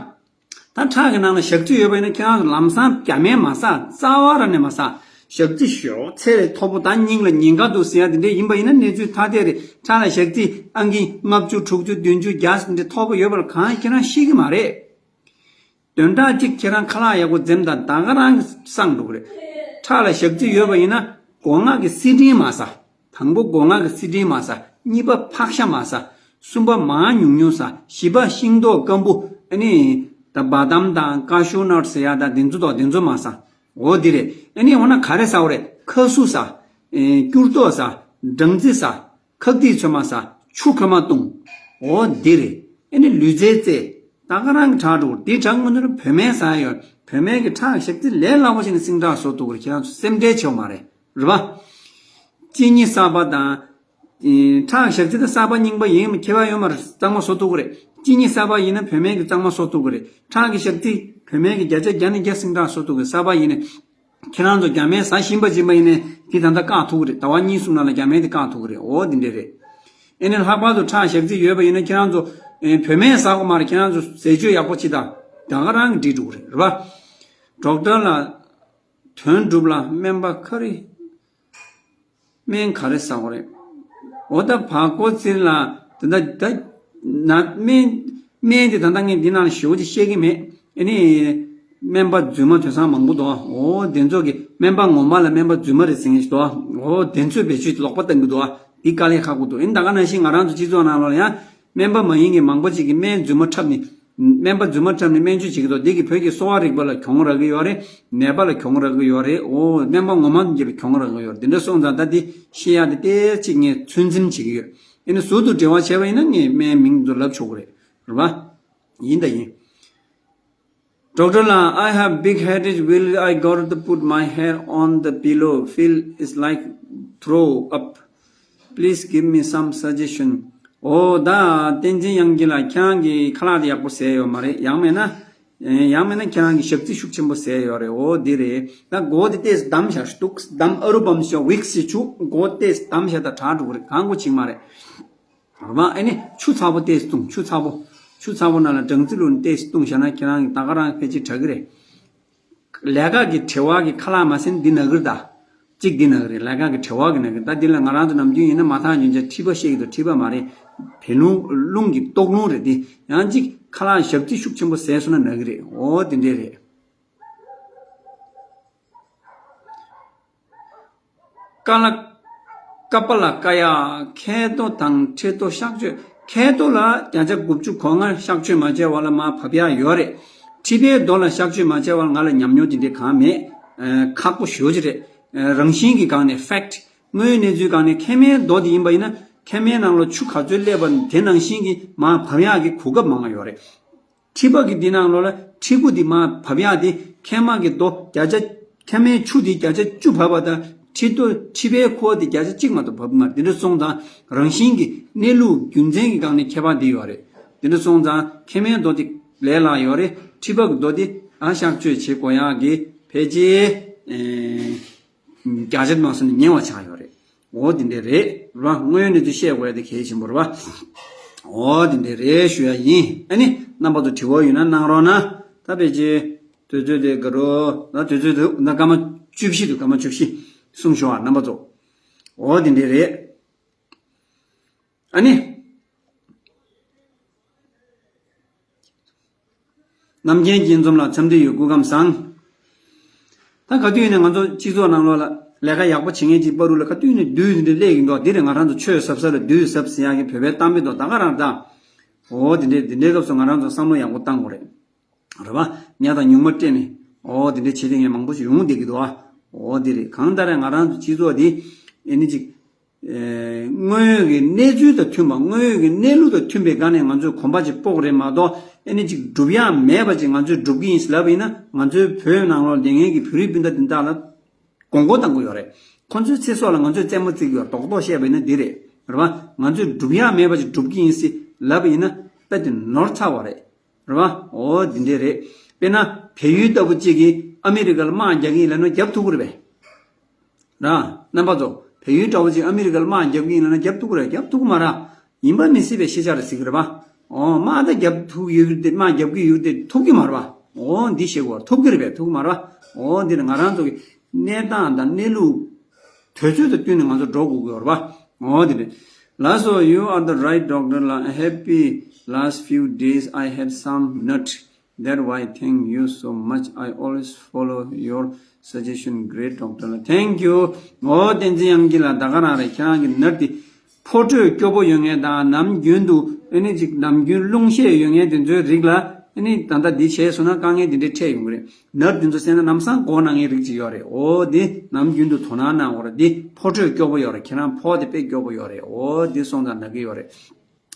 ད་ཁྲག་གི་ནང་ལ་ཞག་ཚུད་ཡོད་པ་ཡིན་ན་ཁྱེད་རང་ཚོ་ལམ་སང་རྒྱ་སྨན་མ་ཟ། རྩ་བ་རང་ནས་མ་ཟ། ཞག་ཚི་ཞོག་ཚད་རེ་མཐོ་པོ་ད་སྙིང་ལ་ཉེན་ཁ་འདུག་ཟེར་ཡ་དེ་འདྲས་ཡིན་པ་ཡིན་ན་གནས་ཚུལ་ཐ་དད་རེད། ཁྲག་ལ་ཞག་ཚི་ཨང་ཀི་ལྔ་བཅུ་དྲུག་ཅུ་བདུན་ཅུ་བརྒྱ་དེ་འདྲས་མཐོ་པོ་ཡོད་པ་ལ་གང་ཁྱེད་རང་ཤེས་ཀྱི་མ་རེད། བདུན་ཕྲག་གཅིག་ཁྱེད་རང་ཁ་ལག་ཡག་པོ་འཛེམ་དང་། ད་ག་རང་གི་སངས་འགྲོ་གི་རེད། ཁྲག་ལ་ཞག་ཚི་ཡོད་པ་ཡིན་ན་སྒོ་ང་གི་སི་ཏྲིན་མ་ཟ། དང་པོ་སྒོ་ང་གི་སི་ཏྲིན་མ་ཟ། གཉིས་པ་ཕག་ཤ་མ་ཟ། གསུམ་པ་མར་ཉུང་ཉུང་ཟ། བཞི་པ་ཤིང་ཏོག་སྐམ་པོ། ཨ་ནི་ད་བ་དམ་དང་ཀ་ཤུ་ནཊ་ཟེར་ཡ་དང་དེ་ཚོ་དང་དེ་ཚོ་མ་ཟ། འོ་འདི་རེད། ཨ་ནི་འོ་ན་ག་རེ་ཟ་བ་རེད། ཁ་སུ་ཟ། ཨེ་སྐྱུར་ཏོག་ཟ། སྦྲང་རྩི་ཟ། ཁག་ཏིག་ཚོད་མ་ཟ། ཆུ་ཁ་མ་བཏུང་། འོ་འདི་རེད། ཨ་ནི་ལུས་རྩལ་རྩེ། ད་ག་རང་གི་ཁྲག་འགྲོ་གི་རེད། དེ་དྲག་མི་འདུག་ན་བོད་སྨན་ཟ་ཡ་ཡོད། བོད་སྨན་གྱི་ཁྲག་ཞག་ཚི་ལས་སླ་པོ་བྱས་ནས་སིང་དྲག་བཟོ་ཐུབ་ཀྱི་རེད། ཁྱེད་རང་ཚོ་སེམས་ཁྲལ་བྱེད་དགོས་མ་རེད། རེད་པ། གཅིན་སྙི་གསར་པ་དང་། ཨེ་ཁྲག་ཞག་ཚི་དང་གསར་པ་རྙིང་པ་ཡིན་ཁྱད་པར་ཡོད་མ་རེད། གཙང་མ་བཟོ་ཐུབ་ཀྱི་རེད། གཅིན་སྙི་གསར་པ་ཡིན་ན་བོད་སྨན་གྱིས་གཙང་མ་བཟོ་ཐུབ་ཀྱི་རེད། ཁྲག་གི་ཞག་ཚི་བོད་སྨན་གྱིས་བརྒྱ་ཆ་བརྒྱ་ནས་བརྒྱ་སིང་དྲག་བཟོ་ཐུབ་ཀྱི་རེད། གསར་པ་ཡིན་ན། ཁྱེད་རང་ཚོ་རྒྱ་སྨན་ཟ་བཞིན་པ་ཅིག་མ་ཡིན་ནའི་དེ་ད་ལྟ་བཀག་ཐུབ་ཀྱི་རེད། ཟླ་བ་གཉིས་གསུམ་ནང་ལ་རྒྱ་སྨན་དེ་བཀག་ཐུབ་ཀྱི་རེད། འོ་དེ་འདྲ་རེད། ཨེ་ནས་ལྷག་པར་དུ་ཁྲག་ཞག་ཚི་ཡོད་པ་ཡིན་ན་ཁྱེད་རང་ཚོ་ཨེ་བོད་སྨན་ཟ་དགོས་མ་རེད། ཁྱེད་རང་ཚོ་ཟས་སྤྱོད་ཡག་པོ་བྱེད་དང་། ད་ག་རང་གིས་འགྲིག་འགྲོ་གི་རེད། རེད་པ། ཌོག་ཊར་ལགས། དོན་གྲུབ་ལགས། སྨན་པ་ག་རེ། སྨན་ག་རེ་ཟ་དགོས་རེད། འོ་ད་བ་ཀོ་ཙིར་ལ་ད་ད་ད་ན་སྨན་སྨན་དེ་ད་ལྟ་ངས་འདི་ནང་ལ་ཞེ་པོ་ཅིག་བཤད་ཀྱི་མེད། ཨ་ནི་སྨན་པ་རྫུན་མ་དེང་སང་མང་པོ་འདུག། འོ་དེ་ཚོ་གི་སྨན་པ་ངོ་མ་ལ་སྨན་པ་རྫུན་མ་རེད་ཟེར་མཁན་ཞིག་འདུག། འོ་དེ་ཚོས་བེད་སྤྱོད་ལོག་པ་བཏང་གི་འདུག། འདི་དཀའ་ལས་ཁག་པོ་འདུག། ཨ་ནི་ད་ག་ནང་བཞིན་ང་རང་ཚོ་སྤྱི་ཚོགས་ནང་ལོགས་ལ་ཡང་སྨན་པ་མ་ཡིན་མཁན་མང་པོ་ཅིག་གིས་སྨན་རྫུན་མ་འཁྲབ་ནས། སྨན་པ་རྫུན་མ་འཁྲབ་ནས་སྨན་བཅོས་བྱེད་ཀྱི་འདུག། འདི་གིས་བོད་ཀྱི་གསོ་བ་རིག་པ་ལ་གྱོང་རག་གི་ཡོད་རེད། ནད་པ་ལ་གྱོང་རག་གི་ཡོད་རེད། འོ་སྨན་པ་ངོ་མ་དང་མཉམ་པའི་གྱོང་རག་གི་ཡོད་རེད། འདི་འདྲ་སོང་ཙང་ད་འདི་བཤད་ཡ་དེ་ཏོག་ཙམ་ངས་ཚོད་འཛིན་བྱེད་ཀྱི་ཡོད། ཨ་ནི་ཟུར་དུ་འབྲེལ་བ་བྱས་པ་ཡིན་ན་ངས་སྨན་མིང་ཚོ་ལབ་ཆོག་གི་རེད། རེད་པ། ཡིན་ད་ཡིན། ཌོག་ཊར་ལགས། I have big headache. Will I got to put my head on the pillow? Feel it's like throw up. Please give me some suggestion. འོ་ད་བསྟན་འཛིན་དབྱངས་སྐྱིད་ལགས། ཁྱེད་རང་གིས་ཁ་ལག་དེ་ཡག་པོ་བཟས་ཡོད་མ་རེད། ཡང་མེད་ན། ཡང་མིན་ན་ཁྱེད་རང་གིས་ཞག་རྩི་ཤུགས་ཆེན་པོ་བཟས་ཡོད་རེད། འོ་འདི་རེད། ད་མགོ་དེ་ཏོག་ཙམ་བསྡམས་བཞག་ཏོག་ཙམ་བསྡམས། ཨ་རུ་བམ་ཞོག་ཝིག་སི་ཆུ་མགོ་ཏོག་ཙམ་བསྡམས་བཞག་ད་དྲག་འགྲོ་གི་རེད། གང་གོ་ཆིག་མ་རེད། རེད་པ། ཨ་ནི་ཆུ་ཚ་པོ་ཏོག་ཙམ་བཏུང་། ཆུ་ཚ་པོ། ཆུ་ཚ་པོ་ནང་ལ་སྦྲང་རྩི་བླུགས་ནས་ཏོག་ཙམ་བཏུང་བཞག་ན་ཁྱེད་རང་གི་ད་ག་རང་ཕལ་ཆེར་དྲག་གི་རེད། ལས་ཀ་གི་བྲེལ་བ་གི་ཁ་ལག་མ་ཟིན་འདི་ན་གི་རེད་ད། གཅིག་འདི་ན་གི་རེད། ལས་ཀ་གི་བྲེལ་བ་གི་ན་གི་རེད། ད་འདི་ལ་ང་རང་ཚོ་ནམ་རྒྱུན་ཡིན་ན་མ་ཐག་ཉིན་ཆ་མཁྲིས་པ་བཤད་ཀྱི་འདུག་མཁྲིས་པ་མ་རེད། བད་རླུང་། རླུང་གི་ལྟོགས་རླུང་རེད་འདི། ཡང་གཅིག་ཁ་ལག་ཞག་རྩི་ཤུགས་ཆེན་པོ་བཟས་སོང་ན་ན་གི་རེད། འོ་དེ་འདྲས་རེད། ཀ་ལ། ཀ་པ་ལ་ཀ་ཡ། མཁལ་རྡོ་དང་མཁྲིས་རྡོ་གཤག་བཅོས། མཁལ་རྡོ་ལ་བརྒྱ་ཆ་དགུ་བཅུ་གོ་ལྔ་གཤག་བཅོས་མ་བྱས་པ་ལ་མར་བབས་ཡག་ཡོད་རེད། མཁྲིས་པའི་རྡོ་ལ་གཤག་བཅོས་མ་བྱས་པ་ལ་ང་ལ་ཉམས་མྱོང་དེ་འདྲས་གང་མེད། ཨ། ཁག་པོ་ཞེ་པོ་ཅིག་རེད། ཨ། རང་བཞིན་གྱི་སྒང་ནས་ཕེག་ཊི། དངོས་ཡོད་གནས་ཚུལ་སྒང་ནས་མཁལ་མའི་རྡོ་དེ་ཡིན་པ་ཡིན་ན་མཁལ་མའི་ནང་ལ་ཆུ་ག་ཚོད་སླེབས་པ་དེ་ནང་བཞིན་གྱི་མར་བབས་ཡག་གི་གོ་སྐབས་མང་བ་ཡོད་རེད། མཁྲིས་པ་གི་འདི་ནང་ལོགས་ལ་མཁྲིས་ཁུ་འདི་མར་བབས་ཡག་དེ་མཁལ་མ་གི་རྡོ་བརྒྱ་ཆ། མཁལ་མའི་ཆུ་དེ་བརྒྱ་ཆ་བཅུ་བབས་པ་དང་མཁྲིས་རྡོ། མཁྲིས་པའི་ཁུ་བ་དེ་བརྒྱ་ཆ་གཅིག་མ་གཏོགས་བབས་མ་རེད། འདི་འདྲ་སོང་ཙང་རང་བཞིན་གྱི་གནས་ལུགས་རྒྱུ་མཚན་གྱི་སྒང་ནས་ཁྱད་པར་འདི་ཡོད་རེད། འདི་འདྲ་སོང་ཙང་མཁལ་མའི་རྡོ་དེ་ལས་སླ་ཡོད་རེད། མཁྲིས་པ་གི་རྡོ་དེ་ཨ་གཤག་བཅོས་བྱེད་དགོས་ཡག་གི་ཕལ་ཆེར། ཨེ། བརྒྱ་ཆ་མ་སོང་ནས་ཉེ་བ་ཆགས་ཡོད་རེད། འོ་དེ་འདྲས་རེད། རེད་པ། དངོས་ཡོད་གནས་ཚུལ་བཤད་དགོས་ཡ་དེ་གལ་ཆེན་པོ་རེད་པ། འོ་དེ་འདྲས་རེད་ཞུ་ཡ་ཡིན། ཨ་ནི་རྣམ་པ་ཚོ་དྲི་བ་ཡོད་ན་གནང་རོགས་གནང་། ད་ཕལ་ཆེར་དུས་ཚོད་དེ་ག་རེ་ད། དུས་ཚོད་དེ་ད་སྐར་མ་བཅུ་བཞི་འདུག་སྐར་མ་བཅུ་བཞི་གསུངས་ཤོག་ཨ་རྣམ་པ་ཚོ། འོ་དེ་འདྲས་རེད། ཨ་ནི། རྣམ་མཁྱེན་སྐྱིད་འཛོམས་ལགས། འཚམས་འདྲི་ཡོད། སྐུ་ཁམས་བཟང་། ད་ག་དུས་ཡིན་ནའི་ང་ཚོ་སྤྱི་ཚོགས་ནང་ལོགས་ལ་ལས་ཀ་ཡག་པོ་བྱེད་མཁན་གྱི་བར་དུ་ལ་ག་དུས་ནས་བདུད་འདི་འདྲ་སླེབས་ཀྱི་འདུག་འདི་རེད། ང་རང་ཚོ་ཆོས་ཟབ་ས་ལ་བདུད་ཟབ་ཟེར་ཡག་གི་བོད་པའི་གཏམ་དཔེ་འདུག་ད་ག་རང་ད། འོ་དེ་འདྲའི་དེ་འདྲའི་སྐབས་སུ་ང་རང་ཚོ་བསམ་བློ་ཡག་པོ་བཏང་དགོས་རེད། རེད་པ། ཉ་དང་ཉུང་མ་སྤྲད་ནས། འོ་དེ་འདྲའི་བྱེད་མཁན་མང་པོ་ཞིག་ཡོང་བསྡད་ཀྱི་འདུག་ཨ། འོ་དེ་རེད། གང་ལྟར་ང་རང་ཚོ་སྤྱི་ཚོགས་འདི་ཨེ་ནི་ཅིག་ཨེ། དངོས་ཡོད་ཀྱི་གནས་ཚུལ་དང་མཐུན་པ། དངོས་ཡོད་ཀྱི་གནས་ལུགས་དང་མཐུན་པའི་སྒང་ནས་ང་ཚོས་གོམ་པ་ཅིག་སྤོ་དགོས་རེད་མ་གཏོགས། ཨེ་ནི་ཅིག་སྒྲུབ་ཡག་མེད་པ་ཅིག་ང་ཚོས་སྒྲུབ་ཀྱི་ཡིན་ལབ་པ་ཡིན་ན། ང་ཚོའི་བོད་ནང་ལོགས་བསྡད་མཁན་གྱི་བོད་རིགས་སྤུན་ཟླ་འདི་དག་ལ་མགོ་སྐོར་གཏང་གི་ཡོད་རེད། ཁོ་ཚོའི་ཚེ་སྲོག་ལ་ང་ཚོས་རྩེད་མོ་རྩེ་གི་ཡོད། རྡོག་རྡོག་བཤད་པ་ཡིན་ན་འདི་རེད། རེད་པ། ང་ཚོས་སྒྲུབ་ཡག་མེད་པ་ཅིག་སྒྲུབ་ཀྱི་ཡིན་ཟེར་ལབ་པ་ཡིན་ན། དཔེ་དེ་ནོར་ཚར་བ་རེད། རེད་པ། འོ་འདི་འདྲས་རེད། དཔེར་ན་བལ་ཡུལ་ལྟ་བུ་གཅིག་གིས་ཨ་མི་རི་ཀ་ལ་དམག་རྒྱག་གི་ཡིན་ལབ་ན་རྒྱབ་ཐུབ་ཀྱི་རེད་པས། ར། རྣམ་པ་ཚོ། བལ་ཡུལ་འདྲ་བོ་ཅིག་ཨ་མི་རི་ཀ་ལ་དམག་རྒྱབ་ཀྱི་ཡིན་ལབ་ན་རྒྱབ་ཐུབ་ཀྱི་རེད། རྒྱབ་ཐུབ་ཀྱི་མ་རེད། ཡིན་པ་མི་སྲིད་པའི་ཤེས་བྱ་རེད་ཟེར་གྱི་རེད་པ། འོ་དམག་ད་རྒྱབ་ཐུབ་ཡོད་ཀྱི་རེད་དེ། དམག་རྒྱབ་ཀྱི་ཡོད་ཀྱི་རེད་དེ། ཐུབ་ཀྱི་མ་རེད་པ། འོ་འདི་ཤེས་དགོས། ཐུབ་ཀྱི་རེད་པས། ཐུབ་ཀྱི་མ་རེད་པ། འོ་འདི་ནི་ང་རང་ཚོ་གི་གནས་སྟངས་དང་གནས་ལུགས་དུས་ཚོད་དང་བསྟུན་ནས་ང་ཚོ་འགྲོ་དགོས་ཀྱི་ཡོད་རེད་པ། འོ་འདི་རེད། ལགས་སོ། You are the right doctor ལགས། Happy last few days I had some nut. That why thank you so much. I always follow your suggestion. Great doctor. Thank you. འོ་བསྟན་འཛིན་དབྱངས་སྐྱིད་ལགས། ད་ག་རང་རེད། ཁྱེད་རང་གི་ནད་དེ་ཕོ་དྲོད་སྐྱོ་པོ་ཡོད་མཁན་དང་། ནམ་རྒྱུན་དུ་ཨེ་ནི་ཅིག་ནམ་རྒྱུན་རླུང་ཤས་ཡོད་མཁན་དེ་ཚོའི་རིགས་ལ་ཨེ་ནི་ད་ལྟ་འདི་བྱས་སོང་ན་དཀའ་ངལ་འདི་འདྲའི་འཕྲད་ཡོང་གི་རེད། ནད་དེ་ཚོ་བསལ་ན་ལམ་སང་འགོ་ན་མཁན་རིགས་ཅིག་ཡོད་རེད། འོ་འདི་ནམ་རྒྱུན་དུ་དོ་སྣང་གནང་དགོས་རེད། འདི་ཕོ་དྲོད་སྐྱོ་པོ་ཡོད་རེད། ཁྱེད་རང་ཕོ་དེ་དཔེ་སྐྱོ་པོ་ཡོད་རེད། འོ་འདི་སོང་ཙང་ན་གི་ཡོད་རེད།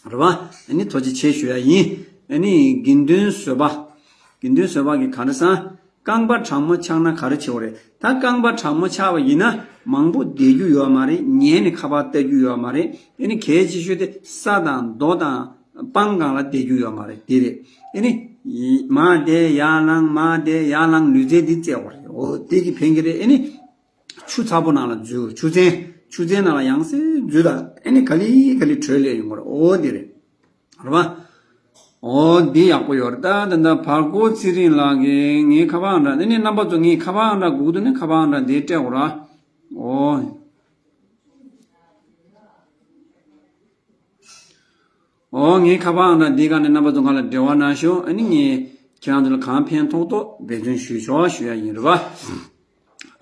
རེད་པ། ཨ་ནི་ཐུགས་རྗེ་ཆེ་ཞུ་ཡ་ཡིན། ཨ་ནི་དགེ་འདུན་བཟོད་པ། དགེ་འདུན་བཟོད་པ་གིས་ག་རེ་ཟེར། རྐང་པ་གྲང་མོ་ཆགས་ན་ག་རེ་བྱེད་དགོས་རེད། ད་རྐང་པ་གྲང་མོ་ཆགས་པ་ཡིན་ན་མང་པོ་བསྡད་རྒྱུ་ཡོད་མ་རེད། ཉལ་ནས་ཁ་པར་ལྟ་རྒྱུ་ཡོད་མ་རེད། ཨ་ནི་གལ་ཆེ་ཤོས་དེ་ས་དང་རྡོ་དང་སྤང་སྒང་ལ་བསྡད་རྒྱུ་ཡོད་མ་རེད། དེ་རེད། ཨ་ནི་མར་བསྡད་ཡར་ལངས། མར་བསྡད་ཡར་ལངས། ལུས་རྩལ་འདི་རྩེད་དགོས་རེད། འོ་དེ་གིས་ཕན་གྱི་རེད། ཨ་ནི། ཆུ་ཚ་པོ་ནང་ལ་འཛུལ། ཆུ་ཚན། ཆུ་ཚན་ནང་ལ་ཡང་སེ་འཛུལ་དང་། ཨ་ནི་ག་ལེ་ག་ལེ་དྲོད་སླེབས་ཡོང་གི་རེད། འོ་འདི་རེད། རེད་པ། འོ་འདི་ཡག་པོ་ཡོད་རེད། ད་ད་ད་བར་སྐོར་ཚེ་རིང་ལགས་ཀྱིས་ངའི་ཁ་པར་ཨང་གྲངས། ཨ་ནི་རྣམ་པ་ཚོ་ངའི་ཁ་པར་ཨང་གྲངས་སྒུག་འདུག་ན་ཁ་པར་ཨང་གྲངས་འདི་སྤྲད་དགོས་ར། འོ། འོ་ངའི་ཁ་པར་ཨང་གྲངས་འདིའི་སྒང་ནས་རྣམ་པ་ཚོ་ང་ལ་འབྲེལ་བ་གནང་ཤོག་ཨ་ནི་ངས་ཁྱེད་རང་ཚོ་ལ་གང་ཕན་ཐོགས་ཐོགས་འབད་བརྩོན་ཞུས་ཆོག་ཞུ་ཡ་ཡིན། རེད་པ།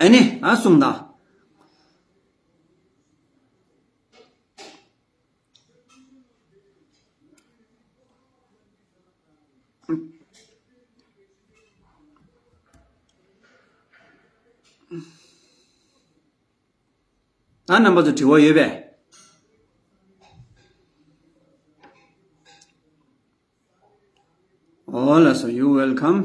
ཨ་ནི་ཨ་གསུངས་དང་། ད་རྣམ་པ་ཚོ་དྲི་བ་ཡོད་པས། འོ་ལགས་སོ། You welcome.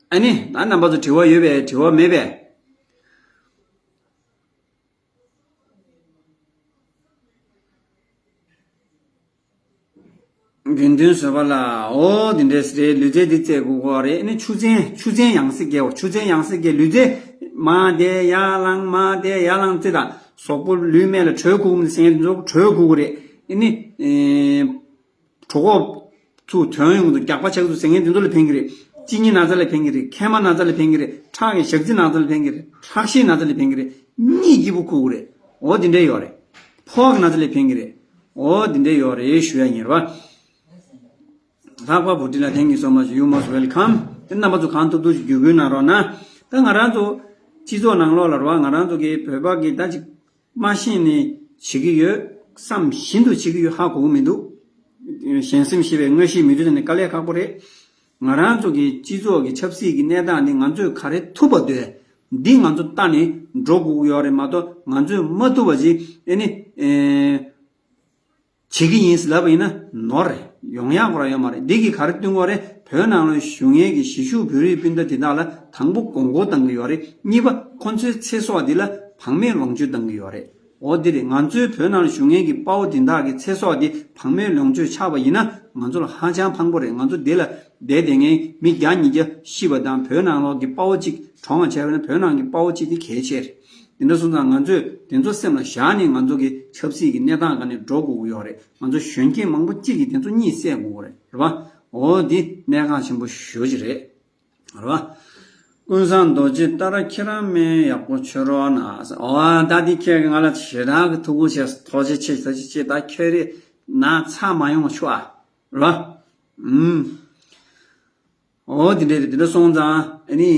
ཨ་ནི་ད་རྣམ་པ་ཚོ་དྲི་བ་ཡོད་པས། དྲི་བ་མེད་པས། དགེ་འདུན་བཟོད་པ་ལ། འོ་འདི་འདྲས་རེད། ལུས་རྩལ་འདི་རྩེད་དགོས་ཀྱི་རེད། ཨ་ནི་ཆུ་ཚན་ཆུ་ཚན་ཡང་སེ་རྒྱག་དགོས། ཆུ་ཚན་ཡང་སེ་རྒྱག་ལུས་རྩལ་མར་བསྡད་ཡར་ལངས་མར་བསྡད་ཡར་ལངས་རྩེད་དང་། གཟུགས་པོ་ལུས་སྨད་ལ་དྲོད་ཁུག་མི་ཟེར་མཁན་དེ་ཚོ་དྲོད་ཁུག་གི་རེད། ཨ་ནི་ཨེ། གྲོད་ཁོག་ཚུར་དོན་ཡོང་དུས་རྒྱགས་པ་ཆགས་འདུག་ཟེར་མཁན་དེ་ཚོ་ལ་ཕན་གྱི་རེད། གཅིན་སྙི་ན་ཚ་ལ་ཕན་གྱི་རེད། མཁལ་མ་ན་ཚ་ལ་ཕན་གྱི་རེད། ཁྲག་གི་ཞག་རྩི་ན་ཚ་ལ་ཕན་གྱི་རེད། ཁྲག་ཤེད་ན་ཚ་ལ་ཕན་གྱི་རེད། གཉིད་སྐྱིད་པོ་ཁུག་གི་རེད། འོ་དེ་འདྲས་ཡོད་རེད། ཕོ་བ་གི་ན་ཚ་ལ་ཕན་གྱི་རེད། འོ་དེ་འདྲས་ཡོད་རེད་ཞུ་ཡ་ཡིན་རེད་པ། ལྷག་པ་བུ་ཁྲིད་ལ་thank you so much, you most welcome. དེ་རྣམ་པ་ཚོ་གང་ཐུབ་ཐུབ་ཅིག་བརྒྱུད་སྐུལ་གནང་རོགས་གནང་། ད་ང་རང་ཚོ་སྤྱི་ཚོགས་ནང་ལོགས་ལ་རེད་པ། ང་རང་ཚོ་གི་བོད་པ་གི་ད་ཅིག་མ་ཤེས་ནས་བྱེད་ཀྱི་ཡོད། བསམ་བཞིན་དུ་བྱེད་ཀྱི་ཡོད། ཧ་གོ་གི་མི་འདུག་གཞན་སེམས་ཤེས་པའི་མངོན་ཤེས་མི་འདུག་ཟེར་ནས་དཀའ་ལས་ཁག་པོ་རེད། ང་རང་ཚོ་གི་སྤྱི་ཚོགས་ཀྱི་ཆབ་སྲིད་ཀྱི་གནས་སྟངས་འདི་ང་ཚོས་ག་རེ་ཐུབ་པ་འདོད། འདི་ང་ཚོ་ལྟ་ནས་འགྲོ་དགོས་ཀྱི་ཡོད་རེད་མ་གཏོགས། ང་ཚོས་མ་ཐུབ་པ་ཅིག་ཨེ་ནི་ཨེ། བྱེད་ཀྱི་ཡིན་ཟེར་ལབ་པ་ཡིན་ན་ནོར་རེད། ཡོང་ཡག་ཁོ་རང་ཡོད་མ་རེད། འདི་གིས་ག་རེ་སྟོན་གྱི་ཡོད་རེད། བོད་ནང་ལ་བཞུགས་མཁན་གྱི་གཞིས་བཞུགས་བོད་རིགས་སྤུན་ཟླ་དེ་དག་ལ་དང་པོ་མགོ་སྐོར་བཏང་གི་ཡོད་རེད། གཉིས་པ་ཁོ་ཚོའི་ཚེ་སྲོག་འདི་ལ་བག་མེད་ལོངས་སྤྱོད་བཏང་གི་ཡོད་རེད། འོ་འདི་རེད། ང་ཚོའི་བོད་ནང་ལ་བཞུགས་མཁན་གྱི་དཔའ་བོ་དེ་དག་གི་ཚེ་སྲོག་འདི་བག་མེད་ལོངས་སྤྱོད་ཆགས་པ་ཡིན་ན་ང་ཚོ་ལ་ཧ་ཅང་ཕངས་པོ་རེད། ང་ཚོ་འདི་ལ་བསྡད་བསྡད་མཁན་མི་བརྒྱ་ཉིས་བརྒྱ་ཤི་བ་དང་། བོད་ནང་ལོགས་ཀྱི་དཔའ་བོ་གཅིག་གྲོངས་པ་བྱས་པ་ན་བོད་ནང་གི་དཔའ་བོ་གཅིག་དེ་གལ་ཆེ་རེད། དེ་འདྲ་སོང་ཙང་ང་ཚོས་དེ་ཚོ་སེམས་ལ་བཞག་ནས་ང་ཚོ་གི་ཆབ་སྲིད་ཀྱི་གནས་སྟངས་སྒང་ནས་འགྲོ་དགོས་ཀྱི་ཡོད་རེད། ང་ཚོ་གཞོན་སྐྱེས་མང་པོ་གཅིག་གིས་དེ་ཚོ་གཉིད་སད་དགོས་ཀྱི་རེད། རེད་པ། འོ་འདི་གནད་འགག་ཆེན་པོ་ཞེ་པོ་ཅིག་རེད། རེད་པ། ཀུན་བཟང་རྡོ་རྗེ་ལྟར་ཁྱེད་རང་སྨན་ཡག་པོ་མཆོད་རོགས་གནང་། འོ་ད་འདི་ཁྱེད་ཀྱིས་ང་ལ་ཞེ་དྲག་གི་ཐུགས་ཁུར་བྱས། ཐུགས་རྗེ་ཆེ། ཐུགས་རྗེ་ཆེ། ད་ཁྱོད་རེད་ན་ཚ་མ་ཡོང་བ་ཤོག་ཨ། རེད་པ། ཨུམ། འོ་དེ་འདྲ་རེད། དེ་འདྲ་སོང་ཙང་ཨ་ནི་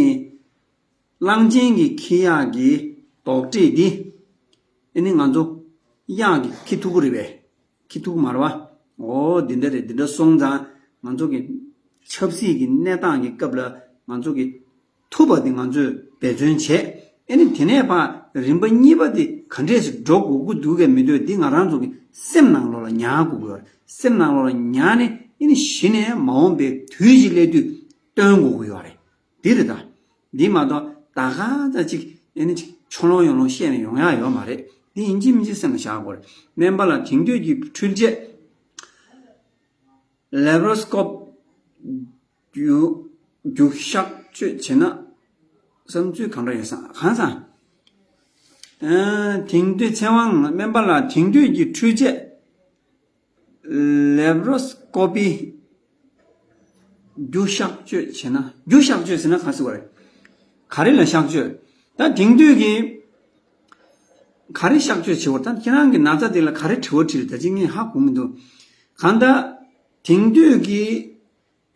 གླང་ཆེན་གྱིས་འཁྱེར་ཡག་གི་རྡོག་ཁྲེས་འདི་ཨ་ནི་ང་ཚོ་གཡག་གིས་འཁྱེར་ཐུབ་ཀྱི་རེད་པས། འཁྱེར་ཐུབ་ཀྱི་མ་རེད་པ། འོ་དེ་འདྲ་རེད། དེ་འདྲ་སོང་ཙང་ང་ཚོ་གི་ཆབ་སྲིད་ཀྱི་གནས་སྟངས་ཀྱི་སྐབས་ལ་ང་ཚོ་གི་ཐུབ་པ་དེ་ང་ཚོས་འབད་བརྩོན་བྱས། ཨ་ནི་དེ་ནས་ཕར་རིམ་པ་གཉིས་པ་དེ་ག་འདྲས་ཞིག་འགྲོ་དགོས་ཀྱི་འདུག་གས་མི་འདུག་འདི་ང་རང་ཚོ་གི་སེམས་ནང་ལོགས་ལ་ཉར་དགོས་ཀྱི་ཡོད་རེད། སེམས་ནང་ལོགས་ལ་ཉར་ནས་ཨ་ནི་གཞི་ནས་མ་འོངས་པའི་དུས་ཤིག་སླེབས་དུས་སྟོན་དགོས་ཀྱི་ཡོད་རེད། འདི་རེད་ད། འདི་མ་གཏོགས་ད་ག་ད་ཅིག་ཨ་ནི་ཅིག་ཆོ་ལོང་ཡོང་ལོང་བཤད་ནས་ཡོང་ཡག་ཡོད་མ་རེད། འདི་ཡིན་གཅིག་མིན་གཅིག་སེམས་ལ་བཞག་དགོས་རེད། སྨན་པ་ལ་དེང་དུས་ཀྱི་འཕྲུལ་ཆས། ལེབ་རོ་སི་ཀོབ་རྒྱུགས་རྒྱུགས་གཤག་བཅོས་བྱེད་ན་བསམ་ཚུལ་གང་འདྲ་ཡོད་སམ། གང་སམ། ཨ། དེང་དུས་ཚེ་དབང་སྨན་པ་ལགས། དེང་དུས་ཀྱི་འཕྲུལ་ཆས་ལེབ་རོ་སི་ཀོ་པི་རྒྱུགས་གཤག་བཅོས་བྱེད་ན། རྒྱུགས་གཤག་བཅོས་ཟེར་ན་ག་ཟེར་བ་རེད། ག་རེ་ལ་གཤག་བཅོས། ད་དེང་དུས་ཀྱི་ག་རེ་གཤག་བཅོས་བྱེད་བར། ད་ཁྱེད་རང་གི་ན་ཚ་དེ་ལ་ག་རེ་དྲི་བ་དྲིས་རེད། ད་ཅི་ངས་ཧ་གོ་མི་འདུག་གང་ལྟར་དེང་དུས་ཀྱི་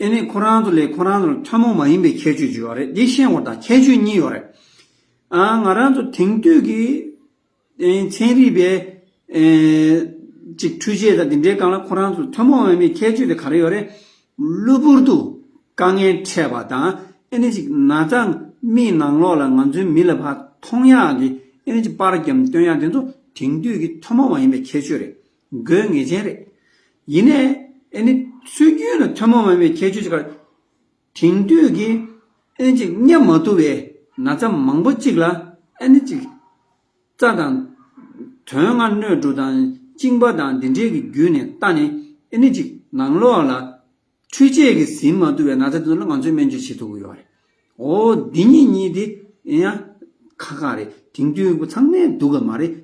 ཨེ་ནི་ཁོ་རང་ཚོ་ལས་ཁོ་རང་ཚོ་ལ་ཐུན་མོང་མ་ཡིན་པའི་ཁྱད་ཆོས་ཅིག་ཡོད་རེད། འདི་ཤེས་དགོས། ད་ཁྱད་ཆོས་གཉིས་ཡོད་རེད། ཨ། ང་རང་ཚོ་དེང་དུས་ཀྱི་ཨེ་ཚན་རིག་པའི་ཨེ་ཅིག་འཕྲུལ་ཆས་དང་འདི་འདྲའི་སྒང་ལ་ཁོ་རང་ཚོ་ཐུན་མོང་མ་ཡིན་པའི་ཁྱད་ཆོས་དེ་ག་རེ་ཡོད་རེད། གློ་བུར་དུ་དཀའ་ངལ་འཕྲད་པ་དང་། ཨེ་ནི་ཅིག་ན་ཚ་མིག་ནང་ལོགས་ལ་ང་ཚོའི་མི་ལ་ཕར་མཐོང་ཡག་གི་ཨེ་ནི་ཅིག་པར་རྒྱབ་སྟོན་ཡག་དེ་ཚོ་དེང་དུས་ཀྱི་ཐུན་མོང་མ་ཡིན་པའི་ཁྱད་ཆོས་རེད། དགོས་ངེས་ཅན་རེད། ཡིན་ནའི་ཨེ་ནི་སྲོལ་རྒྱུན་ལ་ཐུན་མོང་མ་ཡིན་པའི་ཁྱད་ཆོས་ཅིག་ག་དེང་དུས་ཀྱི་ཨེ་ནི་ཅིག་བསྙབ་མ་ཐུབ་པའི་ན་ཚ་མང་པོ་ཅིག་ལ་ཨེ་ནི་ཅིག་རྩ་དང་དོན་ལྔ་སྣོད་དྲུག་དང་གཅིན་པ་དང་འདི་འདྲའི་གི་བརྒྱུད་ནས་བལྟས་ནས་ཨེ་ནི་ཅིག་ནང་ལོགས་ལ་འཕྲུལ་ཆས་ཀྱིས་ཟིན་མ་ཐུབ་པའི་ན་ཚ་དེ་ཚོ་ལ་ང་ཚོས་སྨན་བཅོས་བྱེད་ཐུབ་ཀྱི་ཡོད་རེད། འོ་འདི་གཉིས་གཉིས་དེ་ཡང་ཁག་ཁག་རེད། དེང་དུས་ཚང་མས་འདུག་གི་མ་རེད།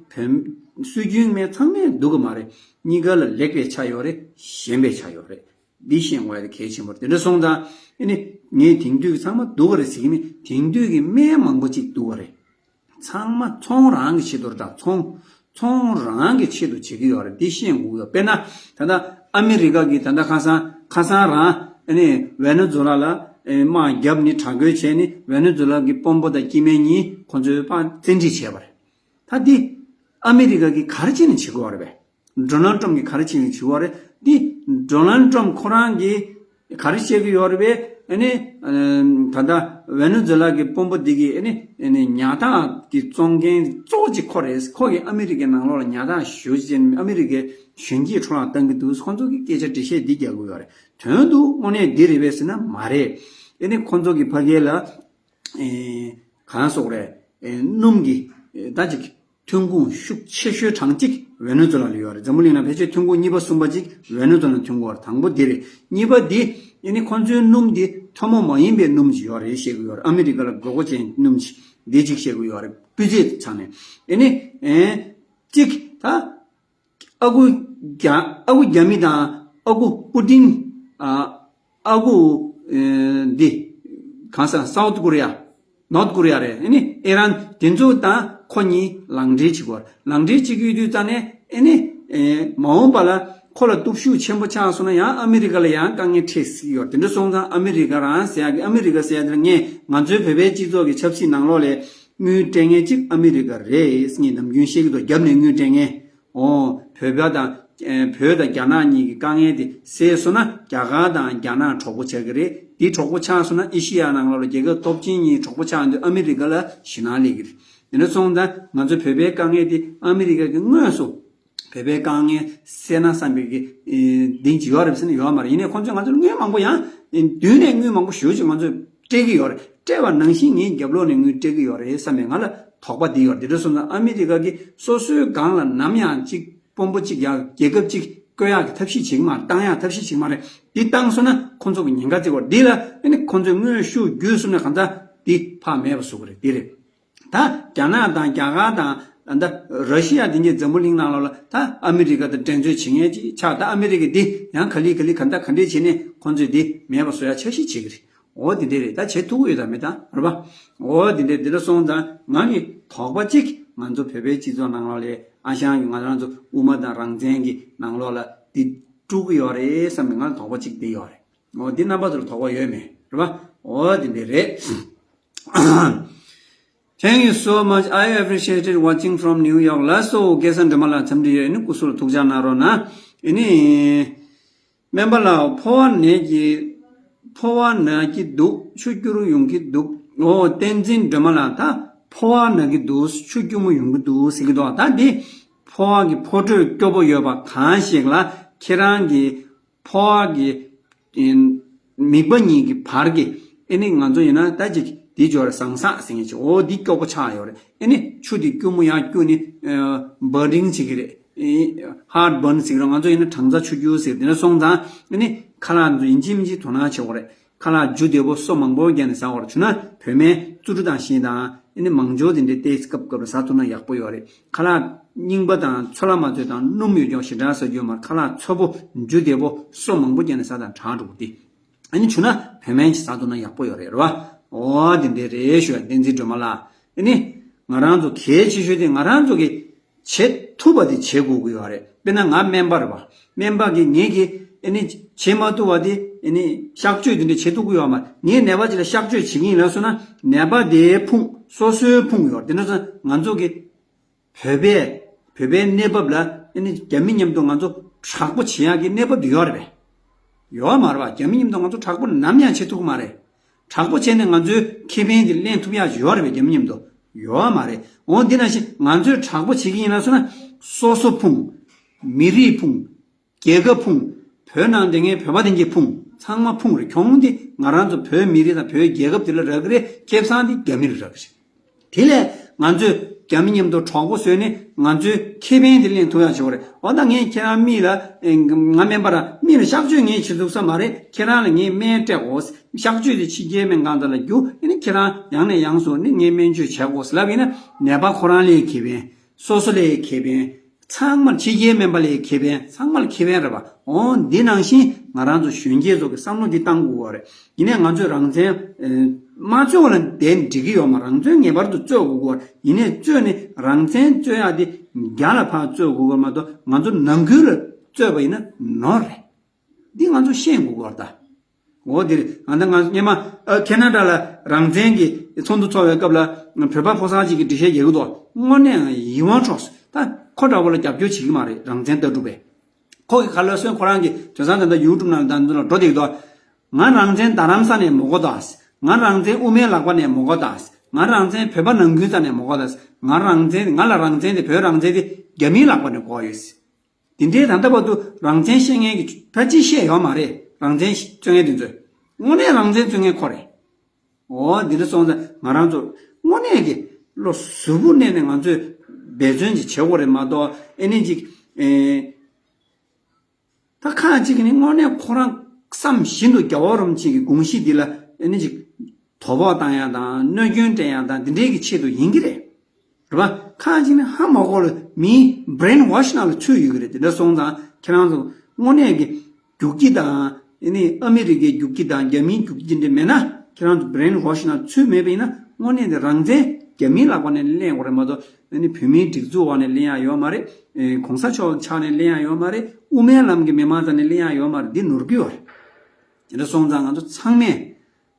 བོད་སྲོལ་རྒྱུན་སྨན་ཚང་མས་འདུག་གི་མ་རེད། གཉིས་ཀ་ལ་ལེགས་པའི་ཆ་ཡོད་རེད། ཞན་པའི་ཆ་ཡོད་རེད། འདི་ཤེས་དགོས་ཡ་དེ་གལ་ཆེན་པོ་རེད། དེ་འདྲ་སོང་ཙང་ཨེ་ནི་ངས་དེང་དུས་ཀྱི་ཚང་མ་སྡུག་ག་རེད་ཟེར་གྱི་མིན། དེང་དུས་ཀྱི་སྨན་མང་པོ་ཅིག་སྡུག་ག་རེད། ཚང་མ་ཚོང་རང་གི་ཆེད་དུ་རེད། ད་ཚོང་ཚོང་རང་གི་ཆེད་དུ་བྱེད་ཀྱི་ཡོད་རེད། འདི་ཤེས་དགོས་ཡོད། དཔེར་ན་ད་ལྟ་ཨ་མི་རི་ཀ་གི་ད་ལྟ་ཁ་སང་ཁ་སང་རང་ཨེ་ནི་ཝེ་ནེ་ཛུ་ལ་ལ་ཨེ་དམག་བརྒྱབ་ནི་དྲག་རྒོལ་བྱས་ནི་ཝེ་ནེ་ཛུ་ལ་གི་དཔོན་པོ་དང་སྐྱེ་དམན་གཉིས་ཁོ་ཚོས་ཕར་བཙན་ཁྲིད་བྱས་པ་རེད། ད་འདི་ཨ་མི་རི་ཀ་གིས་ག་རེ་བྱས་ནས་བྱེད་དགོས་པ་རེད་པས། ཌོ་ནལ་ཊམ་གྱིས་ག་རེ་བྱས་ནས་བྱེད་དགོས་རེད། འདི་ཌོ་ནལ་ཊམ་ཁོ་རང་གིས་ག་རེ་བཤད་ཀྱི་ཡོད་རེད་པས། ཨ་ནི་ཨ་ད་ལྟ་ཝེ་ནེ་ཛུ་ལ་གི་དཔོན་པོ་འདི་གིས་ཨ་ནི་ཨ་ནི་ཉ་ཐག་གི་བཙོང་མཁན་གཙོ་བོ་གཅིག་ཁོ་རེད། ཁོ་གིས་ཨ་མི་རི་ཀའི་ནང་ལོགས་ལ་ཉ་ཐག་ཞུ་བྱས་ནས་ཨ་མི་རི་ཀའི་གཞོན་སྐྱེས་འཕྲོ་བརླག་བཏང་གི་འདུག་ཁོ་ཚོ་གིས་སྐད་ཆ་འགྲེལ་བཤད་འདི་རྒྱག་གི་ཡོད་རེད། དོན་དུ་དངོས་གནས་འདི་རེད་པས་ཟེར་ན་མ་རེད། ཨ་ནི་ཁོ་ཚོ་གི་ཕ་གི་ལ་ཨེ་གང་སོགས་རེད། ཨེ་སྣུམ་གྱི་ཨེ་ད་ཅིག་ཐོན་ཁུངས་ཤུགས་ཆེ་ཤོས་གྲངས་གཅིག་ཝེ་ནེ་ཛུ་ལ་ལ་ཡོད་རེད། འཛམ་བུ་གླིང་ནང་ཕལ་ཆེར་ཐོན་ཁུངས་གཉིས་པ་གསུམ་པ་གཅིག་ཝེ་ནེ་ཛུ་ལ་ནས་ཐོན་གྱི་ཡོད་རེད། དང་པོ་འདི་རེད། གཉིས་པ་འདི་ཨ་ནི་ཁོང་ཚོའི་སྣུམ་འདི་ཐོན་མ་མ་ཡིན་པའི་སྣུམ་ཅིག་ཡོད་རེད་བཤད་ཀྱི་ཡོད་རེད། ཨ་མི་རི་ཀ་ལ་དགོས་མཁོ་ཅན་སྣུམ་ཅིག་འདི་གཅིག་བཤད་ཀྱི་ཡོད་རེད། སྤུས་ཚད་ཆ་ནས་ཨ་ནི་ཨེ་གཅིག་ད། ཨ་ཁུ་རྒྱ་ཨ་ཁུ་རྒྱ་མི་དང་ཨ་ཁུ་པུ་ཏིན། ཨ་ཨ་ཁུ་ཨེ་འདི་གང་ཟག་སའུ་ཐི་ཀོ་རི་ཡ། ནོར་ཐི་ཀོ་རི་ཡ་རེད། ཨ་ནི་ཨི་རན། དེ་ཚོ་དང་ཁོ་གཉིས་ལངས་འབྲེལ་བྱེད་ཀྱི་ཡོད་རེད། ལངས་འབྲེལ་བྱེད་ཀྱི་ཡོད་དུས་ཙང་ནས་ཨ་ནི་ཨེ་མ་འོངས་པ་ལ་ཁོ་ལ་སྟོབས་ཤུགས་ཆེན་པོ་ཆགས་སོང་ན་ཡང་ཨ་མི་རི་ཀ་ལ་ཡང་དཀའ་ངལ་འཕྲད་སྲིད་ཀྱི་ཡོད་རེད། དེ་འདྲ་སོང་ཙང་ཨ་མི་རི་ཀ་རང་ཟེར་ཡག་གི་ཨ་མི་རི་ཀ་ཟེར་ཡག་དེ་ལ་ངས་ང་ཚོའི་བོད་པའི་སྤྱི་ཚོགས་ཀྱི་ཆབ་སྲིད་ནང་ལོགས་ལ་དངུལ་སྤྲད་མཁན་གཅིག་ཨ་མི་རི་ཀ་རེད། ངས་ནམ་རྒྱུན་བཤད་ཀྱི་འདུག་རྒྱབ་ནས་དངུལ་སྤྲད་མཁན། ཨོ། བོད་པ་དང་། ཨེ་བོད་དང་རྒྱ་ནག་གཉིས་ཀྱི་དཀའ་ངལ་དེ་སེལ་སོང་ན་རྒྱ་གར་དང་རྒྱ་ནག་གྲོགས་པོ་ཆགས་ཀྱི་རེད། དེ་གྲོགས་པོ་ཆགས་སོང་ན་ཨེ་ཤི་ཡ་ནང་ལོགས་ལ་རྒྱལ་ཁབ་སྟོབས་ཆེན་གཉིས་གྲོགས་པོ་ཆགས་དུས་ཨ་མི་རི་ཀ་ལ་ཞེད་སྣང་སླེབས་ཀྱི་རེད། དེ་འདྲ་སོང་ཙང་ང་ཚོ་བོད་པའི་དཀའ་ངལ་དེ་ཨ་མི་རི་ཀ་གིས་དངོས་སུ་བོད་པའི་དཀའ་ངལ་སེལ་ན་བསམ་པའི་གི་ཨེ་གདེང་ཅིག་ཡོད་རེད་ཟེར་ན་ཡོད་མ་རེད། ཡིན་ནའི་ཁོང་ཚོས་ང་ཚོར་དངུལ་མང་པོ་ཡང་མདུན་ནས་དངུལ་མང་པོ་ཞེ་པོ་ཅིག་ང་ཚོས་སྤྲད་ཀྱི་ཡོད་རེད། སྤྲད་པ་ནང་བཞིན་ངས་རྒྱབ་ལོགས་ནས་དངུལ་སྤྲད་ཀྱི་ཡོད་རེད་བསམ་པའི་ང་ལ་དོགས་པ་འདི་ཡོད་རེད། དེ་འདྲ་སོང་ཙང་ཨ་མི་རི་ཀ་གིས་སོ་སོའི་སྒང་ལ་ནམ་ཡང་གཅིག་དཔོན་པོ་གཅིག་ཡང་རྒྱལ་ཁབ་གཅིག་བསྐོ་ཡག་གི་ཐབས་ཤེས་བྱེད་ཀྱི་མ་རེད། བཏང་ཡག་ཐབས་ཤེས་བྱེད་ཀྱི་མ་རེད། འདི་བཏང་སོང་ན་ཁོང་ཚོ་གི་ཉེན་ཁ་བརྩི་དགོས་རེད། འདི་ལ་ཨ་ནི་ཁོང་ཚོས་དངོས་ཤུགས་བརྒྱུད་གསུམ་ནས་གང་ལྟར་འདི་ཕར་མེད་པ་བཟོ་གི་རེད། འདི་རེད། ད་རྒྱ་ནག་དང་རྒྱ་གར་དང་ད་ར་ཤི་ཡ་དེ་གཉིས་འཛམ་བུ་གླིང་ནང་ལོགས་ལ་ད་ཨ་མི་རི་ཀ་དང་འགྲན་རྩོད་བྱེད་མཁན་ཅིག་ཆགས། ད་ཨ་མི་རི་ཀ་འདི་ཡང་ག་ལེ་ག་ལེ་ག་འདྲ་ག་འདྲ་བྱས་ནས་ཁོང་ཚོས་འདི་མེད་པ་བཟོ་ཡ་འཆར་གཞི་བྱེད་ཀྱི་རེད། འོ་དེ་འདྲ་རེད། ད་བྱེད་ཐུབ་ཀྱི་ཡོད་ད་མེད་ད་རེད་པ། འོ་དེ་འདྲ་དེ་འདྲ་སོང་ཙང་ང་གི་དོགས་པ་གཅིག་ང་ཚོ་བོད་པའི་སྤྱི་ཚོགས་ནང་ལོགས་ལ་ཨ་ཞང་གི་ང་རང་ཚོ་དབུ་མ་དང་རང་བཙན་གྱི་ནང་ལོགས་ལ་འདི་དཀྲུག་གི་ཡོད་རེད་བསམ་ནས་ང་ལ་དོགས་པ་གཅིག་དེ་ཡོད་རེད། འོ་འདི་རྣམ་པ་ཚོ་ལ་དོགས་པ་ཡོད་མེད་རེད་པ། འོ་དེ་འདྲ་རེད། Thank you so much. I appreciated watching from New York. ལགས་སོ། སྐལ་བཟང་སྒྲོལ་མ་ལགས་འཚམས་འདྲི་ཡོད། ཨ་ནི་སྐུ་གཟུགས་ལ་ཐུགས་ཅག་གནང་རོགས་གནང་། ཨ་ནི། སྨན་པ་ལགས། ཕོ་བ་ན་གི། ཕོ་བ་ན་གི་འདུག་ཆུ་སྐྱུར་ཡོང་གི་འདུག་ཨོ། བསྟན་འཛིན་སྒྲོལ་མ་ལགས། ད་ཕོ་བ་ན་གི་འདུག་ཆུ་སྐྱུར་མོ་ཡོང་གི་འདུག་ཟེར་གི་འདུག་ད་འདི་ཕོ་བ་གི་ཕོ་དྲོད་སྐྱོ་པོ་ཡོད་པ་གང་ཞིག་ལ་ཁྱེད་རང་གི་ཕོ་བ་གི་ཨིན། མིད་པ་གཉིས་ཀྱི་བར་གྱི་ཨེ་ནི་ང་ཚོ་ཡིན་ན་ད་ཅིག་འདི་འབྱོར་ཟང་ཟག་ཟེར་མཁན་ཅིག་འོ་འདི་སྐྱོ་པོ་ཆགས་ཡོད་རེད། ཨེ་ནི་ཆུ་འདི་སྐྱུར་མོ་ཡང་སྐྱུར་ནི་ཨ་བར་ཌིང་བྱེད་ཀྱི་རེད། ཧར་ཊི་བརན་ཟེར་གི་རེད། ང་ཚོ་ཡིན་ན་གྲང་ཚ་ཆུ་སྐྱུར་ཟེར། དེ་འདྲ་སོང་ཙང་ཨེ་ནི་ཁ་ལག་འདི་ཚོ་ཡིན་གཅིག་མིན་གཅིག་དོ་སྣང་བྱེད་དགོས་རེད། ཁ་ལག་འཇུ་བདེ་པོ་སོ་མང་པོ་བརྒྱབ་ནས་ཟ་དགོས་རེད། བྱུང་ན་བོད་སྨན་བཙོ་བཀྲུ་དང་ཤིང་དང་། ཨ་ནི་མང་སྦྱོར་དེ་འདྲའི་ཏོག་ཙམ་སྐབས་སྐབས་ལ་ཟ་ཐུབ་ན་ཡག་པོ་ཡོད་རེད། ཁ་ལག་རྙིང་པ་དང་ཚོད་ལ་མ་ཚོད་དང་སྣུམ་ཡོད་ཀྱང་ཞེ་དྲག་ཟ་རྒྱུ་མ་རེད། ཁ་ལག་འཚོ་པོ་འཇུ་བདེ་པོ་སོ་མང་པོ་བརྒྱབ་ནས་ཟ་དང་དྲག་འགྲོ་གི་དེ། ཨ་ནི་བྱུང་ན་བོད་སྨན་ཅིག་ཟ་ཐུབ་ན་ཡག་པོ་ཡོད་རེད། རེད་བ། འོ་དེ་འདྲ་རེད་ཞུ་ཡ། བསྟན་འཛིན་སྒྲོལ་མ་ལགས། ཨ་ནི་ང་རང་ཚོ་གལ་ཆེ་ཤོས་དེ་ང་རང་ཚོ་གི་བྱེད་ཐུབ་པ་དེ་བྱེད་དགོས་ཀྱི་ཡོད་རེད། དཔེར་ན་ང་སྨན་པ་རེད་བ། སྨན་པ་གིས་ངེད་ཀྱིས་ཨ་ནི་བྱེད་མ་ཐུབ་པ་དེ་ཨ་ནི་གཤག་བཅོས་དེ་འདྲ་བྱེད་ཐུབ་ཀྱི་ཡོད་མ་རེད། ངས་ནད་པ་ཅིག་ལ་གཤག་བཅོས་བྱེད་ཀྱི་ཡིན་ལབ་སོང་ན་ནད་པ་དེའི་ཕུང་སོ་སོའི་ཕུང་ཡོད་རེད། དེ་འདྲ་སོང་ང་ཚོ་གི་བོད་པའི་བོད་པའི་གནས་བབ་ལ་ཨ་ནི་རྒྱ་མི་མཉམ་དུ་ང་ཚོ་དྲག་པོ་བྱེད་ཡག་གི་གནས་བབ་དེ་ཡོད་རེད་པས། ཡོད་མ་རེད་བ། རྒྱ་མི་མཉམ་དུ་ང་ཚོ་དྲག་པོ་ནམ་ཡང་བྱེད་ཐུབ་ཀྱི་མ་རེད། དྲག་པོ་བྱས་ནས་ང་ཚོའི་ཁེ་ཕན་དེ་ལེན་ཐུབ་ཡག་ཡོད་རེད་པས། རྒྱ་མི་མཉམ་དུ་ཡོད་མ་རེད། འོ་འདི་ནང་བཞིན་ང་ཚོས་དྲག་པོ་བྱེད་ཀྱི་ཡིན་ལབ་སོང་ན་སོ་སོ་ཕུང་། མི་རིགས་ཕུང་། རྒྱལ་ཁབ་ཕུང་། བོད་ནང་བསྡད་མཁན་བོད་པ་དེ་གའི་ཕུང་། ཚང་མ་ཕུང་རེད། གྱོང་དེ་ང་རང་ཚོ་བོད་མི་རིགས་དང་བོད་རྒྱལ་ཁབ་དེ་ལ་རག་གི་རེད། ཁེ་བཟང་དེ་རྒྱ་མི་ལ་རག་གི་རེད། དེ་ལས་ང་ཚོས་རྒྱ་མི་མཉམ་དུ་གྲོགས་པོ་བཟོས་ནས་ང་ཚོའི་ཁེ་ཕན་དེ་ལེན་ཐུབ་ཡག་བྱེད་དགོས་རེད། འོ་ད་ངས་ཁྱེད་རང་མི་ལ་ཨེ་ང་སྨན་པ་ར་མི་ལ་གཤག་བཅོས་ངས་བྱེད་ཐུབ་ས་མ་རེད། ཁྱེད་རང་ལ་ངས་སྨན་སྤྲད་དགོས། གཤག་བཅོས་དེ་ཕྱི་རྒྱལ་སྨན་ཁང་དེ་ལ་རྒྱུགས། ཨེ་ནི་ཁྱེད་རང་ཡང་ནས་ཡང་སུ་ནི་ངས་སྨན་བཅོས་བྱེད་དགོས་ལབ་ཡིན་ན་ནད་པ་ཁོ་རང་ལའི་ཁེ་ཕན། སོ་སོ་ལའི་ཁེ་ཕན། ཚང་མར་ཕྱི་རྒྱལ་སྨན་པ་ལའི་ཁེ་ཕན། ཚང་མར་ཁེ་ཕན་རེད་པ། འོ་འདི་ནང་བཞིན་ང་རང་ཚོ་གཞོན་སྐྱེས་ཚོ་གི་བསམ་བློ་འདི་བཏང་དགོས་པ་རེད། ཡིན་ནའི་ང་ཚོས་རང་བཙན་ཨེ་མ་རྩོད་ལ་བསྡད་འགྲིག་གི་ཡོད་མ་རེད། རང་བཙན་ངེས་པར་དུ་རྩོད་དགོས་ཀྱི་ཡོད་རེད། ཡིན་ནའི་རྩོད་ནས་རང་བཙན་རྩོད་ཡག་དེ་རྒྱ་ལ་ཕར་རྩོད་དགོས་ཀྱི་ཡོད་མ་གཏོགས་ང་ཚོ་ནང་ཁུལ་ལ་རྩོད་པ་ཡིན་ན་ནོར་རེད། འདི་ང་ཚོ་ཤེས་དགོས་ཀྱི་ཡོད་རེད་ད། འོ་དེ་རེད། ང་ད་ང་སྔོན་མ་ཨ་ཁེ་ན་ཌ་ལ་རང་བཙན་གྱི་ཚོགས་འདུ་ཚོགས་པའི་སྐབས་ལ་བོད་པ་ཕོ་གསར་ཅིག་གིས་འགྲེལ་བཤད་རྒྱག་གི་འདུག་དངོས་གནས་ཡིད་དབང་འཕྲོག་སོང་། ད་ཁོ་འདྲ་པོ་ལ་རྒྱབ་སྐྱོར་བྱེད་ཀྱི་མ་རེད། རང་བཙན་ལྟ་གྲུབ་པས། ཁོ་གི་ཁ་ལོ་སོན་ཁོ་རང་གི་དེང་སང་ད་ལྟ་ཡུ་ཊུབ་ནང་ལ་ད་འདི་ལ་འགྲོ་བསྡད་ཀྱི་འདུག་ང་རང་བཙན་རྡ་རམ་ས་ནས་མི་དགོས་ད། ང་རང་བཙན་དབུ་མའི་ལག་པ་ནས་མི་དགོས་ད། ང་རང་བཙན་བོད་པ་ནང་ཁུལ་ས་ནས་མི་དགོས་ད། ང་རང་བཙན་ང་ལ་རང་བཙན་དེ་བོད་རང་བཙན་དེ་རྒྱ་མིའི་ལག་པ་ནས་དགོས་ཡོད། དེ་འདྲའི་ད་ལྟ་བར་དུ་རང་བཙན་བཤད་མཁན་གྱི་ཕལ་ཆེར་བཤད་ཡོད་མ་རེད། རང་བཙན་རྩོད་མཁན་དེ་ཚོས། དངོས་གནས་རང་བཙན་རྩོད་མཁན་ཁོ་རེད། འོ་འདི་འདྲ་སོང་ཙང་ང་རང་ཚོ་དངོས་གནས་ཀྱི་བློ་གཟུ་བོ་གནས་ནས་ང་ཚོས་ འབད་བརྩོན་ཅིག་བྱེད་དགོས་རེད་མ་གཏོགས། ཨེ་ནི་ཅིག་ཨེ། ད་ཁག་ཅིག་ནི་དངོས་གནས་ཁོ་རང་བསམ་བཞིན་དུ་རྒྱལ་བ་རིན་པོ་ཆེ་གི་དགོངས་གཞི་འདི་ལ་ཨེ་ནི་ཅིག་དོ་ཕོག་བཏང་ཡ་དང་གནོད་སྐྱོན་སྤྲད་ཡ་དང་འདི་འདྲའི་གི་ཆེད་དུ་ཡིན་གྱི་རེད། རེད་པ། ཁག་ཅིག་ནི་ཧ་མ་གོ་ལ་མིའི་brainwash་ནང་ལ་ཚུད་ཡོད་ཀྱི་རེད། དེ་འདྲ་སོང་ཙང་ཁྱེད་རང་ཚོ་དངོས་གནས་ཀྱི་རྒྱུག་ཁྱི་དང་ཨེ་ནི་ཨ་མི་རི་ཀའི་རྒྱུག་ཁྱི་དང་རྒྱ་མིའི་རྒྱུག་ཁྱི་འདྲ་མེད་ན། ཁྱེད་རང་ཚོ་brainwash་ནང་ཚུད་མེད་པ་ཡིན་ན། དངོས་གནས་དེ་རང་བཙན་རྒྱ་མིའི་ལག་པ་ནས་ལེན་དགོས་རེད་མ་གཏོགས། ཨ་ནི་བོད་མིའི་སྒྲིག་འཛུགས་འོག་ནས་ལེན་ཡ་ཡོད་མ་རེད། ཨེ། གོང་ས་མཆོག་ཕྱག་ནས་ལེན་ཡ་ཡོད་མ་རེད། དབུ་མའི་ལམ་གྱི་མི་མང་རྩ་ནས་ལེན་ཡ་ཡོད་མ་རེད། འདི་ནོར་གི་ཡོད་རེད། དེ་འདྲ་སོང་ཙང་ང་ཚོ་ཚང་མས་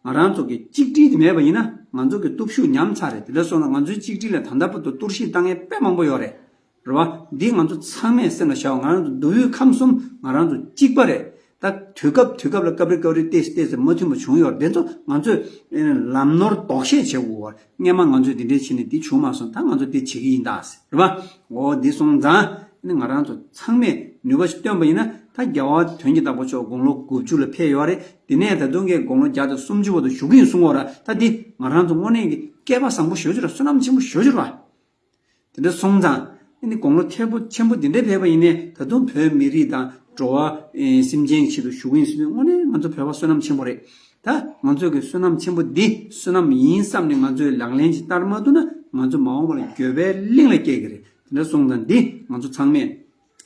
ང་རང་ཚོ་གི་གཅིག་སྒྲིལ་དེ་མེད་པ་ཡིན་ན་ང་ཚོ་གི་སྟོབས་ཤུགས་ཉམས་ཚར་རེད། དེ་འདྲ་སོང་ཙང་ང་ཚོའི་གཅིག་སྒྲིལ་ལ་ད་ལྟ་བར་དུ་གཏོར་བཤིག་བཏང་མཁན་དཔེ་མང་པོ་ཡོད་རེད། རེད་བ། འདི་ང་ཚོ་ཚང་མས་སེམས་ལ་བཞག་ང་རང་ཚོ་མདོ་དབུས་ཁམས་གསུམ་ང་རང་ཚོ་གཅིག་པ་རེད། ད་དུས་སྐབས་དུས་སྐབས་ལ་སྐབས་རེ་སྐབས་རེ་ཏོག་ཙམ་ཏོག་ཙམ་མ་མཐུན་པ་བྱུང་ཡོད་རེད། དེ་ཚོ་ང་ཚོས་ཨེ་ནི་ལམ་ནོར་ལྡོག་ཤེས་བྱེད་དགོས་པ། སྔན་མ་ང་ཚོས་དེ་འདྲས་བྱས་ནས་འདི་བྱུང་མ་སོང་། ད་ང་ཚོ་འདི་བྱེད་ཀྱི་ཡིན་ད་ཟེར། རེད་པ། འོ་འདི་སོང་ཙང་ཨེ་ནི་ང་རང་ཚོ་ཚང་མས་ནུས་པ་ཞིག་བཏོན་པ་ཡིན་ན། ད་རྒྱལ་བ་དོན་གྱི་བདག་པོ་མཆོག་དགུང་ལོ་དགུ་བཅུ་ལ་ཕེབས་ཡོད་རེད། དེ་ནས་ད་དུང་གི་དགུང་ལོ་བརྒྱ་དང་སུམ་ཅུ་བར་དུ་བཞུགས་ཀྱི་ཡིན་གསུང་བ་ར། ད་འདི་ང་རང་ཚོ་དངོས་གནས་ཀྱི་སྐལ་པ་བཟང་པོ་ཞེ་པོ་ཅིག་ར། བསོད་ནམས་ཆེན་པོ་ཞེ་པོ་ཅིག་ར། དེ་འདྲ་སོང་ཙང་ཨ་ནི་དགུང་ལོ་ཐེབས་པོ་ཆེན་པོ་འདི་འདྲ་ཕེབས་པ་ཡིན་ནའི། ད་དུང་བོད་མི་རིགས་དང་འགྲོ་བ་ཨེ་སེམས་ཅན་གྱི་ཆེད་དུ་བཞུགས་ཡིན་ཟེར་དུས། དངོས་གནས་ང་ཚོ་བོད་པ་བསོད་ནམས་ཆེན་པོ་རེད། ད་ང་ཚོ་གི་བསོད་ནམས་ཆེན་པོ་འདི་བསོད་ནམས་ཡིན་བསམ་ནས་ང་ཚོས་ལག་ལེན་ཅིག་བསྟར་མ་ཐུབ་ན། ང་ཚོ་མ་འོངས་པ་ལ་འགྱོད་པའི་གླིང་ལ་སྐྱེ་གི་རེད། དེ་འདྲ་སོང་ཙང་འདི་ང་ཚོ་ཚང་མས་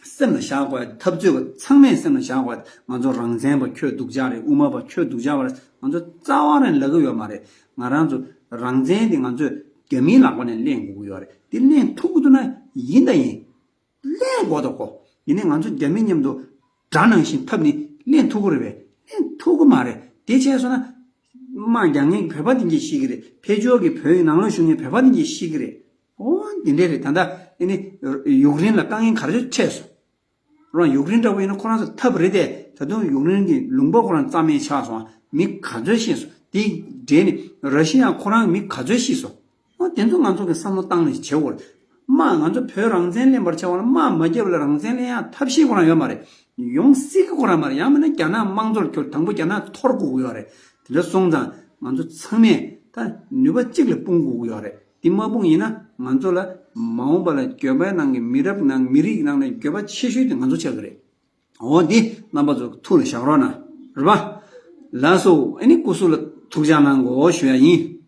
སེམས་ལ་བཞག་དགོས། འཐབ་རྩོད་པ་ཚང་མས་སེམས་ལ་བཞག་དགོས། ང་ཚོ་རང་བཙན་པ་ཁྱོད་སྡུག་ཅག་རེད། དབུ་མ་པ་ཁྱོད་སྡུག་ཅག་པ་རེད། ང་ཚོ་རྩ་བ་ནས་ལབ་ཀྱི་ཡོད་མ་རེད། ང་རང་ཚོ་རང་བཙན་དེ་ང་ཚོས་རྒྱ་མིའི་ལག་པ་ནས་ལེན་དགོས་ཀྱི་ཡོད་རེད། དེ་ལེན་ཐུབ་ཀྱི་འདུག་ན་ཡིན་ད་ཡིན། ལེན་དགོས་ད་གོ། ཡིན་ནའི་ང་ཚོ་རྒྱ་མི་མཉམ་དུ་དགྲ་ནང་བཞིན་འཐབ་ནས་ལེན་ཐུབ་ཀྱི་རེད་པས། ལེན་ཐུབ་ཀྱི་མ་རེད། དེ་བྱས་སོང་ན་དམག་རྒྱག་མཁན་གྱི་བོད་པ་དེ་འདྲས་ཤི་གི་རེད། ཕར་ཕྱོགས་ཀྱི་བོད་ཡིག་ནང་ལོགས་ཞུགས་མཁན་བོད་པ་དེ་འདྲས་ཤི་གི་རེད། འོ་འདི་འདྲས་རེད། ད་ལྟ་ཨེ་ནི་ཡུཀ་རེན་ལ་དཀའ་ངལ་ག་རེ་འཕྲད་སོང་། རང་ཡུཀ་རེན་འདྲ་པོ་ཡིན་ན་ཁོ་རང་ཚོ་འཐབ་རེད་དེ། ད་དུང་ཡུཀ་རེན་གྱི་ལུང་པ་ཁོ་རང་རྩ་མེད་ཆགས་སོང་། མི་ག་ཚོད་ཤི་སོང་། དེ་འདྲས་ནི་ར་ཤི་ཡ་ཁོ་རང་མི་ག་ཚོད་ཤི་སོང་། འོ་དེ་ཚོ་ང་ཚོ་གི་བསམ་བློ་བཏང་ནས་བྱེད་དགོས་རེད། དམག་ང་ཚོ་བོད་རང་བཙན་ལེན་པར་བྱ་བ་ལ་དམག་མ་བརྒྱབ་ལ་རང་བཙན་ལེན་ཡ་ཐབས་ཤེས་ཁོ་རང་ཡོད་མ་རེད། ཡོང་སྲིད་ཀྱི་ཁོ་རང་མ་རེད། ཡང་མིན་ན་རྒྱ་ནག་དམངས་གཙོར་འགྱུར། དང་པོ་རྒྱ་ནག་འཐོར་དགོས་ཀྱི་ཡོད་རེད། དེ་འདྲ་སོང་ཙང་ང་ཚོ་ཚང་མས་ད་ནུས་པ་གཅིག་ལ་སྤུངས་དགོས་ཀྱི་ཡོད་རེད། དེ་མ་སྤུངས་ཡིན་ན་ང་ཚོ་ལ་མ་འོངས་པ་ལ་འགྱོད་པའི་ནང་གི་མི་རབས་ནང་མི་རིགས་ནང་ནས་འགྱོད་པ་ཆེ་ཤོས་དེ་ང་ཚོ་ཆགས་ཀྱི་རེད། འོ་འདི་རྣམ་པ་ཚོ་ཐུགས་ལ་བཞག་རོགས་གནང་། རེད་པ། ལགས་སོ། ཨ་ནི་སྐུ་གཟུགས་ལ་ཐུགས་ཅག་གནང་དགོས་ཞུ་ཡ་ཡིན།